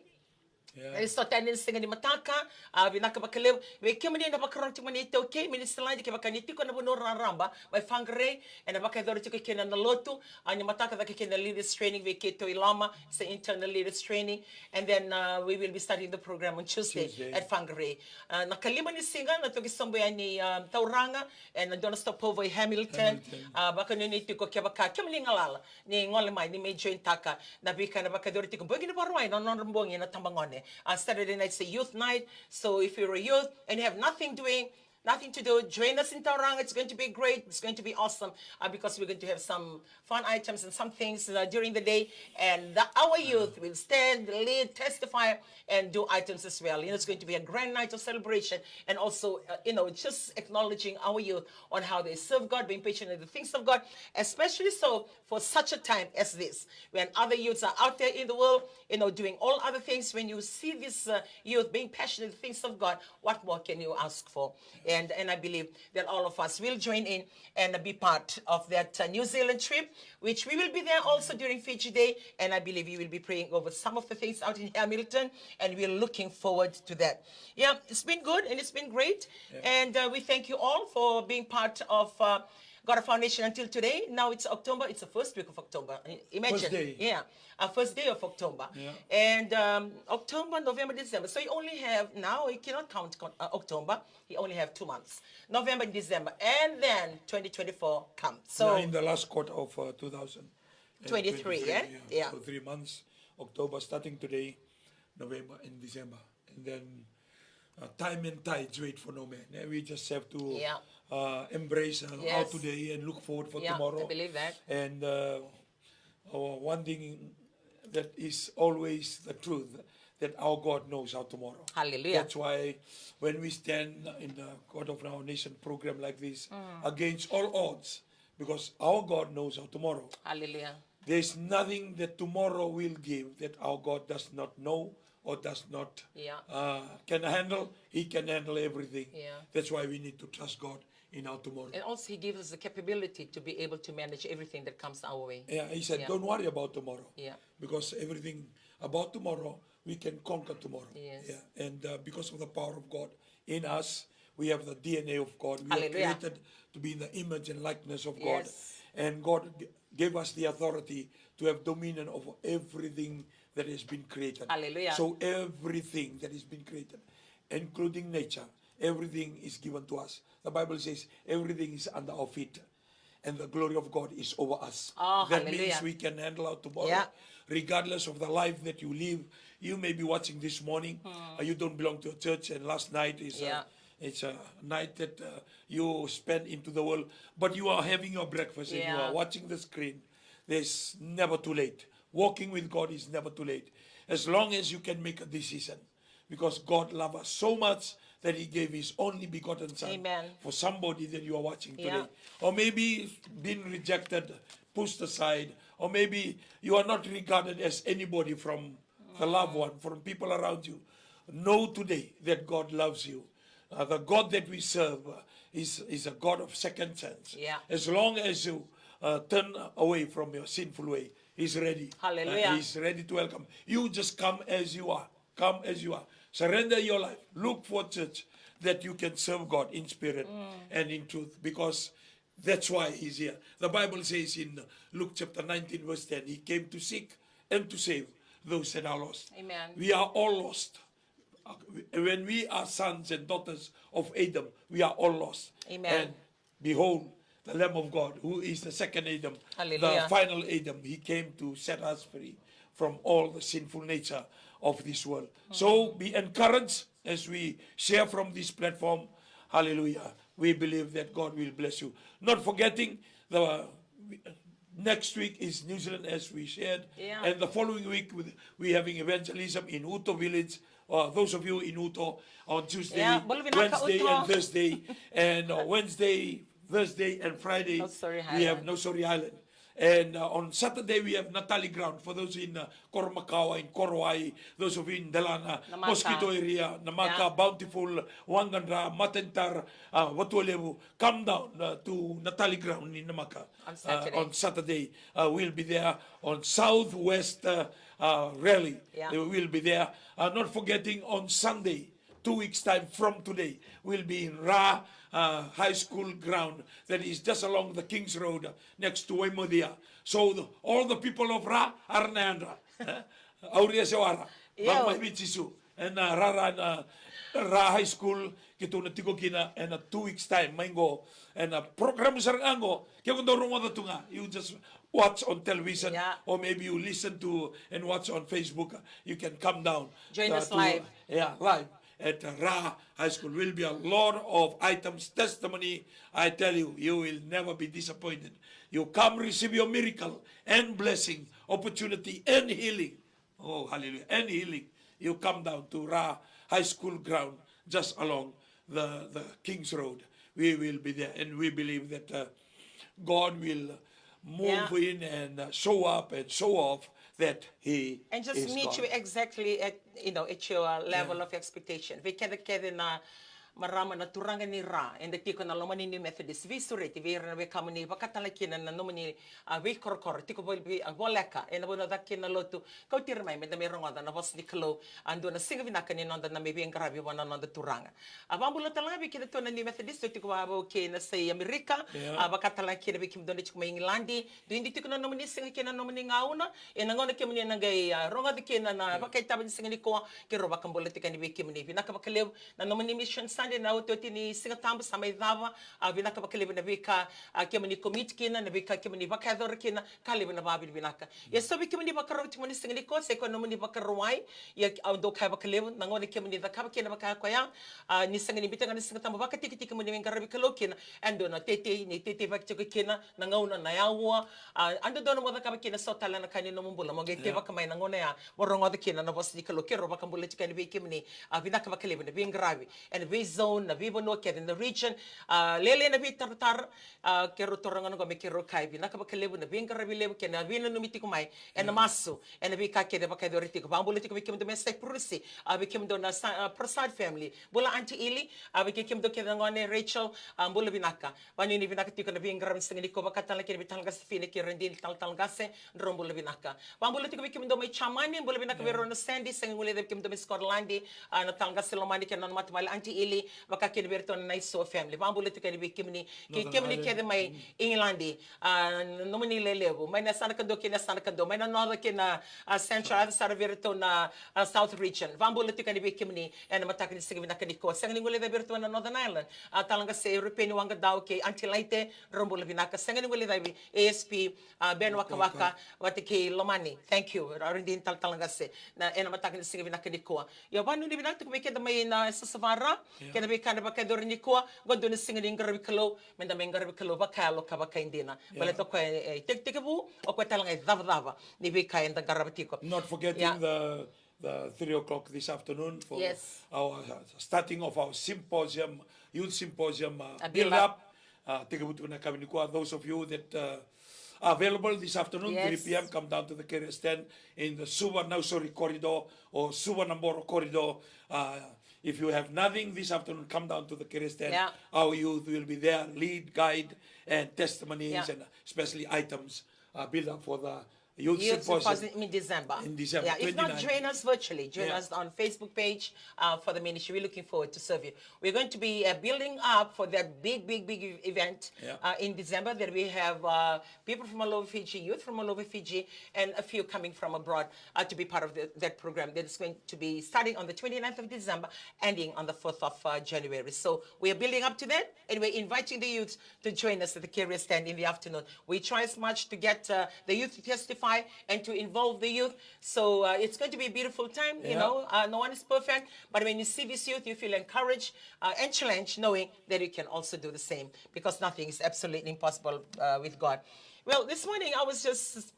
Ena sota yani ena siga ni mataka, a, vinaka vakalevu. Vei kemuni na vakarorogo tiko mai na iTaukei mai Niu Siladi, kevaka ni tiko na vanua raraba mai Whangarei, ena vakayacori tiko kina na lotu, a, ni mataka cake kina na leaders training vei keitou i loma, se internal leaders training, and then, uh, we will be starting the program on Tuesday at Whangarei. Uh, na kalima ni siga na toki sobu yani, um, Tauraga, ena dua na stopover i Hamilton. A, vakanuinui tiko kevaka kemuni galala ni gole mai, ni mai jointaka na veika ena vakayacori tiko. Bogi ni Vakarauwai na nodra bogi na tabagone. A, Saturday night is a youth night. So if you're a youth and you have nothing doing, nothing to do, join us in Tauranga. It's going to be great. It's going to be awesome, uh, because we're going to have some fun items and some things, uh, during the day. And the, our youth will stand, lead, testify, and do items as well. You know, it's going to be a grand night of celebration and also, uh, you know, just acknowledging our youth on how they serve God, being patient in the things of God, especially so for such a time as this, when other youths are out there in the world, you know, doing all other things. When you see this, uh, youth being passionate in the things of God, what more can you ask for? And, and I believe that all of us will join in and be part of that, uh, New Zealand trip, which we will be there also during Fiji Day. And I believe you will be praying over some of the things out in Hamilton. And we're looking forward to that. Yeah, it's been good and it's been great. Yeah. And, uh, we thank you all for being part of, uh, God of Foundation until today. Now it's October. It's the first week of October. I-, imagine. First day. Yeah, uh, first day of October. Yeah. And, um, October, November, December. So you only have, now you cannot count con-, uh, October. You only have two months, November and December. And then twenty twenty-four comes. So yeah, in the last quarter of, uh, two thousand twenty-three, yeah? Yeah. So three months, October starting today, November and December. And then, uh, time and tides wait for no man. Eh, we just have to, yeah, uh, embrace, uh, our, yes, today and look forward for, yeah, tomorrow. I believe that. And, uh, our one thing that is always the truth, that our God knows our tomorrow. Hallelujah. That's why when we stand in the God of Our Nation program like this, mm, against all odds, because our God knows our tomorrow. Hallelujah. There's nothing that tomorrow will give that our God does not know or does not, yeah, uh, can handle. He can handle everything. Yeah. That's why we need to trust God in our tomorrow. And also, He gives us the capability to be able to manage everything that comes our way. Yeah, He said, yeah, "Don't worry about tomorrow." Yeah. Because everything about tomorrow, we can conquer tomorrow. Yes. Yeah. And, uh, because of the power of God in us, we have the D N A of God. We, hallelujah, are created to be in the image and likeness of God. Yes. And God g-, gave us the authority to have dominion over everything that has been created. Hallelujah. So everything that has been created, including nature, everything is given to us. The Bible says everything is under our feet. And the glory of God is over us. Oh, that, hallelujah, means we can handle our tomorrow, yeah, regardless of the life that you live. You may be watching this morning. Hmm. Uh, you don't belong to a church, and last night is, uh, yeah, it's a night that, uh, you spend into the world. But you are having your breakfast and you, yeah, are watching the screen. There's never too late. Walking with God is never too late. As long as you can make a decision, because God loved us so much that He gave His only begotten Son, amen, for somebody that you are watching today. Yeah. Or maybe been rejected, pushed aside, or maybe you are not regarded as anybody from the loved one, from people around you. Know today that God loves you. Uh, the God that we serve, uh, is, is a God of second chance. Yeah. As long as you, uh, turn away from your sinful way, He's ready. Hallelujah. Uh, He's ready to welcome. You just come as you are. Come as you are. Surrender your life. Look for church that you can serve God in spirit, mm, and in truth, because that's why He's here. The Bible says in Luke chapter nineteen, verse ten, He came to seek and to save those that are lost. Amen. We are all lost. When we are sons and daughters of Adam, we are all lost. Amen. And behold, the Lamb of God, who is the second Adam, hallelujah, the final Adam, He came to set us free from all the sinful nature of this world. Mm. So be encouraged as we share from this platform. Hallelujah. We believe that God will bless you. Not forgetting the, next week is New Zealand, as we shared. Yeah. And the following week, we, we having evangelism in Uto village. Uh, those of you in Uto on Tuesday, yeah, bula vinaka, Wednesday, Uto, and Thursday, and, uh, Wednesday, Thursday, and Friday, Nausori, we have Highland. Nausori Island. And, uh, on Saturday, we have Natali Ground. For those in, uh, Koromakawa, in Korowai, those of you in Delana, Namaka, Mosquito area, Namaka, yeah, Bountiful, Waqadra, Matatar, uh, Vatualevu, come down, uh, to Natali Ground in Namaka. On, uh, Saturday. On Saturday, uh, we'll be there on Southwest, uh, uh, Rally. Yeah. Uh, we'll be there. Uh, not forgetting on Sunday, two weeks' time from today, we'll be in Ra, uh, High School ground that is just along the King's Road, uh, next to Waimodia. So the, all the people of Ra are na yadra. Eh? Au ria se wara. Io. Mai vei Jisu. Ena rara na Ra High School, keitou na tiko kina ena two weeks time mai qo. Ena program sara ga qo, ke ko dau rogoca tu ga, you just watch on television, yeah, or maybe you listen to and watch on Facebook. You can come down, join, uh, us to, live. Yeah, live at, uh, Ra High School. Will be a lot of items, testimony. I tell you, you will never be disappointed. You come receive your miracle and blessing, opportunity and healing. Oh, hallelujah. And healing. You come down to Ra High School ground, just along the, the King's Road. We will be there, and we believe that, uh, God will move, yeah, in and, uh, show up and show off that He, and just is meet God. You exactly at, you know, at your level, yeah, of expectation. Vei keda kece na Marama, na turaga ni ra, eda tiko na loma ni New Methodist. Veisureti vei ira na wekamuni, vakatale kina na nomuni, a, veikorokoro tiko voli, vei, a, voleka ena vanua caka kina na lotu. Kauti ira mai meda mai rogoca na vosa ni Kalou. A, dua na siga vinaka ni noda na mai veiqaravi vua na noda turaga. A, vakabula tale ga vei kedatou na New Methodist, tiko vavou kei na sai Amerika. Yeah. A, vakatale ga kina vei kemudou na tiko mai Igiladi. Duidui tiko na nomuni siga kei na nomuni gauna. Ena gauna kemuni na qai, a, rogoca kina na, yeah, vakaitavi ni siga nikua, keirau vakabula tiko yani vei kemuni. Vinaka vakalevu na nomuni Mission Sunday na otioti ni Siga Tabu sa mai cava. A, vinaka vakalevu na veika, a, kemuni commit kina, na veika kemuni vakayacora kina, ka levu na vakavinavinaka. Ia so vei kemuni vakarorogo tiko mai ni siga nikua, se koya nomuni Vakarauwai, ia au dau kaya vakalevu na gauna kemuni cakava kina vaka koya. A, ni sega ni biuta ga na Siga Tabu vakatikitiki mo ni mai qaravi Kalou kina, e dua na teitei ni teitei vaka tiko kina na gauna, na aua. A, a dodonu mo cakava kina so tale na ka ni nomu bula, mo qai, yeah, tevaka mai na gauna ya, mo rogoca kina na vosa ni Kalou. Keirau vakabula tiko yani vei kemuni. A, vinaka vakalevu na veiqaravi ena veizone, na veivanua kece, na region, a, lailai na veitaratara. A, keirau taura ga na gauna me keirau kaya vinaka vakalevu na veiqaravi levu kei na veinanumi tiko mai ena, yeah, masu, ena veika kece vakayacori tiko. Vakabula tiko vei kemudou mai Saipurusi, a, vei kemudou na Sa-, a, Prasad family. Bula Aunty Ili, a, vei kei kemudou kece na gone Rachel, a, bula vinaka. Vanuinui vinaka tiko na veiqaravi ni siga nikua, vakatale kina vei Talaqase Fina kei Radini, Tala, Talaqase, drau bula vinaka. Vakabula tiko vei kemudou mai Jamani, bula vinaka vei, yeah, rau na Sandy, sega ni guilecavi kemudou mai Scotland, a, na Talaqase Lomani kei na nona matavuvale Aunty Ili, vaka kina vei iratou na Naisua family. Vakabula tiko yani vei kemuni, kei, Northern, kemuni Ireland, kece mai, mm, Igiladi, a, nomuni lelevu, mai na yasana kadua kei na yasana kadua, mai na North kei na, a, Central, yaco sara vei iratou na, a, South region. Vakabula tiko yani vei kemuni ena mataka ni siga vinaka nikua. Sega ni guilecavi iratou na Northern Ireland, a, Talaqase European Wagadau kei Aunty Laite, drau bula vinaka. Sega ni guilecavi A S P, a, Ben Wakawaka, Wakawaka, vata kei Lomani. Thank you. Radini, Tala, Talaqase. Na, ena mataka ni siga vinaka nikua. Ia, vanuinui vinaka tiko vei keda mai na Sasavara, yeah, kei na veika eda vakayacora nikua. Qo dua na siga ni qaravi Kalou, meda mai qaravi Kalou vakayalo ka vakaidina. Yeah. Baleta o koya e, e tekitekivu, o koya tale ga e cavacava ni veika eda qarava tiko. Not forgetting, yeah, the the three o'clock this afternoon for, yes, our, uh, starting of our symposium, youth symposium, uh, a build build up. Up. Uh, tekivu tiko na yakavi nikua, those of you that, uh, are available this afternoon, yes, three p m, come down to the carrier stand in the Suva Nausori corridor or Suva Naboro corridor. Uh, if you have nothing this afternoon, come down to the carrier stand. Yeah. Our youth will be there, lead, guide, and testimonies, yeah, and especially items, uh, build up for the Youth Youth Symposium Symposium in December. In December, yeah, if not, twenty-nine, join us virtually. Join, yeah, us on Facebook page, uh, for the ministry. We're looking forward to serve you. We're going to be, uh, building up for that big, big, big ev-, event, yeah, uh, in December. That we have, uh, people from all over Fiji, youth from all over Fiji, and a few coming from abroad, uh, to be part of the, that program. That is going to be starting on the twenty-ninth of December, ending on the fourth of, uh, January. So we are building up to that, and we're inviting the youth to join us at the carrier stand in the afternoon. We try as much to get, uh, the youth to testify and to involve the youth. So, uh, it's going to be a beautiful time, you, yeah, know. Uh, no one is perfect, but when you see this youth, you feel encouraged, uh, and challenged, knowing that you can also do the same, because nothing is absolutely impossible, uh, with God. Well, this morning I was just,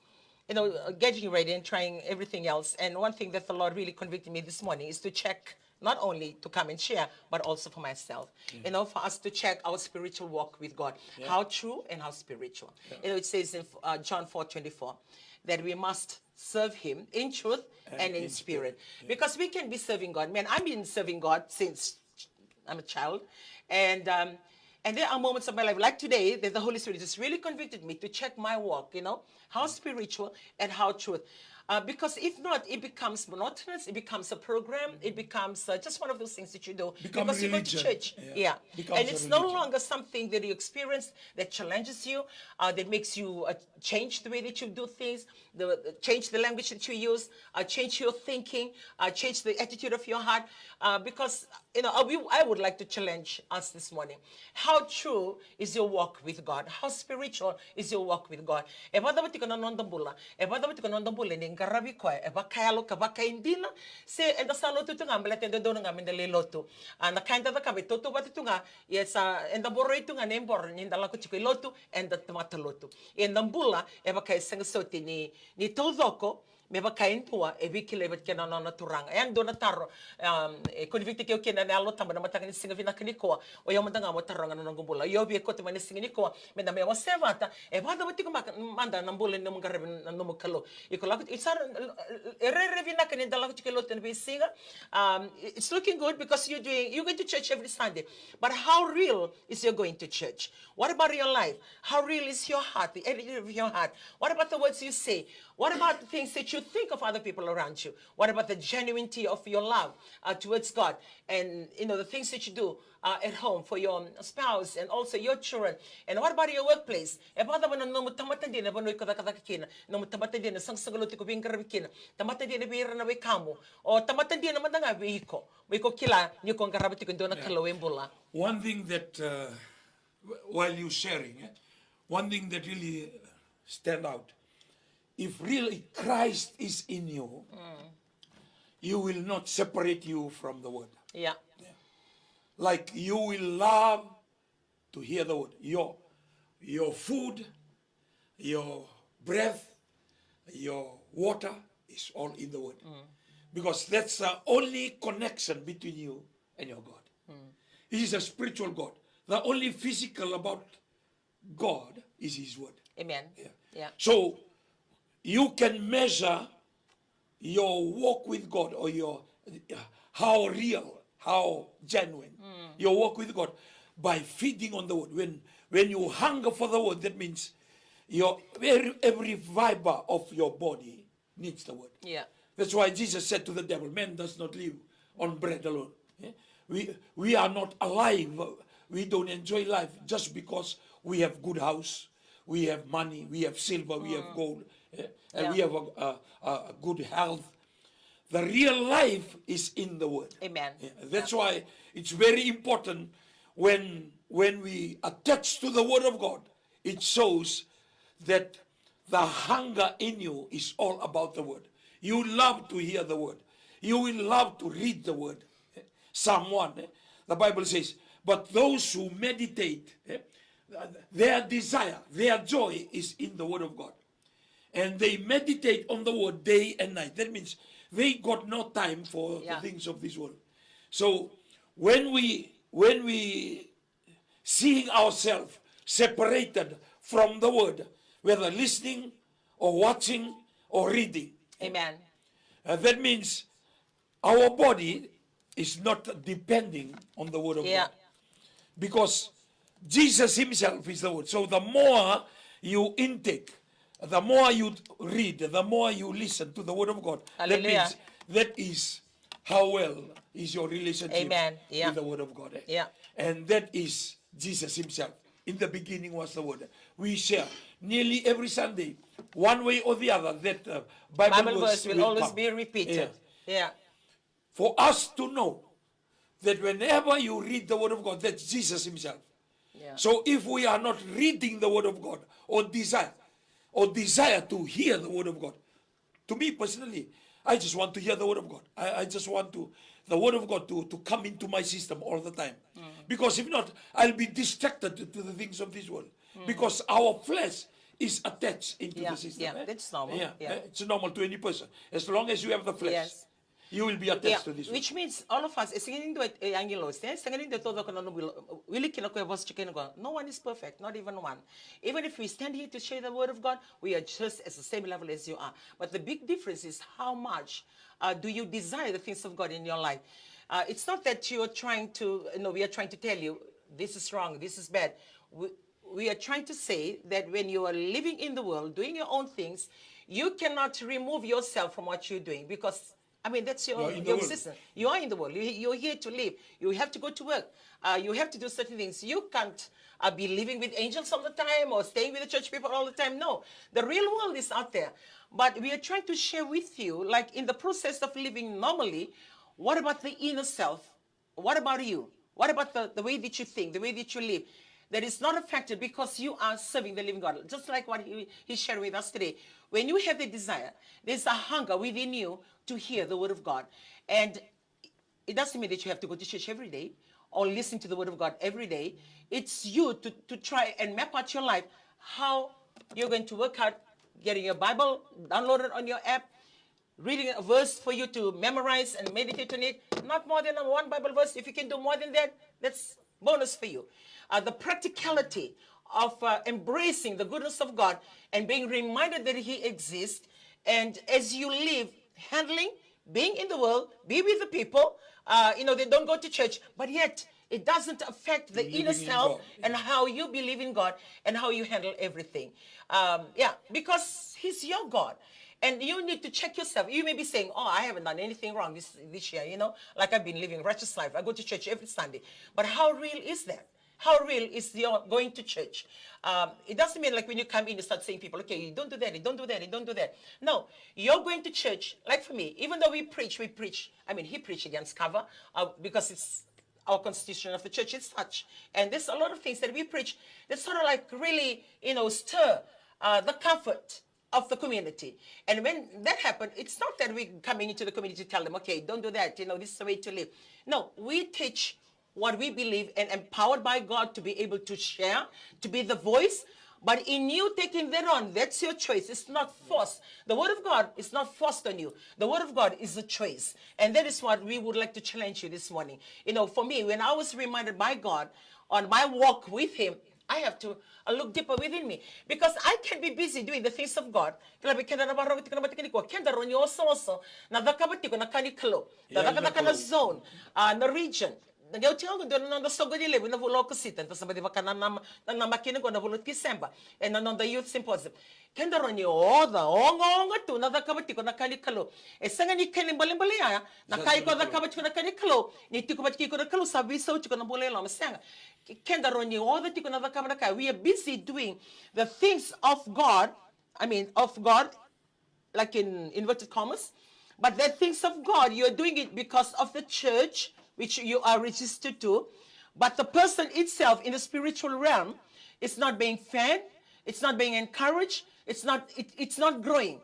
you know, uh, getting ready and trying everything else. And one thing that the Lord really convicted me this morning is to check not only to come and share, but also for myself. Mm. You know, for us to check our spiritual walk with God. Yeah. How true and how spiritual. Yeah. You know, it says in, uh, John four twenty-four that we must serve Him in truth and, and in, in spirit. Spirit. Yeah. Because we can be serving God. Man, I've been serving God since I'm a child. And, um, and there are moments of my life, like today, that the Holy Spirit just really convicted me to check my walk, you know, how spiritual and how truth. Uh, because if not, it becomes monotonous, it becomes a program, it becomes, uh, just one of those things that you do. Become because you go to religion. Church. Yeah. Yeah. Becomes a religion. And it's no longer something that you experience that challenges you, uh, that makes you, uh, change the way that you do things, the, the, change the language that you use, uh, change your thinking, uh, change the attitude of your heart, uh, because You know, I, we, I would like to challenge us this morning. How true is your walk with God? How spiritual is your walk with God? E vakacava tiko na noda bula? E vakacava tiko na noda bula ni qaravi koya e vakayalo ka vakaidina? Se eda sa lotu tu ga baleta e dodonu ga meda lai lotu? A, na ka eda cakava e tautauvata tu ga, ia sa eda boroi tu ga na iboro ni da lako tiko i lotu, eda tamata lotu. Ia na bula e vaka e sega soti ni, ni taucoko, Me vaka e dua e veikilai vata kei na nona turaga. E a dua na taro, um, e convict-taki au kina na Yalo Tabu na mataka ni siga vinaka nikua. O yau mada ga mo taroga na noqu bula. O yau via kauta mai na siga nikua, me da mai wase vata, e vakacava tiko maka, mada na bula ni nomu qaravi na nomu Kalou. Iko lako, it's hard, e rere vinaka ni da lako tiko i lotu ena veisiga. Um, it's looking good because you're doing, you're going to church every Sunday. But how real is your going to church? What about your life? How real is your heart, the attitude of your heart? What about the words you say? What about the things that you think of other people around you? What about the genuinity of your love, uh, towards God? And, you know, the things that you do, uh, at home for your spouse and also your children. And what about your workplace? E vakacava na nomu tamata dina, vanua iko cakacaka kina, nomu tamata dina, saqasaqa lotu iko veiqaravi kina, tamata dina vei ira na wekamu, o tamata dina mada ga vei iko, mo iko kila ni ko qarava tiko e dua na Kalou e bula. One thing that, uh, wh-, while you sharing, eh, one thing that really stand out, if really Christ is in you, you will not separate you from the word. Yeah. Yeah. Like, you will love to hear the word. Your, your food, your breath, your water is all in the word. Because that's the only connection between you and your God. He is a spiritual God. The only physical about God is his word. Amen. Yeah. Yeah. So you can measure your walk with God, or your, how real, how genuine your walk with God, by feeding on the word. When, when you hunger for the word, that means your every, every fiber of your body needs the word. Yeah. That's why Jesus said to the devil, "Man does not live on bread alone." Eh? We, we are not alive. We don't enjoy life just because we have good house, we have money, we have silver, we have gold, eh? And we have a, a, a good health. The real life is in the word. Amen. Yeah, that's why it's very important when, when we attach to the word of God, it shows that the hunger in you is all about the word. You love to hear the word. You will love to read the word. Psalm one, eh, the Bible says, "But those who meditate, eh, their desire, their joy is in the word of God. And they meditate on the word day and night." That means they got no time for the things of this world. So when we, when we seeing ourselves separated from the word, whether listening or watching or reading. Amen. Uh, that means our body is not depending on the word of God. Because Jesus himself is the word. So the more you intake, the more you read, the more you listen to the word of God, that means that is how well is your relationship with the word of God, eh? And that is Jesus himself. In the beginning was the word. We share nearly every Sunday, one way or the other, that, uh, Bible verse will always be repeated. Yeah. For us to know that whenever you read the word of God, that's Jesus himself. So if we are not reading the word of God or desire, or desire to hear the word of God, to me personally, I just want to hear the word of God. I, I just want to, the word of God to, to come into my system all the time. Because if not, I'll be distracted to, to the things of this world. Because our flesh is attached into the system, eh? That's normal. Yeah, eh, it's normal to any person. As long as you have the flesh, you will be attached to this world. Which means all of us, e sega ni dua e, e agilosi, e sega ni dua e taucoko na nomu wili, wili kina ko e vosa tiko kina qo. No one is perfect, not even one. Even if we stand here to share the word of God, we are just at the same level as you are. But the big difference is how much, uh, do you desire the things of God in your life. Uh, it's not that you are trying to, you know, we are trying to tell you this is wrong, this is bad. We, we are trying to say that when you are living in the world, doing your own things, you cannot remove yourself from what you're doing, because, I mean, that's your, your existence. You are in the world. You, you're here to live. You have to go to work. Uh, you have to do certain things. You can't, uh, be living with angels all the time or staying with the church people all the time. No, the real world is out there. But we are trying to share with you, like, in the process of living normally, what about the inner self? What about you? What about the, the way that you think, the way that you live, that is not affected because you are serving the living God? Just like what he, he shared with us today. When you have the desire, there's a hunger within you to hear the word of God. And it doesn't mean that you have to go to church every day or listen to the word of God every day. It's you to, to try and map out your life, how you're going to work out getting your Bible downloaded on your app, reading a verse for you to memorize and meditate on it. Not more than a one Bible verse. If you can do more than that, that's bonus for you. Uh, the practicality of uh, embracing the goodness of God and being reminded that He exists, and as you live, handling, being in the world, be with the people. Uh, you know, they don't go to church, but yet it doesn't affect the inner self and how you believe in God and how you handle everything. Um, yeah, because He's your God. And you need to check yourself. You may be saying, "Oh, I haven't done anything wrong this, this year, you know, like, I've been living righteous life. I go to church every Sunday." But how real is that? How real is your going to church? Um, it doesn't mean, like, when you come in, you start saying people, "Okay, you don't do that, you don't do that, you don't do that." No, you're going to church. Like for me, even though we preach, we preach. I mean, he preached against cover uh, because it's our constitution of the church is such. And there's a lot of things that we preach that sort of, like, really, you know, stir uh, the comfort of the community. And when that happened, it's not that we coming into the community to tell them, "Okay, don't do that, you know, this is the way to live." No, we teach what we believe and empowered by God to be able to share, to be the voice. But in you taking that on, that's your choice. It's not forced. The word of God is not forced on you. The word of God is a choice. And that is what we would like to challenge you this morning. You know, for me, when I was reminded by God on my walk with Him, I have to uh, look deeper within me because I can be busy doing the things of God. Kila vei keda na vakarorogo tiko na mataka nikua, keda rawa ni osooso na cakava tiko na ka ni Kalou. Na cakacaka na zone, uh, na region. Na qai oti ga qo dua na noda soqo ni levu na vula o Okosita, da sa baci vakananama, nanamaki qo na vula o Tiseba ena noda youth symposium. Keda rawa ni oca, ogaoga tu na cakava tiko na ka ni Kalou. E sega ni kena ibalebale ya na ka iko cakava tiko na ka ni Kalou. Ni tiko vata kei iko na Kalou sa veisau tiko na bula i loma, sega. Keda rawa ni oca tiko na cakava na ka. We are busy doing the things of God, I mean, of God, like, in inverted commas. But the things of God, you're doing it because of the church which you are registered to. But the person itself in the spiritual realm is not being fed, it's not being encouraged, it's not, it, it's not growing.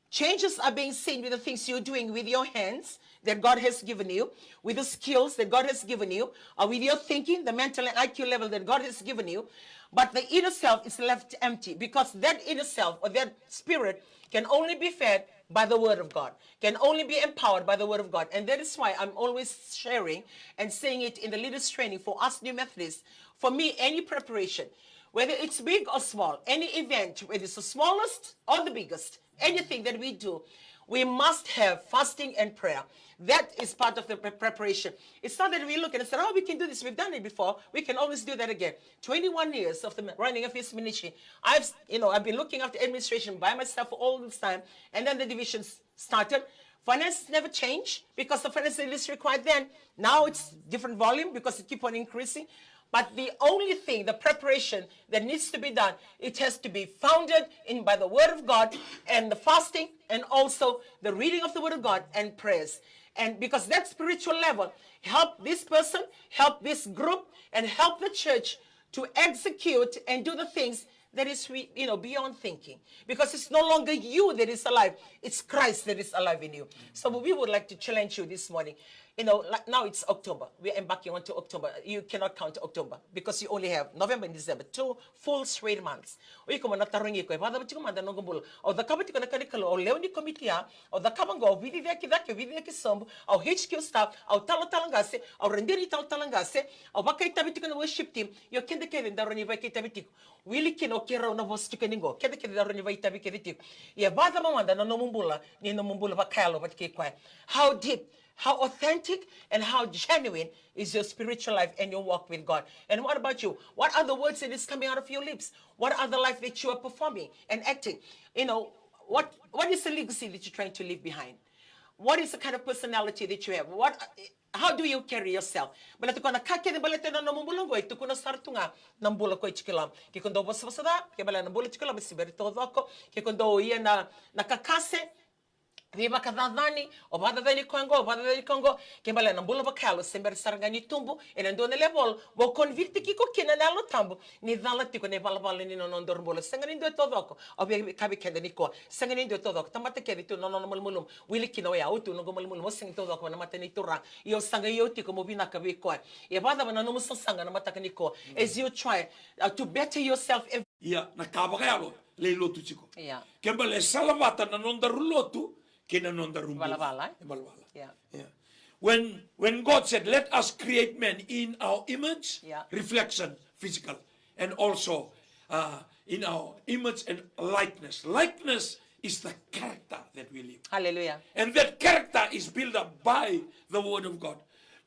Changes are being seen with the things you're doing with your hands that God has given you, with the skills that God has given you, or with your thinking, the mental and I Q level that God has given you. But the inner self is left empty because that inner self or that spirit can only be fed by the word of God, can only be empowered by the word of God. And that is why I'm always sharing and saying it in the leaders training for us new Methodists. For me, any preparation, whether it's big or small, any event, whether it's the smallest or the biggest, anything that we do, we must have fasting and prayer. That is part of the pre- preparation. It's not that we look and say, "Oh, we can do this. We've done it before. We can always do that again." Twenty-one years of the running of this ministry. I've, you know, I've been looking after administration by myself all this time, and then the divisions started. Finances never change because the finances is required then. Now it's different volume because it keep on increasing. But the only thing, the preparation that needs to be done, it has to be founded in by the word of God and the fasting and also the reading of the word of God and prayers. And because that spiritual level help this person, help this group, and help the church to execute and do the things that is re- you know beyond thinking, because it's no longer you that is alive, it's Christ that is alive in you. So we would like to challenge you this morning. You know, like now it's October, we're embarking onto October. You cannot count October because you only have November and December, two full straight months. O iko mo na tarogi iko, e vacava tiko mada na noqu bula? Au cakava tiko na ka ni Kalou, au lewe ni komiti ya, au cakava qo, au vici cake cake, au vici cake sobu, au H Q staff, au talatala qase, au radini ni talatala qase, au vakaitavi tiko na worship team. Io, keda kece da rawa ni vakaitavi tiko. Wili kina o keirau na vosa tiko ni qo, keda kece da rawa ni vakaitavi kece tiko. Ia e vacava mada na nomu bula ni nomu bula vakayalo vata kei koya? How deep, how authentic, and how genuine is your spiritual life and your walk with God? And what about you? What are the words that is coming out of your lips? What are the life that you are performing and acting? You know, what what is the legacy that you're trying to leave behind? What is the kind of personality that you have? What how do you carry yourself? Baleta ko na ka kece baleta na nomu bula oqo e tukuna sara tu ga na bula ko e tiko i loma. Ke ko dau vosavosa ca, ke baleta na bula tiko i loma se bera taucoko. Ke ko dau ia na, na kakase, veivakacacani, o vakacacani koya oqo, o vakacacani koya oqo. Ke baleta na bula vakayalo se bera sara ga ni tubu ena dua na level mo convict tiko kina na Yalo Tabu ni cala tiko na ivalavala ni noda bula. Sega ni dua e taucoko. Au via kaya vei keda nikua, sega ni dua e taucoko. Tamata kece tu na nona malumalumu. Wili kina o yau tu noqu malumalumu, au sega ni taucoko na mata ni Turaga. Ia au sa qai au tiko mo vinaka vei koya. Ia vakacava na nomu sasaga na mataka nikua? As you try uh, to better yourself every Ia na ka vakayalo lai lotu tiko. Ia. Ke bale e salavata na nodaru lotu kei na noda rubula. Valavala, eh? E valavala. Yeah. Yeah. When, when God said, "Let us create man in our image," yeah, reflection, physical, and also, uh, in our image and likeness. Likeness is the character that we live. Hallelujah. And that character is built up by the word of God.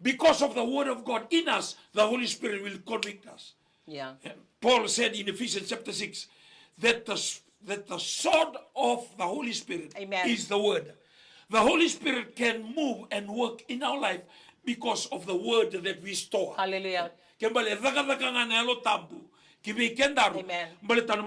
Because of the word of God in us, the Holy Spirit will convict us. Yeah. And Paul said in Ephesians chapter six that the s-, that the sword of the Holy Spirit, amen, is the word. The Holy Spirit can move and work in our life because of the word that we store. Hallelujah. Ke bale cakacaka ga na Yalo Tabu ki vei kedaru. Amen. Bale tana